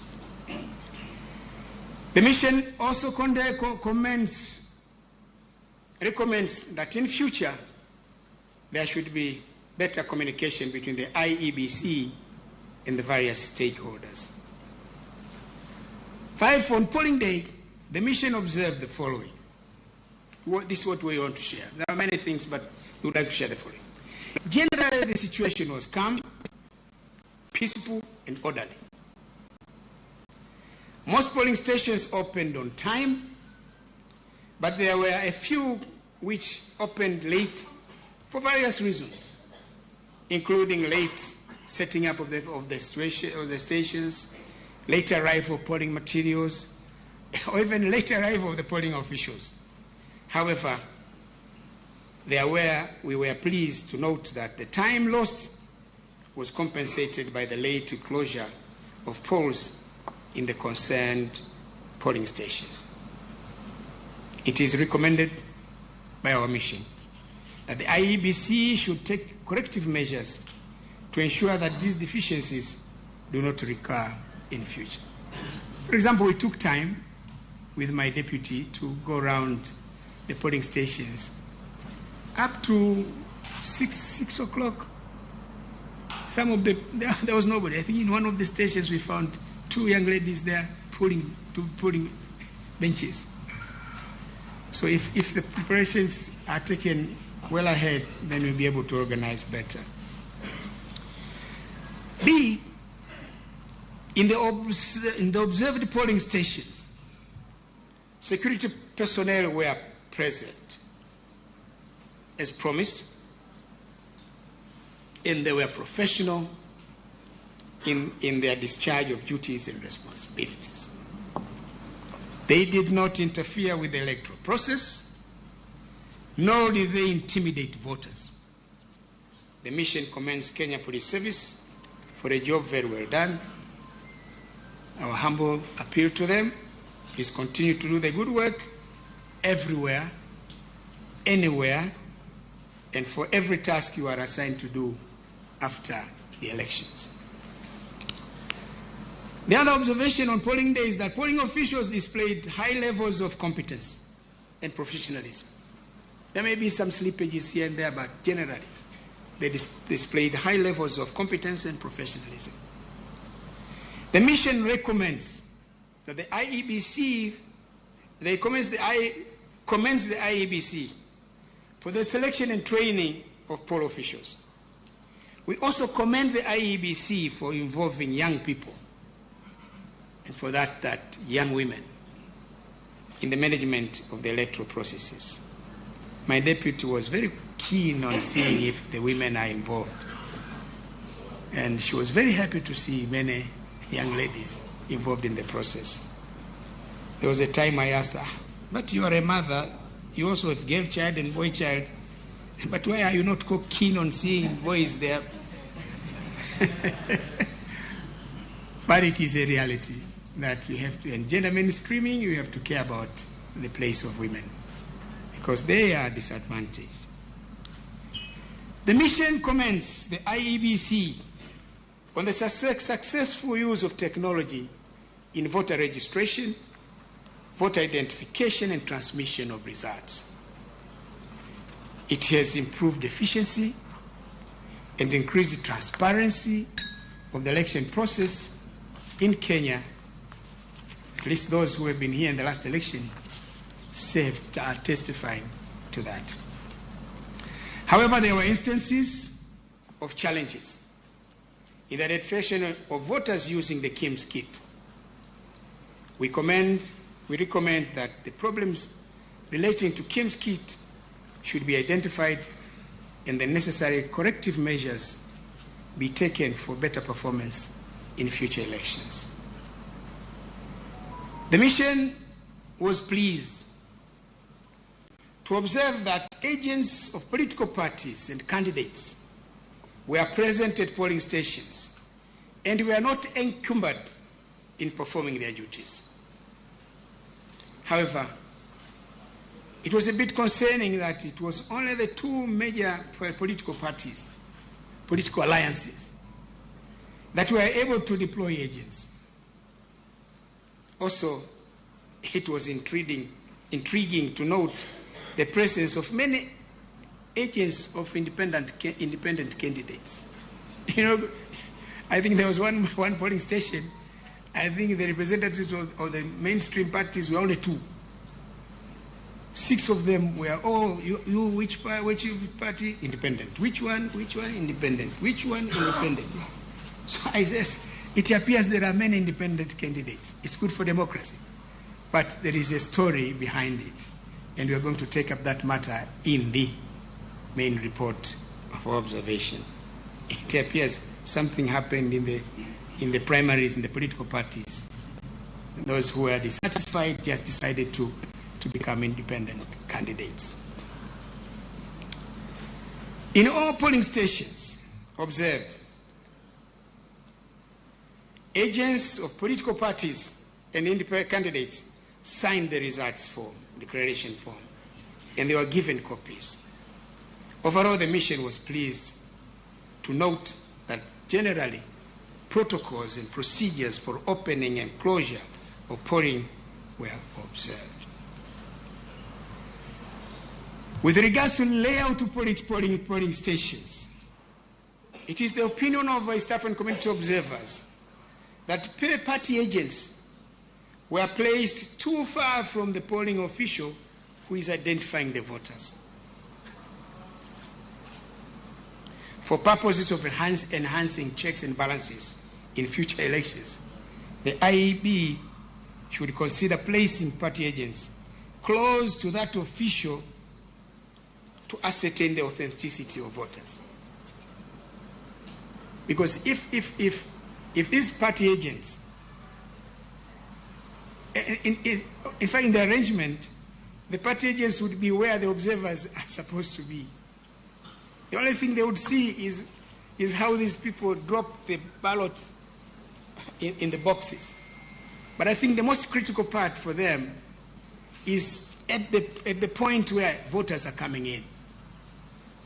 The mission also recommends that in future there should be better communication between the IEBC and the various stakeholders. 5, on polling day, the mission observed the following. This is what we want to share. There are many things, but we would like to share the following. Generally, the situation was calm, peaceful, and orderly. Most polling stations opened on time, but there were a few which opened late for various reasons, including late setting up of the stations, late arrival of polling materials, or even late arrival of the polling officials. However, we were pleased to note that the time lost was compensated by the late closure of polls in the concerned polling stations. It is recommended by our mission that the IEBC should take corrective measures to ensure that these deficiencies do not recur in future. For example, we took time with my deputy to go around the polling stations up to 6 o'clock. Some of the, there was nobody. I think in one of the stations we found 2 young ladies there pulling benches. So if the preparations are taken well ahead, then we'll be able to organize better. B, in the observed polling stations, security personnel were present as promised, and they were professional in their discharge of duties and responsibilities. They did not interfere with the electoral process, nor did they intimidate voters. The mission commends Kenya Police Service for a job very well done. Our humble appeal to them is continue to do the good work everywhere, anywhere, and for every task you are assigned to do after the elections. The other observation on polling day is that polling officials displayed high levels of competence and professionalism. There may be some slippages here and there, but generally, they displayed high levels of competence and professionalism. The mission recommends that the IEBC, commends the IEBC for the selection and training of poll officials. We also commend the IEBC for involving young people, and for that young women in the management of the electoral processes. My deputy was very keen on seeing if the women are involved. And she was very happy to see many young ladies involved in the process. There was a time I asked her, but you are a mother, you also have girl child and boy child, but why are you not keen on seeing boys there? But it is a reality that you have to, and gender mainstreaming, you have to care about the place of women because they are disadvantaged. The mission commends the IEBC on the successful use of technology in voter registration, voter identification, and transmission of results. It has improved efficiency and increased the transparency of the election process in Kenya. At least those who have been here in the last election are testifying to that. However, there were instances of challenges in the identification of voters using the KIMS kit. We recommend that the problems relating to KIMS kit should be identified and the necessary corrective measures be taken for better performance in future elections. The mission was pleased to observe that agents of political parties and candidates were present at polling stations and were not encumbered in performing their duties. However, it was a bit concerning that it was only the two major political parties, political alliances, that were able to deploy agents. Also, it was intriguing to note the presence of many agents of independent candidates. You know, I think there was one polling station, I think the representatives of the mainstream parties were only two. 6 of them were, oh, you which party? Independent. Which one? Which one? Independent. Which one? Independent. So I says, it appears there are many independent candidates. It's good for democracy. But there is a story behind it. And we are going to take up that matter in the main report of observation. It appears something happened in the primaries, in the political parties. Those who were dissatisfied just decided to become independent candidates. In all polling stations observed, agents of political parties and independent candidates signed the results form, declaration form, and they were given copies. Overall, the mission was pleased to note that generally protocols and procedures for opening and closure of polling were observed. With regards to layout of polling stations, it is the opinion of our staff and community observers that party agents were placed too far from the polling official who is identifying the voters. For purposes of enhancing checks and balances in future elections, the IEB should consider placing party agents close to that official to ascertain the authenticity of voters. Because if these party agents, in fact, in the arrangement, the party agents would be where the observers are supposed to be. The only thing they would see is how these people drop the ballot in the boxes. But I think the most critical part for them is at the point where voters are coming in,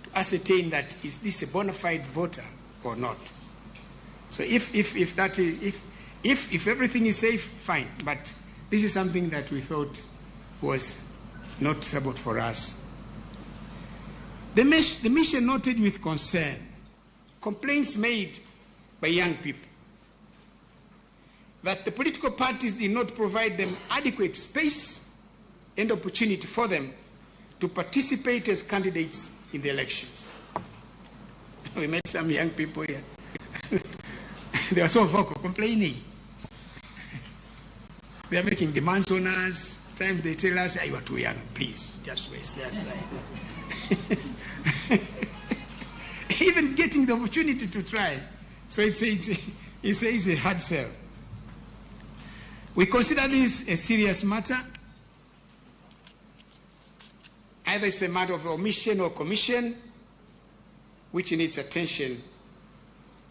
to ascertain that is this a bona fide voter or not. So if everything is safe, fine. But this is something that we thought was noticeable for us. The mission noted with concern complaints made by young people that the political parties did not provide them adequate space and opportunity for them to participate as candidates in the elections. We met some young people here. They are so vocal, complaining. They are making demands on us. Sometimes they tell us, you are too young, please, just wait, stay aside. Even getting the opportunity to try. So it's a hard sell. We consider this a serious matter. Either it's a matter of omission or commission, which needs attention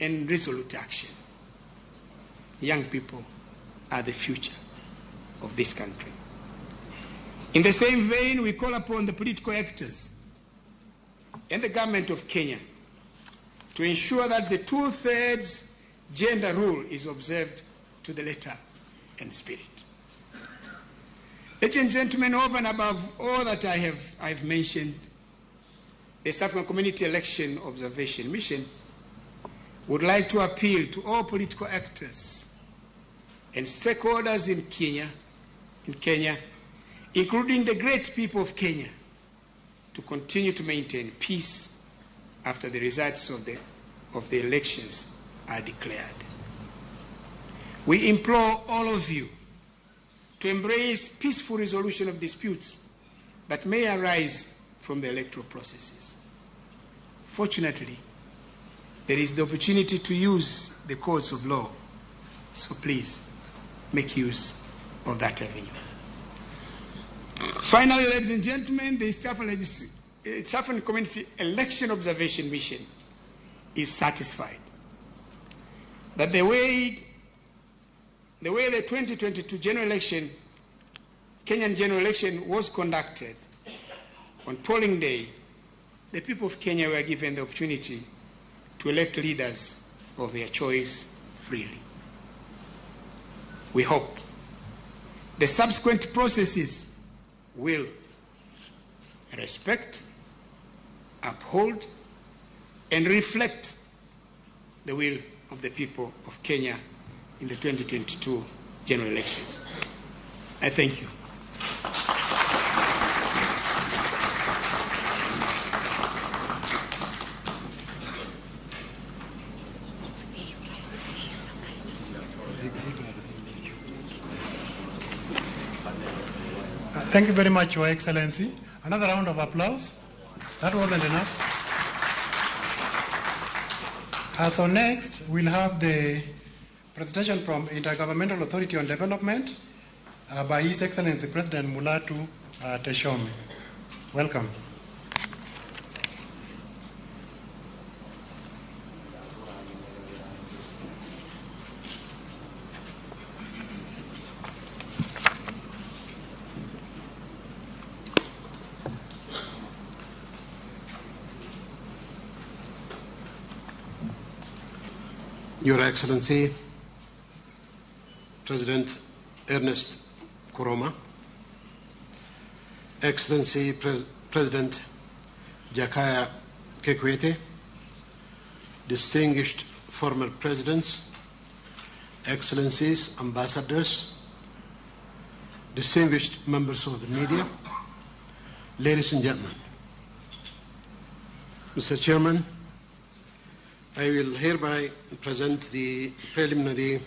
and resolute action. Young people are the future of this country. In the same vein, we call upon the political actors and the government of Kenya to ensure that the 2/3 gender rule is observed to the letter and spirit. Ladies and gentlemen, over and above all that I've mentioned, the East African Community Election Observation Mission would like to appeal to all political actors and stakeholders in Kenya, including the great people of Kenya, to continue to maintain peace after the results of the elections are declared. We implore all of you to embrace peaceful resolution of disputes that may arise from the electoral processes. Fortunately, there is the opportunity to use the courts of law, so please make use of that avenue. Finally, ladies and gentlemen, the East African Community Election Observation Mission is satisfied that the way the 2022 general election, Kenyan general election was conducted on polling day, the people of Kenya were given the opportunity to elect leaders of their choice freely. We hope the subsequent processes will respect, uphold, and reflect the will of the people of Kenya in the 2022 general elections. I thank you. Thank you very much, Your Excellency. Another round of applause. That wasn't enough. So next, we'll have the presentation from Intergovernmental Authority on Development by His Excellency President Mulatu Teshome. Welcome. Your Excellency, President Ernest Koroma, Excellency President Jakaya Kikwete, distinguished former presidents, Excellencies, ambassadors, distinguished members of the media, ladies and gentlemen. Mr. Chairman, I will hereby present the preliminary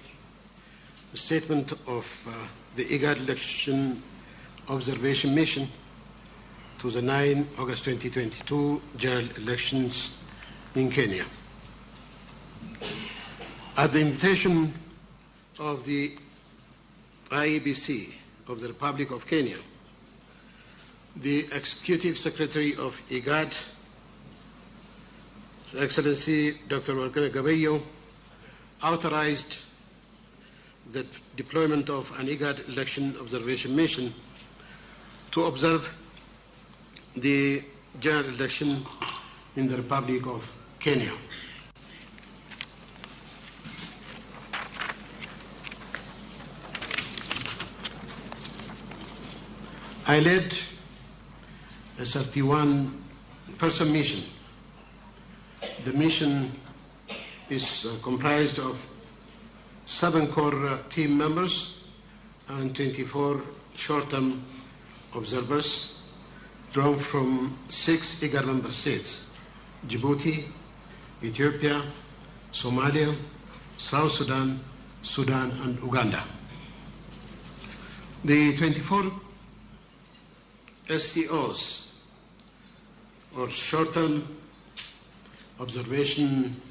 statement of the IGAD Election Observation Mission to the 9 August 2022 general elections in Kenya. At the invitation of the IEBC of the Republic of Kenya, the Executive Secretary of IGAD, His Excellency Dr. Workneh Gebeyehu, authorized the deployment of an IGAD election observation mission to observe the general election in the Republic of Kenya. I led a 31-person mission. The mission is comprised of 7 core team members and 24 short-term observers drawn from 6 IGAD member states: Djibouti, Ethiopia, Somalia, South Sudan, Sudan, and Uganda. The 24 STOs, or short-term observation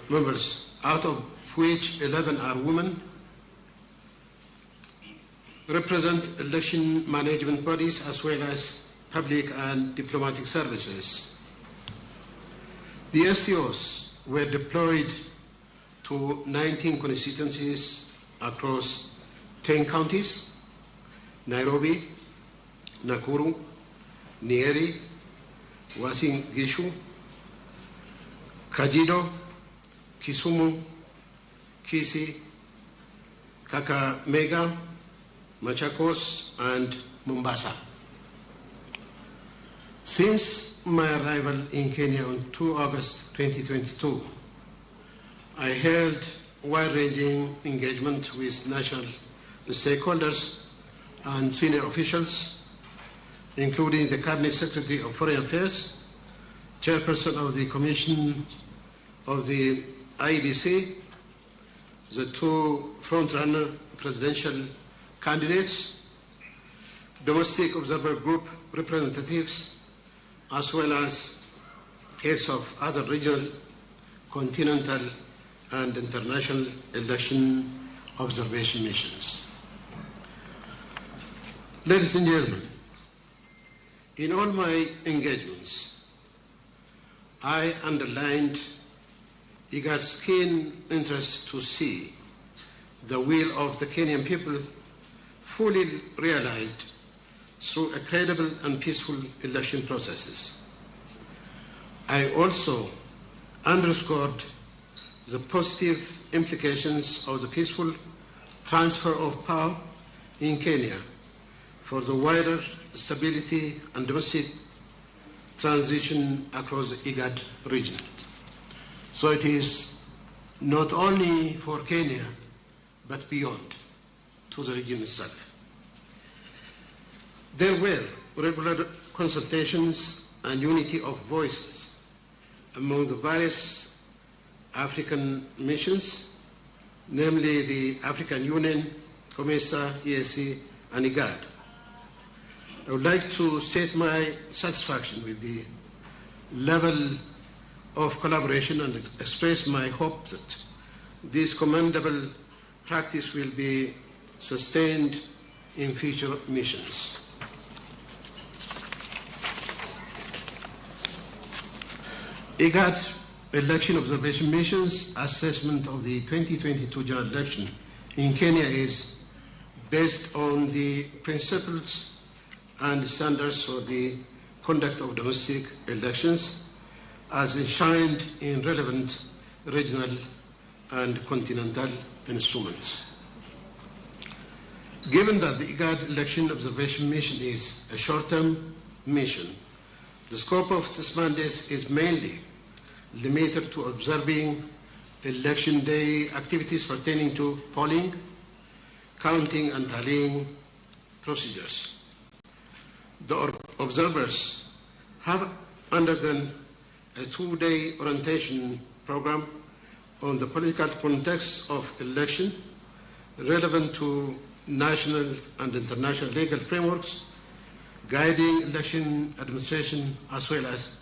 members, out of which 11 are women, represent election management bodies as well as public and diplomatic services. The STOs were deployed to 19 constituencies across 10 counties: Nairobi, Nakuru, Nyeri, Uasin Gishu, Kajiado, Kisumu, Kisii, Kakamega, Machakos, and Mombasa. Since my arrival in Kenya on 2 August 2022, I held wide-ranging engagement with national stakeholders and senior officials, including the Cabinet Secretary of Foreign Affairs, Chairperson of the Commission of the IEBC, the two frontrunner presidential candidates, domestic observer group representatives, as well as heads of other regional, continental, and international election observation missions. Ladies and gentlemen, in all my engagements, I underlined IGAD's keen interest to see the will of the Kenyan people fully realized through a credible and peaceful election processes. I also underscored the positive implications of the peaceful transfer of power in Kenya for the wider stability and domestic transition across the IGAD region. So it is not only for Kenya, but beyond to the region itself. There were regular consultations and unity of voices among the various African missions, namely the African Union, COMESA, EAC, and IGAD. I would like to state my satisfaction with the level of collaboration and express my hope that this commendable practice will be sustained in future missions. IGAD Election Observation Mission's assessment of the 2022 general election in Kenya is based on the principles and standards for the conduct of domestic elections as enshrined in relevant regional and continental instruments. Given that the IGAD Election Observation Mission is a short-term mission, the scope of this mandate is mainly limited to observing election day activities pertaining to polling, counting, and tallying procedures. The observers have undergone a 2-day orientation program on the political context of election relevant to national and international legal frameworks guiding election administration, as well as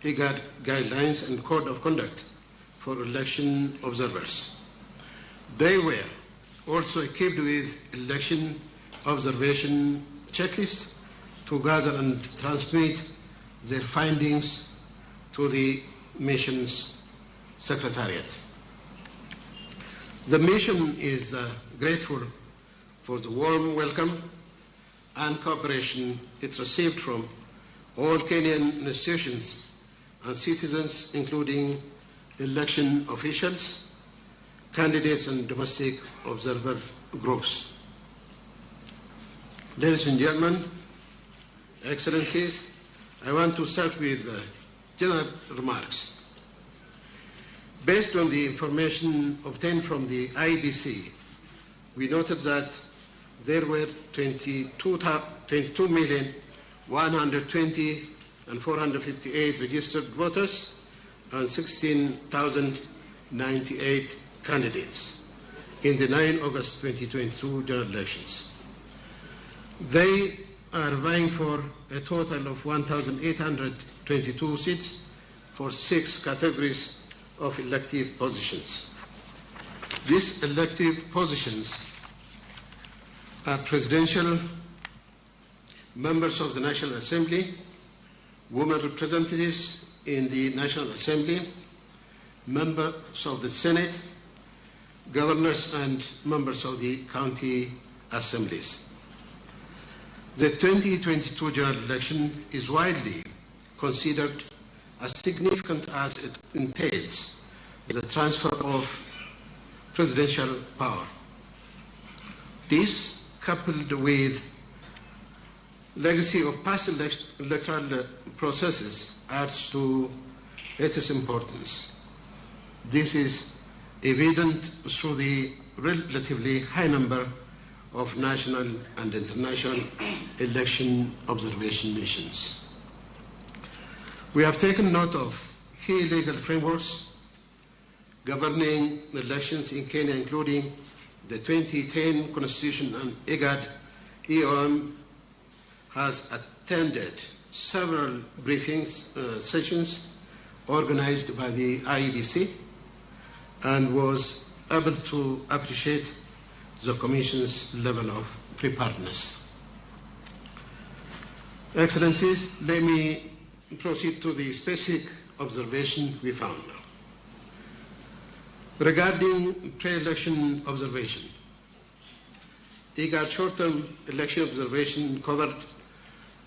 IGAD guidelines and code of conduct for election observers. They were also equipped with election observation checklists to gather and transmit their findings to the mission's secretariat. The mission is grateful for the warm welcome and cooperation it received from all Kenyan institutions and citizens, including election officials, candidates, and domestic observer groups. Ladies and gentlemen, Excellencies, I want to start with general remarks. Based on the information obtained from the IEBC, we noted that there were 22,120,458 registered voters and 16,098 candidates in the 9 August 2022 general elections. They are vying for a total of 1,822 seats for 6 categories of elective positions. These elective positions are presidential, members of the National Assembly, women representatives in the National Assembly, members of the Senate, governors, and members of the county assemblies. The 2022 general election is widely considered as significant as it entails the transfer of presidential power. This, coupled with legacy of past electoral processes, adds to its importance. This is evident through the relatively high number of national and international election observation missions. We have taken note of key legal frameworks governing elections in Kenya, including the 2010 Constitution and IGAD. EOM has attended several briefings sessions organized by the IEBC and was able to appreciate the Commission's level of preparedness. Excellencies, let me proceed to the specific observation we found. Regarding pre-election observation, IGAD short-term election observation covered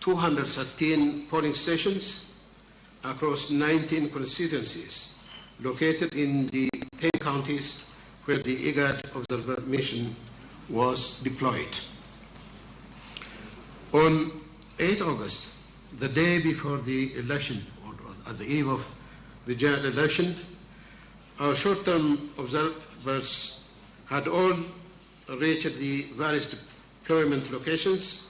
213 polling stations across 19 constituencies located in the 10 counties where the IGAD observer mission was deployed. On 8 August, the day before the election, or at the eve of the general election, our short-term observers had all reached the various deployment locations,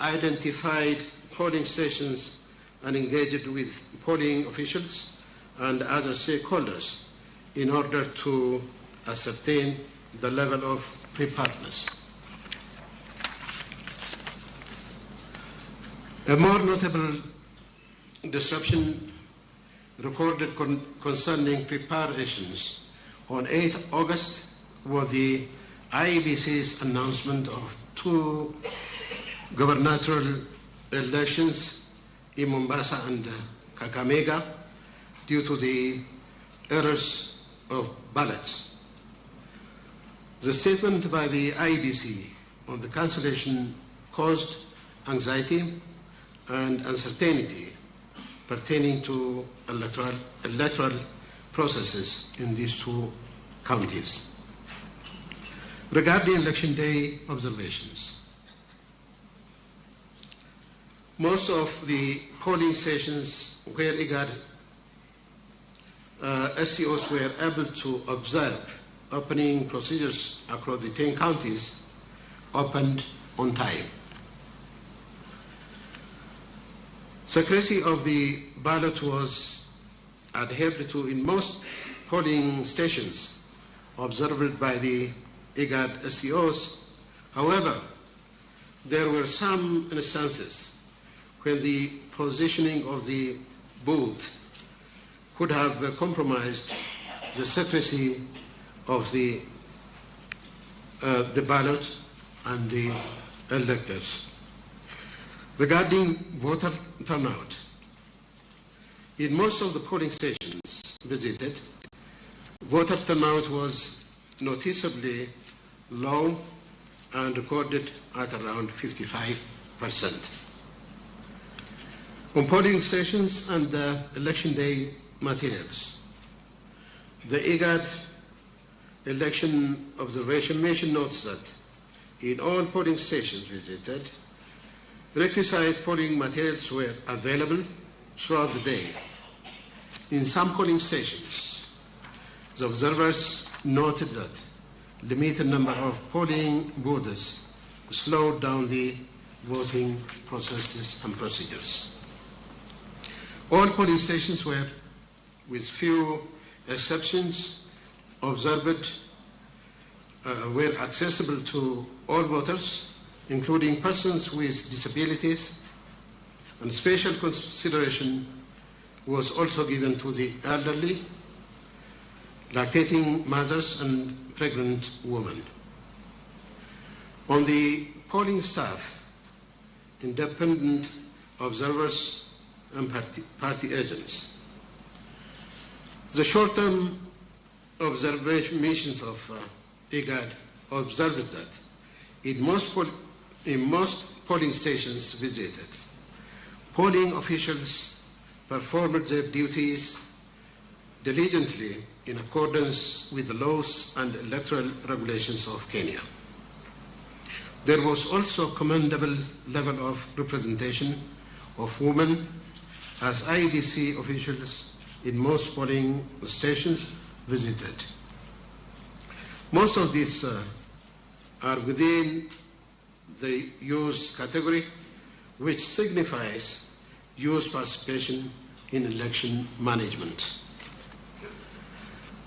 identified polling stations, and engaged with polling officials and other stakeholders in order to ascertain the level of preparedness. A more notable disruption recorded concerning preparations on 8 August was the IEBC's announcement of 2 gubernatorial elections in Mombasa and Kakamega due to the errors of ballots. The statement by the IEBC on the cancellation caused anxiety and uncertainty pertaining to electoral processes in these 2 counties. Regarding election day observations, most of the polling stations where IGAD SCOs were able to observe opening procedures across the 10 counties opened on time. Secrecy of the ballot was adhered to in most polling stations observed by the IGAD SCOs. However, there were some instances when the positioning of the booth could have compromised the secrecy of the ballot and the electors. Regarding voter turnout, in most of the polling stations visited, voter turnout was noticeably low and recorded at around 55%. On polling stations and election day materials, the IGAD Election Observation Mission notes that in all polling stations visited, requisite polling materials were available throughout the day. In some polling stations, the observers noted that limited number of polling booths slowed down the voting processes and procedures. All polling stations were, with few exceptions, observed, were accessible to all voters, including persons with disabilities, and special consideration was also given to the elderly, lactating mothers, and pregnant women. On the polling staff, independent observers, and party agents. The short-term observation missions of IGAD observed that in most polling stations visited, polling officials performed their duties diligently in accordance with the laws and electoral regulations of Kenya. There was also commendable level of representation of women as IEBC officials in most polling stations visited. Most of these are within the youth category, which signifies youth participation in election management.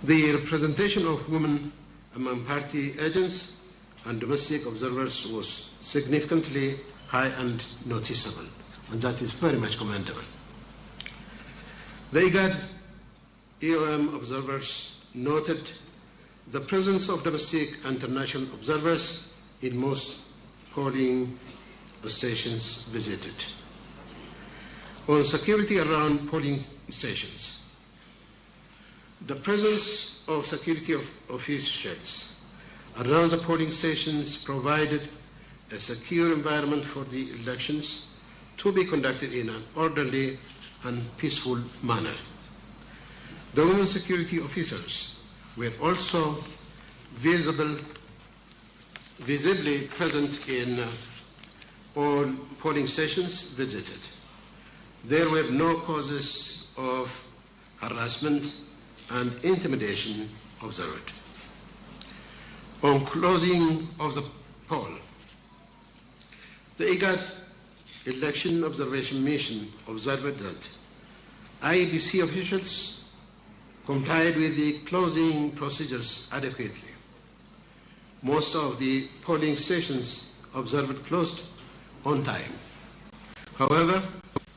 The representation of women among party agents and domestic observers was significantly high and noticeable, and that is very much commendable. The IGAD EOM observers noted the presence of domestic and international observers in most polling stations visited. On security around polling stations, the presence of security officials around the polling stations provided a secure environment for the elections to be conducted in an orderly and peaceful manner. The women security officers were also visibly present in all polling stations visited. There were no causes of harassment and intimidation observed. On closing of the poll, the IGAD Election Observation Mission observed that IEBC officials complied with the closing procedures adequately. Most of the polling stations observed closed on time. However,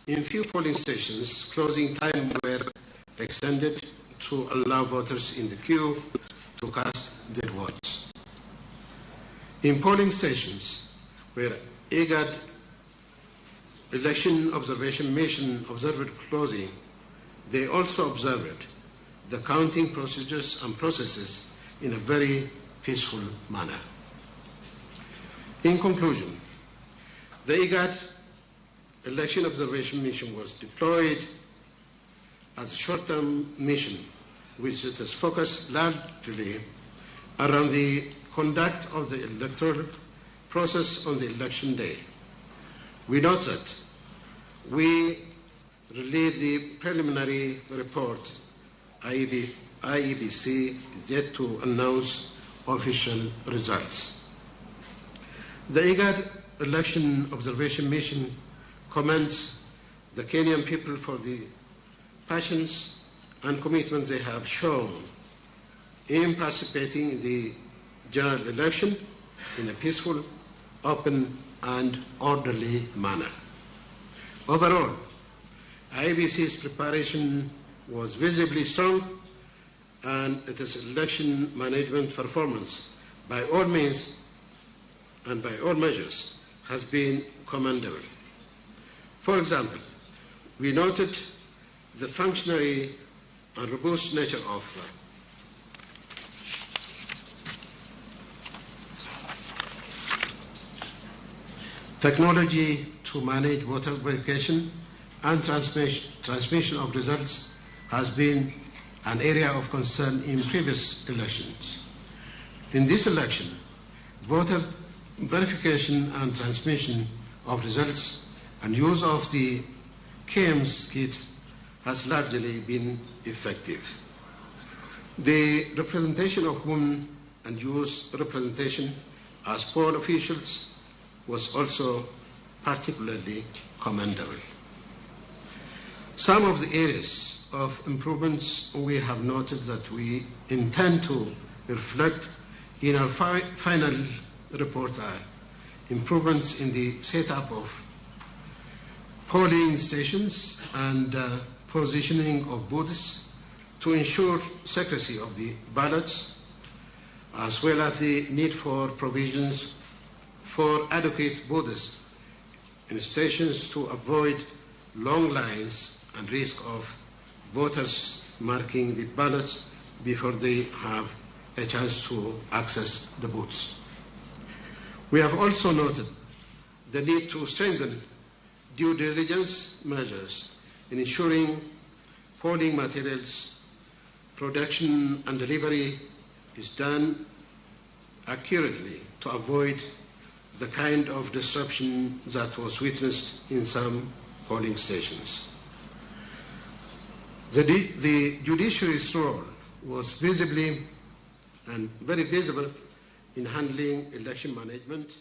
in few polling stations, closing time were extended to allow voters in the queue to cast their votes. In polling stations where IGAD Election Observation Mission observed closing, they also observed the counting procedures and processes in a very peaceful manner. In conclusion, the IGAD Election Observation Mission was deployed as a short-term mission, which is focused largely around the conduct of the electoral process on the election day. We note that we relieve the preliminary report. IEBC is yet to announce official results. The IGAD Election Observation Mission commends the Kenyan people for the passions and commitment they have shown in participating in the general election in a peaceful, open, and orderly manner. Overall, IEBC's preparation was visibly strong, and its election management performance by all means and by all measures has been commendable. For example, we noted the functionary and robust nature of technology to manage voter verification and transmission of results has been an area of concern in previous elections. In this election, voter verification and transmission of results and use of the KMS kit has largely been effective. The representation of women and youth representation as poll officials was also particularly commendable. Some of the areas of improvements we have noted that we intend to reflect in our final report are improvements in the setup of polling stations and positioning of booths to ensure secrecy of the ballots, as well as the need for provisions for adequate booths in stations to avoid long lines and risk of voters marking the ballots before they have a chance to access the booths. We have also noted the need to strengthen due diligence measures in ensuring polling materials production and delivery is done accurately to avoid the kind of disruption that was witnessed in some polling stations. The judiciary's role was visibly and very visible in handling election management.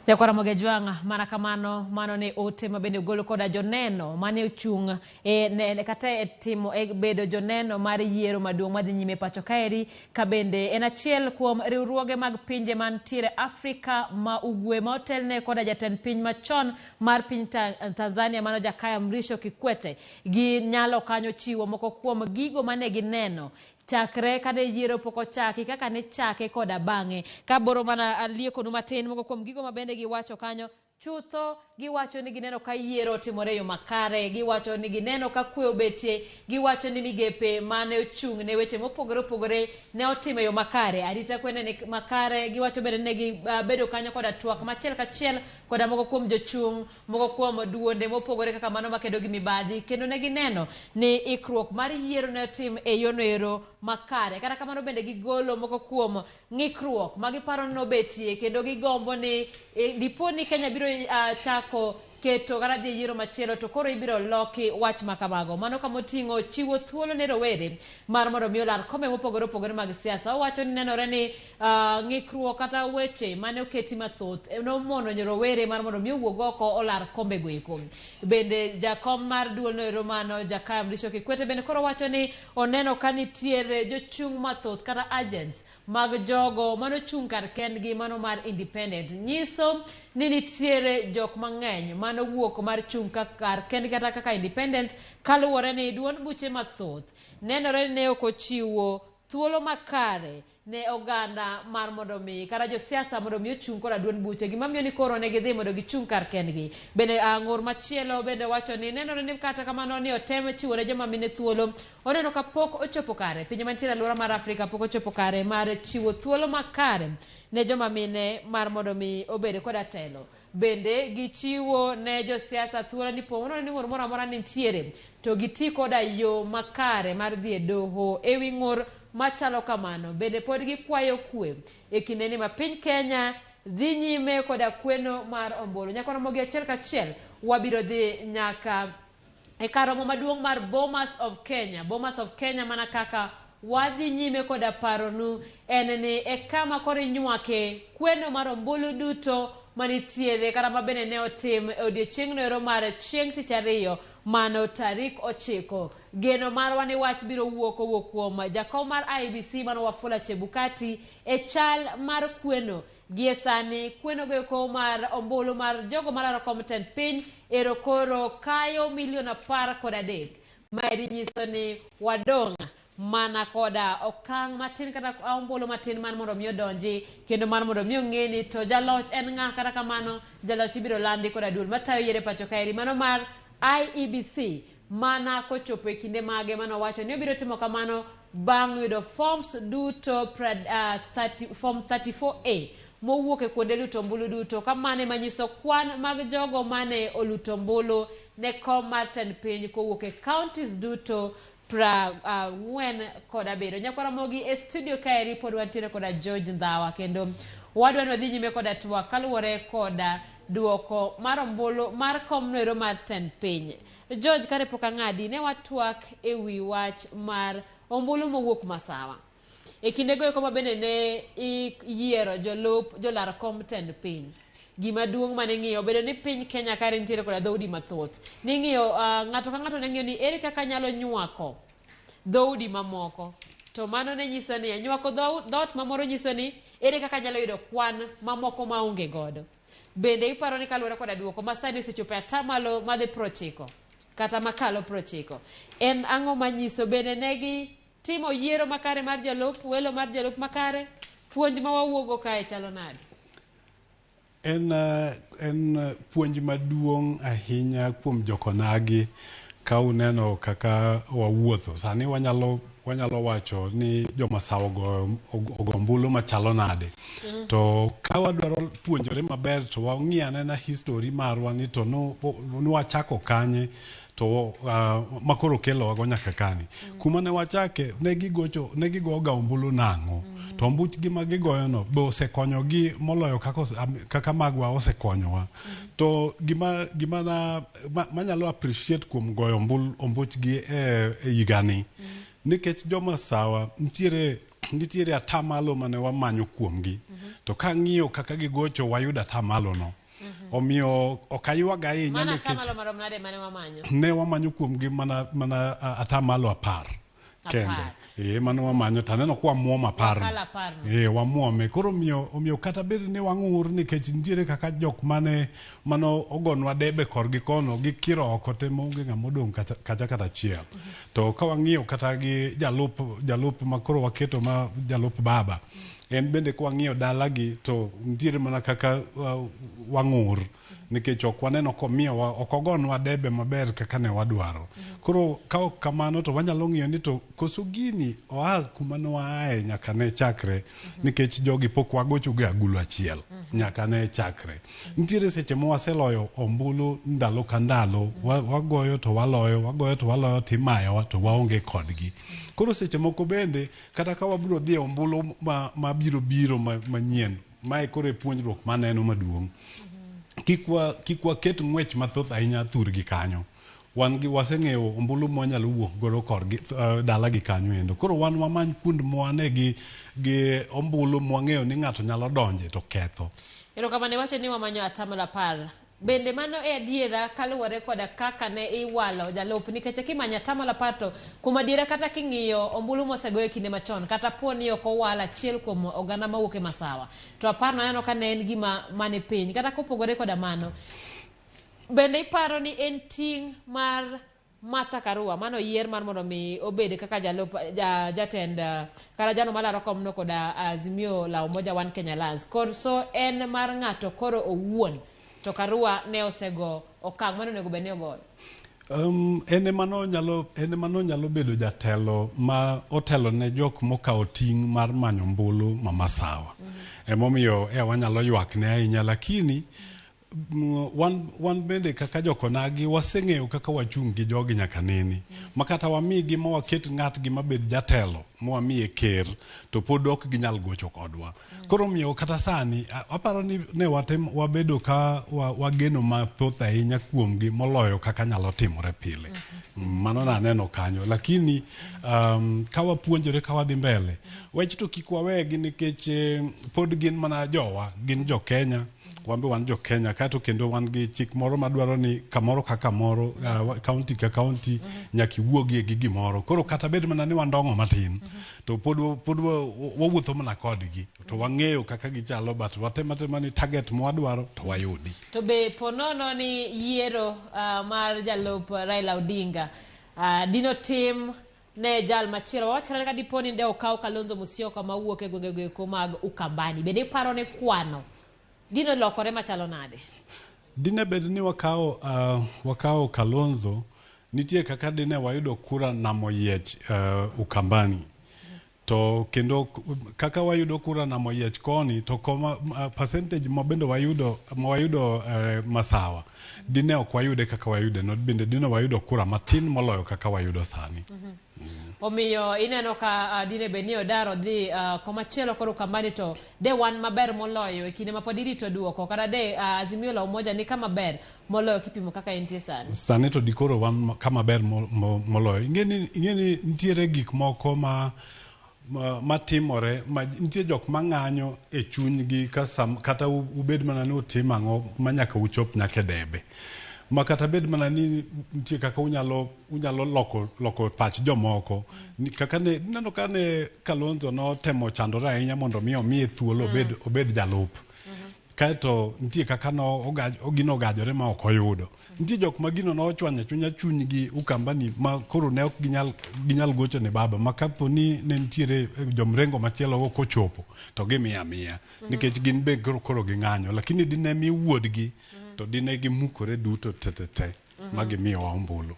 Nyakwara Mogejwang' mana kamano mano ne ote ma bende ogol koda joneno mane ochung' e kata e timo e bedo joneno mar yiero maduong' madhi nyime pacho kaeri ka bende en achiel kuom riwruoge mag pinje mantiere Afrika ma ugwe ma otelne koda jatend piny machon mar piny Tanzania mano Jakaya Mrisho Kikwete gi nyalo kanyo chiwo moko kuom gigo mane gineno chakre kane yiero pok ochaki kaka ne chake koda bang'e kaboro mana aliekonu matin moko kuom gigo mabende giwacho kanyo chutho giwacho ni gineno ka yiero otimore e yo makare giwacho ni gineno ka kwe obetie giwacho ni migepe mane ochung' ne weche mopogore opogore ne otimo e yo makare arita kwe ne ni makare giwacho bende ne gibedo kanyo koda twak machiel kachiel koda moko kuom jochung' moko kuom duonde mopogore kaka mano makedo gi mibadhi kendo ne gineno ni ikruok mar yiero ne otim e yono ero makare kata kamano bende gigolo moko kuom ng'ikruok ma giparo ni nobetie kendo gigombo ni dipo ni Kenya biro chako keto kata dhi e yiero machielo to koro ibiro loki wach ma kamago mano kamoting'o chiwo thuolo ne rowere mar mondo mi olar kombe mopogore opogore mag siasa owacho ni nenore ni ng'ikruok kata weche mane oketi mathoth nomono rowere mar mondo mi owuog oko olar kombe go eko bende jakom mar duol no ero mano Jakaya Mrisho Kikwete bende koro wacho ni oneno ka nitiere jochung' mathoth kata agents mag jogo manochung' kar kendgi mano mar independent nyiso ni nitiere jok mang'eny manowuok mar chung' kar kendgi kata kaka independent kaluwore ni duond buche mathoth nenore ni ne ok ochiwo thuolo makare ne oganda mar mondo mi kata josiasa mondo mi ochung' koda duond buche gima miyo ni koro ne gidhi mondo gichung' kar kendgi bende ng'ur machielo bende wacho ni nenore ni kata kamano ni otem chiwo ne joma mine thuolo oneno ka pok ochopo kare pinje mantiere alwora mar Afrika pok ochopo kare mar chiwo thuolo makare ne joma mine mar mondo mi obed koda telo bende gichiwo ne josiasa thuolo ni po nono ni ng'ur moro amora nitiere to giti koda yo makare mar dhi e doho ewi ng'ur machalo kamano bende pod gikwayo kwe e kindeni ma piny Kenya dhi nyime koda kweno mar ombulu nyakwara Ramogi achiel kachiel wabiro dhi nyaka e kar romo maduong' mar Bomas of Kenya Bomas of Kenya mana kaka wadhi nyime koda paronu en ni e kama koro inywake kweno mar ombulu duto manitiere kata mabende ne otim e odiechieng'no ero mar chieng' tich ariyo mano tarik 9 geno marwa ni wach biro wuok kowuok kuom jakom mar IEBC mano Wafula Chebukati e chal mar kweno gie sani kweno goeko mar ombulu mar jogo malaro kom tend piny ero koro kayo milion 13 maeri nyiso ni wadong' mana koda okang' matin kata ombulu matin mar mondo mi odonji kendo mar mondo mi ong'e ni to jaloch en ng'a kata kamano jaloch ibiro landi koda duol matayo yiero e pacho kaeri mano mar IEBC mana kochopo e kinde mage manowacho ni obiro timo kamano bang' yudo forms duto form 34A mowuok e kuonde luto ombulu duto kamane manyiso kwan mag jogo mane oluto ombulu ne kom mar tend piny kowuok e counties duto 47. Nyakwara Ramogi e studio kaeri pod wantiere koda George Ndhawa kendo wadwa ni wadhi nyime koda twak kaluwore koda duoko mar ombulu mar kom noero mar tend piny. George, kane pok ang'adi ne watwak ewi wach mar ombulu mowuok Masawa. E kindego eko ma bende ne iyiero jolup jolar kom tend piny. Gima duong' mane ng'iyo bedo ni piny Kenya kare nitiere koda dhoudi mathoth. Ning'iyo ng'ato ka ng'ato ne ng'iyo ni ere kaka nyalo nywako dhoudi mamoko. To mano ne nyiso ni nywako dhoot mamoro nyiso ni ere kaka nyalo yudo kwan mamoko maonge godo. Bende iparo ni kaluwore koda duoko ma sani osechopo e atamalo madhi 90 kata makalo 90. En ang'o manyiso bende negi timo yiero makare mar jolup, welo mar jolup makare? Puonj ma wawuogo kae chalo nade? En puonj maduong' ahinya kuom jokonagi Ka uneno kaka wawuotho sani, wanyalo wacho ni jomasawa ogo ombulu machalo nade. To ka wadwaro puonjore maber to wang'i anena history marwa ni to nwachako kanye to makoro kelowago nyaka kani. Kuma ne wachake ne gigoga ombulu nang'o? To ombuchgi ma gigoyono be osekonyogi moloyo kaka magwa osekonyowa. To gima manyalo appreciate kuom goyo ombuchgi e higani, nikech jomasawa nitiere atamalo mane wamanyo kuomgi. To kang'iyo kaka gigocho wayudo atamalo no. Omiyo ok aywag ahinya nikech atamalo marom nade mane wamanyo? Ne wamanyo kuomgi mana atamalo 10 kende. Mano wamanyo to aneno ka wamuomo 10. Wamuome. Koro omiyo kata bed ni wang'ur nikech nitiere kaka jok mane mano ogonwa debe korgi kono gikiro oko te maonge ng'ama odong' kacha kata achiel. To ka wang'iyo kata gi jalup makoro waketo ma jalup baba, en bende ka wang'iyo dalagi to nitiere mana kaka wang'ur nikech ok waneno komiyowa, ok ogonwa debe maber kaka ne wadwaro. Koro ka ok kamano to wanyalo ng'iyo ni to koso gini oa kuma ne waaye nyaka ne chakre, nikech jogi pok wagocho gi agulu achiel nyaka ne chakre. Nitiere seche ma waseloyo ombulu ndalo ka ndalo, wagoyo to waloyo, wagoyo to waloyo, timayowa to waonge kodgi. Koro seche moko bende kata ka wabiro dhi e ombulu ma biro manyien, mae koro e puonjruok maneno maduong'. Kik waket ng'wech mathoth ahinya thurgi kanyo. Wan gi waseng'eyo ombulu mwanyalo wuok godo korgi dalagi kanyo endo. Koro wan wamany kuond mwane gi ombulu mwang'eyo ni ng'ato nyalo donje to ketho. Erokamano, iwacho ni wamanyo atamalo 10. Bende mano e adiera kaluwore koda kaka ne iwalo jalup, nikech kimanyo atamalo 10 to kuom adiera kata king'iyo ombulu mosegoyo kinde machon, kata po ni ok owal achiel kuom oganda mawuok e Masawa, to 10 naneno ka ne en gima mane piny. Kata kopogore koda mano, bende iparo ni en ting' mar Martha Karua mano yier mar mondo mi obed kaka jalup jatend kata jano malaro komno koda Azimio la Umoja One Kenya Alliance, koso en mar ng'ato koro owuon to Karua ne osego okang' mane onego bed ni ogoyo? En ema nonyalo bedo jatelo ma otelo ne jok mokawo ting' mar manyo ombulu ma Masawa. Emomiyo wanyalo ywak ne ahinya, lakini wan bende kaka jokonagi waseng'eyo kaka wachung' gi jogi nyaka nene. Ma kata wamigi ma waket ng'atgi mabed jatelo ma wamiye ker to pod ok ginyal gocho kodwa. Koro omiyo kata sani aparo ni ne wabedo ka wageno mathoth ahinya kuomgi moloyo kaka nyalo timore pile. Mano naneno kanyo. Lakini ka wapuonjore ka wadhi mbele, wech to kik wawegi nikech pod gin mana jowa, gin jo Kenya. Wan be wan jo Kenya, kaeto kendo wan gi chik moro madwaro ni kamoro ka kamoro, county ka county, nyaka iwuogie gi gimoro. Koro kata bed mana ni wandong'o matin, to pod wawuotho mana kodgi, to wang'eyo kaka gichalo, but watemo atema ni target mwadwaro to wayudi. To be ponono ni yiero mar jalup Raila Odinga dino tim ne jal machielo, wawach kata ka dipo ni ne okaw Kalonzo Musyoka mawuok e gwenge goeko mag Ukambani, bende iparo ni kwano dino lokore machalo nade? Dine bed ni wakawo Kalonzo, nitie kaka dine wayudo kura namo yiech Ukambani. To kendo kaka wayudo kura namo yiech koni, to koma percentage ma bende wayudo Masawa, dine ok wayude kaka wayude no, bende dine wayudo kura matin moloyo kaka wayudo sani. Omiyo ineno ka dine bed ni Odaro dhi komachielo koro Ukambani, to de wan maber moloyo e kinde ma pod irito duoko, kata de Azimio la Umoja ni kama ber moloyo kipimo kaka entie sani. Sani to dikoro wan kama ber moloyo. Ing'e ni nitiere gik moko matimore, nitie jok mang'anyo e chunygi kata ubed mana ni utim ang'o ma nyaka uchop nyaka e debe. Ma kata bed mana ni nitie kaka unyalo loko pach jomoko. Kaka ne neno ka ne Kalonzo notemo chandore ahinya mondo mi omiye thuolo obed jalup. Kaeto nitie kaka gino ogajore ma ok oyudo. Nitie jok ma gino nochwanyo chunya chunygi Ukambani ma koro ne ok ginyal gocho ne baba, ma kapo ni ne nitiere jomrengo machielo go kochopo to gimiya amiya, nikech gin be koro ging'anyo. Lakini dine mi wuodgi to dine gimukore duto te ma gimiyowa ombulu.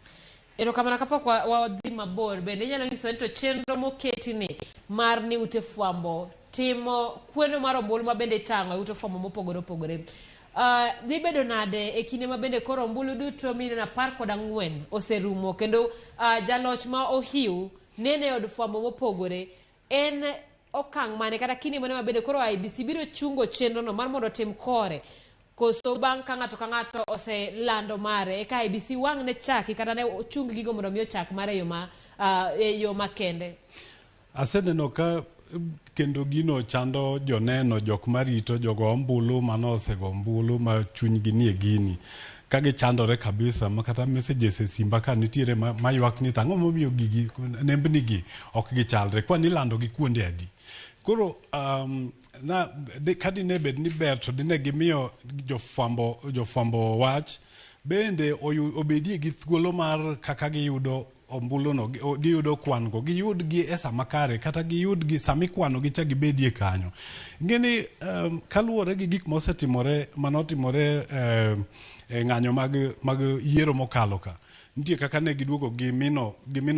Erokamano kapok wadhi mabor, bende inyalo nyiso ni to chenro moketi ni mar ni ute fwambo timo kweno mar ombulu ma bende itang'o e ute fwambo mopogore opogore. Dhi bedo nade e kinde ma bende koro ombulu duto milion 14 oserumo kendo jaloch ma ohiu nene e od fwambo mopogore en okang' mane kata kinde mane ma bende koro IEBC biro chungo chenro no mar mondo otim kore koso bang' ka ng'ato ka ng'ato oselando mare eka IEBC wang' ne chaki kata ne ochung gigo mondo mi ochak mare e yo makende. Aseneno ka kendo gino chando joneno jok marito jogo ombulu mane osego ombulu ma chunygi nie gini ka gichandore kabisa ma kata messages e simba ka nitiere maywak ni tang'o momiyo gigi nembni gi ok gichalre kwani ilando gi kuonde adi. Koro ka dine bed ni ber to dine gimiyo jofwambo wach bende obedie gi thuolo mar kaka giyudo ombuluno, giyudo kwan go, giyud gi e sama kare kata giyud gi sama ikwano gi cha gibedie kanyo. Ing'e kaluwore gi gik mosetimore manotimore e ng'anyo mag yiero mokalo ka, nitie kaka ne giduogo gi mino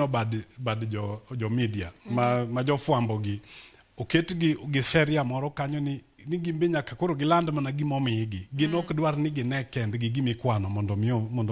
bad jo media ma jofwambo gi oketgi gi sheria moro kanyo ni gimbe nyaka koro giland mana gima omigi. Gin ok dwar ni gine kendgi gima ikwano mondo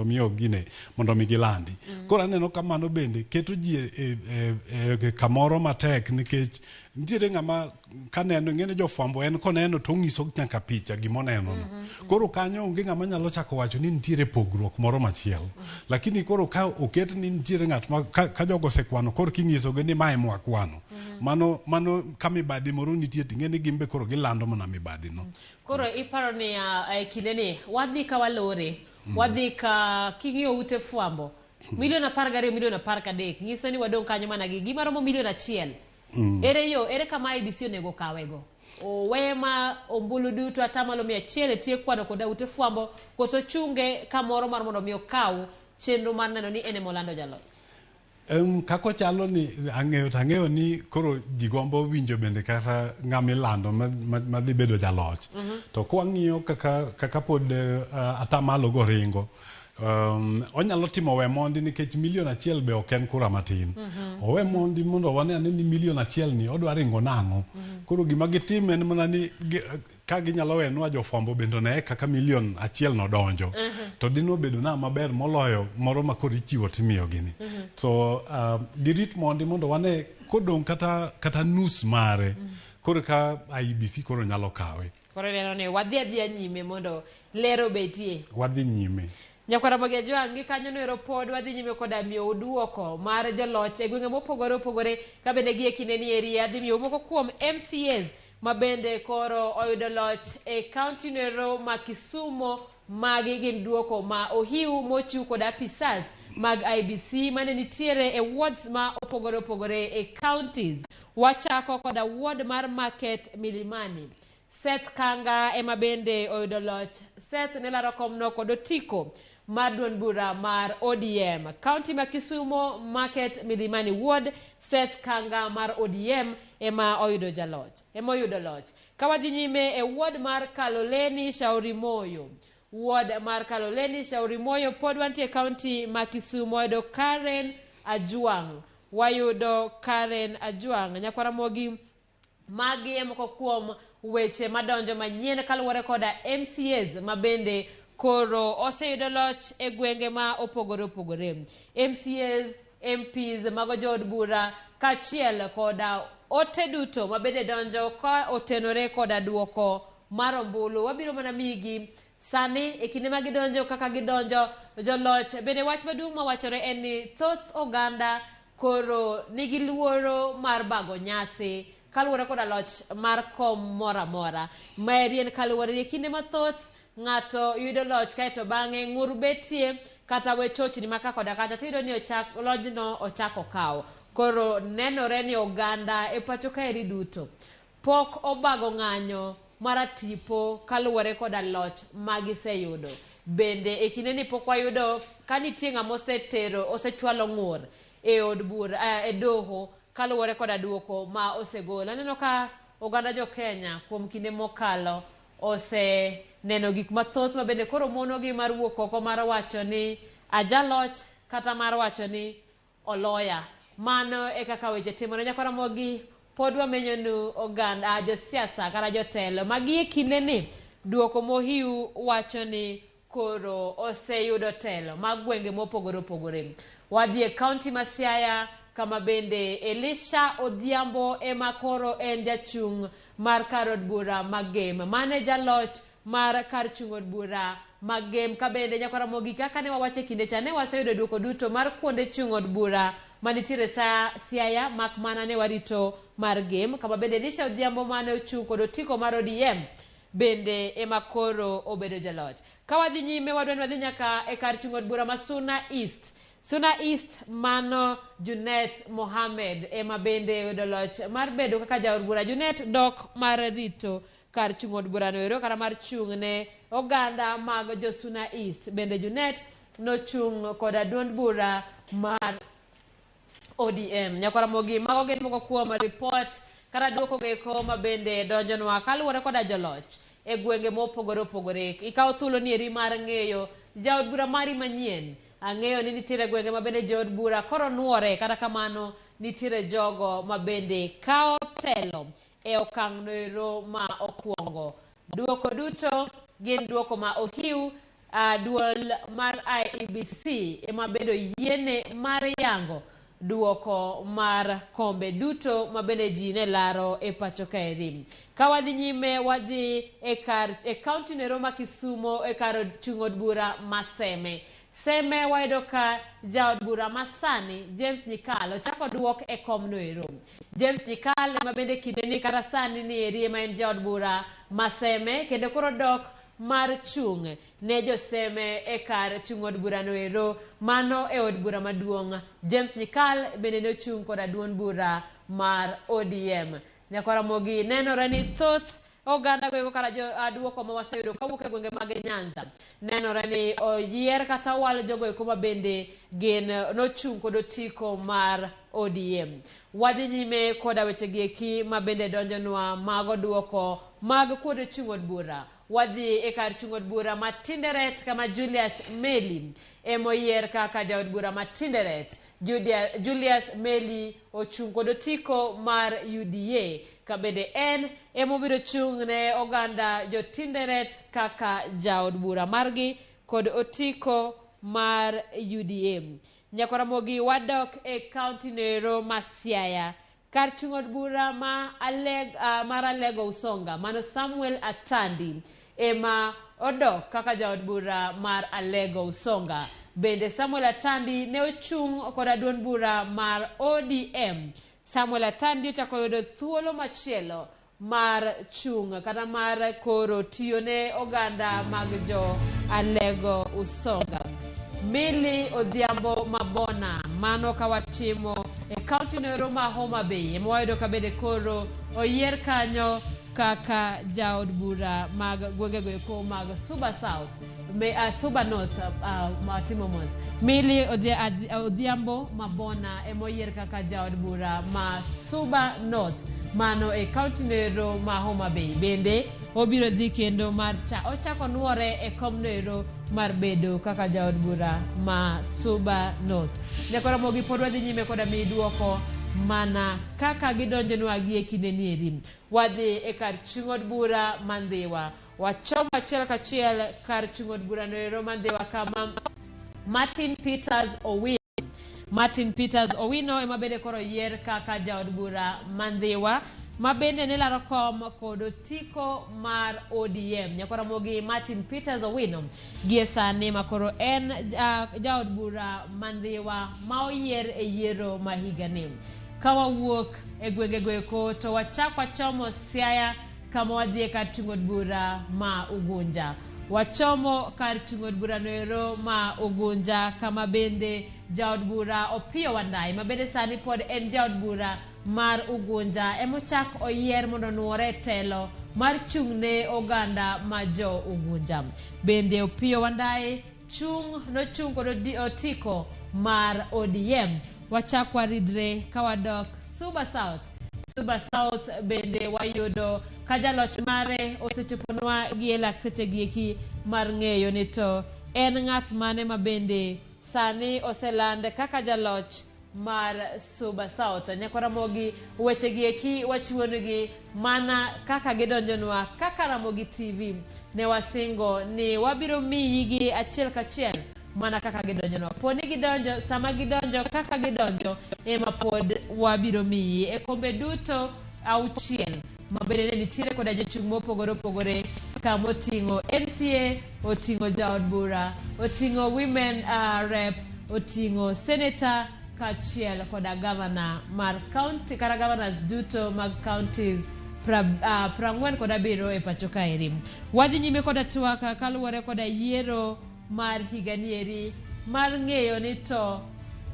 mi gilandi. Koro aneno ka mano bende keto ji e kamoro matek nikech nitiere ng'ama kaneno ing'e ni jofwambo en koneno to ong'iso nyaka picha gima oneno no. Koro kanyo onge ng'ama nyalo chako wacho ni nitiere pogruok moro machielo. Lakini koro ka oket ni nitiere ng'at ma ka jogo osekwano koro king'isogi ni mae mwakwano. Mano ka mibadhi moro nitie to ing'e ni gin be koro gilando mana mibadhi no. Koro iparo ni e kinde ni wadhi ka walore, wadhi ka king'iyo ute fwambo milion 12 milion 13 nyiso ni wadong' kanyo mana gi gima romo milion 1. Ere yo, ere kama IEBC onego kawego? Owe ma ombulu duto atamalo 100 tiek kwano koda ute fwambo koso chunge kamoro mar mondo mi okaw chenro mar neno ni en ema olando jaloch? Kako chalo ni ang'eyo ni koro ji gombo winjo bende kata ng'ama ilando ma dhi bedo jaloch. To kwang'iyo kaka pod atamalo go ringo, onyalo timo we mondi nikech milion 1 be ok en kura matin. Owe mondi mondo wane ane ni milion 1 ni odwa ringo nang'o. Koro gima gitimo en mana ni ka ginyalo wenwa jofwambo bende one kaka milion 1 nodonjo. To dino bedo na maber moloyo moro ma koro ichiwo timiyo gini. So girit mondi mondo wane kodong' kata nus mare. Koro ka IEBC koro nyalo kawe. Koro neno ni wadhi adhiya nyime mondo ler obetie. Wadhi nyime. Nyakwara Mogi Ajwang' gi kanyo noero pod wadhi nyime koda miyo duoko mar joloch e gwenge mopogore opogore ka bende gi e kinde ni eri adhi miyo moko kuom MCAs ma bende koro oyudo loch e kaunti noero ma Kisumo. Magi gin duoko ma ohiu mochiw kod apisas mag IEBC mane nitiere e wards ma opogore opogore e counties. Wachako koda ward mar Market Milimani. Seth Kanga ema bende oyudo loch. Seth ne laro komno kod otiko mar duond bura mar ODM. County ma Kisumo Market Milimani Ward, Seth Kanga mar ODM ema oyudo jaloch. Ema oyudo loch. Ka wadhi nyime e ward mar Kaloleni Shauri Moyo. Ward mar Kaloleni Shauri Moyo pod wantie county ma Kisumo oyudo Karen Ajwang'. Wayudo Karen Ajwang'. Nyakwara Mogi, magi e moko kuom weche madonjo manyien kaluwore koda MCAs ma bende koro oseyudo loch e gwenge ma opogore opogore. MCAs, MPs mago jood bura kaachiel koda ote duto ma bende donjo ka otenore koda duoko mar ombulu. Wabiro mana migi sani e kinde ma gidonjo kaka gidonjo joloch. Bende wach maduong' mawachore en ni thoth oganda koro nigi luoro mar bago nyasi kaluwore koda loch mar kom moro amora. Maeri en kaluwore ni kinde mathoth ng'ato yudo loch kaeto bang'e ng'ur betie kata we chochni ma ka koda kacha tiyudo ni lojno ochako kawo. Koro nenore ni oganda e pacho kaeri duto pok obago ng'anyo maratipo kaluwore koda loch magiseyudo. Bende e kinde ni pok wayudo ka nitie ng'ama osechwalo ng'ur e od bura, e doho kaluwore koda duoko ma osegol. Aneno ka oganda jo Kenya kuom kinde mokalo oseneno gik mathoth ma bende koro monogi mar wuok oko mar wacho ni ajaloch kata mar wacho ni oloya. Mano e kaka weche timore. Nyakwaramogi pod wamenyonu oganda josiasa kata jotelo magi e kinde ni duoko mohiu wacho ni koro oseyudo telo mag gwenge mopogore opogore. Wadhi e kaunti ma Siaya kama bende Elisha Odhiambo ema koro en jachung' mar kar od bura ma Gem. Mane jaloch mar kar chung' od bura ma Gem ka bende Nyakwaramogi kaka ne wawacho e kinde cha ne waseyudo duoko duto mar kuonde chung' od bura manitiere Siaya mak mana ne warito mar Gem kama bende Elisha Odhiambo mane ochung' kod otiko mar ODM bende ema koro obedo jaloch. Ka wadhi nyime wadwa ni wadhi nyaka e kar chung' od bura ma Suna East. Suna East mano Junet Mohamed ema bende oyudo loch mar bedo kaka jaod bura. Junet dok mar rito kar chung' od burano ero kata mar chung' ne oganda mag jo Suna East. Bende Junet nochung' koda duond bura mar ODM. Nyakwaramogi mago gin moko kuom ripot kata duoko geko ma bende donjonwa kaluwore koda joloch e gwenge mopogore opogore. Ikawo thuolo ni eri mar ng'eyo jaod bura mari manyien. Ang'eyo ni nitiere gwenge ma bende jood bura koro nuore, kata kamano nitiere jogo ma bende kawo telo e okang' noero ma okuongo. Duoko duto gin duoko ma ohiw duol mar IEBC ema bende oyiene mar yango duoko mar kombe duto ma bende ji ne laro e pacho kaeri. Ka wadhi nyime wadhi e kar e kaunti nero ma Kisumo e kar chung' od bura ma Seme. Seme wayudo ka jaod bura masani James Nyikal ochako duok e kom noero. James Nyikal ema bende kinde ni kata sani ni eri ema en jaod bura ma Seme kendo koro dok mar chung' ne joseme e kar chung' od bura noero mano e od bura maduong'. James Nyikal bende ne ochung' koda duond bura mar ODM. Nyakwaramogi nenore ni thoth oganda go eko kata jo duoko ma waseyudo kawuok e gwenge mag Nyanza nenore ni oyier kata owal jogo eko ma bende gin nochung' kod otiko mar ODM. Wadhi nyime koda weche gi eki ma bende donjonwa mago duoko mag kuonde chung' od bura. Wadhi e kar chung' od bura ma Tinderet kama Julius Meli emoyier kaka jaod bura ma Tinderet. Julius Meli ochung' kod otiko mar UDA ka bende en emobiro chung' ne oganda jo Tinderet kaka jaod bura margi kod otiko mar UDA. Nyakwaramogi wadok e kaunti noero ma Siaya. Kar chung' od bura ma mar Alego Usonga mano Samuel Atandi ema odok kaka jaod bura mar Alego Usonga. Bende Samuel Atandi ne ochung' koda duond bura mar ODM. Samuel Atandi ochako yudo thuolo machielo mar chung' kata mar koro tiyo ne oganda mag jo Alego Usonga. Milly Odhiambo Mabona mano ka wachimo e kaunti noero ma Homa Bay ema wayudo ka bende koro oyier kanyo kaka jaod bura mag gwengego eko mag Suba South Suba North matimo mos. Milly Odhiambo Mabona ema oyier kaka jaod bura ma Suba North mano e kaunti noero ma Homa Bay. Bende obiro dhi kendo mar ochako nuore e kom noero mar bedo kaka jaod bura ma Suba North. Nyakwaramogi pod wadhi nyime koda miyi duoko mana kaka gidonjonwa gi e kinde ni eri. Wadhi e kar chung' od bura ma Ndhiwa. Wachomo achiel kachiel kar chung' od bura noero ma Ndhiwa kama Martin Peters Owino. Martin Peters Owino ema bende koro oyier kaka jaod bura ma Ndhiwa ma bende ne laro kom kod otiko mar ODM. Nyakwaramogi Martin Peters Owino gie sani ma koro en jaod bura ma Ndhiwa ma oyier e yiero ma higani. Ka wawuok e gwengego eko to wachak wachomo Siaya kama wadhi e kar chung' od bura ma Ugunja. Wachomo kar chung' od bura noero ma Ugunja kama bende jaod bura Opiyo Wandayi ma bende sani pod en jaod bura mar Ugunja emochak oyier mondo onuore e telo mar chung' ne oganda ma jo Ugunja. Bende Opiyo Wandayi nochung' kod otiko mar ODM. Wachak waridre ka wadok Suba South. Suba South bende wayudo ka jaloch mare osechoponwa gi e lak seche gi eki mar ng'eyo ni to en ng'at mane ma bende sani oseland kaka jaloch mar Suba South. Nyakwa Ramogi, wechegi eki wachiwonegi mana kaka gidonjonwa kaka Ramogi TV. Ne wasingo ni wabiro miyigi achiel kachiel mana kaka gidonjonwa. Poni gidonjo, sama gidonjo, kaka gidonjo, ema pod wabiro miyi. E kombe duto auchiel mabende ne nitiere koda jochung' mopogore opogore kamoting'o MCA, oting'o jaod bura, oting'o women rep, oting'o senator kaachiel koda gavana mar county kata governors duto mag counties 47 e pacho kaeri. Wadhi nyime koda twak kaluwore koda yiero mar higani eri mar ng'eyo ni to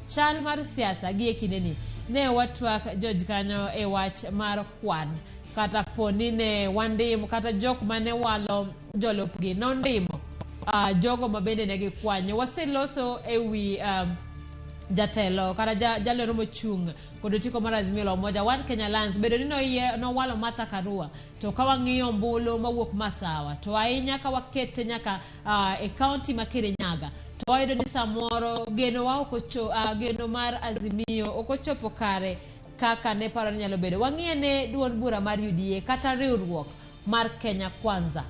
chal mar siasa gi e kindeni. Ne watwak George kanyo e wach mar kwan kata poni ne wandimo kata jok mane walo jolupgi nondimo jogo mabende ne gikwanyo. Waseloso e wi jatelo kata jalero mochung' kod otiko mar Azimio la Umoja One Kenya Alliance bedo ni nowalo Martha Karua, to ka wang'iyo ombulu mawuok Masawa to ahinya ka wakete nyaka e county ma Kirinyaga to wayudo ni samoro geno wa geno mar Azimio ok ochopo kare kaka ne paro ni nyalo bedo. Wang'iye ne duond bura mar UDA kata riwruok mar Kenya Kwanza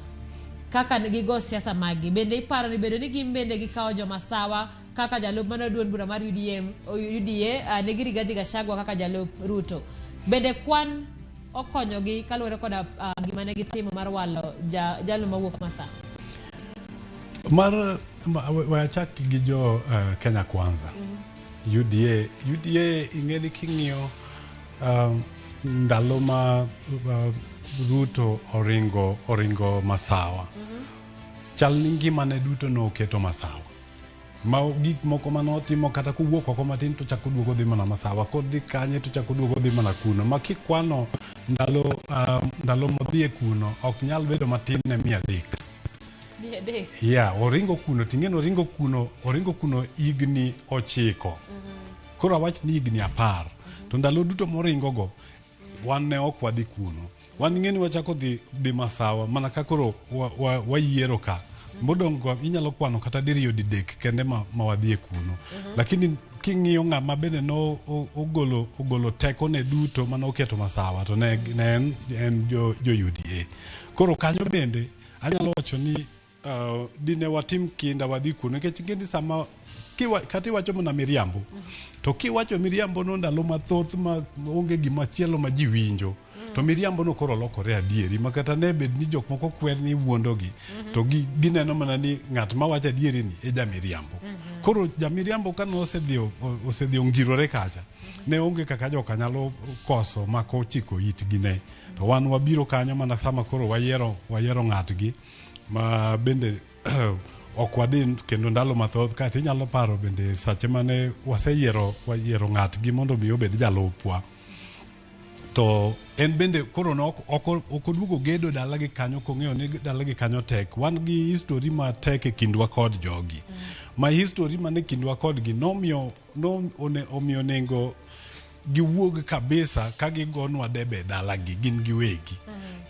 kaka ne gigo siasa maggi, bende iparo ni bedo ni gin bende gikawo jomasawa kaka jalup mano duond bura mar UDA nigi Rigathi Gachagua kaka jalup Ruto, bende kwan okonyogi kaluwore koda gima ne gitimo mar walo jalo mawuok Masawa? Mar we achak gi jo Kenya Kwanza. UDA ing'e ni king'iyo ndalo ma Ruto oringo Masawa, chal ni ngimane duto noketo Masawa. Ma gik moko manotimo kata kowuok oko matin to chako duogo dhi mana Masawa, kodhi kanye to chako duogo dhi mana kuno. Ma kikwano ndalo modhi e kuno ok nyal bedo matin ne 300. 300. Yeah, oringo kuno, ting'e oringo kuno higni 9. Koro awach ni higni 10. To ndalo duto moringo go wan ne ok wadhi kuno. Wan ing'e ni wachako dhi Masawa mana ka koro wayiero ka. Modong' inyalo kwano kata diriyo didek kende ma wadhi e kuno. Lakini king'iyo ng'ama bende no ogolo teko ne duto mane oketo Masawa to ne en jo UDA. Koro kanyo bende anyalo wacho ni dine watim kinda wadhi kuno nikech ing'e ni sama kata iwacho mana miriambo to kiwacho miriambo no ndalo mathoth ma onge gima chielo ma ji winjo to miriambo no koro lokore adieri ma kata ne bed ni jok moko kwer ni wuondogi to gineno mana ni ng'at ma wacho adieri ni e jamiriambo. Koro jamiriambo ka nosedhi ongirore kacha ne onge kaka joka nyalo koso mako chiko itgi ne. To wan wabiro kanyo mana sama koro wayiero ng'atgi ma bende ok wadhi kendo ndalo mathoth. Kata inyalo paro bende sache mane waseyiero ng'atgi mondo mi obed jalupwa, to en bende koro ok oduogo gedo dalagi kanyo kong'eyo ni dalagi kanyo tek. Wan gi history matek e kindwa kod jogi. Ma history mane kindwa kodgi nomiyo omiyo nengo giwuog kabisa ka gigonwa debe dalagi gin giwegi.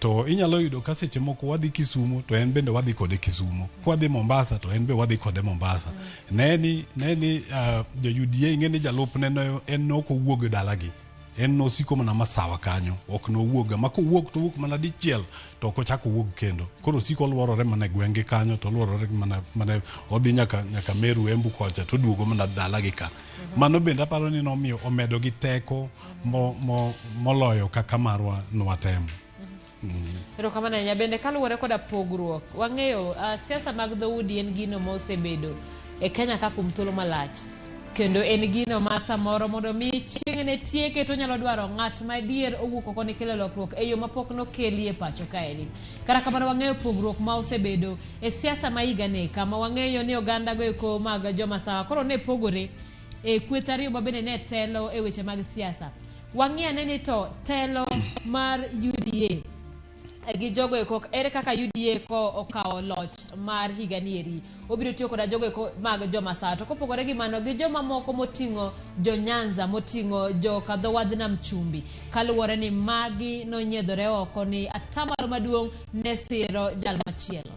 To inyalo yudo ka seche moko wadhi Kisumu to en bende wadhi kode Kisumu, kwadhi Mombasa to en be wadhi kode Mombasa. Ne ni jo UDA ing'e ni jalupne no en ok owuog dalagi, en nosiko mana Masawa kanyo, ok nowuoga. Ma kowuok to owuok mana dichiel to ok ochak owuog kendo. Koro osiko oluorore mana e gwenge kanyo to oluorore mana odhi nyaka Meru Embu kocha to oduogo mana dalagi ka. Mano bende aparo ni nomiyo omedo gi teko moloyo kaka marwa nwatemo. Erokamano ahinya. Bende kaluwore koda pogruok, wang'eyo siasa mag dhoudi en gino mosebedo e Kenya ka kuom thuolo malach, kendo en gino ma samoro mondo mi chieng' ne tieke to nyalo dwaro ng'at madier owuok oko ne kelo lokruok e yo mapok nokeli e pacho kaeri. Kata kamano wang'eyo pogruok ma osebedo e siasa ma higani, kama wang'eyo ni oganda go eko mag jomasawa koro ne pogore e kweth ariyo ma bende ne telo e weche mag siasa. Wang'iyo ane ni to telo mar UDA gi jogo eko, ere kaka UDA ko okawo loch mar higani eri obiro tiyo koda jogo eko mag jomasawa, to kopogore gi mano gi joma moko moting'o jo Nyanza, moting'o jo kadho wadh nam chumbi, kaluwore ni magi nonyiedhore oko ni atamalo maduong' ne siro jal machielo.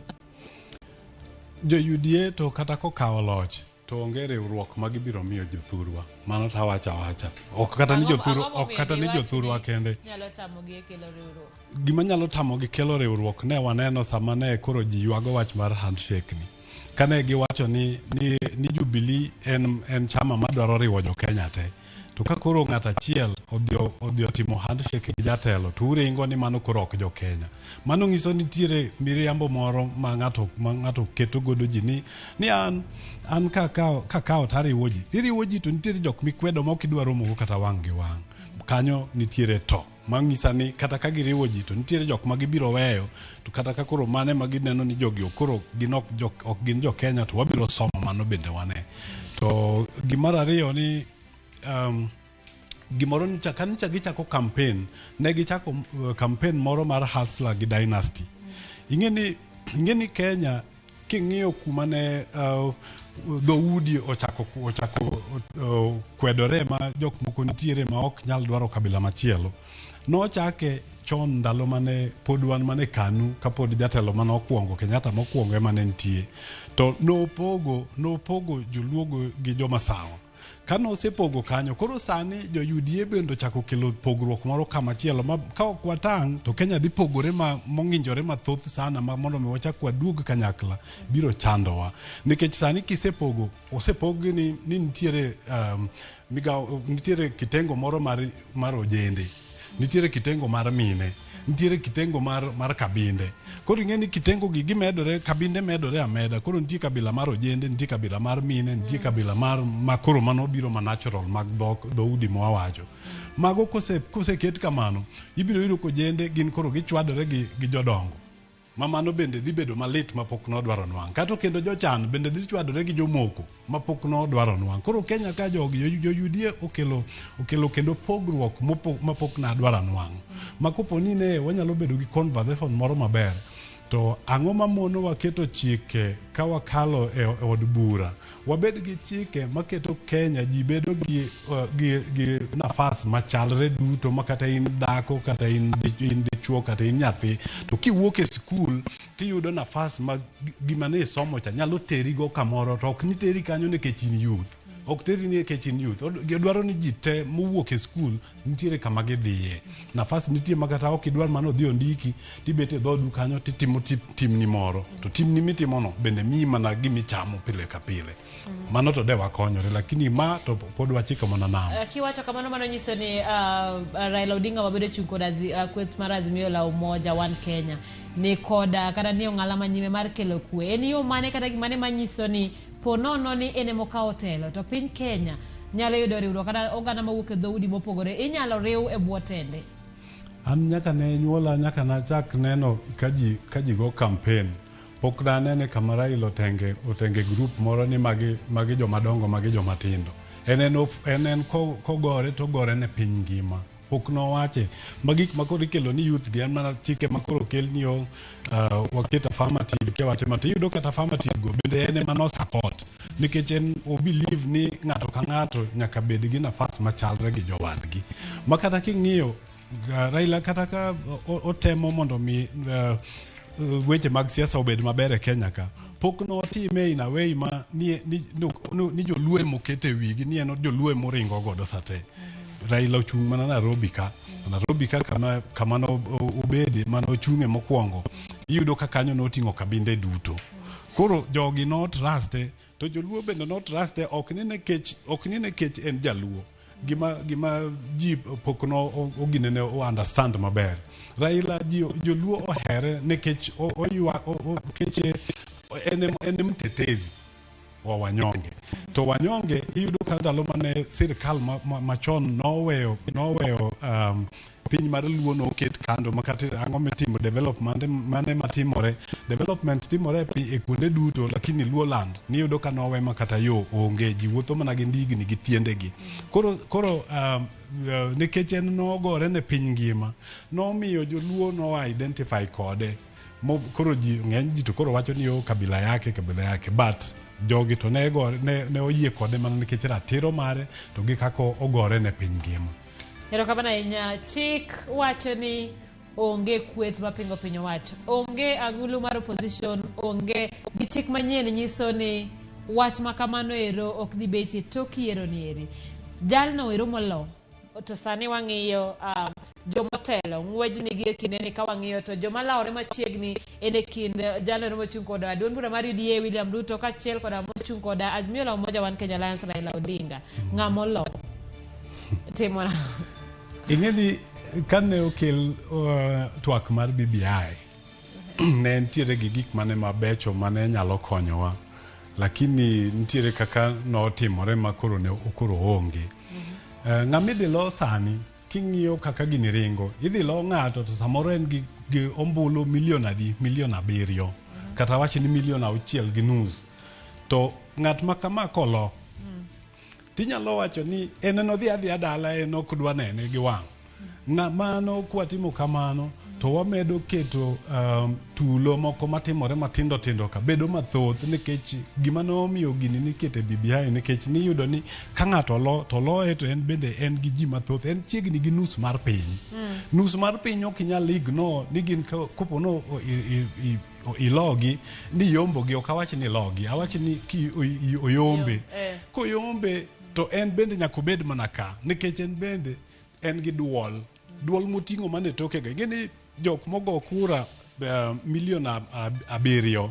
Jo UDA to kata kokawo loch To onge riwruok ma gibiro miyo jothurwa. Mano to awacho awacha. Ok kata ni Ang'o- jothurwa, ang'o ok momiyo kata ni diwach jothurwa ni kende. Nyalo tamogi e kelo riwruok. Gima nyalo tamogi kelo riwruok ne waneno sama ne koro ji ywago wach mar handshake ni. Kane giwacho ni Jubilee en chama madwaro riwo jo Kenya te. To ka koro ng'at achiel odhi otimo handshake gi jatelo to uringo ni mano koro ok jo Kenya. Mano nyiso ni nitiere miriambo moro ma ng'ato keto godo ji ni an kakawo to ariwo ji. Iriwo ji to nitiere jok mikwedo ma ok idwa romogo kata wang' gi wang'. Kanyo nitiere to mang'isa ni kata ka giriwo ji to nitiere jok ma gibiro weyo, to kata ka koro mane ma gineno ni jogi ok koro gin ok gin jo Kenya, to wabiro somo mano bende wane. To gimar ariyo ni gimoro nyocha ka nyocha gichako campaign, ne gichako campaign moro mar hustler gi dynasty. Ing'e ni Kenya king'iyo kuma ne dhoudi ochako kwedore ma jok moko nitiere ma ok nyal dwaro kabila machielo, nochake chon ndalo mane pod wan mane KANU, kapod jatelo mane okwongo, Kenyatta mokwongo ema ne nitie, to nopogo joluogo gi jomasawa. Kane osepogo kanyo, koro sani jo UDA bende ochako kelo pogruok moro kamachielo ma ka ok watang' to Kenya dhi pogore ma mong'injore mathoth sana, ma mondo mi wachak waduog kanyakla biro chandowa, nikech sani kisepogo, osepog ni nitiere migawo, nitiere kitengo moro mar ojende, nitiere kitengo mar mine, nitiere kitengo mar kabinde. Koro ing'e ni kitengo gi gimedore, kabinde medore ameda. Koro nitie kabila mar ojende, nitie kabila mar mine, nitie kabila mar ma koro mano biro ma natural mag dhok dhoudi mwawacho. Mago koseket kamano, ibiro yudo kojende gin koro gichwadore gi jodongo, ma mano bende dhi bedo malit mapok nodwaro nwang'. Kato kendo jochan bende dhi chwadore gi jomoko mapok nodwaro nwang'. Koro Kenya ka jogi jo UDA okelo kendo pogruok mapok nadwaro nwang', ma kopo ni ne wanyalo bedo gi conversation moro maber, to ang'o mamono waketo chike ka wakalo e od bura, wabed gi chike maketo Kenya ji bedo gi nafas machalre duto, ma kata in dhako, kata in dichuo, kata in nyathi, to kiwuok e skul tiyudo nafas ma gima ne isomo cha nyalo terigo kamoro, to ok ni teri kanyo nikech in youth. Ok teri nikech in youth. Gidwaro ni ji te mowuok e skul nitiere kama gidhiye, nafas nitie ma kata ok idwar mano odhi ondiki, tibet e dhodu kanyo titimo timni moro, to timni mitimono bende miyi mana gimichamo pile ka pile. Mano to de wakonyore, lakini ma to pod wachiko mana namo. Kiwacho kamano, mano nyiso ni Raila Odinga mabedo chung' kod kweth mar Azimio la Umoja One Kenya ni koda kata ni ong'ala manyime mar kelo kwe. En yo mane kata gimane manyiso ni po nono ni en emokawo telo to piny Kenya nyalo yudo riwruok kata oganda mawuok e dhoudi mopogore inyalo riw e bwo tende? An nyaka ne nyuola, nyaka nachak neno ka ji go campaign, pok nanene kama Raila otenge group moro ni magi jomadongo, magi jomatindo. En en kogore to ogore ne piny ngima. Pok nowache ma gik ma koro ikelo ni youth gi en mana chike ma koro okel ni o waket affirmative kiwache ma, to iyudo kata affirmative go bende en ema no support, nikech en o believe ni ng'ato ka ng'ato nyaka bed gi nafas machalre gi jowadgi. Ma kata king'iyo Raila, kata ka otemo mondo mi weche mag siasa obed maber e Kenya ka, pok notime in a way ma ni joluo emokete wigi ni en joluo emoringo godo sate. Raila ochung' mana Nairobi ka, Nairobi ka kama no obede mane ochung'e mokwongo, iyudo ka kanyo noting'o kabinde duto. Koro jogi no truste, to joluo bende no truste, ok ni nikech en jaluo. Gima ji pok no oginene o understand maber, Raila ji joluo ohere nikech nikech en mtetezi wa wanyonge. To wanyonge iyudo ka ndalo mane sirikal machon noweyo piny mar luo noket kando, makata ang'o mitimo, development mane matimore, development timore e kuonde duto, lakini Luo land niyudo ka nowe ma kata yo onge, ji wuotho mana gi ndigni gi tiendegi. Koro nikech en nogore ne piny ngima, nomiyo joluo no identify kode. Koro ji ng'eny ji to koro wacho ni o kabila yake, kabila yake, but jogi to ne oyie kode mana nikech ratiro mare to gi kaka ogore ne piny ngima. Erokamano ahinya. Chik wacho ni onge kweth mapingo piny owacho, onge agulu mar opposition, onge gi chik manyien nyiso ni Wach ma kamano ero ok dhi betie tok yiero ni eri. Jalno ero molo to sani wang'iyo jomotelo ng'wejni gi e kindeni ka wang'iyo to joma lawore machiegni en e kind jalno ero mochung' koda duond bura mar UDA William Ruto kaachiel koda mochung' koda Azimio la Umoja One Kenya Alliance Raila Odinga. Ng'ama olo timo nang'o? Ing'e ni kane okel twak mar BBI ne nitiere gi gik mane mabecho mane nyalo konyowa, lakini nitiere kaka notimore ma koro ne koro onge. Ng'ama idhi lo sani king'iyo kaka gini ringo, idhi lo ng'ato to samoro en gi ombulu milion adi, milion 7 kata wach ni milion 6.5, to ng'at ma kama kolo tinyalo wacho ni en nodhi adhiya dala, en ok dwa nene gi wang'. Mano kwatimo kamano to wamedo keto tulo moko matimore matindo tindo ka bedo mathoth, nikech gima nomiyo gini nikete BBI nikech niyudo ni ka ng'ato olo to oloye to en bende en gi ji mathoth, en chiegni gi nus mar piny. Nus mar piny ok inyal ignore ni gin kopo no ilogi ni yombogi, ok awach ni ilogi, awach ni ki oyombe. Koyombe to en bende nyaka obed mana ka, nikech en bende en gi duol moting'o mane toke ga. Ing'e jok mogo kura milion 7,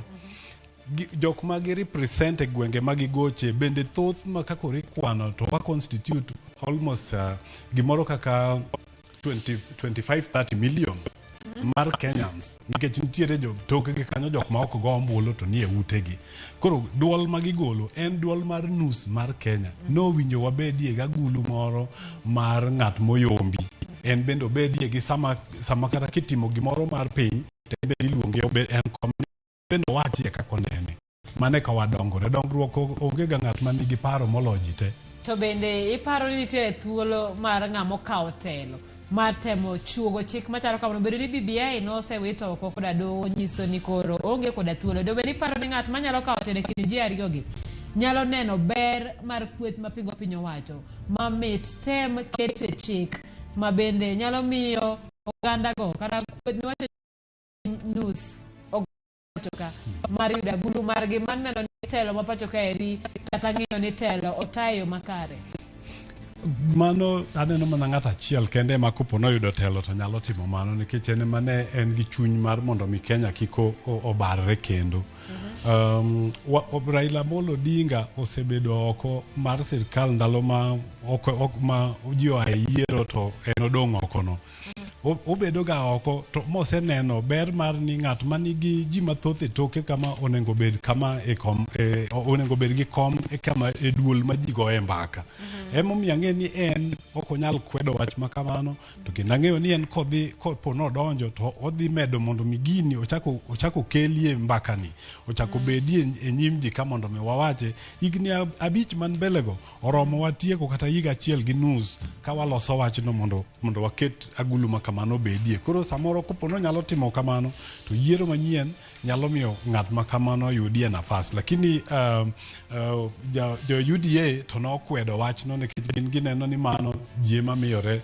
jok ma gi represent e gwenge ma gigoche bende thoth ma kaka ikwano to wa constitute almost gimoro kaka 25-30 million mar Kenyans, nikech nitiere jo tokgi kanyo jok ma ok go ombulu to nie utegi. Koro duol ma gigolo en duol mar nus mar Kenya. Nowinjo wabedie gi agulu moro mar ng'at moyombi, en bende obedie gi sama kata kitimo gimoro mar piny to en bende iluonge en kom bende owachie kaka onene. Mano eka wadongore. Dongruok onge ga ng'at man nigi paro moloyo ji te. To bende iparo ni nitiere thuolo mar ng'ama okawo telo mar temo chuogo chik machalo kamano, bedo ni BBI nosewito oko koda doho nyiso ni koro onge koda thuolo. Do bende iparo ni ng'at manyalo kawo telo e kind ji ariyogi nyalo neno ber mar kweth mapingo piny owacho ma mit tem kete chik ma bende nyalo miyo ogandago kata kweth miwacho nus ka mar yudo agulu margi mar neno ni telo ma pacho kaeri kata ng'iyo ni telo otayo makare? Mano aneno mana ng'at achiel kende ema kopo noyudo telo to nyalo timo mano, nikech en ema ne en gi chuny mar mondo mi Kenya kik obarre kendo. Raila Amolo Odinga osebedo oko mar sirkal ndalo ma ji oa e yiero to en odong' oko no. Obedo ga oko to moseneno ber mar ni ng'at manigi ji mathoth e toke kama onego bed kama e kom, onego bed gi kom e kama e duol ma ji goye mbaka. Emomiyo ang'e ni en ok onyal kwedo wach ma kamano, to kendo ang'eyo ni en kodhi kopo nodonjo to odhi medo mondo mi gini ochako kelie mbakani, ochako bedie e nyim ji ka mondo mi wawache. Higni 5 man mbele go oromo watieko kata higa 1.5 ka waloso wachno mondo waket agulu ma kamano bedie. Koro samoro kopo nonyalo timo kamano to yiero manyien nyalo miyo ng'at ma kamano yudie nafas. Lakini jo UDA to nokwedo wachno nikech gin gineno ni mano ji ema miyore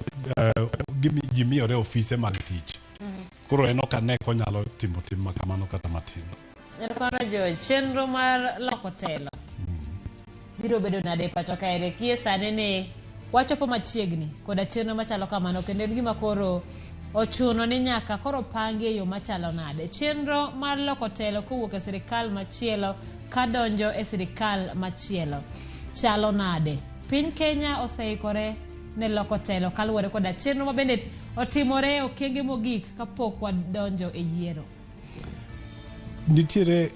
ji miyore ofise mag tich. Koro en ok ane konyalo timo tim ma kamano kata matin. Erokamano George. Chenro mar loko telo biro bedo nade e pacho kaeri? Gie sani ni wachopo machiegni koda chenro machalo kamano, kendo en gima koro ochuno ni nyaka koro pangi e yo machalo nade. Chenro mar loko telo kowuok e sirikal machielo kadonjo e sirikal machielo chalo nade? Piny Kenya oseikore ne loko telo kaluwore koda chenro ma bende otimore e okenge mogik kapok wadonjo e yiero. Nitiere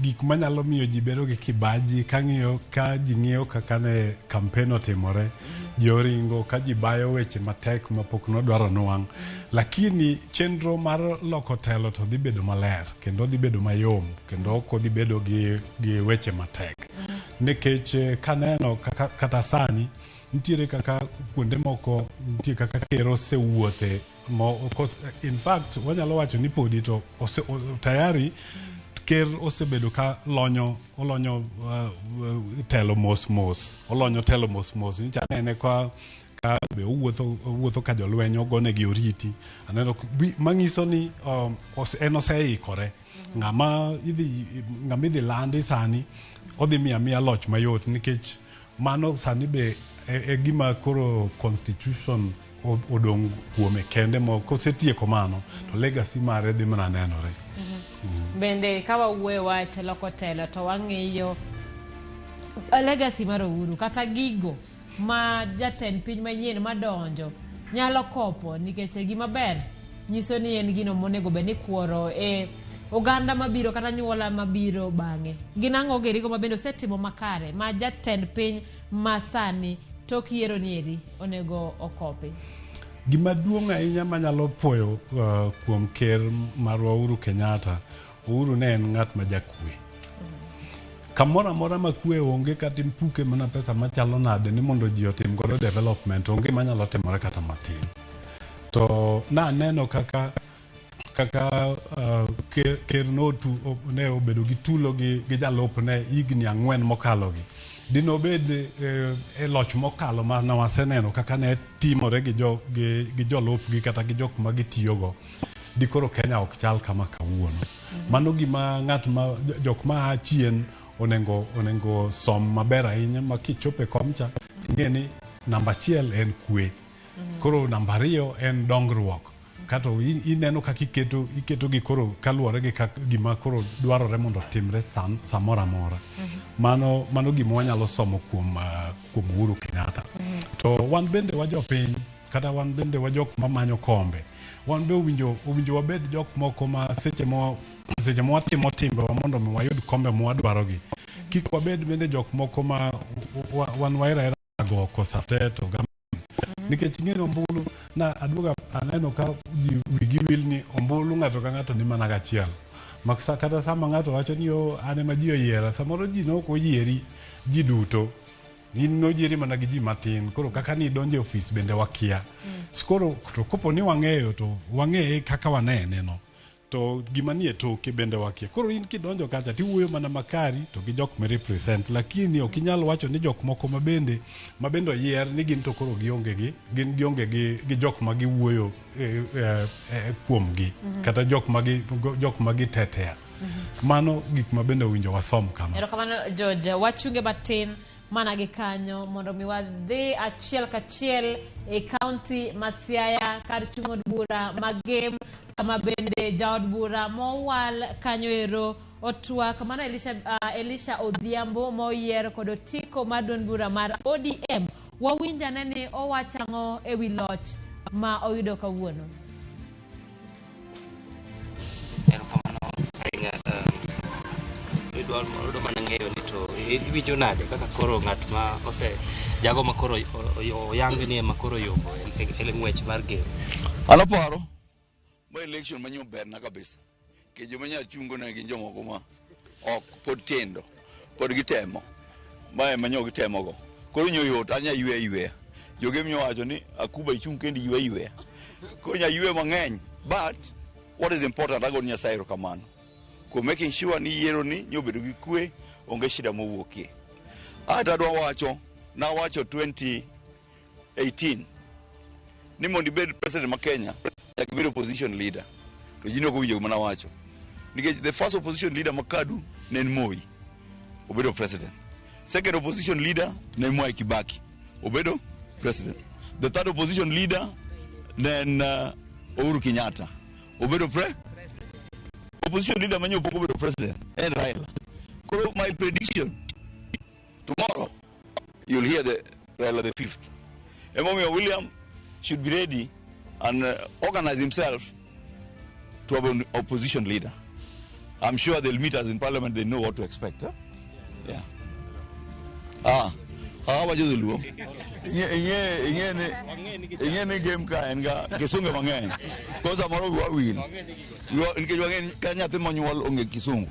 gik manyalo miyo ji bedo gi kibaji kang'iyo ka ji ng'iyo kaka ne kampen otimore, ji oringo ka ji bayo weche matek mapok nodwaro nwang'. Lakini chenro mar loko telo to dhi bedo maler kendo dhi bedo mayom kendo ok odhi bedo gi weche matek. Nikech kaneno kata sani nitiere kaka kuonde moko nitie kaka ker osewuothe. In fact wanyalo wacho ni podi to tayari ker osebedo ka olonyo telo mos mos, olonyo telo mos mos. Nyicha anene ka be owuotho ka jolweny ogonegi oriti, aneno manyiso ni en oseikore. Ng'ama idhi ng'ama idhi landi sani odhi miya miya loch mayot nikech mano sani be e gima koro constitution odong' kuome kende mo kosetieko mano to legacy mare dhi mana nenore. Bende ka wawuoyo wach loko telo to wang'iyo legacy mar Uhuru kata gigo ma jatend piny manyien madonjo nyalo kopo nikech gima ber nyiso ni en gino monego bed ni kuoro e oganda mabiro kata nyuola mabiro bang'e. Gin ang'o gerigo ma bende osetimo makare ma jatend piny masani tok yiero ni eri onego okopi? Gima duong' ahinya manyalo puoyo kuom ker marwa Uhuru Kenyatta, Uhuru ne en ng'at ma jakwe. Kamoro amora ma kwe onge kata impuke mana pesa machalo nade ni mondo ji otim godo development onge manyalo timore kata matin. To naneno kaka ker ne obedo gi tulo gi jalupne higni 4 mokalogi. Dinobed e loch mokalo ma ne waseneno kaka ne timore gi jolupgi kata gi jok ma gitiyogo. Dikoro Kenya ok chal kama kawuono. Mano gima ng'at ma jok ma a chien onego som maber ahinya ma kichopo e kom cha ing'e ni namba 1 en kwe. Koro namba 2 en dongruok. Kato ineno kaka iketo gi koro kaluwore gi gima koro dwarore mondo otimre samoro amora. Mano gima wanyalo somo kuom Uhuru Kenyatta. To wan bende wajopiny kata wan bende wajok mamanyo kombe. Wan be owinjo wabed jok moko ma seche ma watimo timbewa mondo mi wayud kombe mwadwarogi. Kik wabed bende jok moko ma wan wahero go kosa te to nikech ing'e ni ombulu na aduoga aneno ka ji wigi wil ni ombulu ng'ato ka ng'ato ni mana gachiel. Maksa kata sama ng'ato wacho ni an ema ji oyiera, samoro ji ne ok oyieri ji duto. In noyieri mana gi ji matin. Koro kaka ni idonjo e ofis bende wakia. Koro to kopo ni wang'eyo to wang'eye kaka wanene no. To gima nie toke bende wakia. Koro in kidonjo kacha tiwuoyo mana makari to gi jok ma represent, lakini ok inyal wacho ni jok moko mabende oyier ni gin to koro gionge gi gin gionge gi jok ma giwuoyo kuomgi kata jok ma gitetea. Mano gik ma bende owinjo wasom kama. Erokamano George, wachunge matin mana gi kanyo mondo mi wadhi achiel kachiel e kaunti ma Siaya kar chung' od bura ma Gem kama bende jaod bura mowal kanyo ero otwak mano Elisha Odhiambo moyier kod otiko mar duond bura mar ODM. Wawinj ane ni owacho ang'o ewi loch ma oyudo kawuono. Erokamano ahinya. Idwaro mana ng'eyo ni to iwinjo nade kaka koro ng'at ma ose jago ma koro oyang ni ema koro yombo e ng'wech mar Gem. An aparo ma election manyo berna kabisa. Nikech joma nya chungo ne gin jomoko ma ok pod tindo, pod gitemo. Mae manyo gitemogo. Koro nyo yot, an nya ywe yweya. Jogem nyo wacho ni Akuba ichung' kendi ywe yweya. Koro nya ywe mang'eny. But what is important, ago ni Nyasaye erokamano. Kuom making sure ni yiero ni nyobedo gi kwe, onge shida mowuokie. Aeto adwa wacho, nawacho 2018 ni mondo ibed president ma Kenya, nyaka ibed opposition leader. To ji ne ok owinjo gima nawacho. Nikech the first opposition leader ma KADU ne en Moi, obedo president. Second opposition leader ne en Mwai Kibaki, obedo president. The third opposition leader ne en Uhuru Kenyatta, obedo opposition leader manyo pok obedo president en Raila. Koro my prediction tomorrow you'll hear the Raila the fifth. Emomiyo William should be ready and organize himself to have an opposition leader. I'm sure they'll meet us in parliament. They know what to expect. Huh? Yeah. Wacho dholuo. Ing'e ni game ka en ga kisungu mang'eny. Koro samoro wiwa wil. Nikech wang'e ka nyathi monyuol onge kisungu.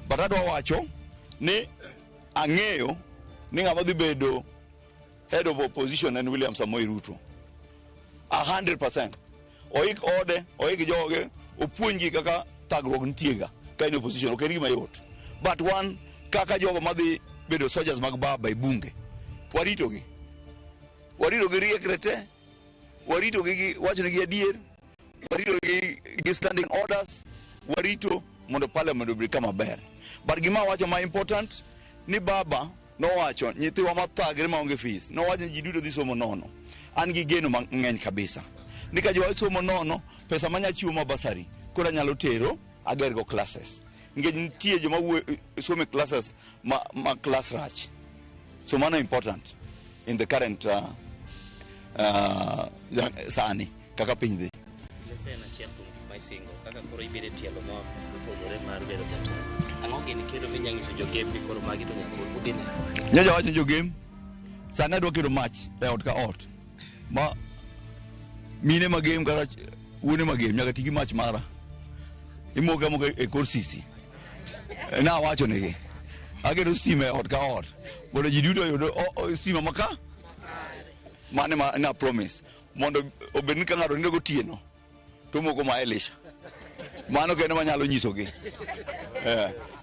But adwa wacho ni ang'eyo ni ng'ama dhi bedo head of opposition en William Samoei Ruto. 100%. Oik ode, oik joge, opuonjgi kaka thagruok nitie ga ka in opposition, ok en gima yot. But wan kaka jogo madhi bedo soldiers mag baba e bunge, waritogi. Waritogi riekre te, waritogi gi wachonegi adier, waritogi gi standing orders, warito mondo parliament obed kama ber. But gima awacho ma important ni baba nowacho nyithiwa mathagre maonge fees, nowacho ni ji duto dhi somo nono. An gi geno mang'eny kabisa ni ka jowa somo nono, pesa manya chiwo ma basari koro anyalo tero agergo classes, nikech nitie joma wuoyo somo e classes ma class rach. So mano important in the current sani kaka piny dhi. Lese en achiel kuom gik ma isingo kaka koro ibedo e tielo mopogore mar bedo jatelo. Ang'o gini kendo minya nyiso jogem ni koro magi to nyaka udine? Nyocha wacho jogem sani adwa keto mach e ot ka ot ma mine magem kata wuone magem nyaka ti gi mach mara imoke amoka e kor sisi. Nawacho negi aketo stima e ot ka ot mondo ji duto oyud stima maka mane ma na promise mondo obed ni ka ng'ato nindo gotieno to moko ma Elisha. Mano kende manyalo nyisogi.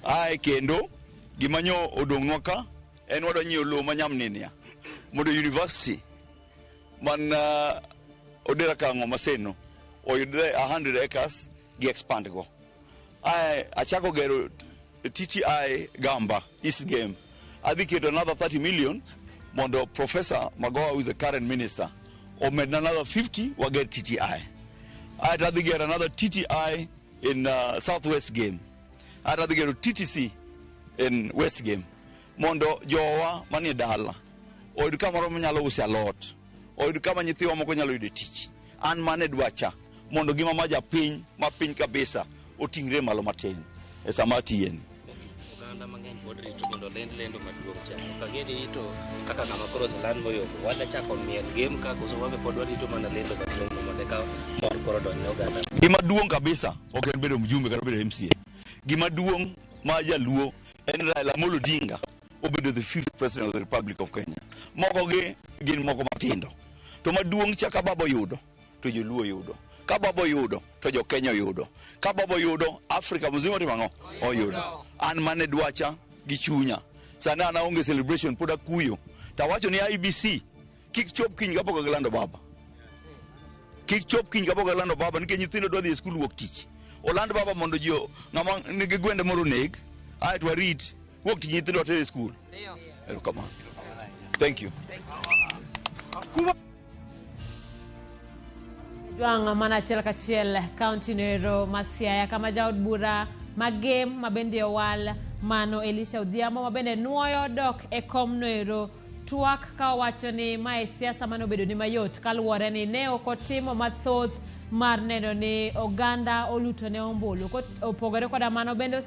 Ae kendo gima nyo odong'nwa ka en wadwa nyiewo lowo ma Nyamninia mondo university man Odera Kang'o Maseno oyud 100 acres gi expand go. Ae achako gero TTI Gamba East Game. Adhi keto another 30 million mondo Professor Magoha, who is the current minister, omed another 50 wager TTI. Ae to adhi gero another TTI in Southwest Game. Ae to adhi gero TTC in West Game mondo jowa manie dala oyud kamoro manyalo use alot, oyud kama nyithiwa moko nyalo yude tich. An mane dwacha mondo ngima mar japiny ma piny kabisa oting're malo matin e sama atiyeni. Oganda mang'eny pod rito mondo lend lendo maduong' cha. Ok ang'e ni to kaka ng'ama koro oseland moyombo wadwa chako miel game ka koso wan be pod warito mana lendo maduong' no mondo eka mor koro odonj ne oganda. Gima duong' kabisa ok en bedo mjumbe kata bedo MCA. Gima duong' ma jaluo en Raila Amolo Odinga obedo the fifth president of the Republic of Kenya. Moko gi gin moko matindo. To maduong' cha ka baba oyudo to joluo oyudo. Ka baba oyudo to jo Kenya oyudo. Ka baba oyudo Afrika mzima otimo ang'o? Oyudo. An mane dwacha gi chunya. Sani an aonge celebration pod akuyo. To awacho ni IEBC kik chop kiny kapok gilando baba. Kik chop kiny kapok gilando baba nikech nyithindo dwa dhi e skul wuok tich. Oland baba mondo ji ng'ama nigi gwende moro oneg aeto warit wuok tich nyithindo water e skul. Erokamano. Thank you. Jwang' mana achiel kachiel kaunti noero ma Siaya kama jaod bura magem ma bende owal mano Elisha Odhiambo ma bende nuoyo dok e kom noero twak ka owacho ni mae siasa mane obedo ni mayot kaluwore ni ne ok otimo mathoth mar neno ni oganda oluto ne ombulu. Opogore koda mano bende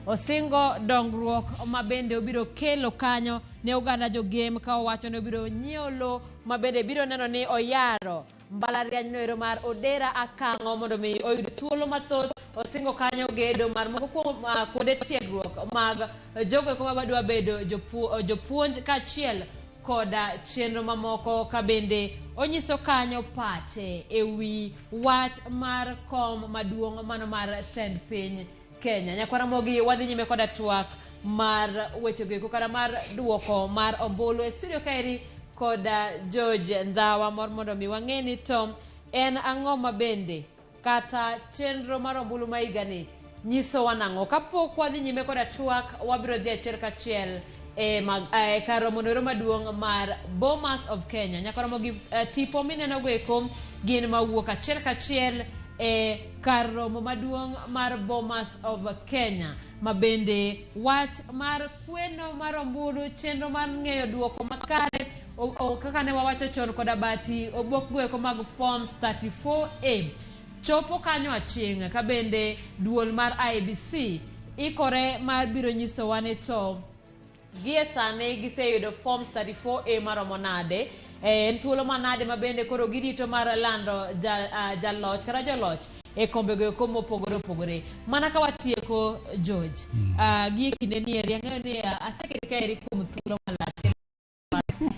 osingo dongruok ma bende obiro kelo kanyo ne oganda jogem ka owacho ni obiro nyiewo lowo ma bende biro neno ni oyaro mbalariany noero mar Odera Akang'o mondo mi oyud thuolo mathoth. Osingo kanyo gedo mar moko kuom kuonde tiegruok mag jogo eko madwa bedo jopuonj kaachiel koda chenro mamoko ka bende onyiso kanyo pache e wi wach mar kom maduong' mano mar tend piny Kenya. Nyakwaramogi wadhi nyime koda twak mar wechego eko kata mar duoko mar ombulu e studio kaeri koda George Ndhawa mor mondo mi wang'e ni to en ang'o ma bende kata chenro mar ombulu ma higani nyisowa nang'o. Kapok wadhi nyime koda twak, wabiro dhi achiel kachiel e kar romo noero maduong' mar Bomas of Kenya. Nyakoromo gi tipo mineno go eko gin mawuok achiel kachiel e kar romo maduong' mar Bomas of Kenya ma bende wach mar kweno mar ombulu, chenro mar ng'eyo duoko makare kaka ne wawacho chon koda bati obok go eko mag forms 34A chopo kanyo aching' ka bende duol mar IEBC ikore mar biro nyisowa ni to gie sani giseyudo forms 34A maromo nade, en thuolo manade ma bende koro girito mar lando jaloch kata joloch e kombego eko mopogore opogore. Mana ka watieko George, gie kinde ni eri ang'eyo ni aseketi kaeri kuom thuolo malach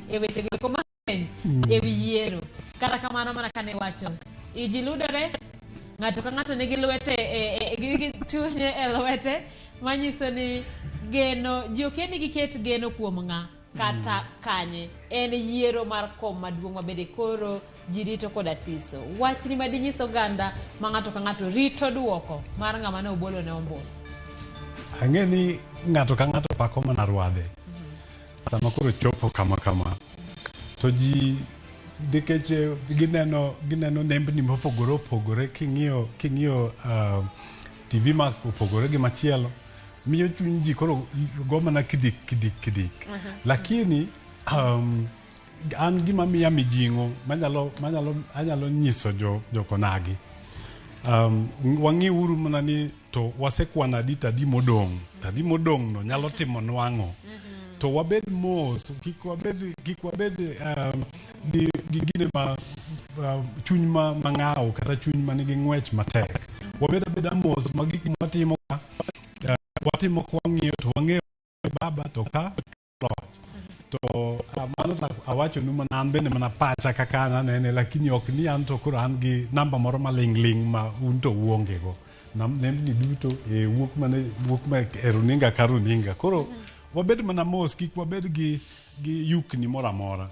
e wechego eko mang'eny e wi yiero. Kata kamano mana kane iwacho, iji ludore, ng'ato ka ng'ato nigi lwete gi chunye e lwete manyiso ni geno ji okia ni giket geno kuom ng'a. kata kanye. En yiero mar kom maduong' mabende koro ji rito koda siso. Wachni madinyis oganda ma ng'ato ka ng'ato rito duoko mar ng'ama ne obolo ne ombulu. Ang'e ni ng'ato ka ng'ato pako mana rwadhe. Sama koro chopo kama kama to ji nikech gineno nembni mopogore opogore king'iyo TV ma opogore gi machielo miyo chuny ji koro go mana kidik kidik kidik. Lakini an gima miya mijing'o manyalo anyalo nyiso jokonagi wang'i uru mana ni to wasekwano adi to adi modong' to adi modong' no nyalo timo nwang'o to wabed mos kik wabed gi gine ma chuny mang'aw kata chuny manigi ng'wech matek. Wabed abeda mos ma gik mwatimo ka watimo kwang'iyo to wang'eyo baba to ka loch to mano awachonu mana an bende mana pacha kaka an anene, lakini ok ni an to koro an gi namba moro maling' ling' ma un to uonge go. Nembni duto wuok mana e runinga ka runinga. Koro wabed mana mos kik wabed gi yukni moro amora.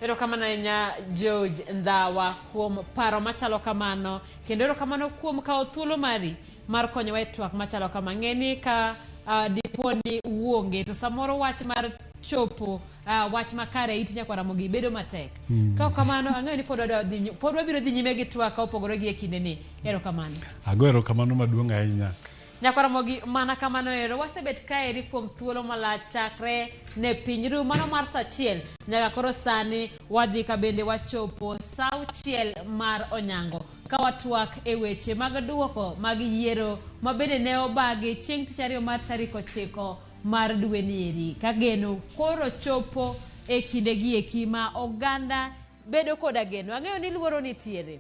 Erokamano ahinya George Ndhawa kuom paro machalo kamano, kendo erokamano kuom kawo thuolo mari mar konyowa e twak machalo kama. Ng'e ni ka dipo ni uonge to samoro wach mar chopo wach makare it nyakwa Ramogi bedo matek. Ka ok kamano ang'eyo ni pod wabiro dhi nyime gi twak ka opogore gi e kinde ni. Erokamano. Ago erokamano maduong' ahinya. Nyakwa Ramogi, mana kamano ero wasebet kaeri kuom thuolo malach chakre ne piny ru mano mar saa achiel nyaka koro sani wadhi ka bende wachopo saa auchiel mar onyango ka watwak e weche mag duoko mag yiero ma bende ne obagi chieng' tich ariyo mar tarik 9 mar dwe nieri ka geno koro chopo e kindegi eki ma oganda bedo koda geno. Ang'eyo ni luoro nitiere.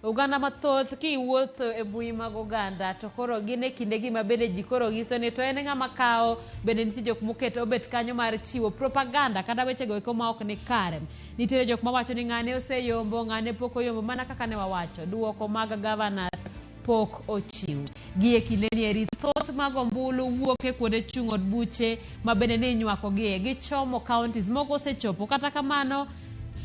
Oganda mathoth kiwuotho e mbui mag oganda to koro gin e kindegi ma bende ji koro nyiso ni to en ng'ama kawo, bende nitie jok moketo obet kanyo mar chiwo propaganda kata wechego eko ma ok ni kare. Nitiere jok mawacho ni ng'ane oseyombo, ng'ane pok oyombo, mana kaka ne wawacho duoko mag governors pok ochiw. Gi e kinde ni eri thoth mag ombulu wuok e kuonde chung' od buche ma bende ne inywako gie gichomo counties moko osechopo. Kata kamano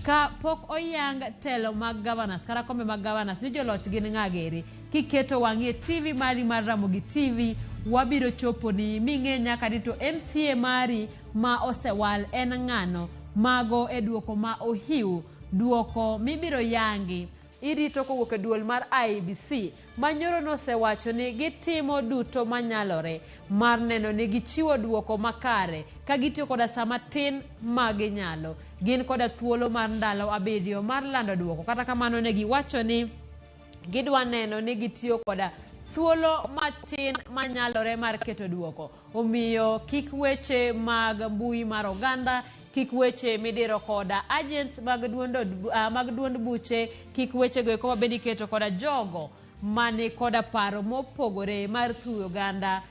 ka pok oyang telo mag governors kata kombe mag governors ni joloch gin ng'a geri. Kiketo wang'i e TV mari mar Ramogi TV wabiro chopo ni ming'e nyaka ni to MCA mari ma osewal en ng'ano. Mago e duoko ma ohiu, duoko mibiro yangi irito kowuok e duol mar IEBC ma nyoro nosewacho ni gitimo duto manyalore mar neno ni gichiwo duoko makare ka gitiyo koda saa matin ma ginyalo. Gin koda thuolo mar ndalo 7 mar lando duoko. Kata kamano ne giwacho ni gidwa neno ni gitiyo koda thuolo matin manyalore mar keto duoko. Omiyo kik weche mag mbui mar oganda, kik weche midiro koda agents mag duond buche, kik weche go eko mabende iketo koda jogo mani koda paro mopogore mar thuyo oganda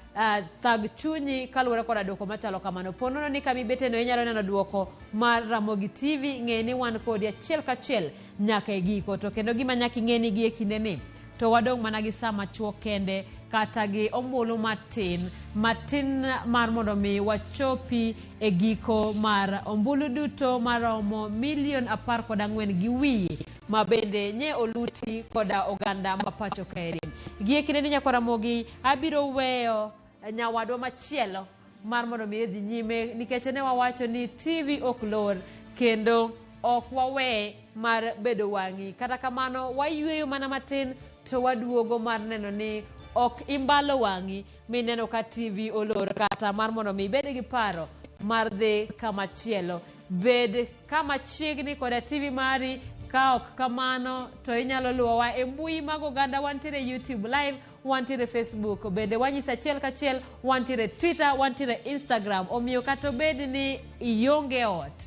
thag chunyi kaluwore koda duoko machalo kamano. Ponono ni kama ibeteno inyalo neno duoko mar Ramogi TV, ng'e ni wan kodi achiel kachiel nyaka e giko. To kendo gima nyaka ing'e ni gi e kinde ni to wadong' mana gi saa machuok kende kata gi ombulu matin matin mar mondo mi wachopi e giko mar ombulu duto maromo milion 14.5 ma bende nye oluti koda oganda ma pacho kaeri. Gi e kinde ni nyakwa Ramogi abiro weyo nyawadwa machielo mar mondo mi dhi nyime nikech ne wawacho ni TV ok lor kendo ok wawe mar bedo wang'i. Kata kamano wayweyo mana matin to waduogo mar neno ni ok imbalo wang'i mineno ka TV olor kata mar mondo mi ibed gi paro mar dhi kamachielo. Bed kama chiegni koda TV mari, ka ok kamano to inyalo luwowa e mbui mag oganda. Wantiere YouTube live, wantiere Facebook, bende wanyisa achiel kachiel, wantiere Twitter, wantiere Instagram. Omiyo kata obed ni ionge ot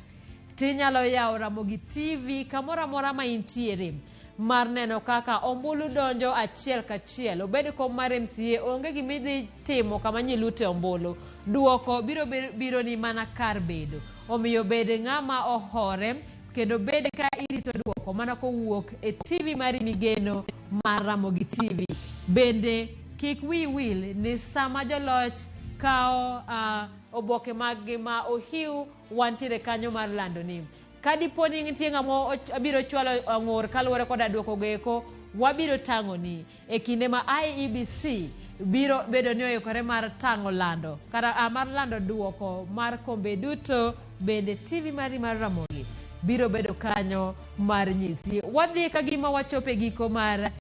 tinyalo yawo Ramogi TV kamoro amora ma intiere mar neno kaka ombulu donjo achiel kachiel. Obed kom mar MCA, onge gimidhi timo kama nyilute ombulu. Duoko biro biro ni mana kar bedo. Omiyo bed ng'ama ohore kendo bed ka irito duoko mana kowuok e TV mari migeno mar Ramogi TV. Bende kik wiyi wil ni sama joloch Kawo oboke maggi ma ohiu wantiere kanyo mar landoni. Ka dipo ni nitie ng'ama biro chwalo ng'ur kaluwore koda duoko goeko, wabiro tang'oni e kinde ma IEBC biro bedo ni oikore mar tang'o lando kata mar lando duoko mar kombe duto. Bende TV mari mar Ramogi biro bedo kanyo mar nyisi. Wadhi ka gima wachopo e giko mar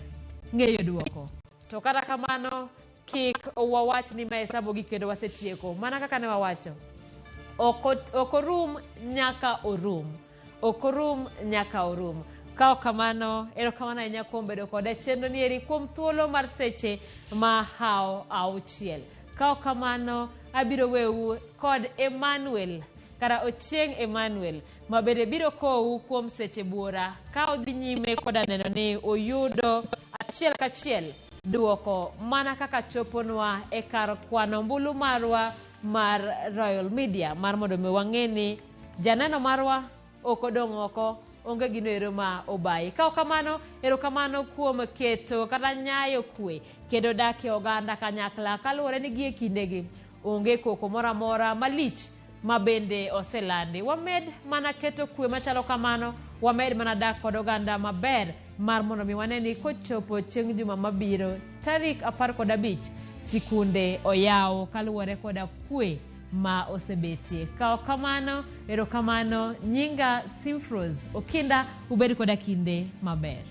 ng'eyo duoko. To kata kamano kik wawach ni mae sabogi kendo wasetieko. Mana kaka ne wawacho, ok orum nyaka orum. Ok orum nyaka orum. Ka ok kamano, erokamano ahinya kuom bedo koda chenro ni eri kuom thuolo mar seche ma hawo auchiel. Ka ok kamano, abiro weu kod Emmanuel kara Ochieng' Emmanuel ma bende biro kowu kuom seche buora ka odhi nyime koda neno ni oyudo achiel kachiel duoko mana kaka choponwa e kar kwano ombulu marwa mar Royal Media mar mondo mi wang'e ni janeno marwa ok odong' oko, onge gino ero ma obayi. Ka ok kamano, erokamano kuom keto kata nyayo kwe kendo dak e oganda kanyakla kaluwore ni gi e kindegi onge koko moro amora malich ma bende oselandi. Wamed mana keto kwe machalo kamano, wamed mana dak kod oganda maber mar mondo mi wane ni kochopo chieng' juma mabiro tarik 15 sikunde oyaw kaluwore koda kwe ma osebetie. Ka ok kamano, erokamano, nyinga Simfrose Okinda, ubed koda kinde maber.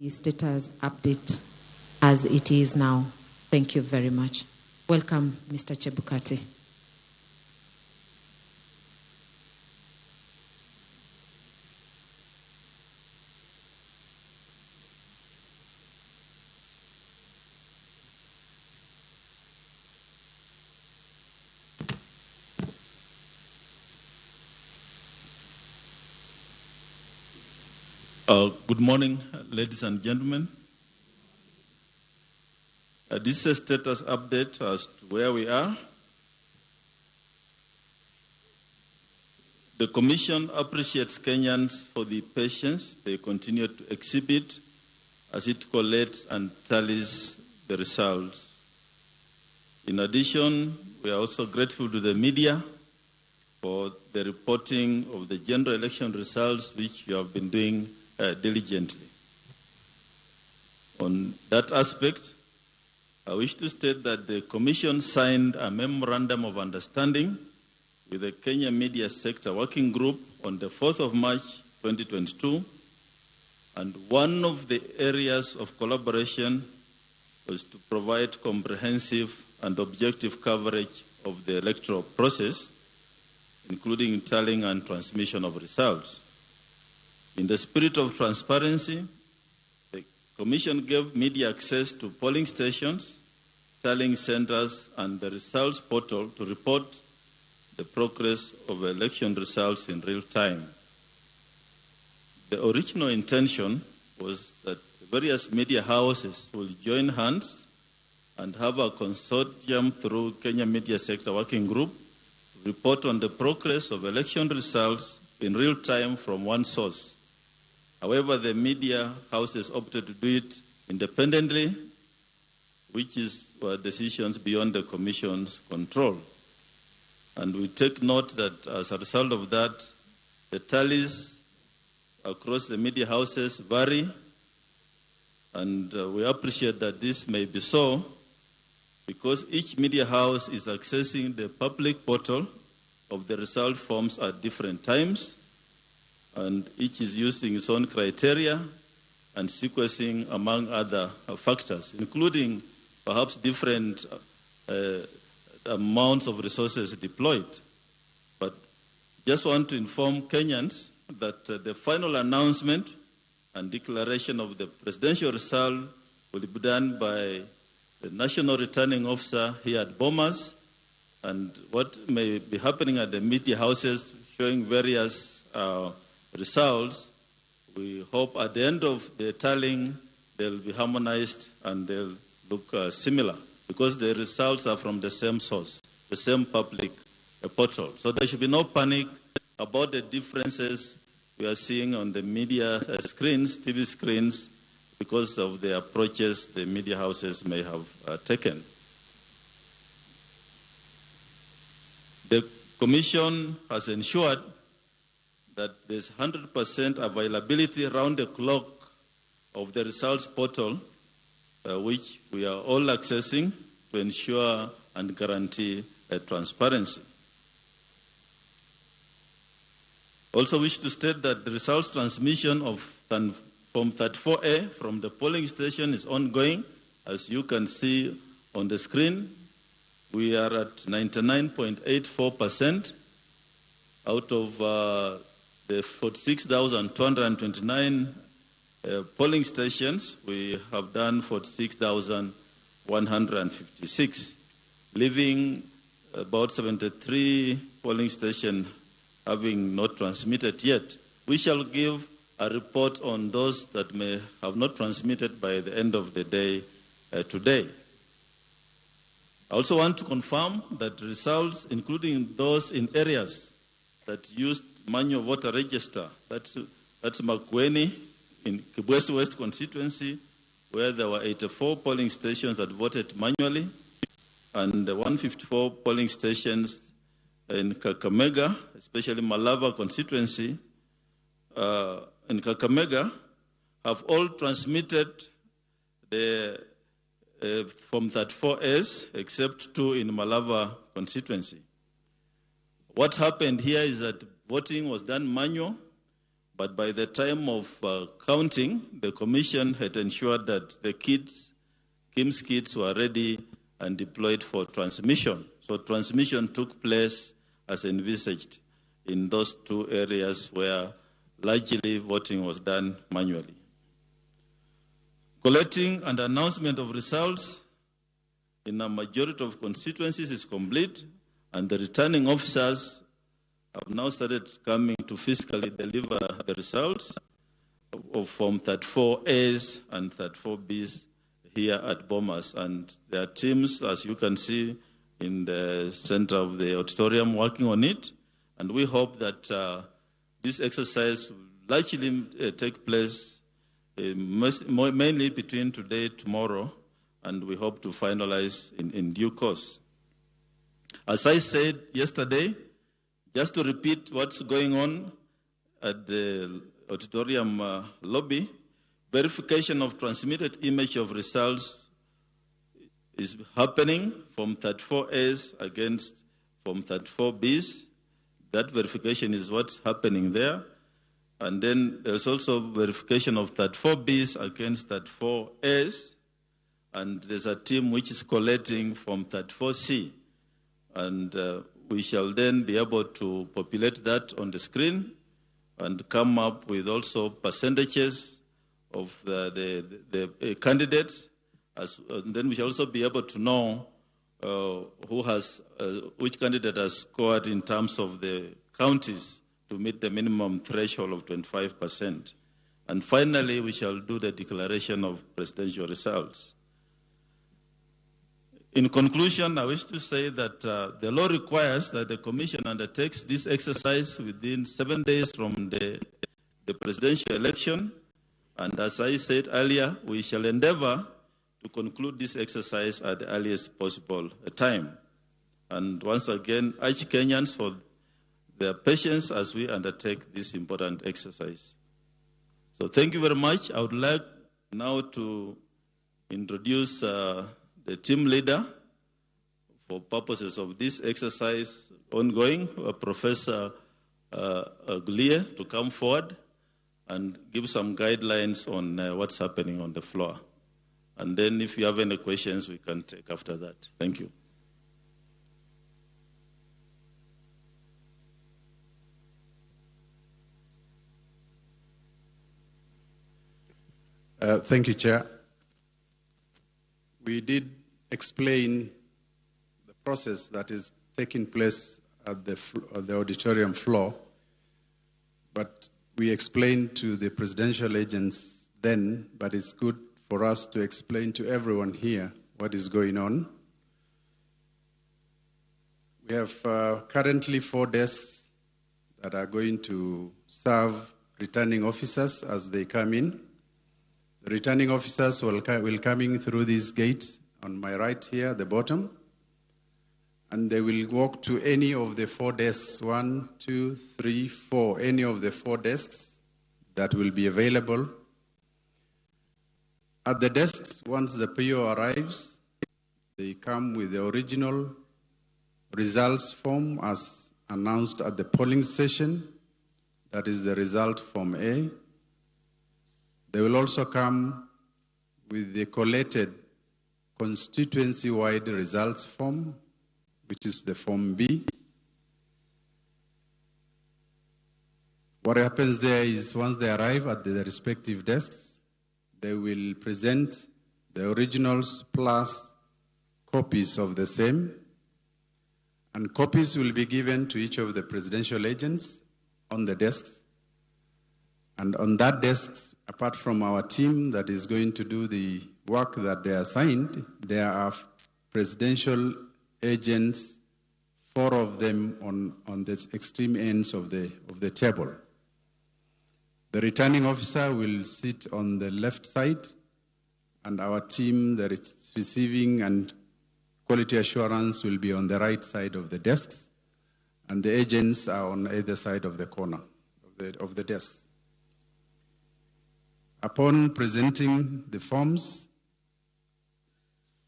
the status update as it is now. Thank you very much. Welcome, Mr. Chebukati. Good morning, ladies and gentlemen. This is a status update as to where we are. The Commission appreciates Kenyans for the patience they continue to exhibit as it collates and tallies the results. In addition, we are also grateful to the media for the reporting of the general election results, which you have been doing diligently. On that aspect, I wish to state that the Commission signed a memorandum of understanding with the Kenya Media Sector Working Group on the 4th of March, 2022, and one of the areas of collaboration was to provide comprehensive and objective coverage of the electoral process, including tallying and transmission of results. In the spirit of transparency, the Commission gave media access to polling stations, tallying centers, and the results portal to report the progress of election results in real time. The original intention was that various media houses will join hands and have a consortium through Kenya Media Sector Working Group to report on the progress of election results in real time from one source. However, the media houses opted to do it independently, which is decisions beyond the Commission's control. And we take note that as a result of that, the tallies across the media houses vary, and we appreciate that this may be so because each media house is accessing the public portal of the result forms at different times, and each is using its own criteria and sequencing among other factors, including perhaps different amounts of resources deployed. But just want to inform Kenyans that the final announcement and declaration of the presidential result will be done by the National Returning Officer here at Bomas, and what may be happening at the media houses showing various results, we hope at the end of the tallying they'll be harmonized and they'll look similar, because the results are from the same source, the same public portal. So there should be no panic about the differences we are seeing on the media screens, TV screens, because of the approaches the media houses may have taken. The Commission has ensured that there's 100% availability round the clock of the results portal, which we are all accessing to ensure and guarantee transparency. Also wish to state that the results transmission of Form 34A from the polling station is ongoing. As you can see on the screen, we are at 99.84% out of the 46,229 polling stations. We have done 46,156, leaving about 73 polling stations having not transmitted yet. We shall give a report on those that may have not transmitted by the end of the day today. I also want to confirm that results, including those in areas that used manual voter register, that's Makueni in Kibwezi West constituency, where there were 84 polling stations that voted manually, and 154 polling stations in Kakamega, especially Malava constituency, in Kakamega, have all transmitted the Form 34S, except 2 in Malava constituency. What happened here is that voting was done manual, But by the time of counting, the Commission had ensured that the kits, KIEMS kits, were ready and deployed for transmission. So transmission took place as envisaged in those two areas where largely voting was done manually. Collecting and announcement of results in a majority of constituencies is complete, and the returning officers have now started coming to physically deliver the results of Form 34As and 34Bs here at Bomas. And there are teams, as you can see, in the center of the auditorium working on it. And we hope that this exercise will largely take place mainly between today and tomorrow, and we hope to finalize in due course. As I said yesterday, just to repeat what's going on at the auditorium lobby, verification of transmitted image of results is happening from 34As against from 34Bs. That verification is what's happening there. And then there's also verification of 34Bs against 34As. And there's a team which is collating from 34C. And we shall then be able to populate that on the screen and come up with also percentages of the candidates. And then we shall also be able to know who has, which candidate has scored in terms of the counties to meet the minimum threshold of 25%. And finally, we shall do the declaration of presidential results. In conclusion, I wish to say that the law requires that the Commission undertakes this exercise within 7 days from the presidential election. And as I said earlier, we shall endeavor to conclude this exercise at the earliest possible time. And once again, urge Kenyans for their patience as we undertake this important exercise. So thank you very much. I would like now to introduce the team leader for purposes of this exercise ongoing, Professor Guliye, to come forward and give some guidelines on what's happening on the floor. And then if you have any questions, we can take after that. Thank you. Thank you, Chair. We did explain the process that is taking place at the auditorium floor, but we explained to the presidential agents then, but it's good for us to explain to everyone here what is going on. We have currently 4 desks that are going to serve returning officers as they come in. The returning officers will come in through this gate on my right here at the bottom, and they will walk to any of the 4 desks, 1, 2, 3, 4, any of the 4 desks that will be available. At the desks, once the PO arrives, they come with the original results form as announced at the polling station. That is the result form A. They will also come with the collated constituency-wide results form, which is the form B. What happens there is once they arrive at the respective desks, they will present the originals plus copies of the same, and copies will be given to each of the presidential agents on the desks. And on that desk, apart from our team that is going to do the work that they assigned, there are presidential agents, 4 of them on the extreme ends of the table. The returning officer will sit on the left side, and our team that is receiving and quality assurance will be on the right side of the desks, and the agents are on either side of the corner of the desk. Upon presenting the forms,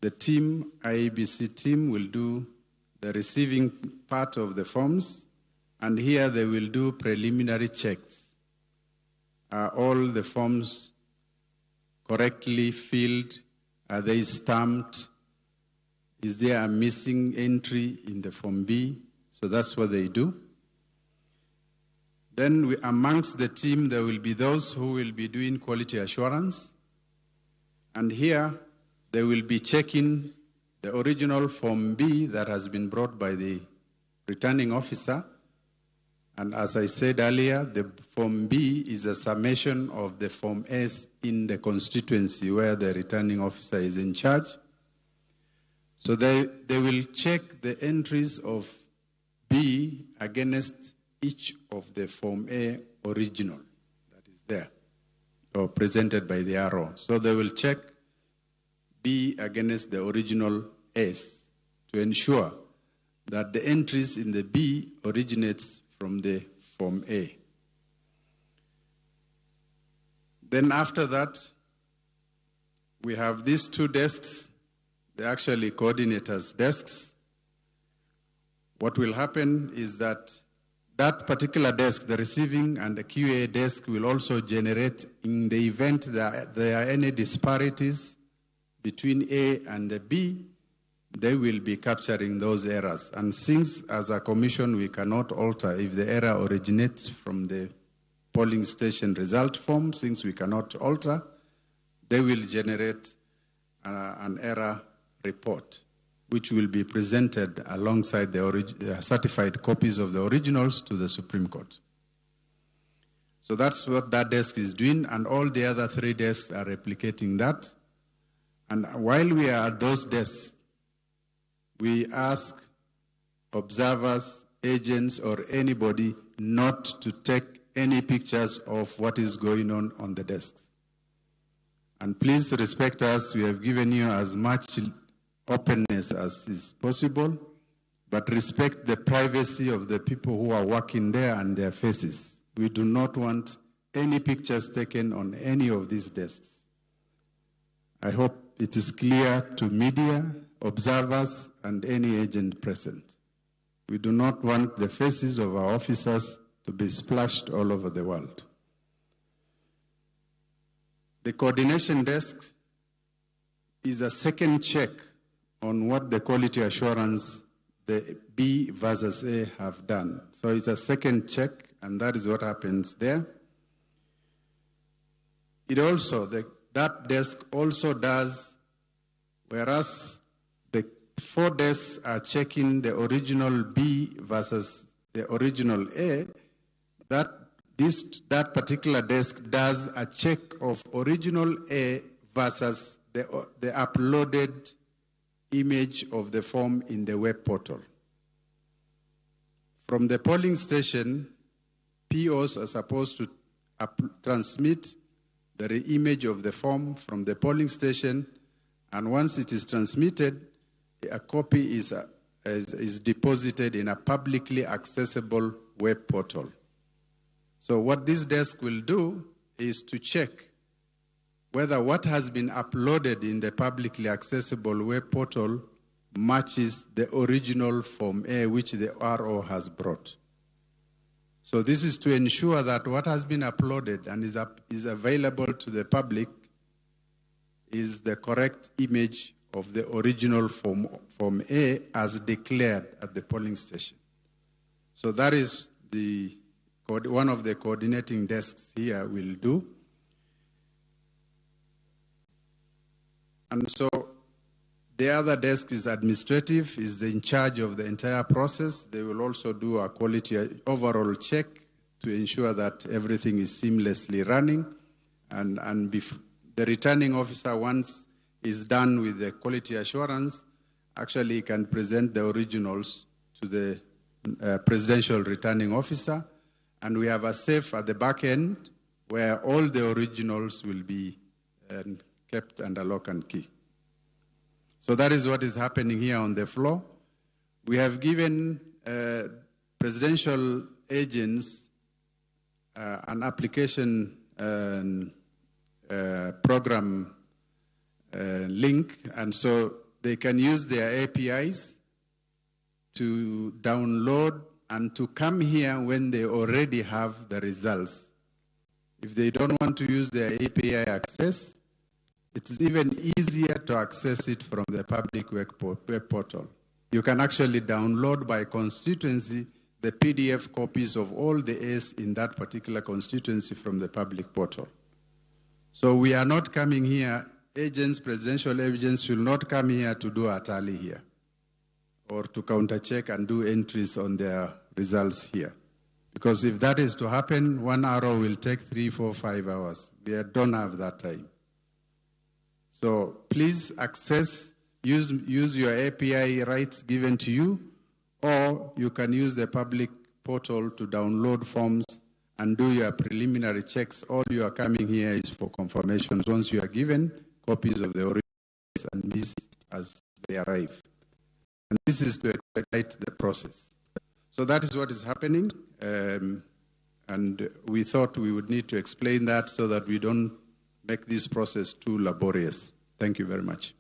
the team, IEBC team, will do the receiving part of the forms, and here they will do preliminary checks. Are all the forms correctly filled? Are they stamped? Is there a missing entry in the Form B? So that's what they do. Then amongst the team, there will be those who will be doing quality assurance. And here, they will be checking the original Form B that has been brought by the returning officer. And as I said earlier, the Form B is a summation of the Form S in the constituency where the returning officer is in charge. So they will check the entries of B against each of the Form A original that is there or presented by the RO. So they will check B against the original S to ensure that the entries in the B originates from the Form A. Then after that, we have these two desks. They're actually coordinators' desks. What will happen is that that particular desk, the receiving and the QA desk, will also generate, in the event that there are any disparities between A and the B, they will be capturing those errors. And since as a commission we cannot alter if the error originates from the polling station result form, since we cannot alter, they will generate an error report, which will be presented alongside the certified copies of the originals to the Supreme Court. So that's what that desk is doing, and all the other three desks are replicating that. And while we are at those desks, we ask observers, agents, or anybody not to take any pictures of what is going on the desks. And please respect us. We have given you as much openness as is possible, but respect the privacy of the people who are working there and their faces. We do not want any pictures taken on any of these desks. I hope it is clear to media, observers, and any agent present. We do not want the faces of our officers to be splashed all over the world. The coordination desk is a second check on what the quality assurance, the B versus A, have done. So it's a second check, and that is what happens there. It also, that desk also does, whereas the four desks are checking the original B versus the original A, that particular desk does a check of original A versus the uploaded image of the form in the web portal. From the polling station, POs are supposed to transmit the image of the form from the polling station, and once it is transmitted, a copy is deposited in a publicly accessible web portal. So what this desk will do is to check whether what has been uploaded in the publicly accessible web portal matches the original Form A which the RO has brought. So this is to ensure that what has been uploaded and is available to the public is the correct image of the original Form A as declared at the polling station. So that is the one of the coordinating desks here will do. And so the other desk is administrative, is in charge of the entire process. They will also do a quality overall check to ensure that everything is seamlessly running. And the returning officer, once is done with the quality assurance, actually can present the originals to the presidential returning officer. And we have a safe at the back end where all the originals will be kept under lock and key. So that is what is happening here on the floor. We have given presidential agents an application program link, and so they can use their APIs to download and to come here when they already have the results. If they don't want to use their API access, it is even easier to access it from the public web portal. You can actually download by constituency the PDF copies of all the A's in that particular constituency from the public portal. So we are not coming here, agents, presidential agents should not come here to do a tally here or to counter-check and do entries on their results here. Because if that is to happen, 1 hour will take 3, 4, 5 hours. We don't have that time. So please access, use your API rights given to you, or you can use the public portal to download forms and do your preliminary checks. All you are coming here is for confirmations. Once you are given copies of the originals and these as they arrive. And this is to expedite the process. So that is what is happening. And we thought we would need to explain that so that we don't make this process too laborious. Thank you very much.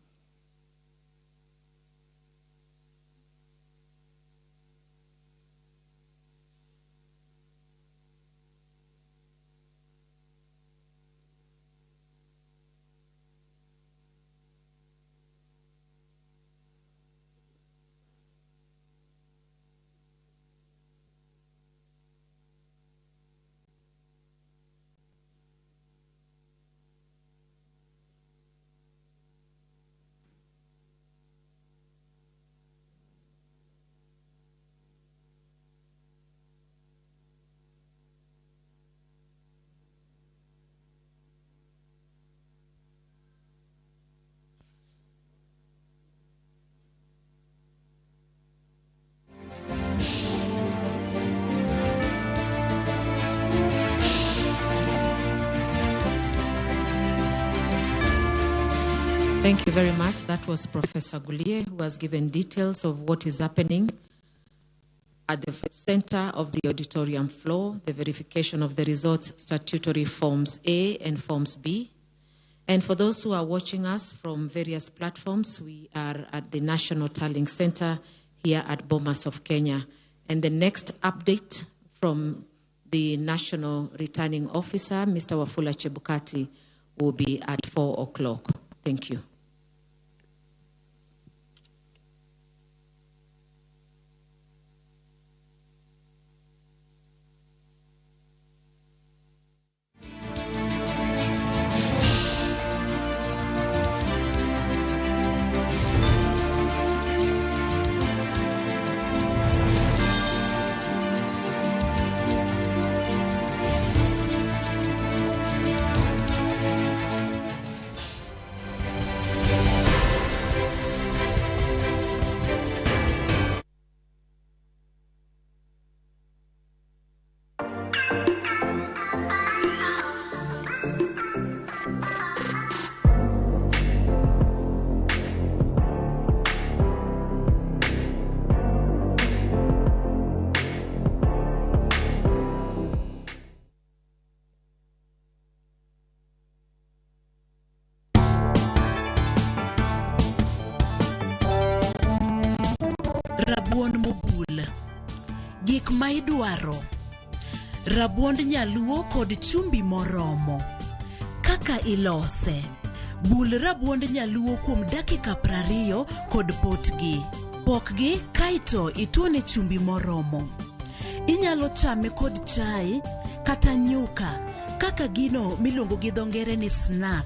Thank you very much. That was Professor Guliye, who has given details of what is happening at the center of the auditorium floor, the verification of the results, statutory forms A and forms B. And for those who are watching us from various platforms, we are at the National Tallying Center here at Bomas of Kenya. And the next update from the National Returning Officer, Mr. Wafula Chebukati, will be at 4 o'clock. Thank you. Rabuon mobul. Gik ma idwaro: rabuond nyaluo kod chumbi moromo. Kaka ilose: bul rabuond nyaluo kuom dakika 20 kod potgi. Pokgi kaeto ituone chumbi moromo. Inyalo chame kod chai kata nyuka, kaka gino miluongo gi dho ngere ni snack.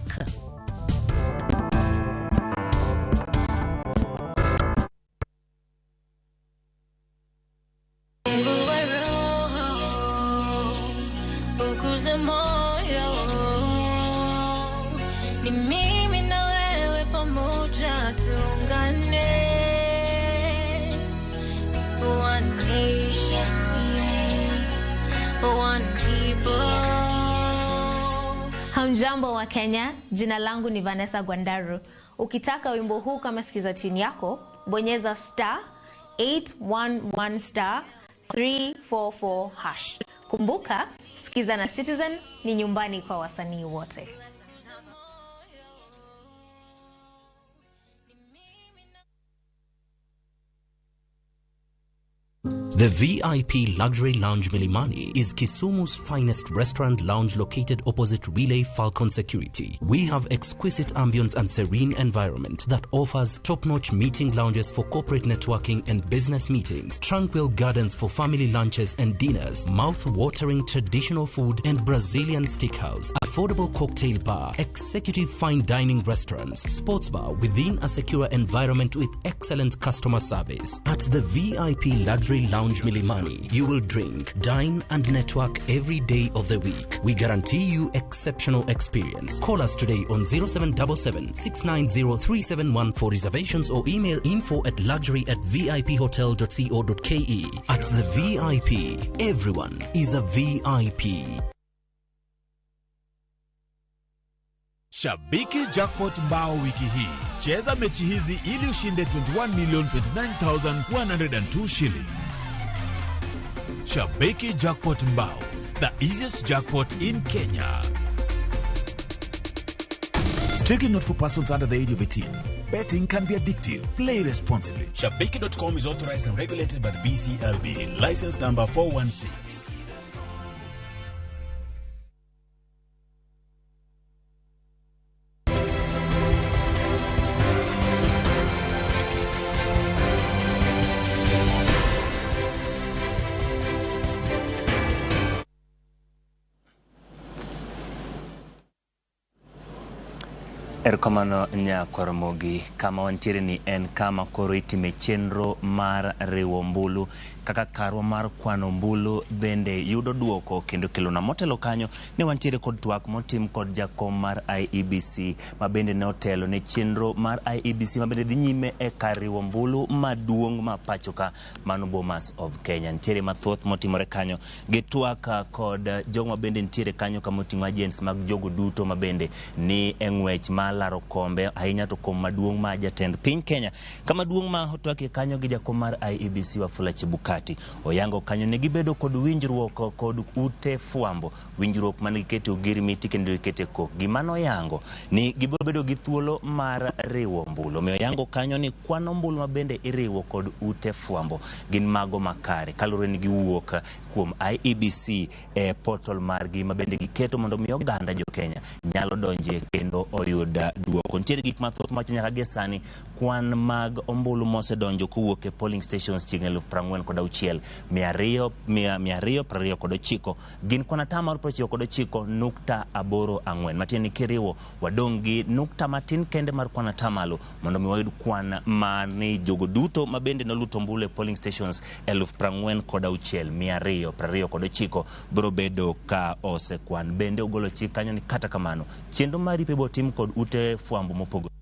Hamjambo wa Kenya, jina langu ni Vanessa Gwandaru. Ukitaka wimbo huu kama sikiza tune yako, bonyeza star 811 star 344 hash. Kumbuka, sikiza na Citizen ni nyumbani kwa wasanii wote. The VIP Luxury Lounge Milimani is Kisumu's finest restaurant lounge located opposite Relay Falcon Security. We have exquisite ambience and serene environment that offers top-notch meeting lounges for corporate networking and business meetings, tranquil gardens for family lunches and dinners, mouth-watering traditional food and Brazilian steakhouse, affordable cocktail bar, executive fine dining restaurants, sports bar within a secure environment with excellent customer service. At the VIP Luxury Lounge Milimani, you will drink, dine and network every day of the week. We guarantee you exceptional experience. Call us today on 0777 690 371 for reservations or email info at luxury@viphotel.co.ke. At the VIP, everyone is a VIP. Shabiki Jackpot Mbao wiki hii. Cheza mechi hizi ili ushinde 21,029,102 shillings. Shabiki Jackpot Mbao, the easiest jackpot in Kenya. Strictly not for persons under the age of 18. Betting can be addictive. Play responsibly. Shabiki.com is authorized and regulated by the BCLB. License number 416. Erokamano Nyakoromogi, kama wantiere ni en kama koro itime chenro mar riwo ombulu kaka karwa mar kwano ombulu bende yudo duoko kendo kelona motelo kanyo ne wantiere kod twak motim kod jakom mar IEBC ma bende ne otelo ne chenro mar IEBC ma bende dhi nyime e kar riwo ombulu maduong' ma pacho ka mano Bomas of Kenya. Nitiere mathoth motimore kanyo gi twak kod jogo ma bende nitiere kanyo kama oting'o agents mag jogo duto ma bende ni e ng'wech ma laro kombe ahinya to kom maduong' ma jatend piny Kenya. Kama duong' ma otwakie kanyo gi jakom mar IEBC Wafula Chebukati oyango kanyo ne gibedo kod winjruok kod ute fwambo, winjruok mane gikete ogirmiti kendo gikete kok. Gima noyango ni gibiro bedo gi thuolo mar riwo ombulu. Omiyo oyango kanyo ni kwan ombulu ma bende iriwo kod ute fwambo gin mago makare kaluwore ni giwuok kuom IEBC e portal margi ma bende giketo mondo mi oganda jo Kenya nyalo donje kendo oyud duoko. Nitiere gik mathoth mawacho nyaka gie sani kwan mag ombulu mosedonjo kowuok e polling stations chiegni 46,229 gin kwan 99.84, matiende ni kiriwo wadong' gi nukta matin kende mar kwan atamalo mondo mi wayud kwan mane jogo duto ma bende noluto ombulu e polling stations 46,229 biro bedo ka osekwan. Bende ogolo chik kanyo ni kata kamano chenro mar ripo ibiro tim kod ute fwambo mopogore.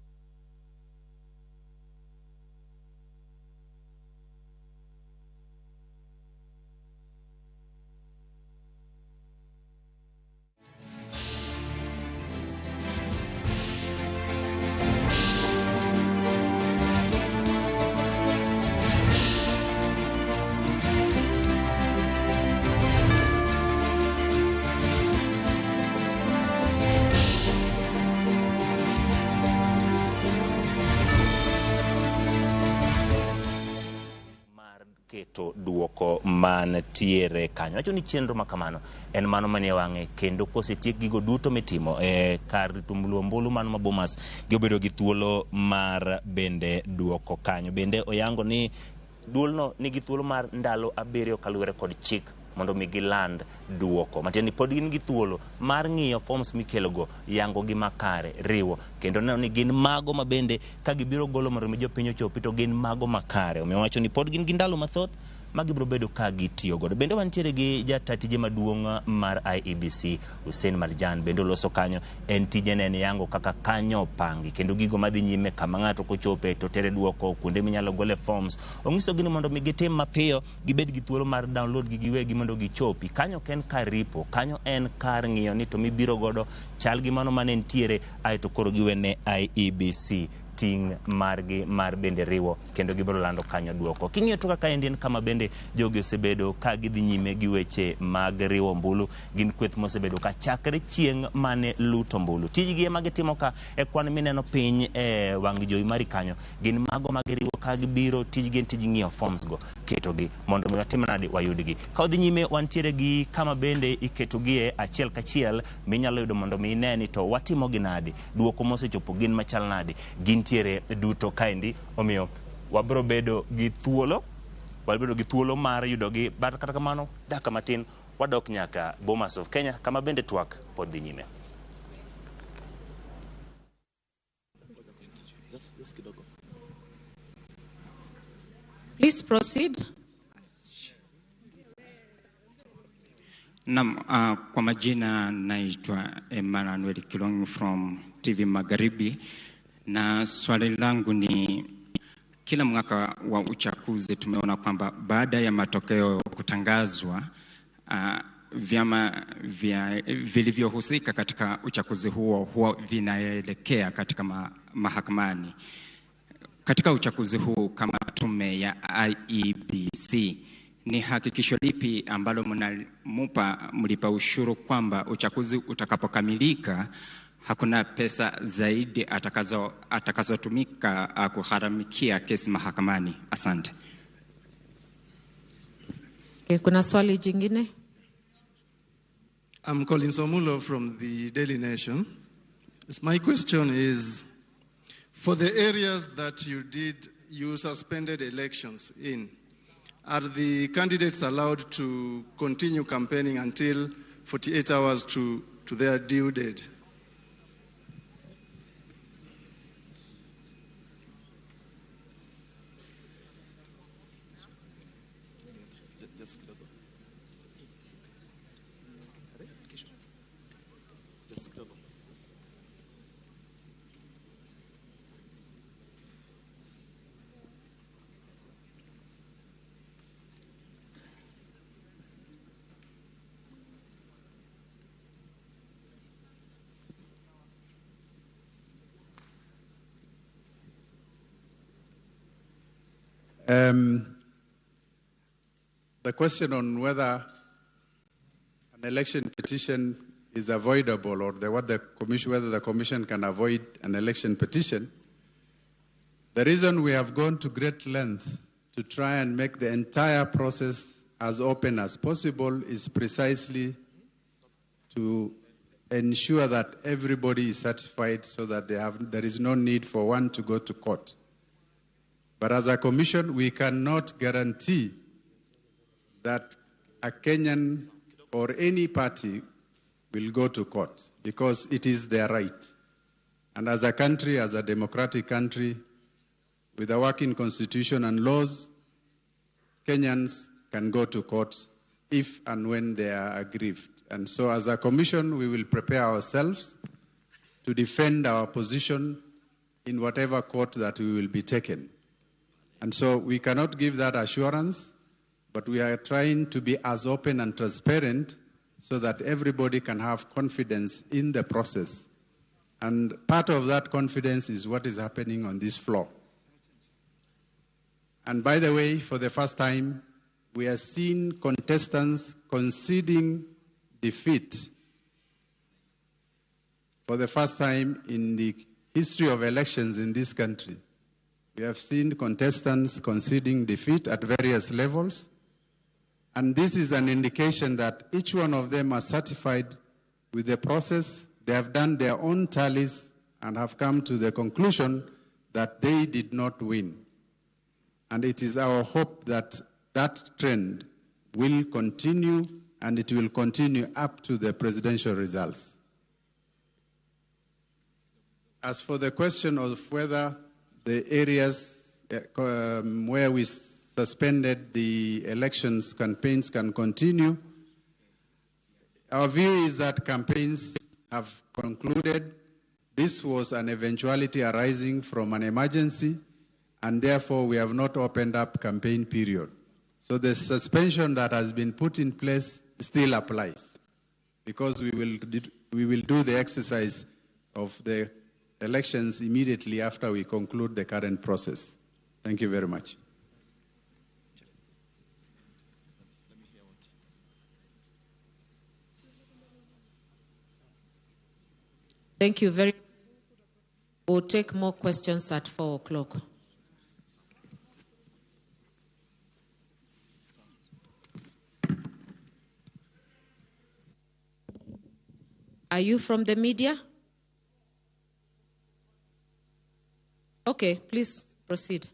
Keto duoko mantiere kanyo. Wacho ni chenro ma kamano en mano manie wang'e kendo kosetiek gigo duto mitimo e kar rito ombulu mano ma Bomas gibedo gi thuolo mar bende duoko kanyo. Bende oyango ni duolno nigi thuolo mar ndalo 7 kaluwore kod chik mondo mi giland duoko. Matiende ni pod gin gi thuolo mar ng'iyo forms mikelogo, yango gi makare, riwo kendo neno ni gin mago ma bende ka gibiro golo mondo mi jopiny ochopi to gin mago makare. Omiyo wacho ni pod gin gi ndalo mathoth ma gibiro bedo ka gitiyo godo. Bende wantiere gi jata tije maduong' mar IEBC Hussein Marjan bende oloso kanyo en tije ne en yango kaka kanyo opangi kendo gigo madhi nyime kama ng'ato kochope to tere duoko kuonde minyalo gole forms. Onyiso gi ni mondo mi gitim mapiyo gibed gi thuolo mar download gi giwegi mondo gichopi. Kanyo ok en kar ripo, kanyo en kar ng'iyo ni to mibiro godo chal gi mano mane nitiere aeto koro giwene IEBC ting' margi mar bende riwo kendo gibiro lando kanyo duoko. King'iyo to kaka endi en kama bende jogi osebedo ka gidhi nyime gi weche mag riwo ombulu, gin kweth mosebedo ka chakre chieng' mane luto ombulu. Tijgi ema gitimo ka e kwan mineno piny e wang' jowi mari kanyo, gin mago ma giriwo ka gibiro, tijgi en tij ng'iyo forms go, ketogi mondo mi watim nadi wayudgi. Ka wadhi nyime wantiere gi kama bende iketogie achiel kachiel minyalo yudo mondo mi ine ni to watimo gi nadi, duoko mosechopo gin machal nadi, gintiere duto kaendi. Omiyo wabiro bedo gi thuolo, wabedo gi thuolo mar yudogi, but kata kamano dakika matin wadok nyaka Bomas of Kenya kama bende twak pod dhi nyime. Please proceed. Naam, kwa majina naitwa Emmanuel Kilongi from TV Magharibi, na swali langu ni kila mwaka wa uchaguzi tumeona kwamba baada ya matokeo kutangazwa, vyama vilivyohusika katika uchaguzi huo huwa vinaelekea katika mahakamani. Katika uchaguzi huu kama tume ya IEBC, ni hakikisho lipi ambalo mnamupa mlipa ushuru kwamba uchaguzi utakapokamilika hakuna pesa zaidi atakazotumika kuharamikia kesi mahakamani? Asante. Okay, kuna swali jingine? I'm Collins Omulo from the Daily Nation. My question is, for the areas that you suspended elections in, are the candidates allowed to continue campaigning until 48 hours to their due date? The question on whether an election petition is avoidable, or whether the commission can avoid an election petition, the reason we have gone to great lengths to try and make the entire process as open as possible is precisely to ensure that everybody is satisfied so that there is no need for one to go to court. But as a commission, we cannot guarantee that a Kenyan or any party will go to court, because it is their right. And as a country, as a democratic country, with a working constitution and laws, Kenyans can go to court if and when they are aggrieved. And so as a commission, we will prepare ourselves to defend our position in whatever court that we will be taken. And so we cannot give that assurance, but we are trying to be as open and transparent so that everybody can have confidence in the process. And part of that confidence is what is happening on this floor. And by the way, for the first time, we are seeing contestants conceding defeat. For the first time in the history of elections in this country, we have seen contestants conceding defeat at various levels. And this is an indication that each one of them are satisfied with the process. They have done their own tallies and have come to the conclusion that they did not win. And it is our hope that that trend will continue, and it will continue up to the presidential results. As for the question of whether the areas where we suspended the elections campaigns can continue, our view is that campaigns have concluded. This was an eventuality arising from an emergency, and therefore we have not opened up campaign period. So the suspension that has been put in place still applies, because we will do the exercise of the elections immediately after we conclude the current process. Thank you very much. Thank you very much. We'll take more questions at 4 o'clock. Are you from the media? Okay, please proceed.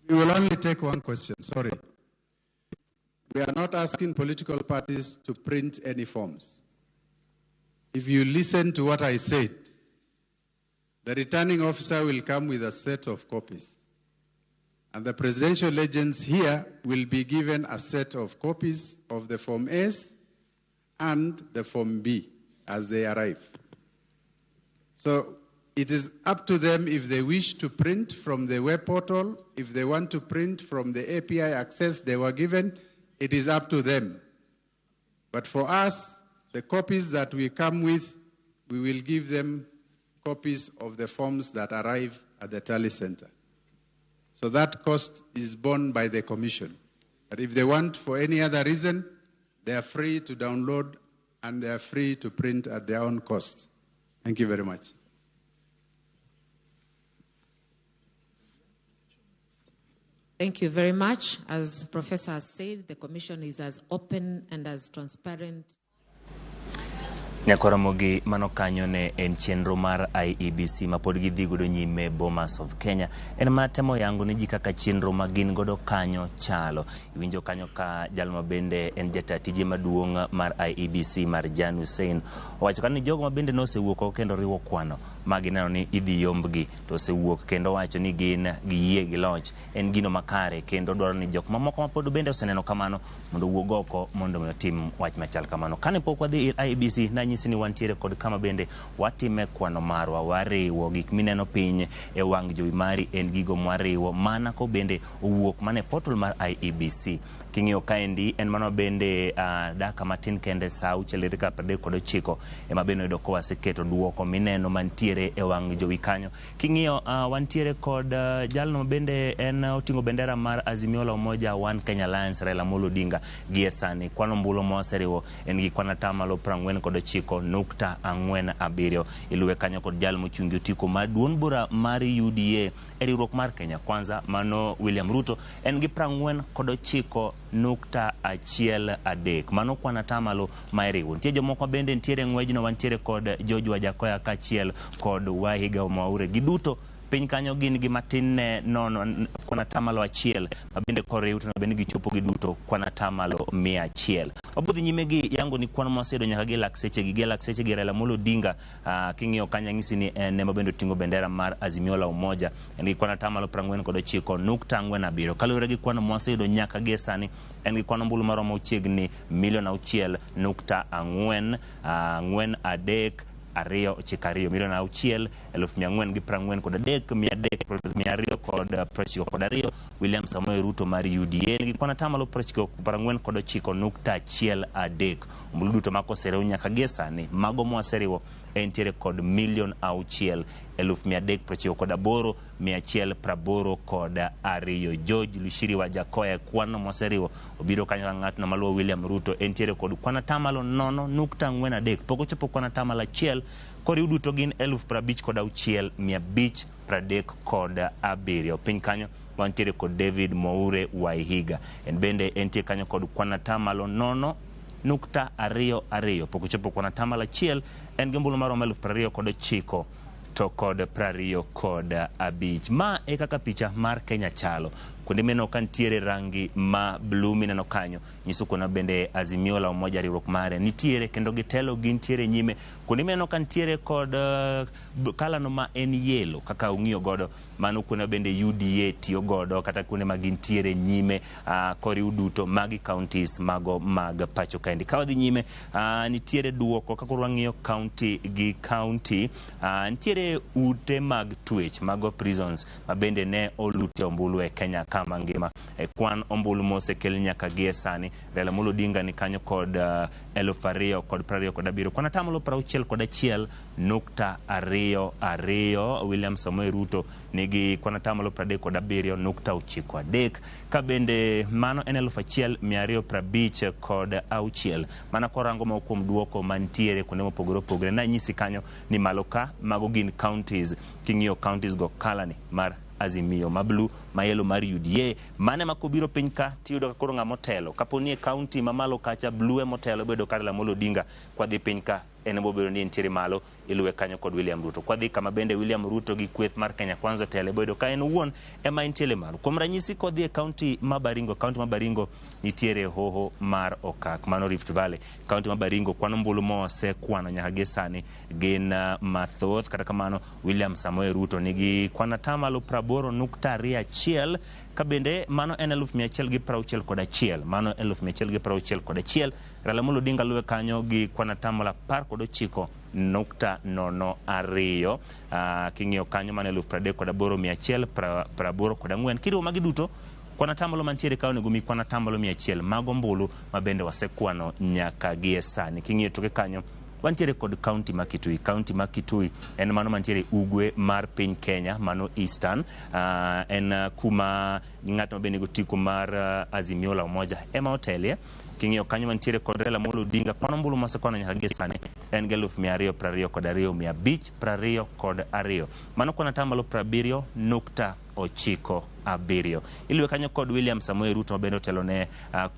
We will only take one question, sorry. We are not asking political parties to print any forms. If you listen to what I said, the returning officer will come with a set of copies. And the presidential agents here will be given a set of copies of the Form S and the Form B as they arrive. So it is up to them if they wish to print from the web portal, if they want to print from the API access they were given, it is up to them. But for us, the copies that we come with, we will give them copies of the forms that arrive at the tally center. So that cost is borne by the commission. But if they want for any other reason, they are free to download and they are free to print at their own cost. Thank you very much. Thank you very much. As Professor has said, the Commission is as open and as transparent. Nyakoromogi mano kanyo ne en chenro mar IEBC ma pod gidhi godo nyime Bomas of Kenya. En mana temo yango ne ji kaka chenro ma gin godo kanyo chalo. Iwinjo kanyo ka jal ma bende en jata tije maduong' mar IEBC Marjan Hussein owacho kanyo ni jogo ma bende nosewuok oko kendo riwo kwano ma gineno ni idhi yombgi to osewuok kendo wacho ni gin giyie gi loch en gino makare kendo dwaro ni jok mamoko ma pod bende oseneno kamano mondo owuog oko mondo mi otim wach machal kamano. Kane pok wadhi ir IEBC nanyisi ni wantiere kod kama bende watime kwano marwa, wariwo gik mineno piny e wang' jowi mari en gigo mwariwo mana ko bende owuok mana e portal mar IEBC. King'iyo kaendi en mano bende dakika matin kende saa 6:39 ema bende oyudo ka waseketo duoko mineno mantiere e wang' jowi kanyo. King'iyo wantiere kod jalno bende en oting'o bendera mar Azimio la Umoja One Kenya Alliance Raila Amolo Odinga gie sani. Kwan ombulu moseriwo en gi kwan atamalo 49.47. Iluwe kanyo kod jal mochungi otiko mar duond bura mar UDA e riwruok mar Kenya Kwanza mano William Ruto en gi 49.13. Mano kwan atamalo ma iriwo. Nitie jomoko bende nitiere ng'wejno, wantiere kod George Wajakoya kaachiel kod Wahiga Mwaure. Giduto piny kanyo gin gi matin ne nono kwan atamalo 1 ma bende koriw to bende gichopo giduto kwan atamalo 100. Wabodhi nyime gi yango ni kwan mwasedo nyaka gi lak sechegi gi lak sechegi Raila Amolo Odinga king'iyo kanyo anyisi ni en ema bende oting'o bendera mar Azimio la Umoja en gi kwan atamalo 49.47. Kaluwore gi kwan mwaseyudo nyaka gi sani en gi kwan ombulu maromo chiegni milion 6.4 4 3 2 9 2 milion 6,443 392 William Samoei Ruto mar UDA nigi kwan atamalo 49.13. Ombulu duto ma koseriw nyaka gie sani mago mwaseriwo entiere kod milion 6,398 182. George Lushiri Wajakoya kwan mwaseriwo obiro kanyo ka ng'atno maluwo William Ruto entiere kod kwan atamalo 0.43 pok ochopo kwan atamalo 1 koriw duto gin 56,537. Piny kanyo wantiere kod David Mwaure Waihiga en bende entie kanyo kod kwan atamalo 0.22 pok ochopo kwan atamalo 1 en gi ombulu maromo 29,000 to kod 25. Ma e kaka picha mar Kenya chalo. Kuonde mineno ka nitiere rangi ma blue mineno kanyo nyiso kuonde bende Azimio la Umoja riwruok mare nitiere kendo gitelo gintiere nyime. Kuonde mineno ka nitiere kod kalano ma en yellow kaka ung'iyo godo, mano kuonde bende UDA tiyo godo kata kuonde ma gintiere nyime koriw duto magi counties mago mag pacho kaendi. Ka wadhi nyime, nitiere duoko ka koro wang'iyo county gi county, nitiere ute mag twech mago prisons ma bende ne olute ombulu e Kenya kama ngima. E kwan ombulu mosekel nyaka gie sani, Raila Amolo Odinga ni kanyo kod 2027 kwan atamalo 61.22. William Samoei Ruto nigi kwan atamalo 37.93, ka bende mano en 1256. Mana korango moko kuom duoko mantiere kuonde mopogore opogore, nanyisi kanyo ni malo ka mago gin counties. King'iyo counties go, kalani mar Azimio, ma blue, ma yellow mar UDA, mane ma kobiro piny ka tiyudo ka koro ng'ama otelo. Kapo ni e county mamalo kacha blue emotelo, bedo kar Raila Amolo Odinga. Kwadhi piny ka en obobedo ni entiere malo, iluwe kanyo kod William Ruto. Kwadhi kama bende William Ruto gi kweth mar Kenya Kwanza otelo, bedo ka en owuon ema entiere malo. Kuom ranyisi, kodhi e county ma Baringo, county ma Baringo nitiere hoho mar Okak, mano Rift Valley. County ma Baringo kwan ombulu mosekwano nyaka gi sani gin mathoth. Kata kamano William Samoei Ruto nigi kwan atamalo 80.21, ka bende mano en 1,161, mano 1,161. Raila Amolo Odinga luwe kanyo gi kwan atamalo 19.02. King'iyo kanyo mano 38,184. Kiriwo magi duto, kwan atamalo mantiere ka onego mi kwan atamalo 100 mag ombulu ma bende wasekwano nyaka gie sani. King'iyo toke kanyo wantiere kod county ma Kitui. County ma Kitui en mano mantiere ugwe mar piny Kenya, mano Eastern. En kuma ng'at ma bende nigi otiko mar Azimio la Umoja ema otelie. King'iyo kanyo mantiere kod Raila Amolo Odinga, kwan ombulu mosekwano nyaka gie sani en gi 222,522. Mano kwan atamalo 70.97. Iluwe kanyo kod William Samoei Ruto ma bende otelo ne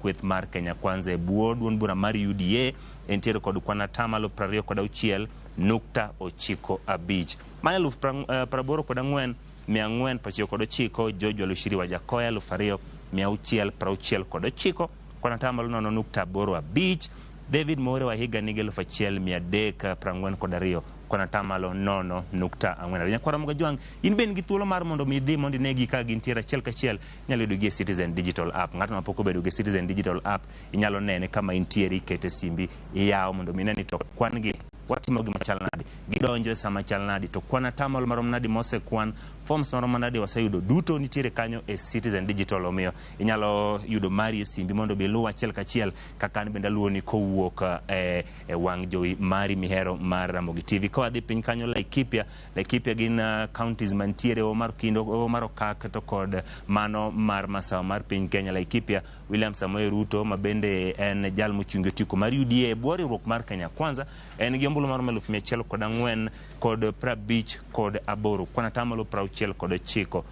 kweth mar Kenya Kwanza e bwo duond bura mar UDA, entiere kod kwan atamalo 26.95. Mano 84,499. George Walushiri Wajackoyah 2,669 kwan atamalo 0.85. David Mwaure Waihiga nigi 1,342 kwan atamalo 0.42. Nyakwara Mogajwang', in bende gi thuolo mar mondo mi idhi mondo inegi ka gintiere achiel kachiel. Inyalo yudo gi e Citizen Digital App. Ng'ato mapok obedo gi Citizen Digital App, inyalo nene kama intiere, ikete simbi, iyawo mondo mi ine ni to kwan gi watimo gima chal nadi, gidonjo e sama chal nadi, to kwan atamalo marom nadi mosekwan, forms marom nadi waseyudo, duto nitiere kanyo e Citizen Digital. Omiyo inyalo yudo mari e simbi mondo bi iluw achiel kachiel kaka an bende aluwo ni kowuok e wang' jowi mari mihero mar Ramogi TV. Ka wadhi piny kanyo Laikipia, Laikipia gin counties mantiere mar Kindo, mar Okak to kod mano mar Masawa mar piny Kenya. Laikipia, William Samoei Ruto ma bende en jal mochungi otiko mar UDA e bwo riwruok mar Kenya Kwanza, en gi ombulu mar 104,058 kwan atamalo 69.60.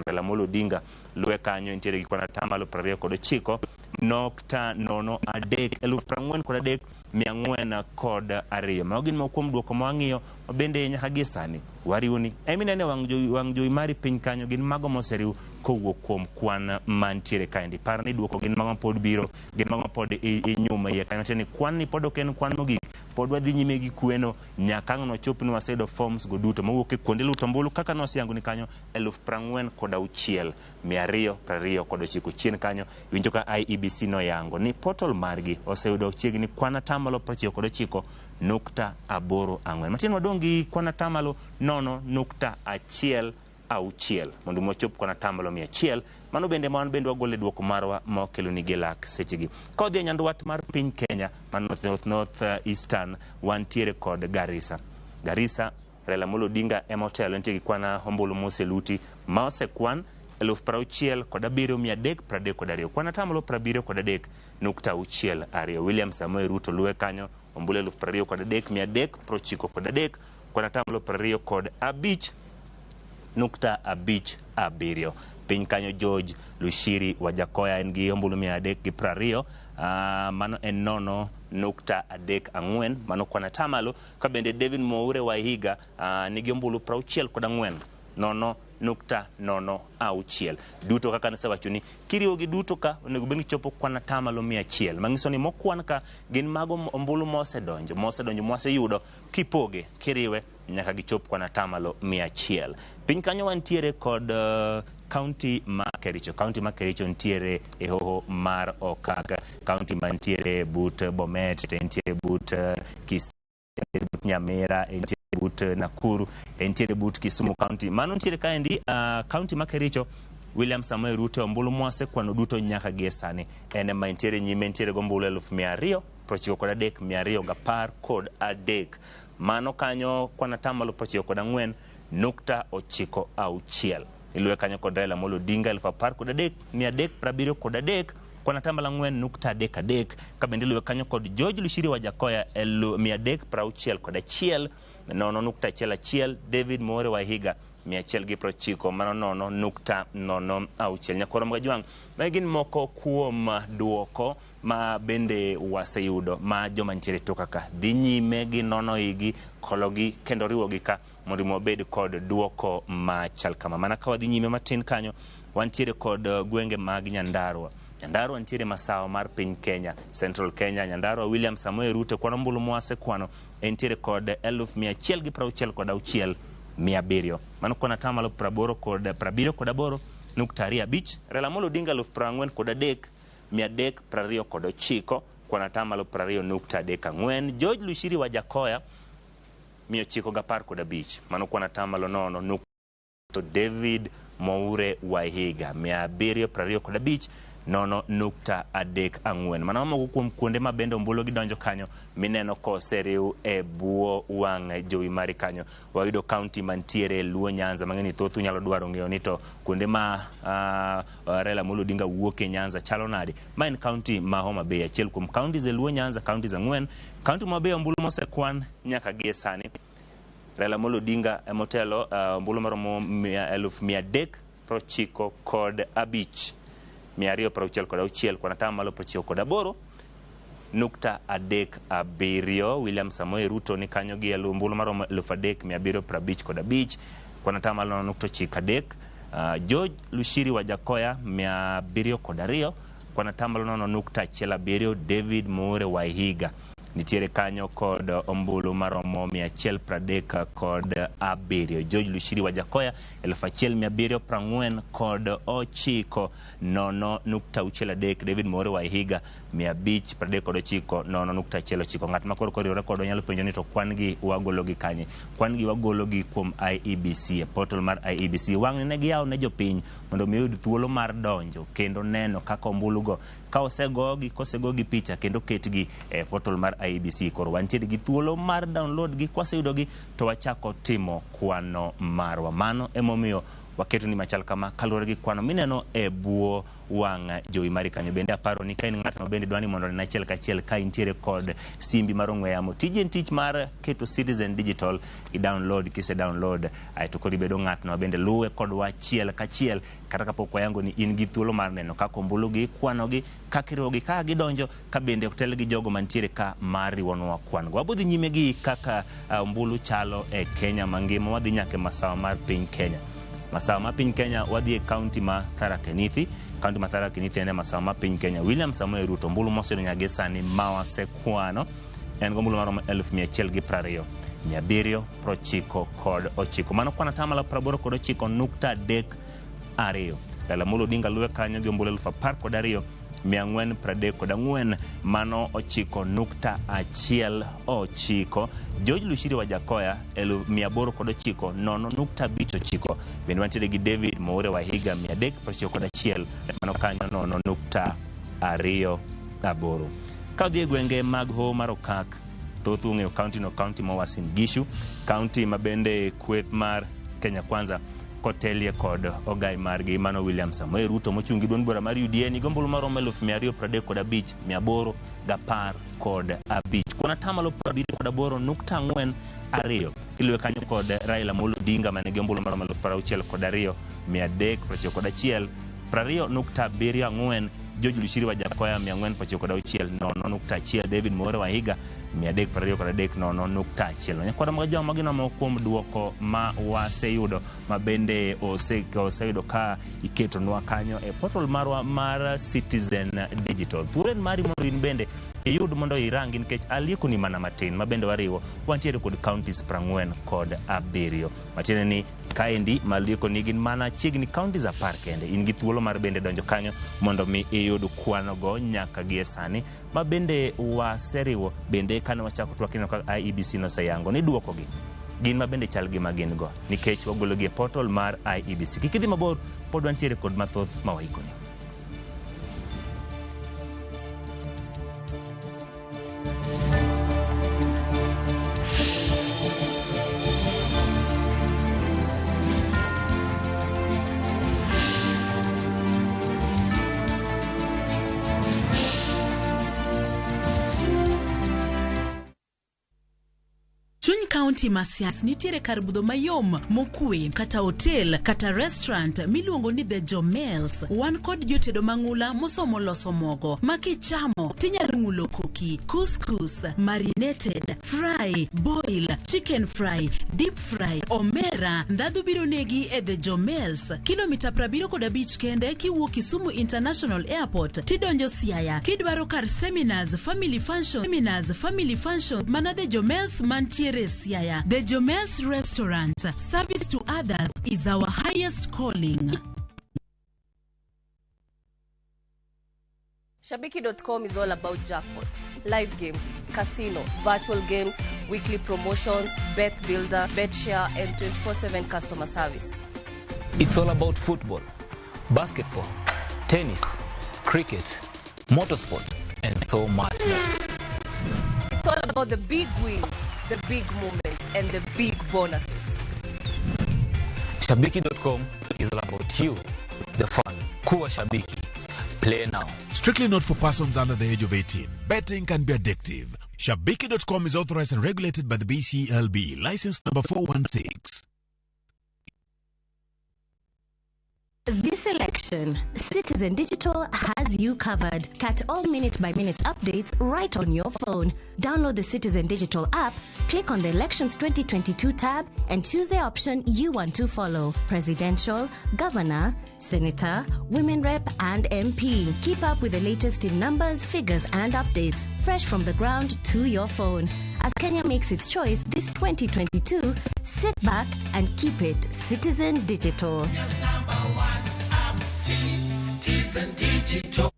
Raila Amolo Odinga luwe kanyo entiere gi kwan atamalo 29.03, 43,402. Mago gin moko kuom duoko ma wang'iyo ma bende nyaka gie sani wariwo ni eminene wang' jowi mari piny kanyo gin mago moseriw kowuok kuom kwan mantiere kaendi. Par ni duoko gin mago mapod biro, gin mago mapod inyumo iye kanyo. Tiende ni kwan ni pod ok en kwan mogik, pod wadhi nyime gi kweno nyaka ang' nochop ni waseyudo forms go duto mowuok e kuonde luto ombulu kaka nwaseyango ni kanyo 46,229. Chien kanyo iwinjo ka IEBC noyango ni portal margi oseyudo chiegni kwan atamalo 99.84. Matin wadong' gi kwan atamalo 0.16 mondo mwachop kwan atamalo 100. Mano bende ma wan bende wagolo e duoko marwa ma wakeloni gi lak sechegi. Ka wadhi e nyandwat mar piny Kenya, man North Eastern, wantiere kod Garissa. Garissa, Raila Amolo Odinga ema otelo, entie gi kwan ombulu moseluti ma osekwan 67,332, kwan atamalo 73.62. William Samoei Ruto luwe kanyo ombulu 23,393, kwan atamalo 25.57. Piny kanyo George Lushiri Wajackoyah en gi ombulu 320, mano en 0.34, mano kwan atamalo. Ka bende David Mwaure Waihiga nigi ombulu 64, 0. 0.06. Duto kaka nasewachoni, kiriwogi duto ka onego bed ni chopo kwan atamalo 100, manyiso ni mokwan ka gin mago ombulu mosedonjo mwaseyudo, kipoge kiriwe nyaka gichop kwan atamalo 100. Piny kanyo wantiere kod kaunti ma Kericho. Kaunti ma Kericho nitiere e hoho mar Okak, kaunti mantiere but Bomet, entiere but Kisii, but Nyamira, entiere but Nakuru, entiere but Kisumu County. Mano nitiere kaendi kaunti ma Kericho. William Samoei Ruto ombulu mwasekwano duto nyaka gie sani en ema entiere nyime, entiere gombulu 293,213. Mano kanyo kwan atamalo 94.96. Iluwe kanyo kod Raila Amolo Odinga 13,373 kwan atamalo 4.33. Ka bende iluwe kanyo kod George Luchiri Wajackoyah 361 0.11. David Mowere Waihiga 190, mano 0.06. Nyakoro Mgajwang', magi gin moko kuom duoko ma bende waseyudo ma joma nitiere toka ka dhi nyime gi nono igi, kologi kendo riwogi ka mondo mi wabed kod duoko machal kama. Mana ka wadhi nyime matin kanyo, wantiere kod gwenge mag Nyandarua. Nyandarua nitiere masawa mar piny Kenya, Central Kenya. Nyandarua William Samoei Ruto kwano ombulu mwasekwano entiere kod 166,700. Mano kwan atamalo 78.25. Raila Amolo Odinga 43,329 kwan atamalo 20.34. George Luchiri Wajackoyah 915, mano kwan atamalo 0. David Mwaure Waihiga 725 0.34. Mano moko kuom kuonde ma bende ombulu gidonjo kanyo mineno koseriw e bwo wang' jowi mari kanyo. Wayudo kaunti mantiere Luo Nyanza, mang'eni thoth unyalo dwaro ng'eyo ni to kuonde ma Raila Amolo Odinga wuok e Nyanza chalo nade. Ma en kaunti ma Homa Bay, achiel kuom counties e Luo Nyanza, counties 4. Kaunti ma Homa Bay ombulu mosekwan nyaka gie sani Raila Amolo Odinga emotelo, ombulu maromo 395,266 kwan atamalo 98.37. William Samoei Ruto ni kanyo gi ombulu maromo 3,755 kwan atamalo 0.93. George Luchiri Wajackoyah 702 kwan atamalo 0.17. David Mowere Waihiga nitiere kanyo kod ombulu maromo 137. George Luchiri Wajackoyah 1,749 0.63. David Mowere Waihiga 539 0.19. Ng'at ma koro koriwore kodwa nyalo penjo ni to kwan gi wagolo gi kanye? Kwan gi wagolo gi kuom IEBC, e portal mar IEBC. Wang'ni ne giyawo ne jopiny mondo mi oyud thuolo mar donjo kendo neno kaka ombulu go ka osegogi, kosegogi picha kendo ketgi e portal mar IEBC. Koro wantiere gi thuolo mar download gi, kwaseyudogi to wachako timo kwano marwa. Mano emomiyo waketo ni machal kama kaluwore gi kwano mineno e bwo wang' jowi mari kanyo. Bende aparo ni ka in ng'at ma bende dwa ni mondo onen achiel kachiel ka intiere kod simbi mar ong'we yamo, tiji en tich mar keto Citizen Digital i download. Kise download aeto koro ibedo ng'atno ma bende luwe kodwa achiel kachiel, kata kapok wayango ni in gi thuolo mar neno kaka ombulu gi kwanogi, kaka iriwogi, kaka gidonjo, ka bende otel gi jogo mantiere ka mar riwonwa kwan go. Wabodhi nyime gi kaka ombulu chalo e Kenya mangima. Wadhi nyaka e masawa mar piny Kenya. Masawa ma piny Kenya wadhi e kaunti ma Tharaka Nithi. Kaunti ma Tharaka Nithi en e masawa ma piny Kenya. William Samoei Ruto ombulu moseyudo nyaka sani ma wasekwano en gombulu maromo 120,799. Mano kwan atamalo 89.32. Raila Amolo Odinga luwe kanyo gi ombulu 12,434, mano 9.19. George Luchiri Wajackoyah 809 0.59. Bende wantiere gi David Mowere Waihiga 391, mano kanyo 0.28. Ka odhi e gwenge mag Hoho mar Okak, thoth ung'eyo kaunti no, kaunti ma Uasin Gishu, kaunti ma bende kweth mar Kenya Kwanza kotelie kod ogai margi mano William Samoei Ruto mochung' gi duond bura mar UDA nigi ombulu maromo 235,815. Kwan atamalo 78.42. Iluwe kanyo kod Raila Amolo Odinga manigi ombulu maromo 62,391. 20.74, George Luchiri Wajackoyah 496 0.1, David Mwaure Waihiga 323 0.1. Nyakwara mag joma gin moko kuom duoko ma waseyudo ma bende oseyudo ka iketonwa kanyo e portal marwa mar Citizen Digital. Thuolo en mari mondo in bende iyud mondo irangi nikech aliekoni mana matin ma bende wariwo wantiere kod counties 47, matiende ni kaendi maliekoni gin mana chiegni counties 10 kende. In gi thuolo mar bende donjo kanyo mondo mi iyud kwanogo nyaka gie sani ma bende waseriwo. Bende kane wachako twak ineno ka IEBC noseyango ni duokogi gin ma bende chal gi ma gin go nikech wagologi e portal mar IEBC. Kik idhi mabor, pod wantiere kod mathoth ma waikoni. Chuny kaunti ma Siaya nitiere kar budho mayom mokwe kata hotel kata restaurant miluongo ni The Jomels. Wan kod jotedo mang'ula mosomo loso mogo ma kichamo tinyalo ng'ulo koki, couscous, marinated, fry, boil, chicken fry, deep fry, omera. Ndhadhu biro negi e The Jomels, kilomita 75 kende kiwuok Kisumu International Airport tidonjo Siaya. Kidwaro kar seminars, family function, seminars, family function, mana The Jomels mantiere Siaya. The Jomels Restaurant. Service to others is our highest calling. Shabiki.com is all about jackpots, live games, casino, virtual games, weekly promotions, bet builder, bet share, and 24/7 customer service. It's all about football, basketball, tennis, cricket, motorsport, and so much more. It's all about the big wins, the big moments, and the big bonuses. Shabiki.com is all about you, the fun. Kuwa Shabiki. Play now. Strictly not for persons under the age of 18. Betting can be addictive. Shabiki.com is authorized and regulated by the BCLB. License number 416. This election, Citizen Digital has you covered. Catch all minute-by-minute updates right on your phone. Download the Citizen Digital app, click on the Elections 2022 tab, and choose the option you want to follow. Presidential, Governor, Senator, Women Rep, and MP. Keep up with the latest in numbers, figures, and updates, fresh from the ground to your phone. As Kenya makes its choice this 2022, sit back and keep it Citizen Digital. Citizen Digital.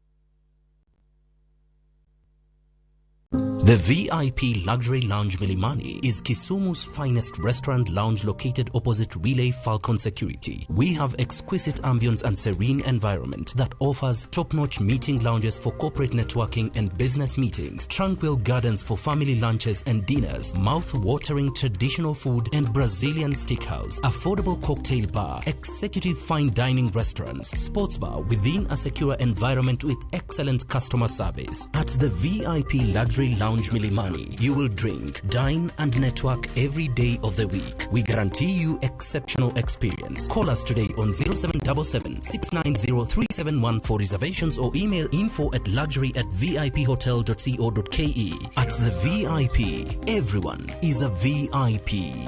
The VIP Luxury Lounge Milimani is Kisumu's finest restaurant lounge located opposite Relay Falcon Security. We have exquisite ambience and serene environment that offers top-notch meeting lounges for corporate networking and business meetings, tranquil gardens for family lunches and dinners, mouth-watering traditional food and Brazilian steakhouse, affordable cocktail bar, executive fine dining restaurants, sports bar within a secure environment with excellent customer service. At the VIP Luxury Lounge Milimani, you will drink, dine and network every day of the week. We guarantee you exceptional experience. Call us today on 0777 690 371 for reservations or email info@luxury@viphotel.co.ke. At the VIP, everyone is a VIP.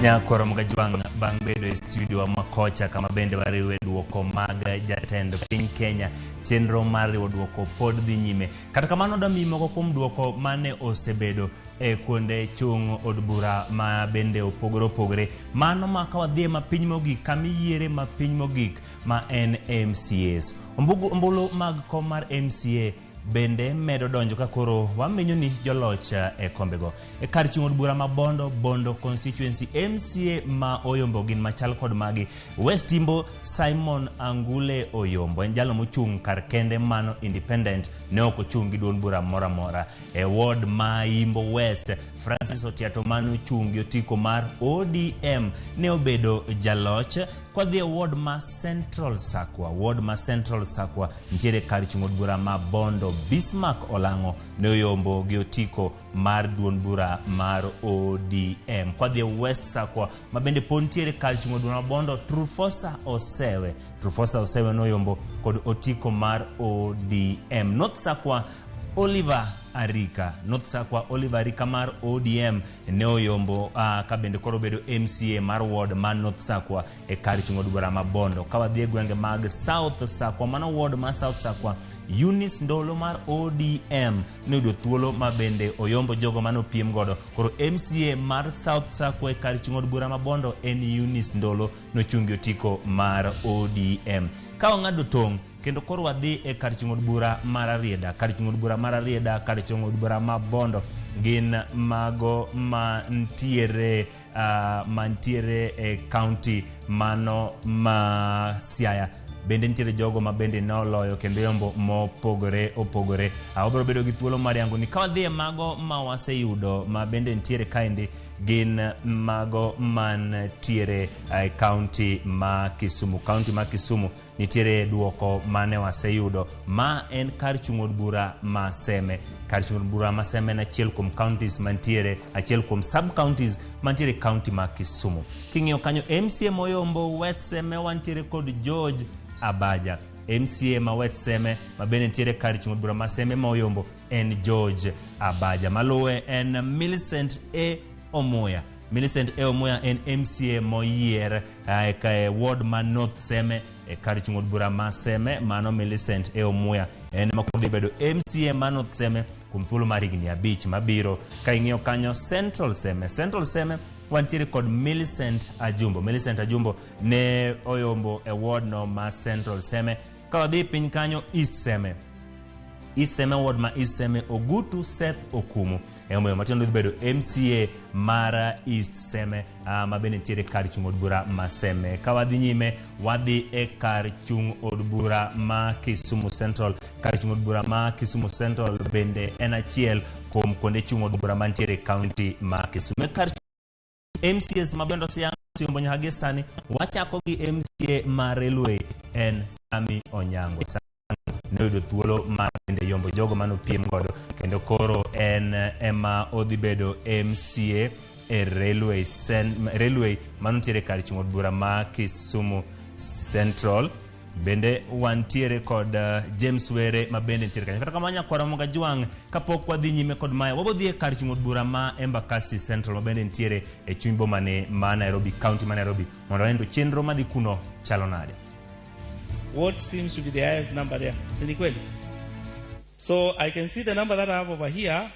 Nyakoro Mgajwang' bang' bedo e studio ma kocha kama bende wariwe duoko mag jatend piny Kenya. Chenro mar riwo duoko pod dhi nyime. Kata kamano dami moko kuom duoko mane osebedo e kuonde chung' od bura ma bende opogore opogore. Mano ma ka wadhi ma piny mogik kama iyiere ma piny mogik ma en MCAs. Ombulu mag kom mar MCA bende medo donjo ka koro wamenyo ni joloch e kombego. E kar chung' od bura ma Bondo, Bondo constituency MCA ma oyombo gin machal kod magi. West Imbo Simon Angule oyombo, en jalo mochung' kar kende mano independent, ne ok ochung' gi duond bura moro amora. E ward ma Imbo West, Francis Otiato mane ochung' gi otiko mar ODM ne obedo jaloch. Kwadhi e ward ma Central Sakwa, ward ma Central Sakwa nitiere kar chung' od bura ma Bondo, Bismarck Olang'o ne oyombo gi otiko mar duond bura mar ODM. Kwadhi e West Sakwa ma bende pod nitiere kar chung' od bura ma Bondo, Trufosa Osewe. Trufosa Osewe noyombo kod otiko mar ODM. North Sakwa Oliver Arika, North Sakwa Oliver Arika mar ODM ne oyombo ka bende koro bedo MCA mar ward mar North Sakwa e kar chung' od bura ma Bondo. Ka wadhi e gwenge mag South Sakwa, mano ward mar South Sakwa, Eunice Ndolo mar ODM ne oyudo thuolo ma bende oyombo jogo mane opiem godo. Koro MCA mar South Sakwa e kar chung' od bura ma Bondo en Eunice Ndolo nochung' gi otiko mar ODM. Ka wang'ado tong' kendo koro wadhi e kar chung' od bura mar Arieda. Kar chung' od bura mar Arieda, kar chung' od bura ma Bondo gin mago mantiere e county mano ma Siaya. Bende nitiere jogo ma bende noloyo kendo yombo mopogore opogore. Wabiro bedo gi thuolo mar yango ni ka wadhi e mago ma waseyudo ma bende nitiere kaendi gin mago mantiere e county ma Kisumu. County ma Kisumu nitiere duoko mane waseyudo ma en kar chung' od bura ma Seme. Kar chung' od bura ma Seme en achiel kuom counties mantiere, achiel kuom sub counties mantiere county ma Kisumu. King'iyo kanyo MCA moyombo West Seme wantiere kod George Abaja. MCA ma West Seme ma bende nitiere kar chung' od bura ma Seme ma oyombo en George Abaja. Maluwe en Millicent A. Omuya. Millicent A. Omuya en MCA moyier e ward ma North Seme e kar chung' od bura ma Seme. Mano Millicent A. Omuya en ma koro dhi bedo MCA ma North Seme kuom thuolo mar higni 5 mabiro. Ka ing'iyo kanyo Central Seme, Central Seme wantiere kod Millicent Ajumbo. Millicent Ajumbo ne oyombo e ward no ma Central Seme. Ka wadhi piny kanyo East Seme, East Seme ward ma East Seme, Ogutu Seth Okumu emomiyo matindo dhi bedo MCA mar East Seme ma bende nitiere kar chung' od bura ma Seme. Ka wadhi nyime wadhi e kar chung' od bura ma Kisumu Central. Kar chung' od bura ma Kisumu Central bende en achiel kuom kuonde chung' od bura mantiere county ma Kisumu. Kar MCAs ma bende oseyombo nyaka gi sani, wachako gi MCA ma Railway en Sami Onyango. Ne oyudo thuolo mar bende yombo jogo mane opiem godo kendo koro en ema odhi bedo MCA e Railway mantiere kar chung' od bura ma Kisumu Central. Bende wantiere kod James Were ma bende nitiere kanyo. Kata kamano nyakwara Mogajwang', kapok wadhi nyime kod mae, wabodhi e kar chung' od bura ma Embakasi Central ma bende nitiere e chuny boma ne ma Nairobi, county ma Nairobi, mondo wane to chenro madhi kuno chalo nade. What seems to be the highest number there? Si ni kweli? So I can see the number that I have over here.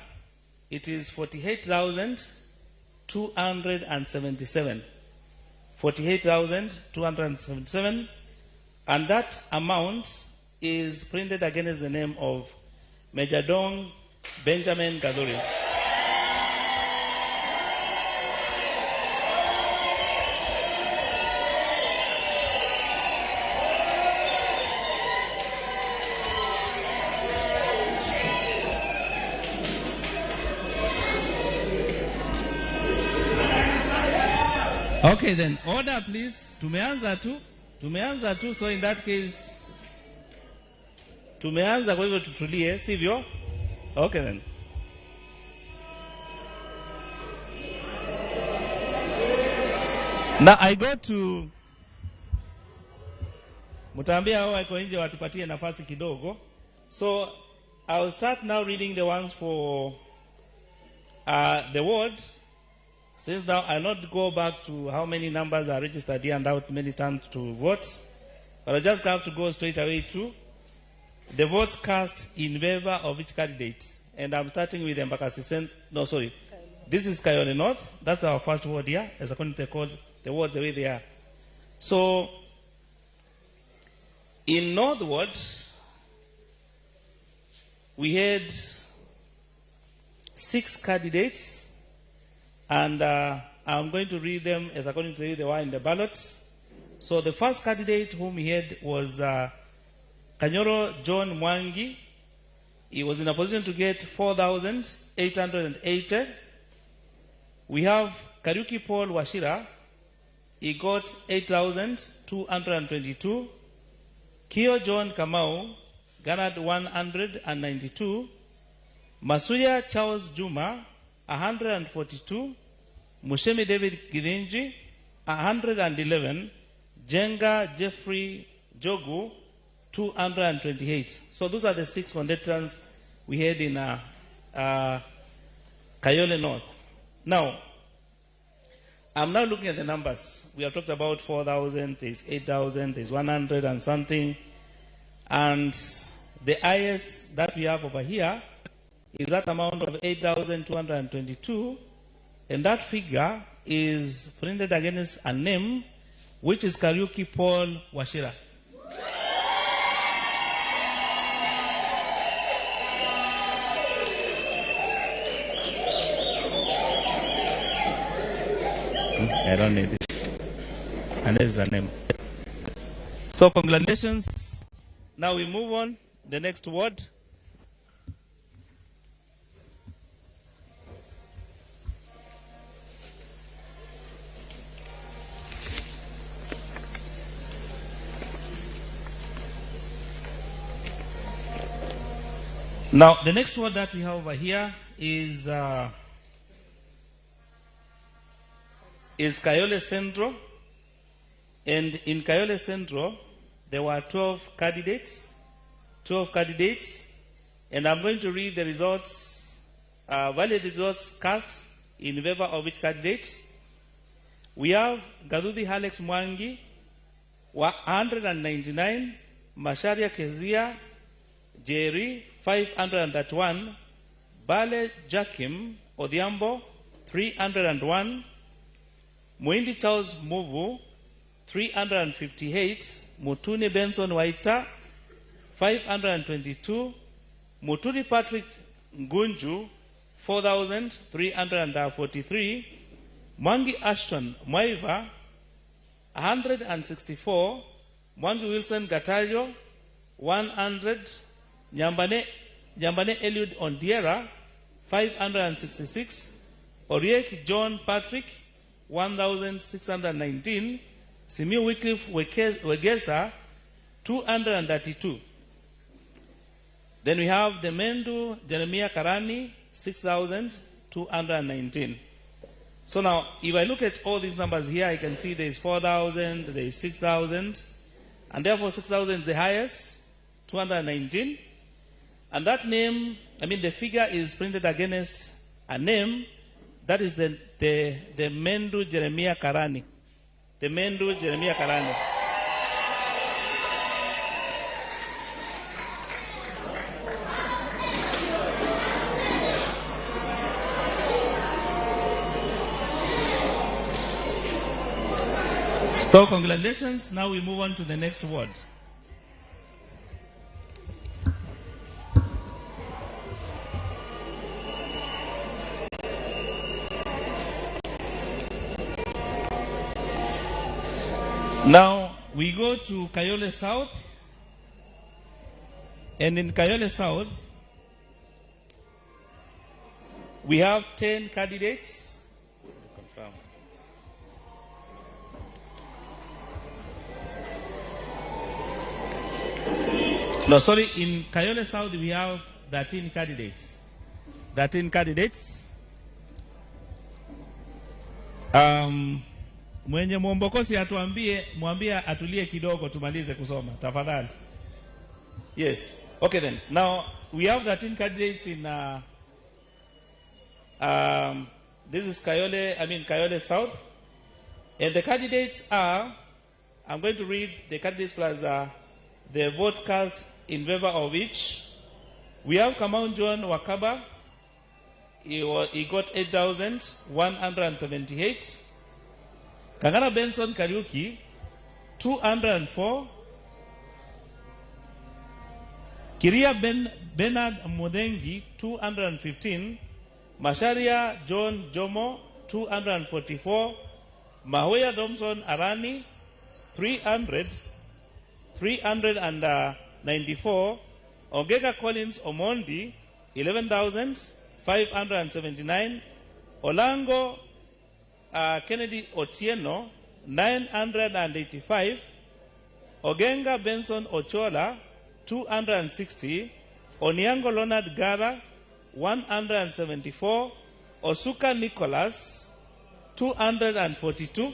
It is 48,277. 48,277. And that amount is printed against the name of Major Dong Benjamin Gaduri. Okay then, order please. Tumeanza tu, so in that case, tumeanza, kwa hivyo tutulie, sivyo? Okay then. Now I go to, mtaambia hao wako nje watupatie nafasi kidogo. So I'll start now reading the ones for the ward. Since now I'll not go back to how many numbers are registered here and how many times to vote, but I just have to go straight away to the votes cast in favor of each candidate. And I'm starting with Embakasi. No, sorry. This is Kayole North. That's our first ward here, as according to the codes, the wards the way they are. So, in North Ward, we had 6 candidates, and I'm going to read them as according to the way they were in the ballots. So the first candidate whom we had was Kanyoro John Mwangi. He was in a position to get 4,880. We have Kariuki Paul Wachira. He got 8,222. Kio John Kamau garnered 192. Masuya Charles Juma, 142. Mushemi David Githinji, 111. Jenga Jeffrey Jogu, 228. So those are the 6 contestants we had in Kayole North. Now, I'm now looking at the numbers. We have talked about 4,000, there's 8,000, there's 100 and something. And the highest that we have over here is that amount of 8,222. And that figure is printed against a name, which is Kariuki Paul Wachira. I don't need it. And this is a name. So congratulations. Now we move on. The next word. Now, the next word that we have over here is Kayole Central. And in Kayole Central, there were 12 candidates. 12 candidates. And I'm going to read the results, valid results cast in favor of each candidate. We have Gaduthi Alex Mwangi, 199, Macharia Kezia Jerry, 531, Bale Jakim Odhiambo, 301, Muindi Charles Muvu, 358, Mutuni Benson Waita, 522, Muturi Patrick Ngunju, 4,343, Mwangi Ashton Mwaiva, 164, Mwangi Wilson Gatario, 100, Nyambane Eliud Ondiera, 566, Oriek John Patrick, 1,619, Simiyu Wycliffe Wegesa, 232. Then we have the Mendu Jeremiah Karani, 6,219. So now, if I look at all these numbers here, I can see there is 4,000, there is 6,000, and therefore 6,000 is the highest, 219. And that name, I mean, the figure is printed against a name that is the Mendu Jeremiah Karani. The Mendu Jeremiah Karani. So congratulations. Now we move on to the next word. Now we go to Kayole South, and in Kayole South, we have 10 candidates. Confirm. No, sorry, in Kayole South we have 13 candidates. 13 candidates. Mwenye mwombokosi atuambie, mwambie atulie kidogo tumalize kusoma, tafadhali. Yes. Okay then. Now we have 13 candidates in This is Kayole South. And the candidates are, I'm going to read the candidates plus the votes cast in favor of each. We have Kamau John Wakaba. He got 8,178. Kangana Benson Kariuki, 204. Kiria Bernard Mudengi, 215. Masharia John Jomo, 244. Mahoya Thompson Arani, 394. Ogega Collins Omondi, 11,579. Olango Kennedy Otieno, 985. Ogenga Benson Ochola, 260. Onyango Leonard Gara, 174. Osuka Nicholas, 242.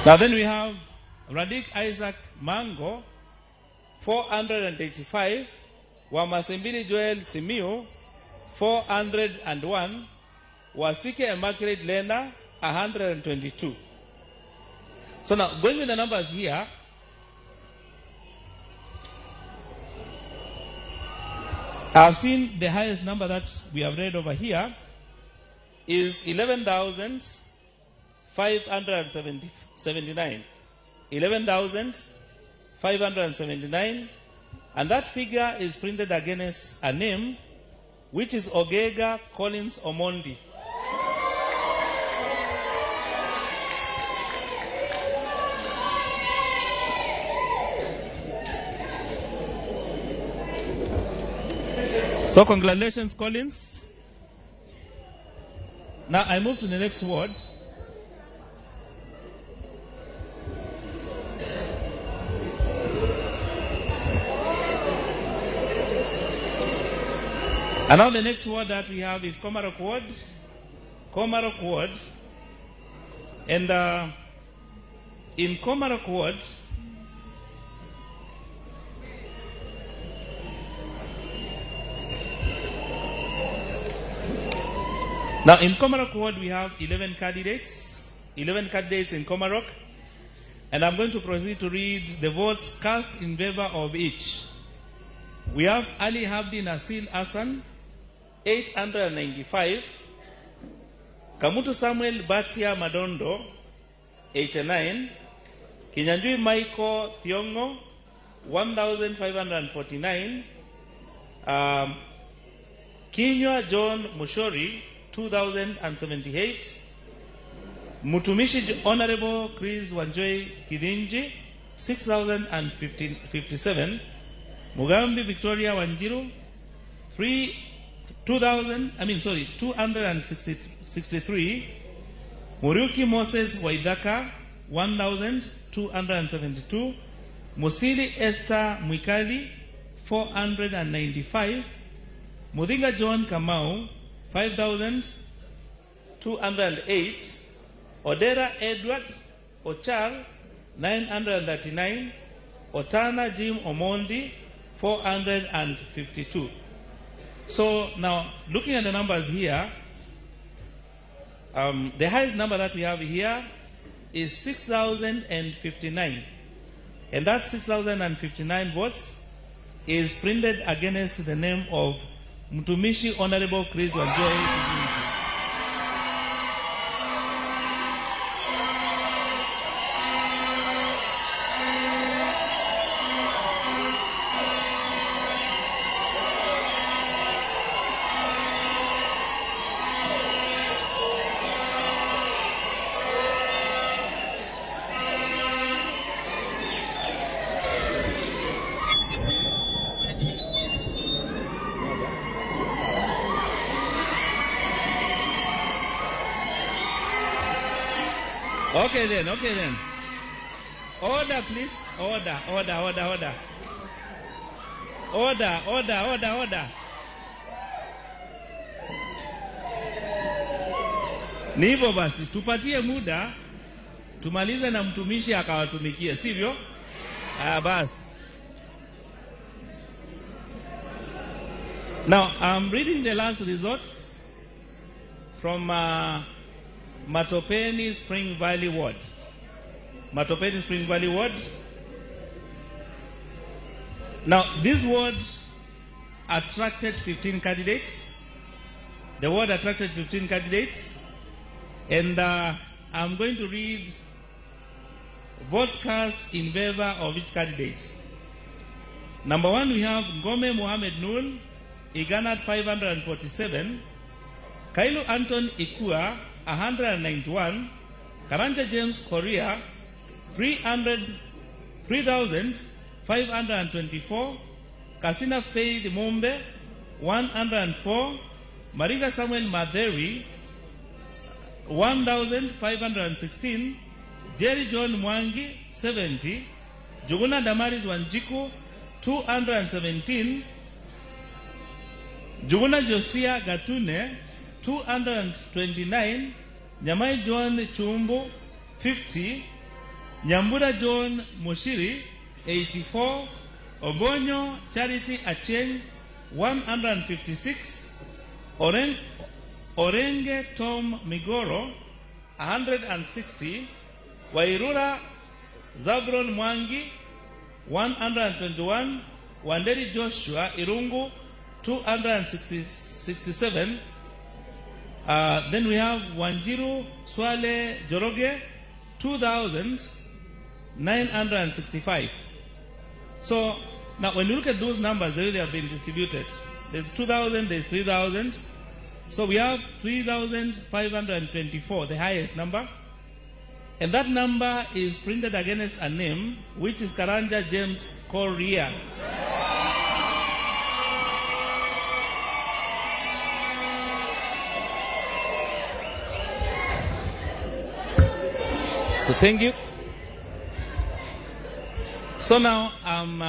Now then we have Radik Isaac Mango, 485. Wamasembili Joel Simiu, 401. Wasike Immaculate Lena, 122. So now, going with the numbers here, I've seen the highest number that we have read over here is 11,579. 11,579. And that figure is printed against a name, which is Ogega Collins Omondi. So congratulations, Collins. Now I move to the next ward. And now the next ward that we have is Komarok Ward. Komarok Ward. And in Komarok Ward, now in Komarok Ward we have 11 candidates. 11 candidates in Komarok. And I'm going to proceed to read the votes cast in favor of each. We have Ali Habdi Nasil Hassan, 895. Kamutu Samuel Batia Madondo, 89. Kinyanjui Michael Thiongo, 1,549. Kinyua John Mushori, 2,078. Mutumishi Honorable Chris Wanjoy Kidinji, 6,057. Mugambi Victoria Wanjiru, 263. Muriuki Moses Waidaka, 1,272. Musili Esther Mwikali, 495. Mudinga John Kamau, 5,208. Odera Edward Ochal, 939. Otana Jim Omondi, 452. So now, looking at the numbers here, the highest number that we have here is 6,059. And that 6,059 votes is printed against the name of Mtumishi Honorable Chris Wanjoy. Okay then, okay then. Order, please. Order, order, order, order. Order, order, order, order. Ni hivyo basi, tupatie muda tumalize na mtumishi akawatumikie, sivyo? Ah, basi. Now, I'm reading the last results from Matopeni Spring Valley Ward. Matopeni Spring Valley Ward. Now, this ward attracted 15 candidates. The ward attracted 15 candidates. And I'm going to read votes cast in favor of each candidate. Number one, we have Ngome Mohamed Noor. He garnered 547. Kailu Anton Ikua, 191. Karanja James Korea, 3,524. Kasina Faith Mumbe, 104. Mariga Samuel Maderi, 1,516. Jerry John Mwangi, 70. Juguna Damaris Wanjiku, 217. Juguna Josia Gatune, 229. Nyamai John Chumbo, 50. Nyambura John Moshiri, 84. Obonyo Charity Acheng, 156. Orenge Tom Migoro, 160. Wairura Zabron Mwangi, 121. Wanderi Joshua Irungu, 267. Then we have Wanjiru Swale Joroge, 2,965. So now when you look at those numbers, they really have been distributed. There's 2,000, there's 3,000. So we have 3,524, the highest number. And that number is printed against a name, which is Karanja James Korea. So thank you. So now I'm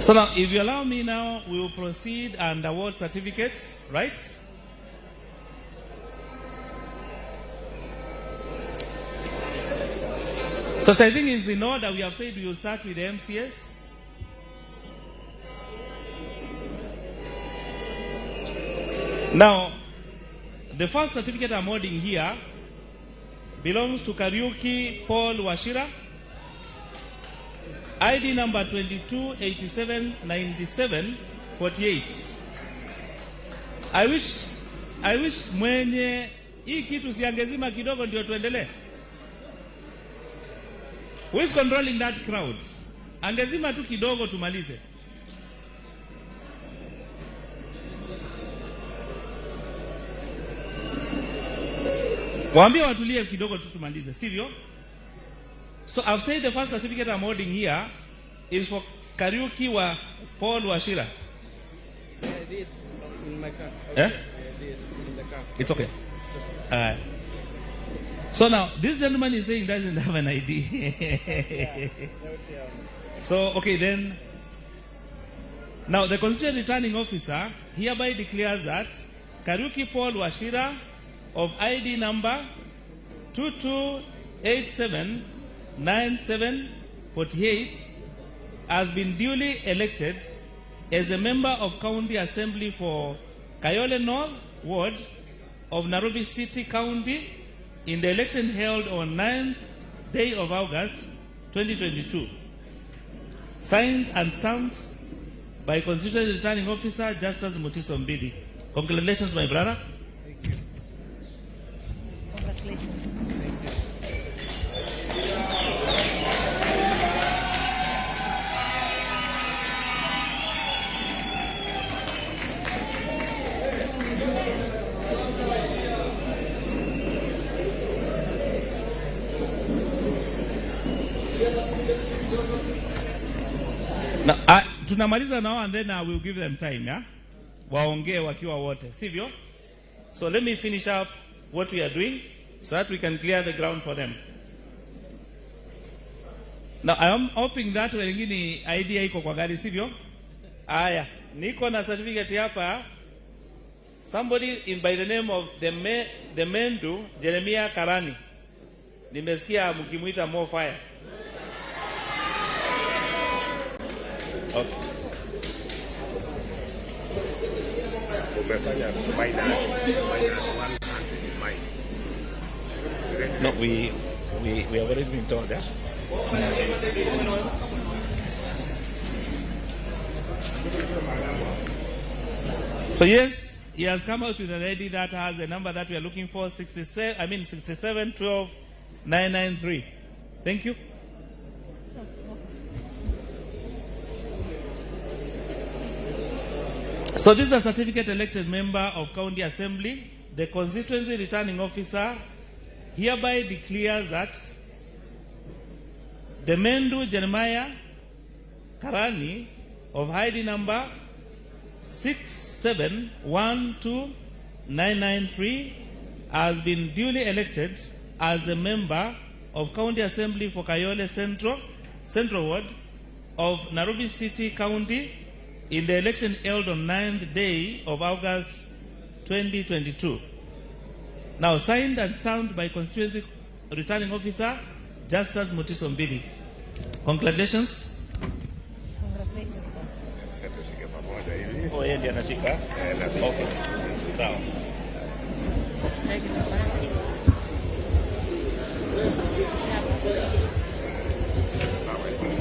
So now, if you allow me now, we will proceed and award certificates, right? So I think it's in order. We have said we will start with the MCS. Now, the first certificate I'm holding here belongs to Kariuki Paul Wachira, ID number 22879748. I wish mwenye hii kitu siangezima kidogo ndio tuendelee. Who is controlling that crowd? Angezima tu kidogo tumalize. Waambie watulie kidogo tu tumalize, sivyo? So I've said the first certificate I'm holding here is for Kariuki wa Paul Wachira. It is in my car. Okay. Eh? It is in the car. It's okay. So now, this gentleman is saying he doesn't have an ID. So, okay, then. Now, the Constituent Returning Officer hereby declares that Kariuki Paul Wachira of ID number 22879748 has been duly elected as a member of County Assembly for Kayole North Ward of Nairobi City County in the election held on 9th day of August 2022. Signed and stamped by Constituent Returning Officer Justus Mutiso Mbidi. Congratulations, my brother. Thank you. Congratulations. Thank you. Now, tunamaliza now and then I will give them time, yeah? Waongee wakiwa wote, sivyo? So let me finish up what we are doing so that we can clear the ground for them. Now, I am hoping that wengine idea iko kwa gari, sivyo? Aya, niko na certificate hapa. Somebody in by the name of the Mendu Jeremiah Karani. Nimesikia mkimuita more fire. Okay. Umefanya minus 100 in mine. No, we have already been told, yeah? So yes, he has come out with a lady that has the number that we are looking for, 67 12 993. Thank you. So this is a certificate elected member of County Assembly. The constituency returning officer hereby declares that the Mendu Jeremiah Karani of ID number 6712993 has been duly elected as a member of County Assembly for Kayole Central Ward of Nairobi City County in the election held on 9th day of August 2022. Now signed and stamped by Constituency Returning Officer Justus Mutiso Mbili. Congratulations. Congratulations, sir. Oh, yeye ndiye anashika. Okay. Sawa.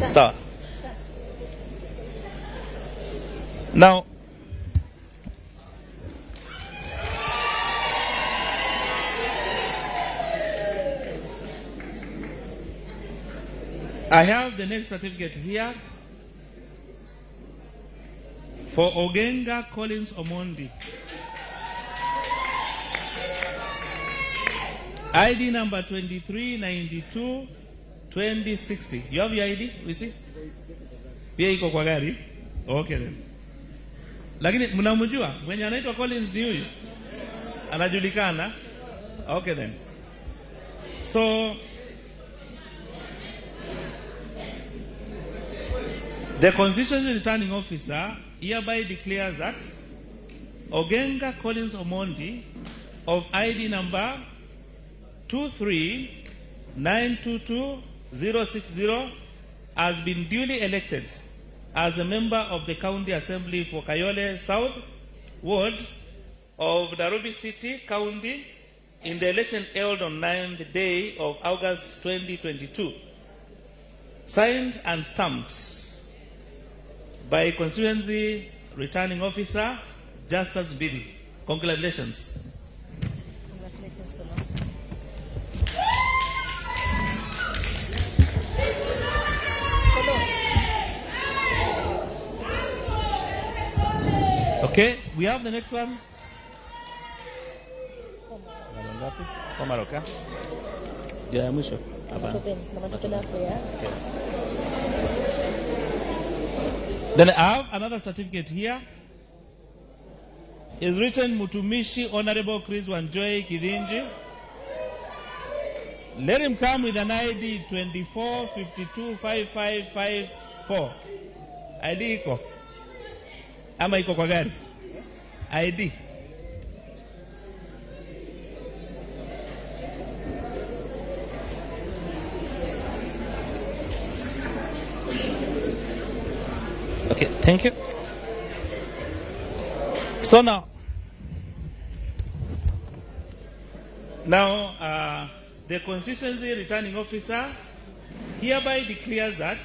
Sawa. Now, I have the next certificate here for Ogenga Collins Omondi. ID number 2392 2060. You have your ID? We see? Pia iko kwa gari? Okay then. Lakini mnamjua mwenye anaitwa Collins ni huyu? Anajulikana? Okay then. So the constituency returning officer hereby declares that Ogenga Collins Omondi of ID number 23922060 has been duly elected as a member of the County Assembly for Kayole South Ward of Nairobi City County in the election held on 9th day of August 2022. Signed and stamped by Constituency Returning Officer Justus Bibi. Congratulations. Congratulations, Kolo. Okay, we have the next one. Ya mwisho. Okay. Then I have another certificate here. It's written Mutumishi Honorable Chris Wanjoy Kirinji. Let him come with an ID 24525554. ID iko. Ama iko kwa gari? ID. Okay, thank you. So now, the constituency returning officer hereby declares that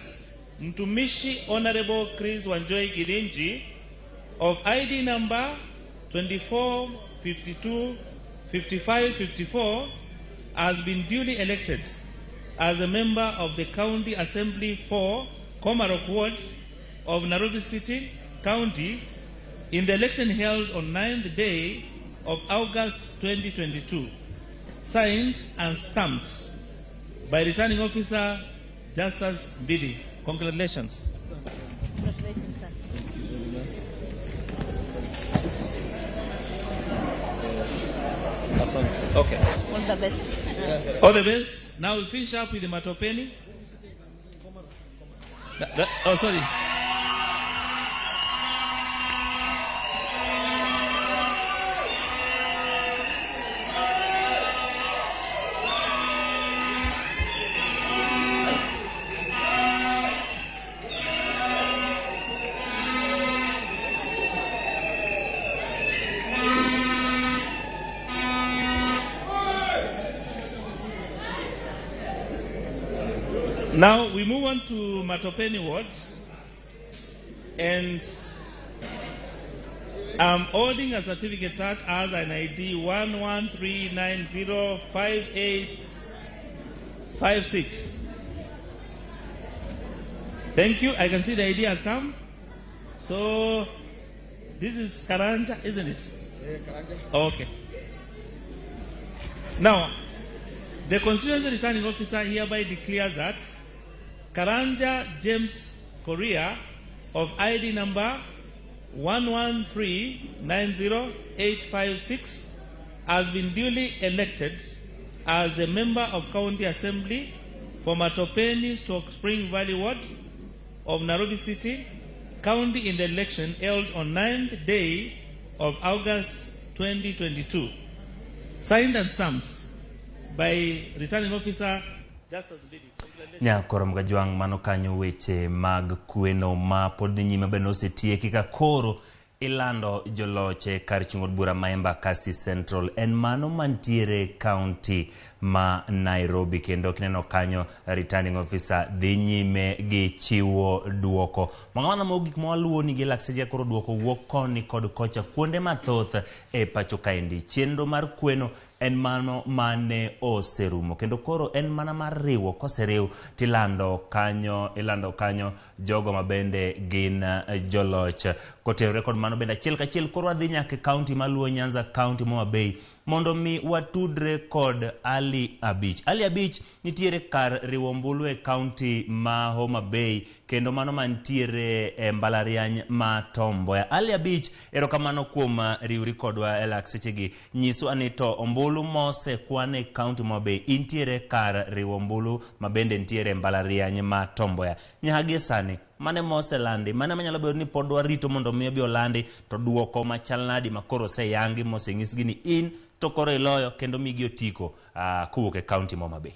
Mtumishi Honorable Chris Wanjoy Kirinji of ID number 24525554 has been duly elected as a member of the County Assembly for Komarok Ward of Nairobi City County in the election held on 9th day of August 2022, signed and stamped by Returning Officer Justus Mbidi. Congratulations. Congratulations, sir. Thank you very much. Asante. Okay. All the best. All the best. Now we finish up with the Matopeni. Oh, sorry. Now we move on to Matopeni Ward, and I'm holding a certificate that has an ID 113905856. Thank you. I can see the ID has come. So this is Karanja, isn't it? Yeah, Karanja. Okay. Now, the constituency returning officer hereby declares that Karanja James Korea of ID number 113908856 has been duly elected as a member of County Assembly for Matopeni Stoke Spring Valley Ward of Nairobi City County in the election held on 9th day of August 2022. Signed and stamped by returning officer Justus Mbidi. Nyakoro Mgajwang' mano kanyo weche mag kweno ma pod dhi nyime bende osetieki ka koro ilando joloche kar chung' od bura ma Embakasi Central en mano mantiere county ma Nairobi kendo kineno kanyo returning officer dhi nyime gi chiwo duoko. Mang'ana mogik mawaluwo ni gi lakseche koro duoko wuok koni kod kocha kuonde mathoth e pacho kaendi. Chenro mar kweno en mano mane oserumo kendo koro en mana mar riwo koseriw tilando kanyo ilando kanyo jogo mabende gin joloch. Kotenore kod mano bende achiel kachiel koro wadhi nyaka e county maluwo Nyanza, county ma Homa Bay mondo mi watudre kod Ali Abich. Ali Abich nitiere kar riwo ombulu e county ma Homa Bay kendo mano mantiere e mbalariany ma Tom Mboya. Ali Abich, erokamano kuom riwri kodwa e lak sechegi. Nyiswa ni to ombulu mosekwan e county ma Homa Bay intiere kar riwo ombulu ma bende nitiere e mbalariany ma Tom Mboya. Nyaka gie sani mane moselandi, mane manyalo bedo ni pod warito mondo mi obi olandi, to duoko machal nadi ma koro oseyangi moseng'isgi ni in to koro iloyo kendo migi otiko kowuok e county ma Homa Bay.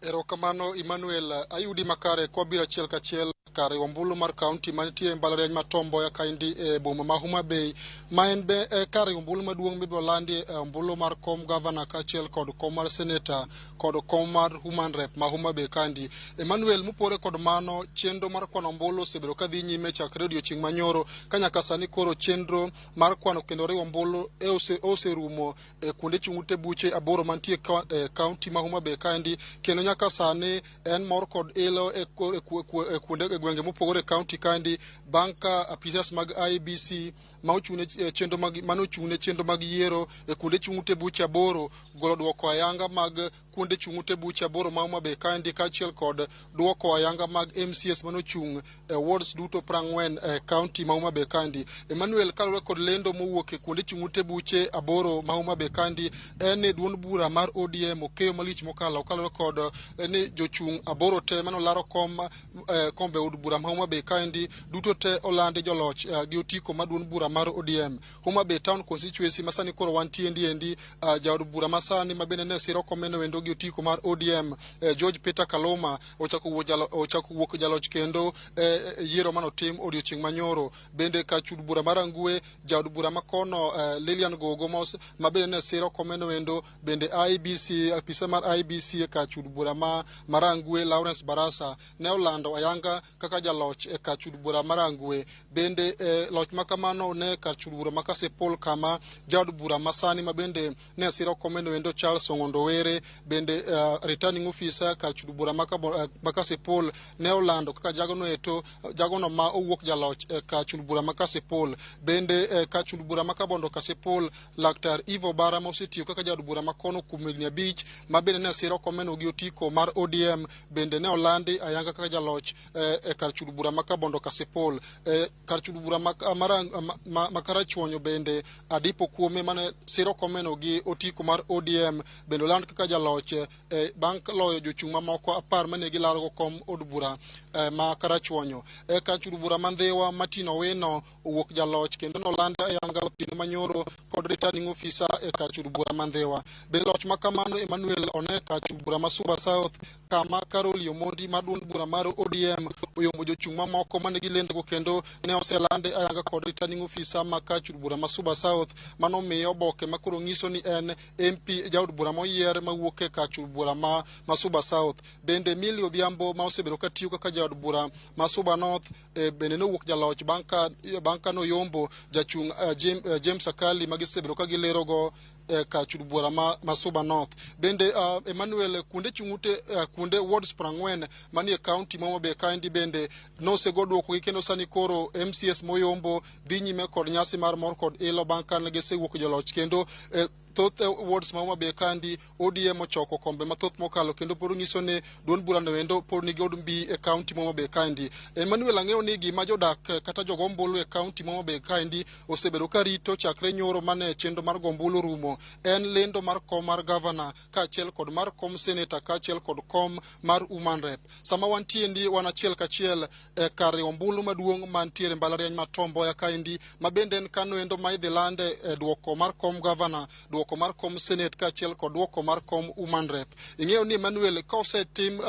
Erokamano Emmanuel, ayudi makare kwabiro achiel kachiel kar riwo ombulu mar kaunti manitie e mbalariany ma Tom Mboya kaendi e boma ma Homa Bay, ma en be kar riwo ombulu maduong' mibiro landi e ombulu mar kom gavana kaachiel kod kom mar seneta kod kom mar human rep ma Homa Bay kaendi. Emmanuel, mopore kod mano, chenro mar kwano ombulu osebedo kadhi nyime chakre odiochieng' manyoro ka nyaka sani koro chenro mar kwano kendo riwo ombulu oserumo e kuonde chung' ute buche 8 mantie e kaunti ma Homa Bay kaendi, kendo nyaka sani en mor kod ilo e kuonde gwenge mopogore e kaunti kaendi bang' ka apisas mag IEBC ma ochung'ne chenro mag mane ochung'ne chenro mag yiero e kuonde chung' ute buche 8 golo duoko ayanga mag kuonde chung' ute buche 8 ma Homa Bay kaendi kaachiel kod duoko ayanga mag MCS mane ochung' e wards duto 40 e kaunti ma Homa Bay kaendi. Emmanuel, kaluwore kod lendo mowuok e kuonde chung' ute buche 8 ma Homa Bay kaendi, en ni duond bura mar ODM okeyo malich mokalo kaluwore kod ni jochung' 8 te mane olaro kom kombe od bura ma Homa Bay kaendi duto te olandi joloch gi otiko mar duond bura mar ODM. Homa Bay Town Constituency masani koro wantie ndiendi jaod bura masani ma bende ne siro komeno endo gi otiko mar ODM George Peter Kaluma ochako wuok jaloch kendo yiero manotim odiochieng' manyoro. Bende kar chud bura mar Rangwe jaod bura makono Lilian Gogo ma bende ne siro komeno endo, bende IEBC apisa mar IEBC e kar chud bura ma Rangwe Lawrence Barasa ne olando ayanga kaka jaloch e kar chud bura mar Rangwe. Bende loch makamano ne ne kar chud bura ma Kasipul kama jaod bura masani mabende ne siro komeno endo Charles Ong'ondo Were bende returning officer kar chud bura ma Kasipul ne olando kaka jagono eto jagono ma owuok jaloch kar chud bura ma Kasipul. Bende kar chud bura ma Kabondo Kasipul Laktar Ivo Bara ma osetiyo kaka jaod bura makono kuom higni 5 ma bende ne siro komeno gi otiko mar ODM bende ne olandi ayanga kaka jaloch e kar chud bura ma Kabondo Kasipul. Kar chud bura ma Karachuonyo bende Adipo Kuome mane siro komeno gi otiko mar ODM bende oland kaka jaloch bang' loyo jochung' mamoko 10 mane gilaro kom od bura ma Karachuonyo. Kar chud bura ma Ndhiwa Martin Owino owuok jaloch kendo nolandi ayanga otieno manyoro kod returning officer e kar chud bura ma Ndhiwa. Bende loch makamano Emmanuel one kar chud bura ma Suba South kama Carol Omondi mar duond bura mar ODM oyombo jochung' mamoko mane gilendogo kendo ne oselande ayanga kod returning officer ma kar chud bura ma Suba South mano miyo oboke makoro nyiso ni en MP jaod bura moyier mawuok e kar chud bura ma Suba South. Bende Millie Odhiambo ma osebedo katiyo kaka jaod bura ma Suba North bende nowuok jaloch bang' ka noyombo jachung' James Akali ma gisebedo ka gilerogo kar chud bura ma Suba North. Bende Emmanuel kuonde chung'ute kuonde wards 40 manie county ma Homa Bay kaendi bende nosego duoko gi kendo sani koro MCS moyombo dhi nyime kod nyasi mar mor kod ilo bang' ka gisewuok joloch kendo thoth wards ma Homa Bay kandi ODM ochoko kombe mathoth mokalo kendo pod nyiso ni duond bura no endo pod nigi od mbi e county ma Homa Bay kaendi. Emmanuel ang'eyo ni gima jodak kata jogo ombulu e county ma Homa Bay kaendi osebedo ka rito chakre nyoro mane chenro mar go ombulu rumo en lendo mar kom mar governor kaachiel kod mar kom senator kaachiel kod kom mar woman rep. Sama wantie ndi wan achiel kachiel e kar ombulu maduong' mantiere mbalariany ma Tom Mboya kaendi ma bende en kano endo ma idhi lande e duoko mar kom governor, duoko mar kom senate kaachiel kod duoko mar kom woman rep. Ing'eyo ni Emmanuel kosetim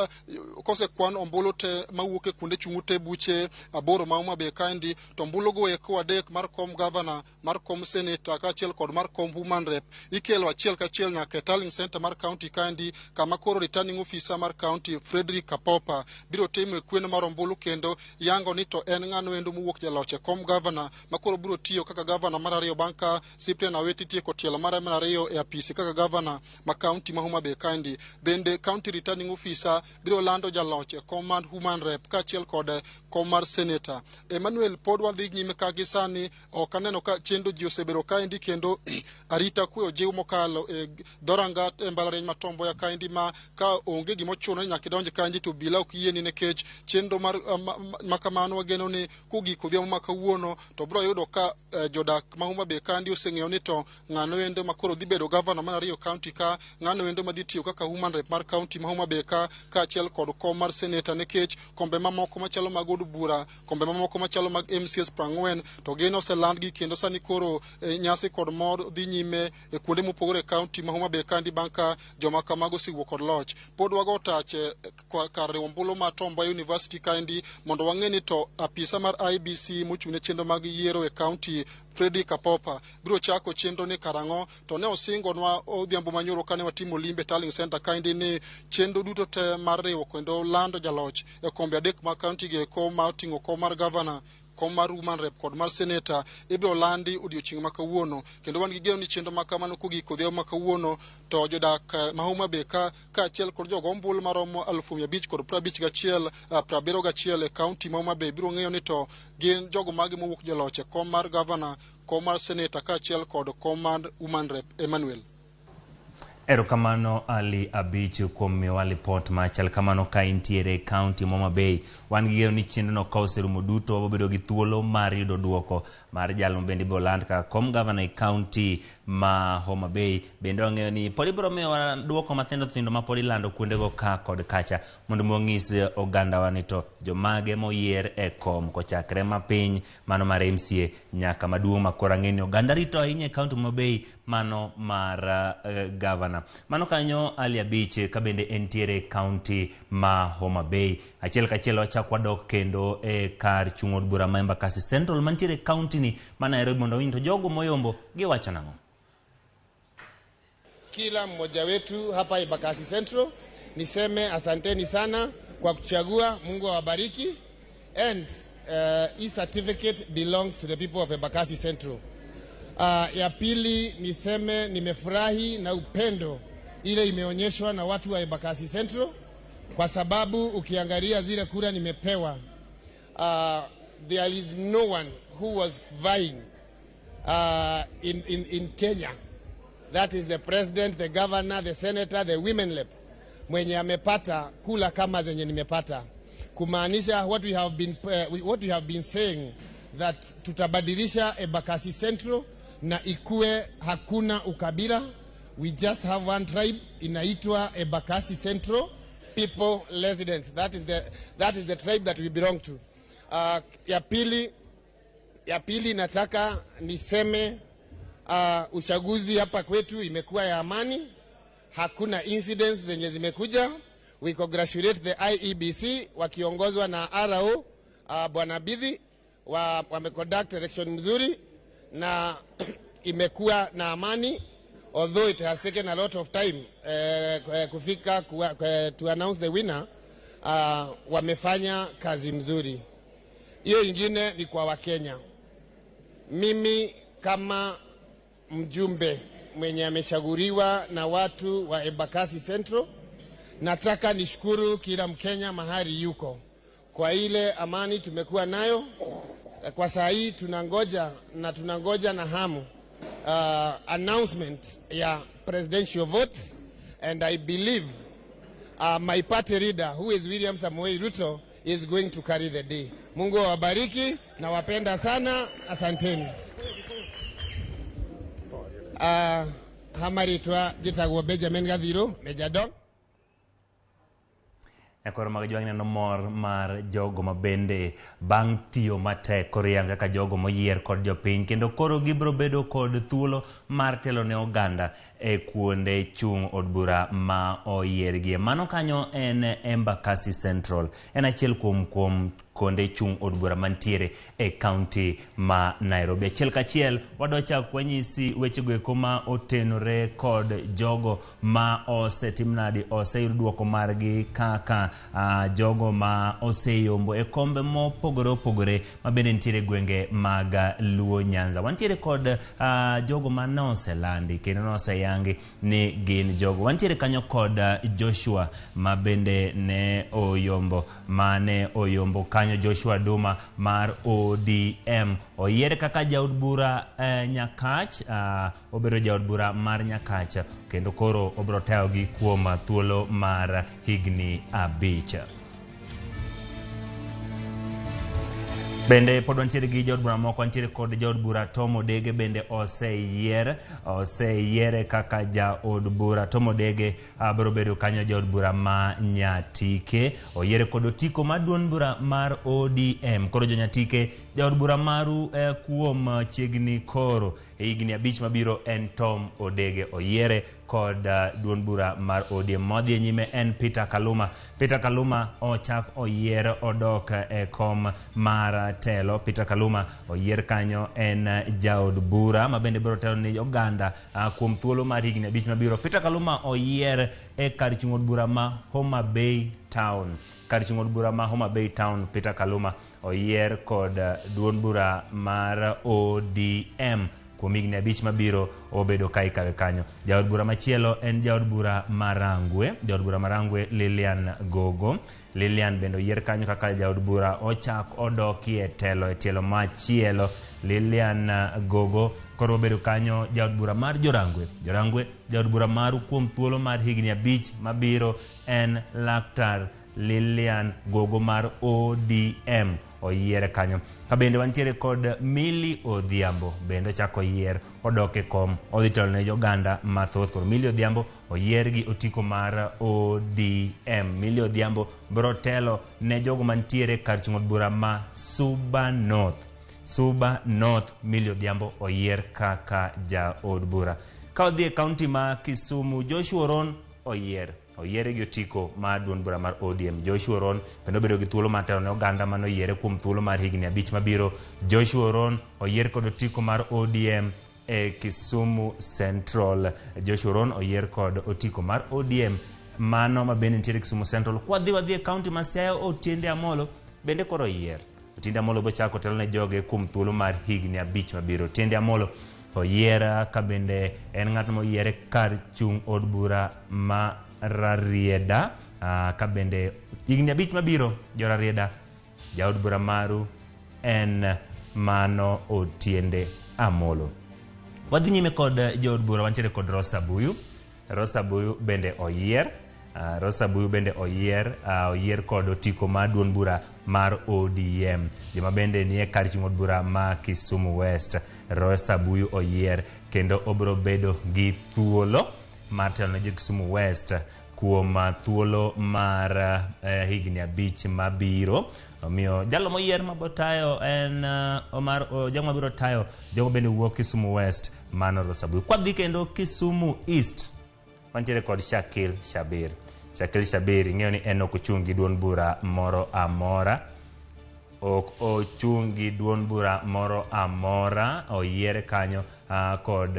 kosekwan ombulu te mawuok e kuonde chung' ute buche 8 ma Homa Bay kaendi to ombulu go eko 3 mar kom governor, mar kom senator kaachiel kod mar kom woman rep ikelo achiel kachiel nyaka e tallying center mar county kaendi kama koro returning officer mar county Frederick Kapopa biro timo e kweno mar ombulu kendo yango ni to en ng'ano endo mowuok jaloch e kom governor ma koro biro tiyo kaka governor mar 2 bang' ka Cyprian Awiti tieko tielo mar 2 e apisi kaka governor ma county ma Homa Bay kaendi. Bende county returning officer biro lando jaloch e kom mar woman rep kaachiel kod kom mar senator. Emmanuel pod wadhi nyime ka gi sani ok aneno ka chenro ji osebedo kaendi kendo arita kwe ojiw mokalo e dhoranga e mbalariany ma Tom Mboya kaendi ma ka onge gima ochuno ni nyaka idonj kaendi to obila ok yieni nikech chenro mar ma kamano wageno ni kogik odhiambo ma kawuono to biro yudo ka jodak ma Homa Bay kaendi oseng'eyo ni to ng'ano endo ma koro dhi bedo governor mar 2 county ka, ng'ano endo madhi tiyo kaka woman rep mar county ma Homa Bay ka kaachiel kod kom mar senator nikech kombe mamoko machalo mag od bura, kombe mamoko machalo mag MCS 40 to gin oselandgi kendo sani koro nyasi kod mor dhi nyime e kuonde mopogore e county ma Homa Bay kaendi bang' ka joma kamago osewuok kod loch. Pod wago tach kar riwo ombulu ma Tom Mboya University kaendi mondo wang'e ni to apisa mar IBC mochung' ne chenro mag yiero e county Frederick Kapopa biro chako chenro ni karang'o to ne osingonwa odhiambo manyoro kane watimo limbe tallying center kaendi ni chenro duto te mar riwo kendo lando jaloch e kombe 3 mag county gi eko ma oting'o kom mar governor, kom mar woman rep kod mar senator ibiro landi odiochieng' ma kawuono kendo wan gi geno ni chenro ma kamano kogik odhiambo ma kawuono to jodak ma Homa Bay ka kaachiel kod jogo ombulu maromo 551 71 e county ma Homa Bay biro ng'eyo ni to gin jogo mage mowuok joloch e kom mar governor, kom mar senator kaachiel kod kom mar woman rep. Emmanuel. Erokamano Ali Abich kuom miyowa lipot machal kamano ka intiere e county ma Homa Bay. Wan gi geno ni chenrono ka oserumo duto wabedo gi thuolo mar yudo duoko mar jal mabende ibiro land kaka kom governor e county ma Homa Bay. Bende wang'eyo ni pod ibiro miyowa duoko mathindo thindo ma pod ilando kuondego ka kod kacha mondo mi wang'is ogandawa ni to jomage moyier e kom kochakre mapiny mano mar MCA nyaka maduong' ma koro ang'e ni oganda rito ahinya e county ma Homa Bay mano mar governor. Mano kanyo Ali Abich ka bende entiere e county ma Homa Bay. Achiel kachiel wachak wadok kendo e kar chung' od bura ma Embakasi Central mantiere e county ni ma Nairobi mondo wawinj to jogo moyombo giwacho nang'o. Kila mmoja wetu hapa Embakasi Central niseme asanteni sana kwa kuchagua. Mungu awabariki. And Hii certificate belongs to the people of Embakasi Central. Ya pili niseme nimefurahi na upendo ile imeonyeshwa na watu wa Embakasi Central, kwa sababu ukiangalia zile kura nimepewa, there is no one who was vying in Kenya, that is the president, the governor, the senator, the women rep, mwenye amepata kura kama zenye nimepata, kumaanisha what we have been saying that tutabadilisha Embakasi Central na ikue hakuna ukabila. We just have one tribe inaitwa Embakasi Central people residents. That is the tribe that we belong to. Ya pili nataka niseme uchaguzi hapa kwetu imekuwa ya amani, hakuna incidents zenye zimekuja. We congratulate the IEBC wakiongozwa na RO Bwana Bidhi wameconduct election mzuri na imekuwa na amani, although it has taken a lot of time kufika to announce the winner. Wamefanya kazi mzuri. Hiyo ingine ni kwa Wakenya. Mimi kama mjumbe mwenye amechaguliwa na watu wa Embakasi Central, nataka nishukuru kila Mkenya mahali yuko kwa ile amani tumekuwa nayo. Kwa saa hii tunangoja na tunangoja na hamu announcement ya presidential votes, and I believe my party leader, who is William Samoei Ruto, is going to carry the day. Mungu awabariki, nawapenda sana, asanteni. Hamaritwa jitagwo Benjamin Gathiro Mejadong. Nyakoro mag jwang' neno mor mar jogo mabende bang' tiyo matek koriang kaka jogo moyier kod jopiny kendo koro gibiro bedo kod thuolo mar telo ne oganda e kuonde chung' od bura ma oyiergie. Mano kanyo en Embakasi Central, en achiel kuom kuonde chung' od bura mantiere e kaunti ma Nairobi. Achiel kachiel wadochak wanyisi wechego eko ma otenore kod jogo ma osetim nadi oseyud duoko margi kaka jogo ma oseyombo e kombe mopogore opogore ma bende nitiere e gwenge mag Luo Nyanza. Wantiere kod jogo ma noselandi kendo noseyangi ni gin jogo. Wantiere kanyo kod Joshua ma bende ne oyombo mane oyombo kanyo, Joshua Duma mar ODM oyier kaka jaod bura Nyakach, obedo jaod bura mar Nyakach kendo koro obiro tayogi kuom thuolo mar higni 5. Bende pod wantiere gi jaod bura moko, wantiere kod jaod bura Tom Odege bende oseyiere kaka jaod bura. Tom Odege biro bedo kanyo jaod bura ma Nyatike, oyiere kod otiko mar duond bura mar ODM. Koro jo Nyatike, jaod bura maru kuom chiegni koro e higni 5 mabiro en Tom Odege, oyiere kod duond bura mar ODM. Modhi e nyime en Peter Kaluma. Peter Kaluma ochak oyier odok e kom mar telo. Peter Kaluma oyier kanyo en jaod bura ma bende biro telo ne oganda kuom thuolo mar higni 5 mabiro. Peter Kaluma oyier e kar chung' od bura ma Homa Bay Town. Kar chung' od bura ma Homa Bay Town, Peter Kaluma oyier kod duond bura mar ODM kuom higni 5 mabiro obedo ka ikawe kanyo. Jaod bura machielo en jaod bura Marangwe, jaod bura Marangwe Lilian Gogo. Lilian bende oyier kanyo kaka jaod bura ochak odokie telo e tielo machielo. Lilian Gogo koro obedo kanyo jaod bura mar Jorangwe. Jorangwe, jaod bura maru kuom thuolo mar higni 5 mabiro en Laktar Lilian Gogo mar ODM oyiere kanyo. Ka bende wantiere kod Milly Odhiambo bende ochako oyier odok e kom odhi telo ne oganda mathoth. Koro Milly Odhiambo oyier gi otiko mar ODM. Milly Odhiambo biro telo ne jogo mantiere kar chung' od bura ma Suba North. Suba North, Milly Odhiambo oyier kaka jaod bura. Ka odhi e kaunti ma Kisumu, Joshua Oron oyiere gi otiko mar duond bura mar ODM. Joshua Oron bende obedo gi thuolo mar telo ne oganda mane oyiere kuom thuolo mar higni 5 mabiro. Joshua Oron oyier kod otiko mar ODM e Kisumu Central. Joshua Oron oyier kod otiko mar ODM mano ma bende nitiere Kisumu Central. Kwadhi wadhi e kaunti ma Siaya, Otiende Amolo bende koro oyier. Otiende Amolo bochako telo ne joge kuom thuolo mar higni 5 mabiro. Otiende Amolo oyier ka bende en ng'at moyiere kar chung' od bura ma Rarieda, ka bende higni 5 mabiro jo Rarieda jaod bura maru en mano Otiende Amolo. Wadhi nyime kod jood bura, wantiere kod Rosa Buyu. Rosa Buyu bende oyier. Rosa Buyu bende oyier, oyier kod otiko mar duond bura mar ODM. Joma bende nie kar chung' od bura ma Kisumu West. Rosa Buyu oyier kendo obiro bedo gi thuolo mar telo ne jo Kisumu West kuom thuolo mar higni 5 mabiro. Omiyo jalo moyier mabotayo en Omar, jogo mabiro tayo jogo bende wuok Kisumu West, mano Rosa Buyu. Kwadhi kendo Kisumu East, wantiere kod Shakil Shabir. Shakil Shabir ing'eyo ni en ok ochung' gi duond bura moro amora. Ok ochung' gi duond bura moro amora, oyiere kanyo kod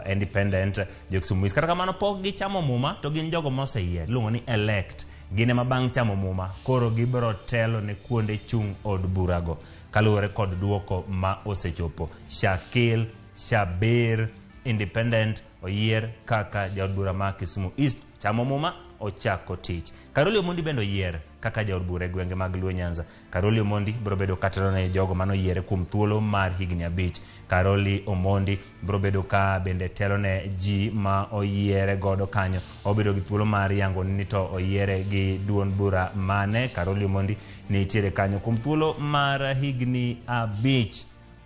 independent jo Kisumu East. Kata kamano pok gichamo muma to gin jogo moseyier, iluongo ni elect. Gin ema bang' chamo muma koro gibiro telo ne kuonde chung' od burago kaluwore kod duoko ma osechopo. Shakil Shabir independent oyier kaka jaod bura ma Kisumu East, chamo muma ochako tich. Karoli Omondi bende oyier kaka jaod bura e gwenge mag Luo Nyanza. Karoli Omondi biro bedo katelo ne jogo mane oyiere kuom thuolo mar higni 5. Karoli Omondi biro bedo ka bende telo ne ji ma oyiere godo kanyo. Obedo gi thuolo mar yango ni to oyiere gi duond bura mane. Karoli Omondi nitiere kanyo kuom thuolo mar higni 5.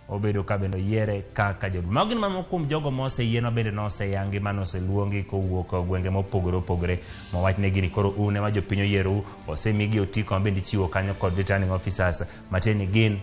Obedo ka bende oyiere kaka jaod bura. Mago gin mamoko kuom jogo moseyie ma bende noseyangi mane oseluongi kowuok gwenge mopogore opogore mowachnegi ni koro un ema jopiny oyierou, osemigi otiko ma bende ichiwo kanyo kod returning officers, matiende ni gin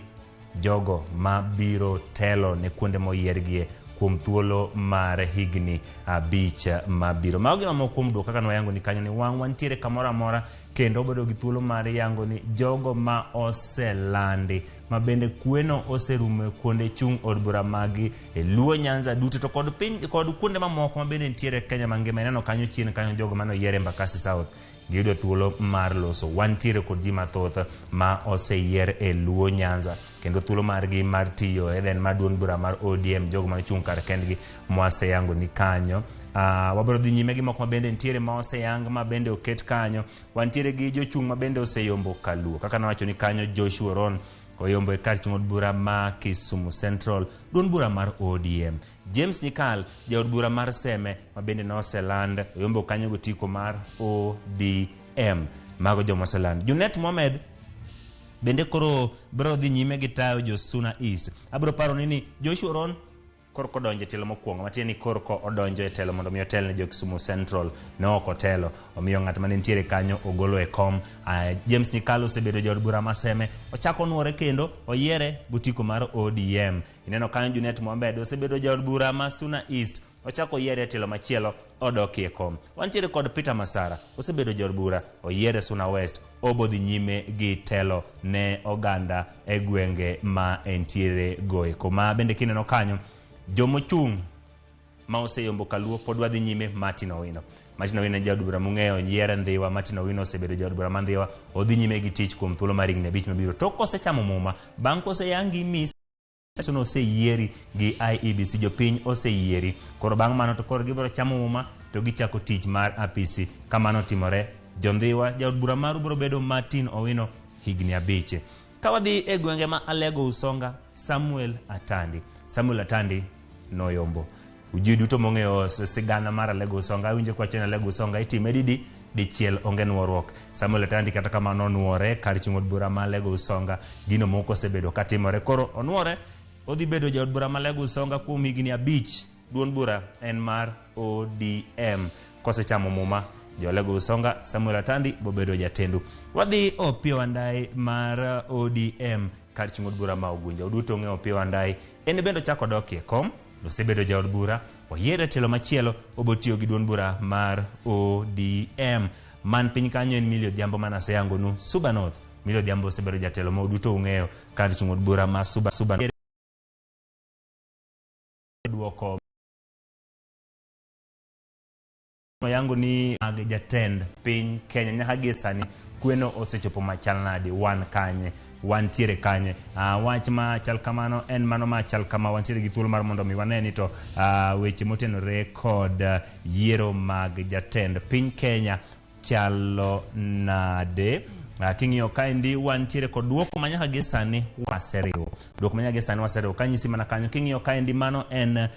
jogo mabiro telo ne kuonde moyiergie kuom thuolo mar higni 5 mabiro. Mago gin mamoko kuom duoko kaka nwayango ni kanyo ni wang' wantiere kamoro amora kendo obedo gi thuolo mar yango ni jogo ma oselandi ma bende kweno oserumo kuonde chung' od bura magi e Luo Nyanza duto to kod piny kod kuonde mamoko ma bende nitiere Kenya mangima. Ineno kanyo chien kanyo jogo mane oyier Embakasi South giyudo thuolo mar loso. Wantiere kod ji mathoth ma oseyier e Luo Nyanza kendo thuolo margi mar tiyo en mar duond bura mar ODM, jogo mane ochung' kar kendgi mwaseyango ni kanyo. Wabiro dhi nyime gi moko ma bende nitiere ma oseyang ma bende oket kanyo. Wantiere gi jochung' ma bende oseyombo kaluo. Kaka nawacho ni kanyo Joshua Ron oyombo e kar chung' od bura ma Kisumu Central, duond bura mar ODM. James Nyikal, jaod bura mar Seme ma bende noseland, oyombo kanyo gotiko mar ODM. Mago joma oseland. Junet Mohamed bende koro biro dhi nyime gi tayo jo Suna East. Abiro paro ni Joshua Ron korko odonjo e telo mokwongo, matiende ni korko odonjo e telo mondo mi otel ne jo Kisumu Central, ne ok otelo, omiyo ng'at mane nitiere kanyo ogolo e kom. James Nyikal osebedo jaod bura ma Seme, ochako onuore kendo oyiere gotiko mar ODM. Ineno kanyo Junet Mohamed osebedo jaod bura ma Suna East, ochako oyiere e telo machielo, odokie kom. Wantiere kod Peter Masara, osebedo jaod bura, oyiere Suna West, obodhi nyime gi telo ne oganda e gwenge ma entiere goeko. Ma bende kineno kanyo jomochung' ma oseyombo kaluo pod wadhi nyime. Martin Owino. Martin Owino en jaod bura mung'eyo, oyiere Ndhiwa. Martin Owino osebedo jaod bura ma Ndhiwa, odhi nyime gi tich kuom thuolo mar higni 5 mabiro. Tok kosechamo muma, bang' koseyangi mis oseyieri gi IEBC, jopiny oseyieri. Koro bang' mano to koro gibiro chamo muma to gichako tich mar apisi. Kamano timore, jo Ndhiwa, jaod bura maru biro bedo Martin Owino higni 5. Ka wadhi e gwenge ma Alego Usonga, Samuel Atandi. Samuel Atandi noyombo. Ji duto mong'eyo sigana mar Alego Usonga, awinjo kwacho ni Alego Usonga itime didi dichiel onge nuoruok. Samuel Atandi kata kamano onuore kar chung' od bura ma Alego Usonga, gino moko osebedo katimore. Koro onuore, odhi bedo jaod bura ma Alego Usonga kuom higni 5. Duond bura en mar ODM. Kosechamo muma, jo Alego Usonga, Samuel Atandi bobedo jatendu. Wadhi Opiyo Wandayi mar ODM kar chung' od bura ma Ugunja. Uduto ong'eyo Opiyo Wandayi, en bende ochako odokie kom, osebedo jaod bura, oyiere telo machielo, obotiyo gi duond bura mar ODM. Man piny kanyo en Millie Odhiambo mane aseyangonu, Suba North. Millie Odhiambo osebedo jatelo ma uduto ung'eyo kar chung' od bura ma Suba North. Duoko yango ni mag jatend piny Kenya nyaka gie sani kweno osechopo machal nade, wan kanye? wantiere kanye. Wach ma chal kamano en mano ma chal kama wantiere gi thuolo mar mondo mi wane ni to weche motenore kod yiero mag jatend piny Kenya chalo nade. King'iyo kaendi wantiere kod duoko ma nyaka gi sani waseriwo. Duoko ma nyaka gi sani waseriwo. Kanyisi mana kanyo king'iyo kaendi mano en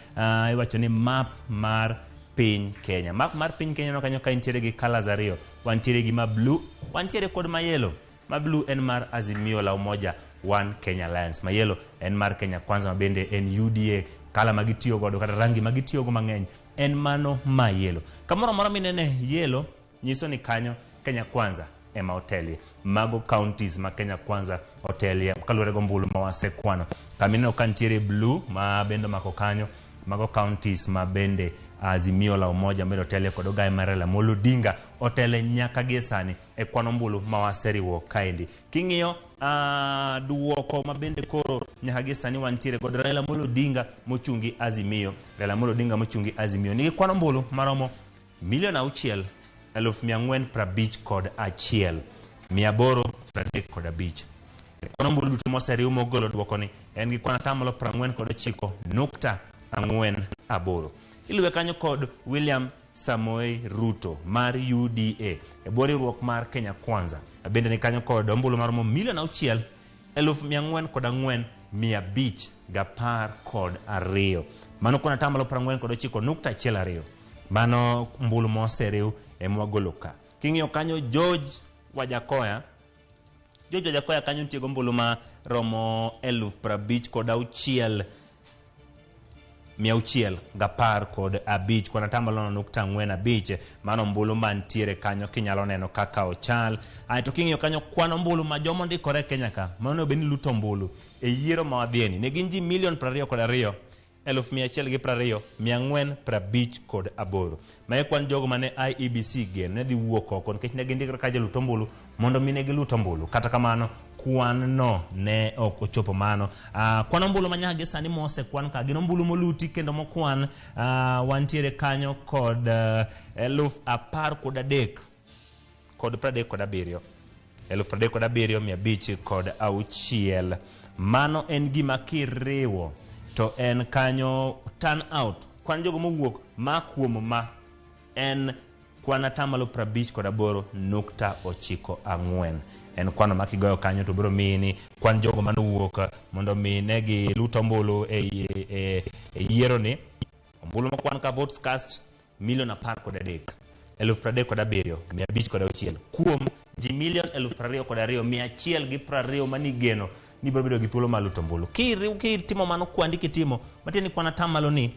iwacho ni map mar piny Kenya. Map mar piny Kenya no kanyo ka intiere gi colors ariyo. Wantiere gi ma blue, wantiere kod ma yellow. Ma blue en mar Azimio la Umoja One Kenya Alliance. Ma yellow en mar Kenya Kwanza ma bende en UDA. Kala ma gitiyo godo kata rangi ma gitiyo go mang'eny en mano ma yellow. Kamoro amora minene yellow nyiso ni kanyo Kenya Kwanza ema otelie. Mago counties ma Kenya Kwanza otelie kaluwore gi ombulu ma wasekwano. Kamineno ka nitiere blue ma bende omako kanyo, mago counties ma bende Azimio la Umoja bende otelie kod ogaye mar Raila Amolo Odinga otele nyaka gie sani e kwan ombulu ma waseriwo kaendi. King'iyo duoko ma bende koro nyaka gie sani wantiere kod Raila Amolo Odinga mochungi Azimio. Raila Amolo Odinga mochungi Azimio nigi kwan ombulu maromo 6,451,835. Kwan ombulu duto moseriw mogolo duoko ni en gi kwan 49.48%. Iluwe kanyo kod William Samoei Ruto mar UDA e bwo riwruok mar Kenya Kwanza. Bende ni kanyo kod ombulu maromo 6,404,512. Mano kwan 49.12%. Mano ombulu moseriw ema wagolo ka. King'iyo kanyo George Wajakoya, George Wajakoya kanyo nitie gi ombulu maromo 56,615 kwan 0.45. Mano ombulu mantiere kanyo kinyalo neno kaka ochal. Aeto king'iyo kanyo kwan ombulu ma joma ondikore e Kenya ka mano bed ni luto ombulu e yiero ma wadhieni ne gin ji 22,120,458. Ma e kwan jogo mane IEBC geno ne dhi wuok oko nikech ne gindikore ka jolut ombulu mondo mi ne gilut ombulu. Kata kamano kwan no ne ok ochopo mano. Kwan ombulu ma nyaka gi sani mosekwan ka gin ombulu moluti kendo mokwan. Wantiere kanyo kod 13,037 37,506. Mano en gima kiriwo to en kanyo turn out kwan jogo mowuok ma kuom ma en kwan 58.94%. En kwano ma kigoyo kanyo to biro miyi ni kwan jogo manowuok mondo mi ne gilut ombulu e yiero ni. Ombulu mokwan ka votes cast 13,037,506 kuom ji 22,120,000 manigeno ni biro bedo gi thuolo mar luto ombulu. Kitimo mano kwandi kitimo matiende ni kwan atamalo ni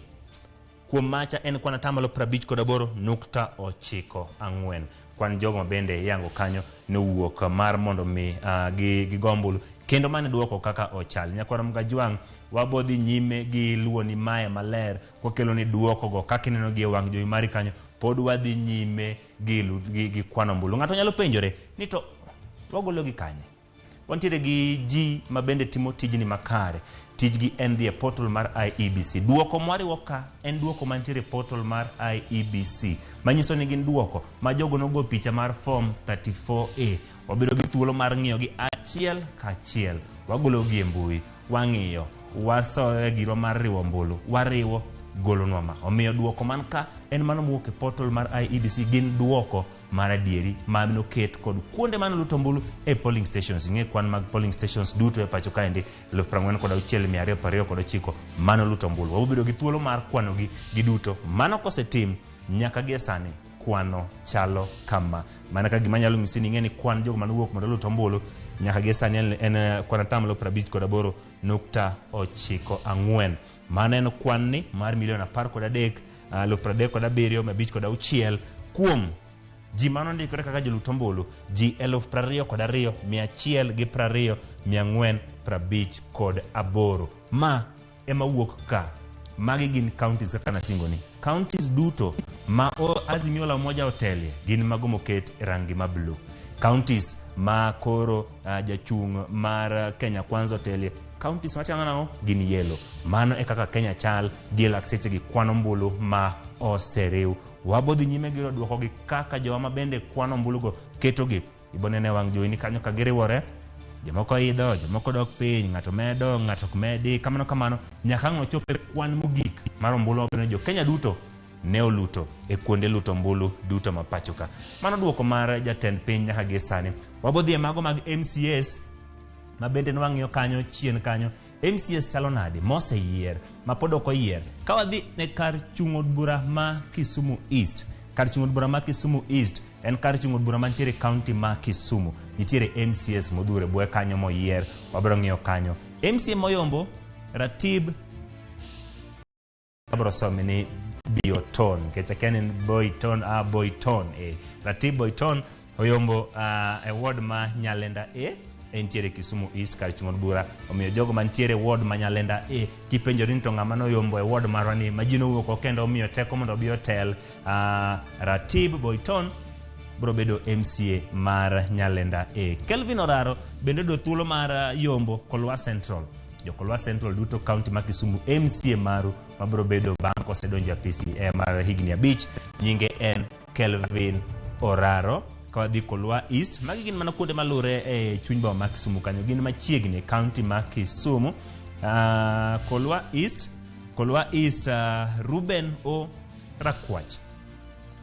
kuom macha en kwan 58.94%. Kwan jogo mabende yango kanyo nowuok mar mondo mi gigo ombulu kendo mane duoko kaka ochal. Nyakwar Mgajwang' wabodhi nyime gi luwo ni mae maler kokelo ni duoko go kaka ineno gi e wang' jowi mari kanyo pod wadhi nyime gi kwano ombulu. Ng'ato nyalo penjore ni to wagolo gi kanye? Wantiere gi ji ma bende timo tijni makare. Tijgi en dhi e portal mar IEBC. Duoko mwariwo ka en duoko mantiere e portal mar IEBC. Manyiso ni gin duoko ma jogo nogo picha mar form 34A. Wabedo gi thuolo mar ng'iyo gi achiel kachiel. Wagolo gi e mbui, wang'iyo, wasoyo e girwa mar riwo ombulu, wariwo golonwa ma. Omiyo duoko man ka en mano mowuok e portal mar IEBC gin duoko mar adieri ma noket kod kuonde mane luto ombulu e polling stations. Ing'e kwan mag polling stations duto e pacho kaendi 46,229 mano luto ombulu. Wabobedo gi thuolo mar kwanogi giduto. Mano kosetim nyaka gie sani kwano chalo kama. Mana ka gima nyalo nyisi ni ing'e ni kwan jogo manowuok mondo olut ombulu nyaka gie sani en kwan 58.94%. Mano en kwan ni mar 13,037,506 kuom ji manondikore kaka jolut ombulu ji 22,120,458. Ma ema wuok ka. Magi gin counties kaka nasingoni. Counties duto ma Azimio la Umoja otelie gin mago moket e rangi ma blue. Counties ma koro jachung' mar Kenya Kwanza otelie, counties machalo nang'o gin yellow. Mano e kaka Kenya chal gi lak seche gi kwan ombulu ma oseriw. Wabodhi nyime gi duoko gi kaka jowa ma bende kwano ombulu go ketogi. Ibonene wang' jowi ni kanyo ka giriwore. Jomoko idho, jomoko dok piny, ng'ato medo, ng'ato ok medi, kamano kamano, nyaka ang' ochop e kwan mogik mar ombulu ma jo Kenya duto ne oluto e kuonde luto ombulu duto ma pacho ka. Mano duoko mar jatend piny nyaka gi sani. Wabodhi e mago mag MCAs ma bende nwang'iyo kanyo chien kanyo. MCAs chalo nade moseyier ma pod ok oyier. Ka wadhi ne kar chung' od bura ma Kisumu East, kar chung' od bura ma Kisumu East en kar chung' od bura mantiere e kaunti ma Kisumu. Nitiere MCAs modhuro e bwoye kanyo moyier, wabiro ng'iyo kanyo. MCA moyombo Ratib abiro some ni Bioton nikech akia ni en Boyton, Boyton Ratib Boyton oyombo e ward ma Nyalenda A entiere Kisumu East kar chung' od bura. Omiyo jogo mantiere e ward ma Nyalenda A kipenjori ni to ng'ama noyombo e ward marwa ni ma ji nowuok oko kendo omiyo teko mondo obi otel, Ratib Boyton biro bedo MCA mar Nyalenda A. Kelvin Oraro bende oyudo thuolo mar yombo Kolwa Central. Jo Kolwa Central duto kaunti ma Kisumu, MCA maru mabiro bedo bang' kosedonjo e apisi mar higni 5 nyinge en Kelvin Oraro. Ka wadhi Kolwa East, magi gin mana kuonde malure e chuny boma ma Kisumu kanyo, gin machiegni e kaunti ma Kisumu. Kolwa East, Kolwa East, Ruben O Rakwach.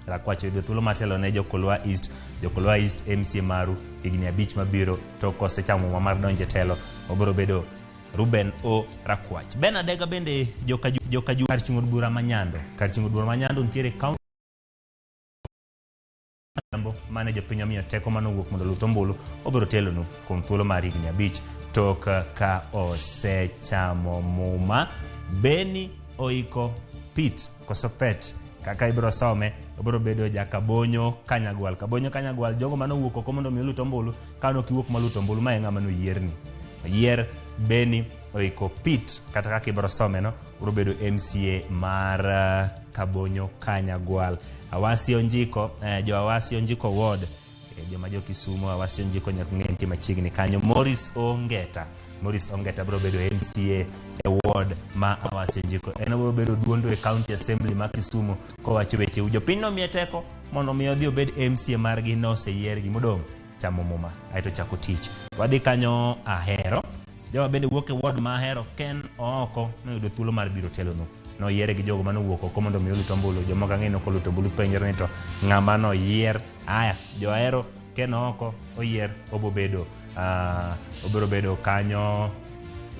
Rakwach oyudo thuolo mar telo ne jo Kolwa East. Jo Kolwa East MCA maru higni 5 mabiro to kosechamo muma mar donjo e telo obiro bedo Ruben O Rakwach. Ben Adega bende jokaju kar chung' od bura ma Nyando. Kar chung' od bura ma Nyando nitiere kaunti mane jopiny omiyo teko mane owuok mondo olut ombulu, obiro telonu kuom thuolo mar higni 5 tok ka osechamo muma. Beni oiko Pit koso Pet kaka ibiro some, obiro bedo jakabonyo Kanyagwal. Kabonyo Kanyagwal, jogo mane owuok oko mondo mi olut ombulu, ka ne ok iwuok maluto ombulu, ma e ng'ama noyierni. Oyier Beni oiko Pit kata kaka ibiro some no, obiro bedo MCA mar Kabonyo Kanyagwal. Awasi Onjiko, jo Awasi Onjiko Ward, joma jo Kisumu, Awasi Onjiko nyaka ng'e nitie machiegni kanyo. Morris Ongeta, Morris Ongeta biro bedo MCA e ward ma Awasi Onjiko. En obiro bedo duondo e County Assembly ma Kisumu kowacho weche jopiny nomiye teko mondo mi odhi obed MCA margi, noseyiergi modong' chamo muma aeto chako tich. Wadhi kanyo Ahero. Joma bende wuok e ward ma Ahero, Ken Ooko noyudo thuolo mar biro telonu. Noyiere gi jogo manowuok oko mondo mi olut ombulu. Jomoko ang'e ni ok oluto ombulu penjore ni to ng'ama noyier. Aya, jo Ahero, Ken Ooko oyier obobedo obiro bedo kanyo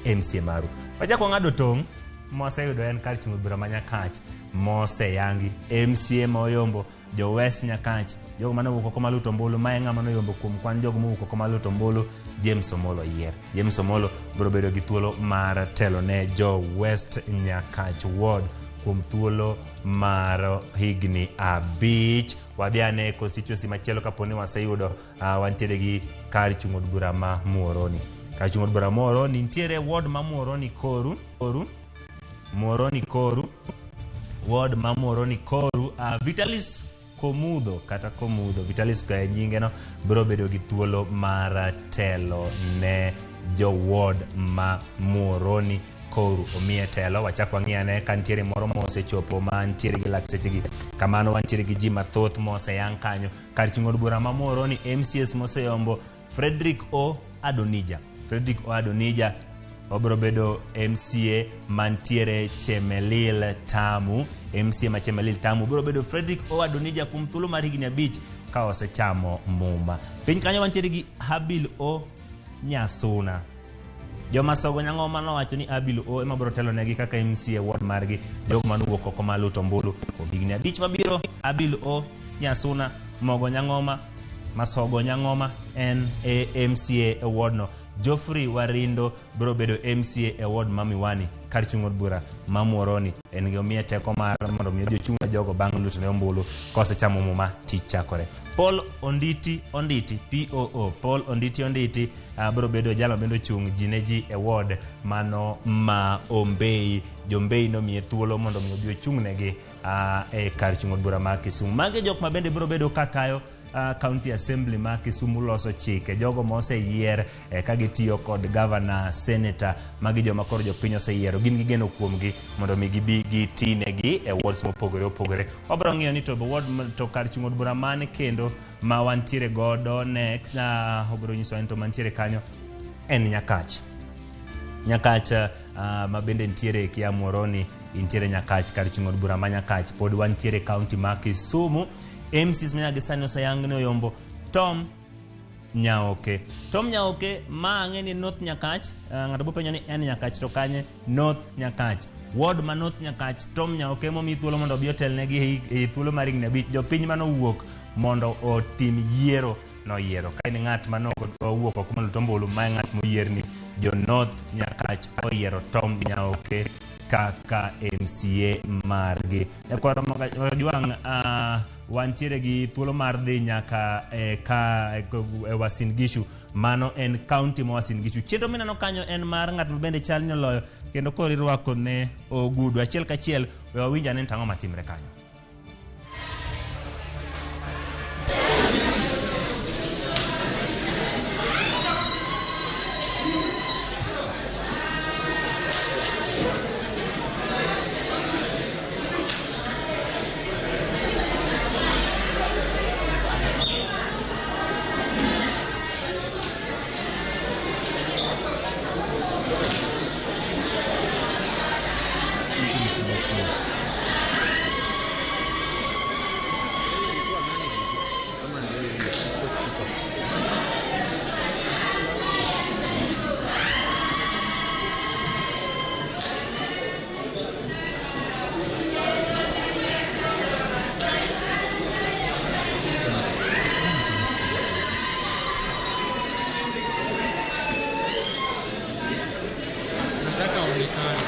MCA maru. Wachako wang'ado tong' mwaseyudo en kar chung' bura ma Nyakach moseyangi MCA ma oyombo jo West Nyakach, jogo mane owuok oko maluto ombulu, ma e ng'ama noyombo kuom kwan jogo mowuok oko maluto ombulu, James Omolo oyier. James Omolo biro bedo gi thuolo mar telo ne jo West Nyakach Ward kuom thuolo mar higni 5. Wadhi ane constituency machielo kapo ni waseyudo, wantiere gi kar chung' od bura ma Muhoroni. Kar chung' od bura Muhoroni nitiere ward ma Muhoroni Koru, Koru, Muhoroni Koru, ward ma Muhoroni Koru, Vitalis Komudho kata Komudho, Vitalis ka nyinge no biro bedo gi thuolo mar telo ne jo ward ma Muhoroni Koru. Omiye telo, wachak wang'i ane ka nitiere moro mosechopo ma nitiere gi lakteche gi. Kamano wantiere gi ji mathoth moseyang kanyo. Kar chung' od bura ma Muhoroni, MCAs moseyombo Frederick O Adonija. Frederick O Adonija obiro bedo MCA mantiere Chemelil Tamu. MCA ma Chemelil Tamu biro bedo Frederick O Adonija kuom thuolo mar higni 5 ka osechamo muma. Piny kanyo wantiere gi Habil O Nyasuna. Joma Sogo Nyang'oma nowacho ni Habil O ema biro telo negi kaka MCA ward margi. Jogo manowuok oko maluto ombulu kuom higni 5 mabiro, Habil O Nyasuna Mogo Nyang'oma Masogo Nyang'oma en e MCA e ward no. Geoffrey Warindo biro bedo MCA e ward ma Miwani kar chung' od bura ma Muhoroni. En gi omiye teko mar mondo mi odhi ochung' ne jogo bang' luto ne ombulu kosechamo muma tich chakore. Paul Onditi Onditi POO Paul Onditi Onditi biro bedo jalo bende ochung' ji ne ji e ward mano ma Ombei. Jombei nomiye thuolo mondo mi odhi ochung' negi e kar chung' od bura ma Kisumu. Magi jok ma bende biro bedo katayo County Assembly ma Kisumu loso chike, jogo moseyier ka gitiyo kod governor, senator, magi joma koro jopiny oseyiero, gin gi geno kuomgi mondo mi gibi gitinegi e wards mopogore opogore. Wabiro ng'iyo ni to ward to kar chung' od bura mane kendo ma wantiere godo next, obiro nyisowa ni to mantiere kanyo. En Nyakach. Nyakach ma bende nitiere kia Muhoroni, nitiere Nyakach kar chung' od bura ma Nyakach. Pod wantiere kaunti ma Kisumu. MCs ma nyaka sani oseyang ni oyombo Tom Nyaoke. Tom Nyaoke ma ang'e ni North Nyakach, ng'ato bopenjo ni en Nyakach to kanye? North Nyakach. Ward ma North Nyakach, Tom Nyaoke momi thuolo mondo obi otelnegi e thuolo mar higni 5. Jopiny manowuok mondo otim yiero noyiero. Ka en ng'at mane owuok oko mondo ombulu, ma e ng'at moyierni. Jo North Nyakach oyiero Tom Nyaoke kaka MCA margi. Nyakwar Ojwang', wantiere gi thuolo mar dhi nyaka ka Uasin Gishu. Mano en county ma Uasin Gishu. Chenro mineno kanyo en mar ng'at ma bende chal ni oloyo kendo koro irwako ne ogudu. Achiel kachiel we wawinj ane ni to ang'o matimre kanyo. Nataka aonekane.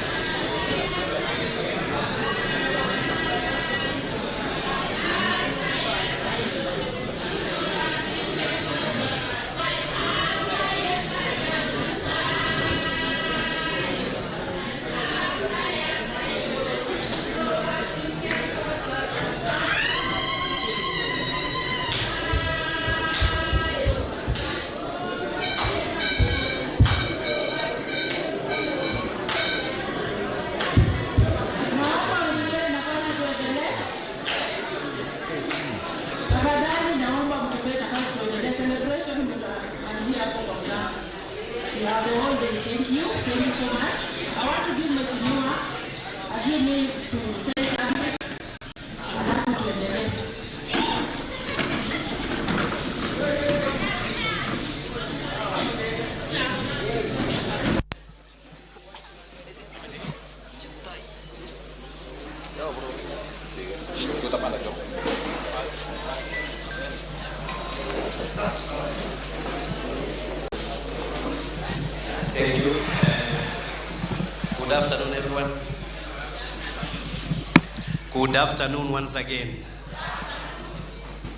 Naomba mnipe nafasi tuendelee. Tafadhali naomba mtupe nafasi tuendelee. Celebration mtaanzia hapo kwa mlango. You have the whole day. Thank you. Thank you so much. I want to give Mheshimiwa a few minutes to say something. Alafu tuendelee. Thank you. Good afternoon, everyone. Good afternoon once again.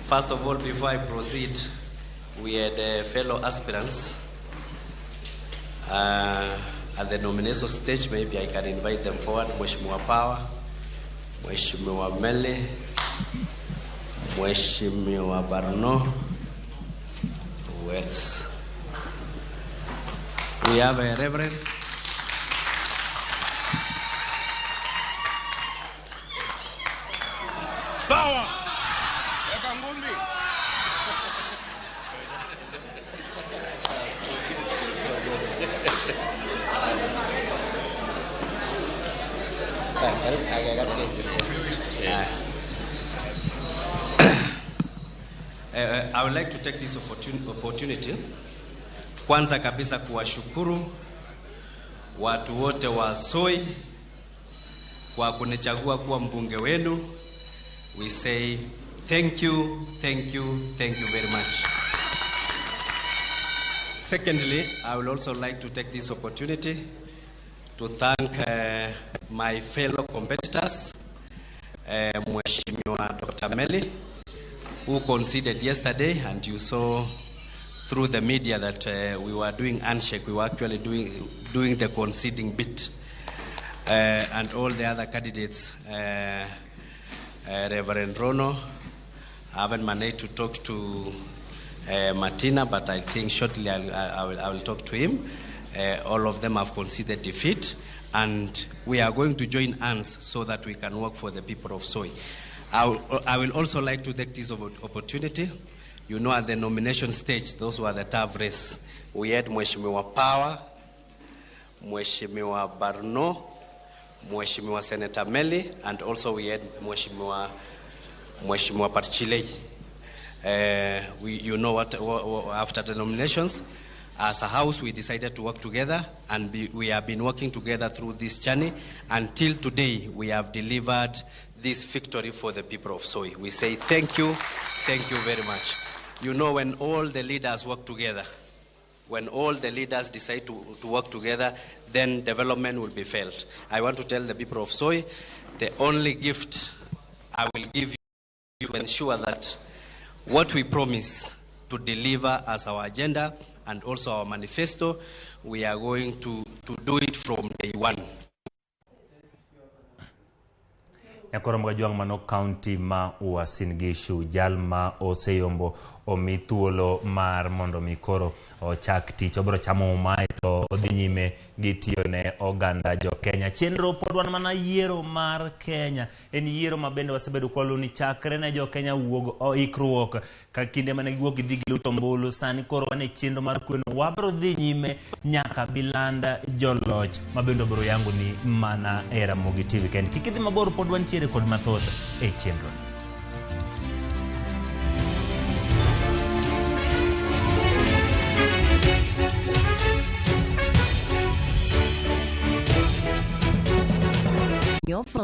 First of all, before I proceed, we had fellow aspirants at the nomination stage. Maybe I can invite them forward. Mheshimiwa Power, Mheshimiwa Mele, Mheshimiwa Barno. Who else? We have a reverend. Power. Weka ngumi. I would like to take this opportunity kwanza kabisa kuwashukuru watu wote wa Soi kwa kunichagua kuwa mbunge wenu. We say thank you, thank you, thank you very much. Secondly, I would also like to take this opportunity to thank my fellow competitors, Mheshimiwa Dr. Meli, who conceded yesterday, and you saw through the media that we were doing handshake. We were actually doing the conceding bit. And all the other candidates, Reverend Rono, I haven't managed to talk to Martina, but I think shortly I will talk to him. All of them have conceded defeat, and we are going to join hands so that we can work for the people of Soi. I will also like to take this opportunity You know, at the nomination stage, those were the tough race. We had Mheshimiwa Power, Mheshimiwa Barno, Mheshimiwa Senator Meli, and also we had Mheshimiwa Parchilei. You know what, after the nominations, as a house, we decided to work together, and we have been working together through this journey until today. We have delivered this victory for the people of Soy. We say thank you very much. You know, when all the leaders work together, when all the leaders decide to work together, then development will be felt. I want to tell the people of Soy, the only gift I will give you to ensure that what we promise to deliver as our agenda and also our manifesto, we are going to do it from day one. Nyakoro Mgajwang' mano county ma Uasin Gishu, jal ma oseyombo omi thuolo mar mondo mi koro ochak tich. Obiro chamo mae to odhi nyime gi tiyo ne oganda jo Kenya. Chenro pod wan mana yiero mar Kenya. En yiero ma bende wasebedo kwaluwo ni chakre ne jo Kenya wuog ikruok ka kinde mane giwuok gidhi giluto ombulu. Sani koro wan e chenro mar kweno, wabiro dhi nyime nyaka bilanda joloch ma bende obiro yango ni mana e Ramogi TV kende. Kik idhi mabor, pod wantiere kod mathoth e chenro. Your phone.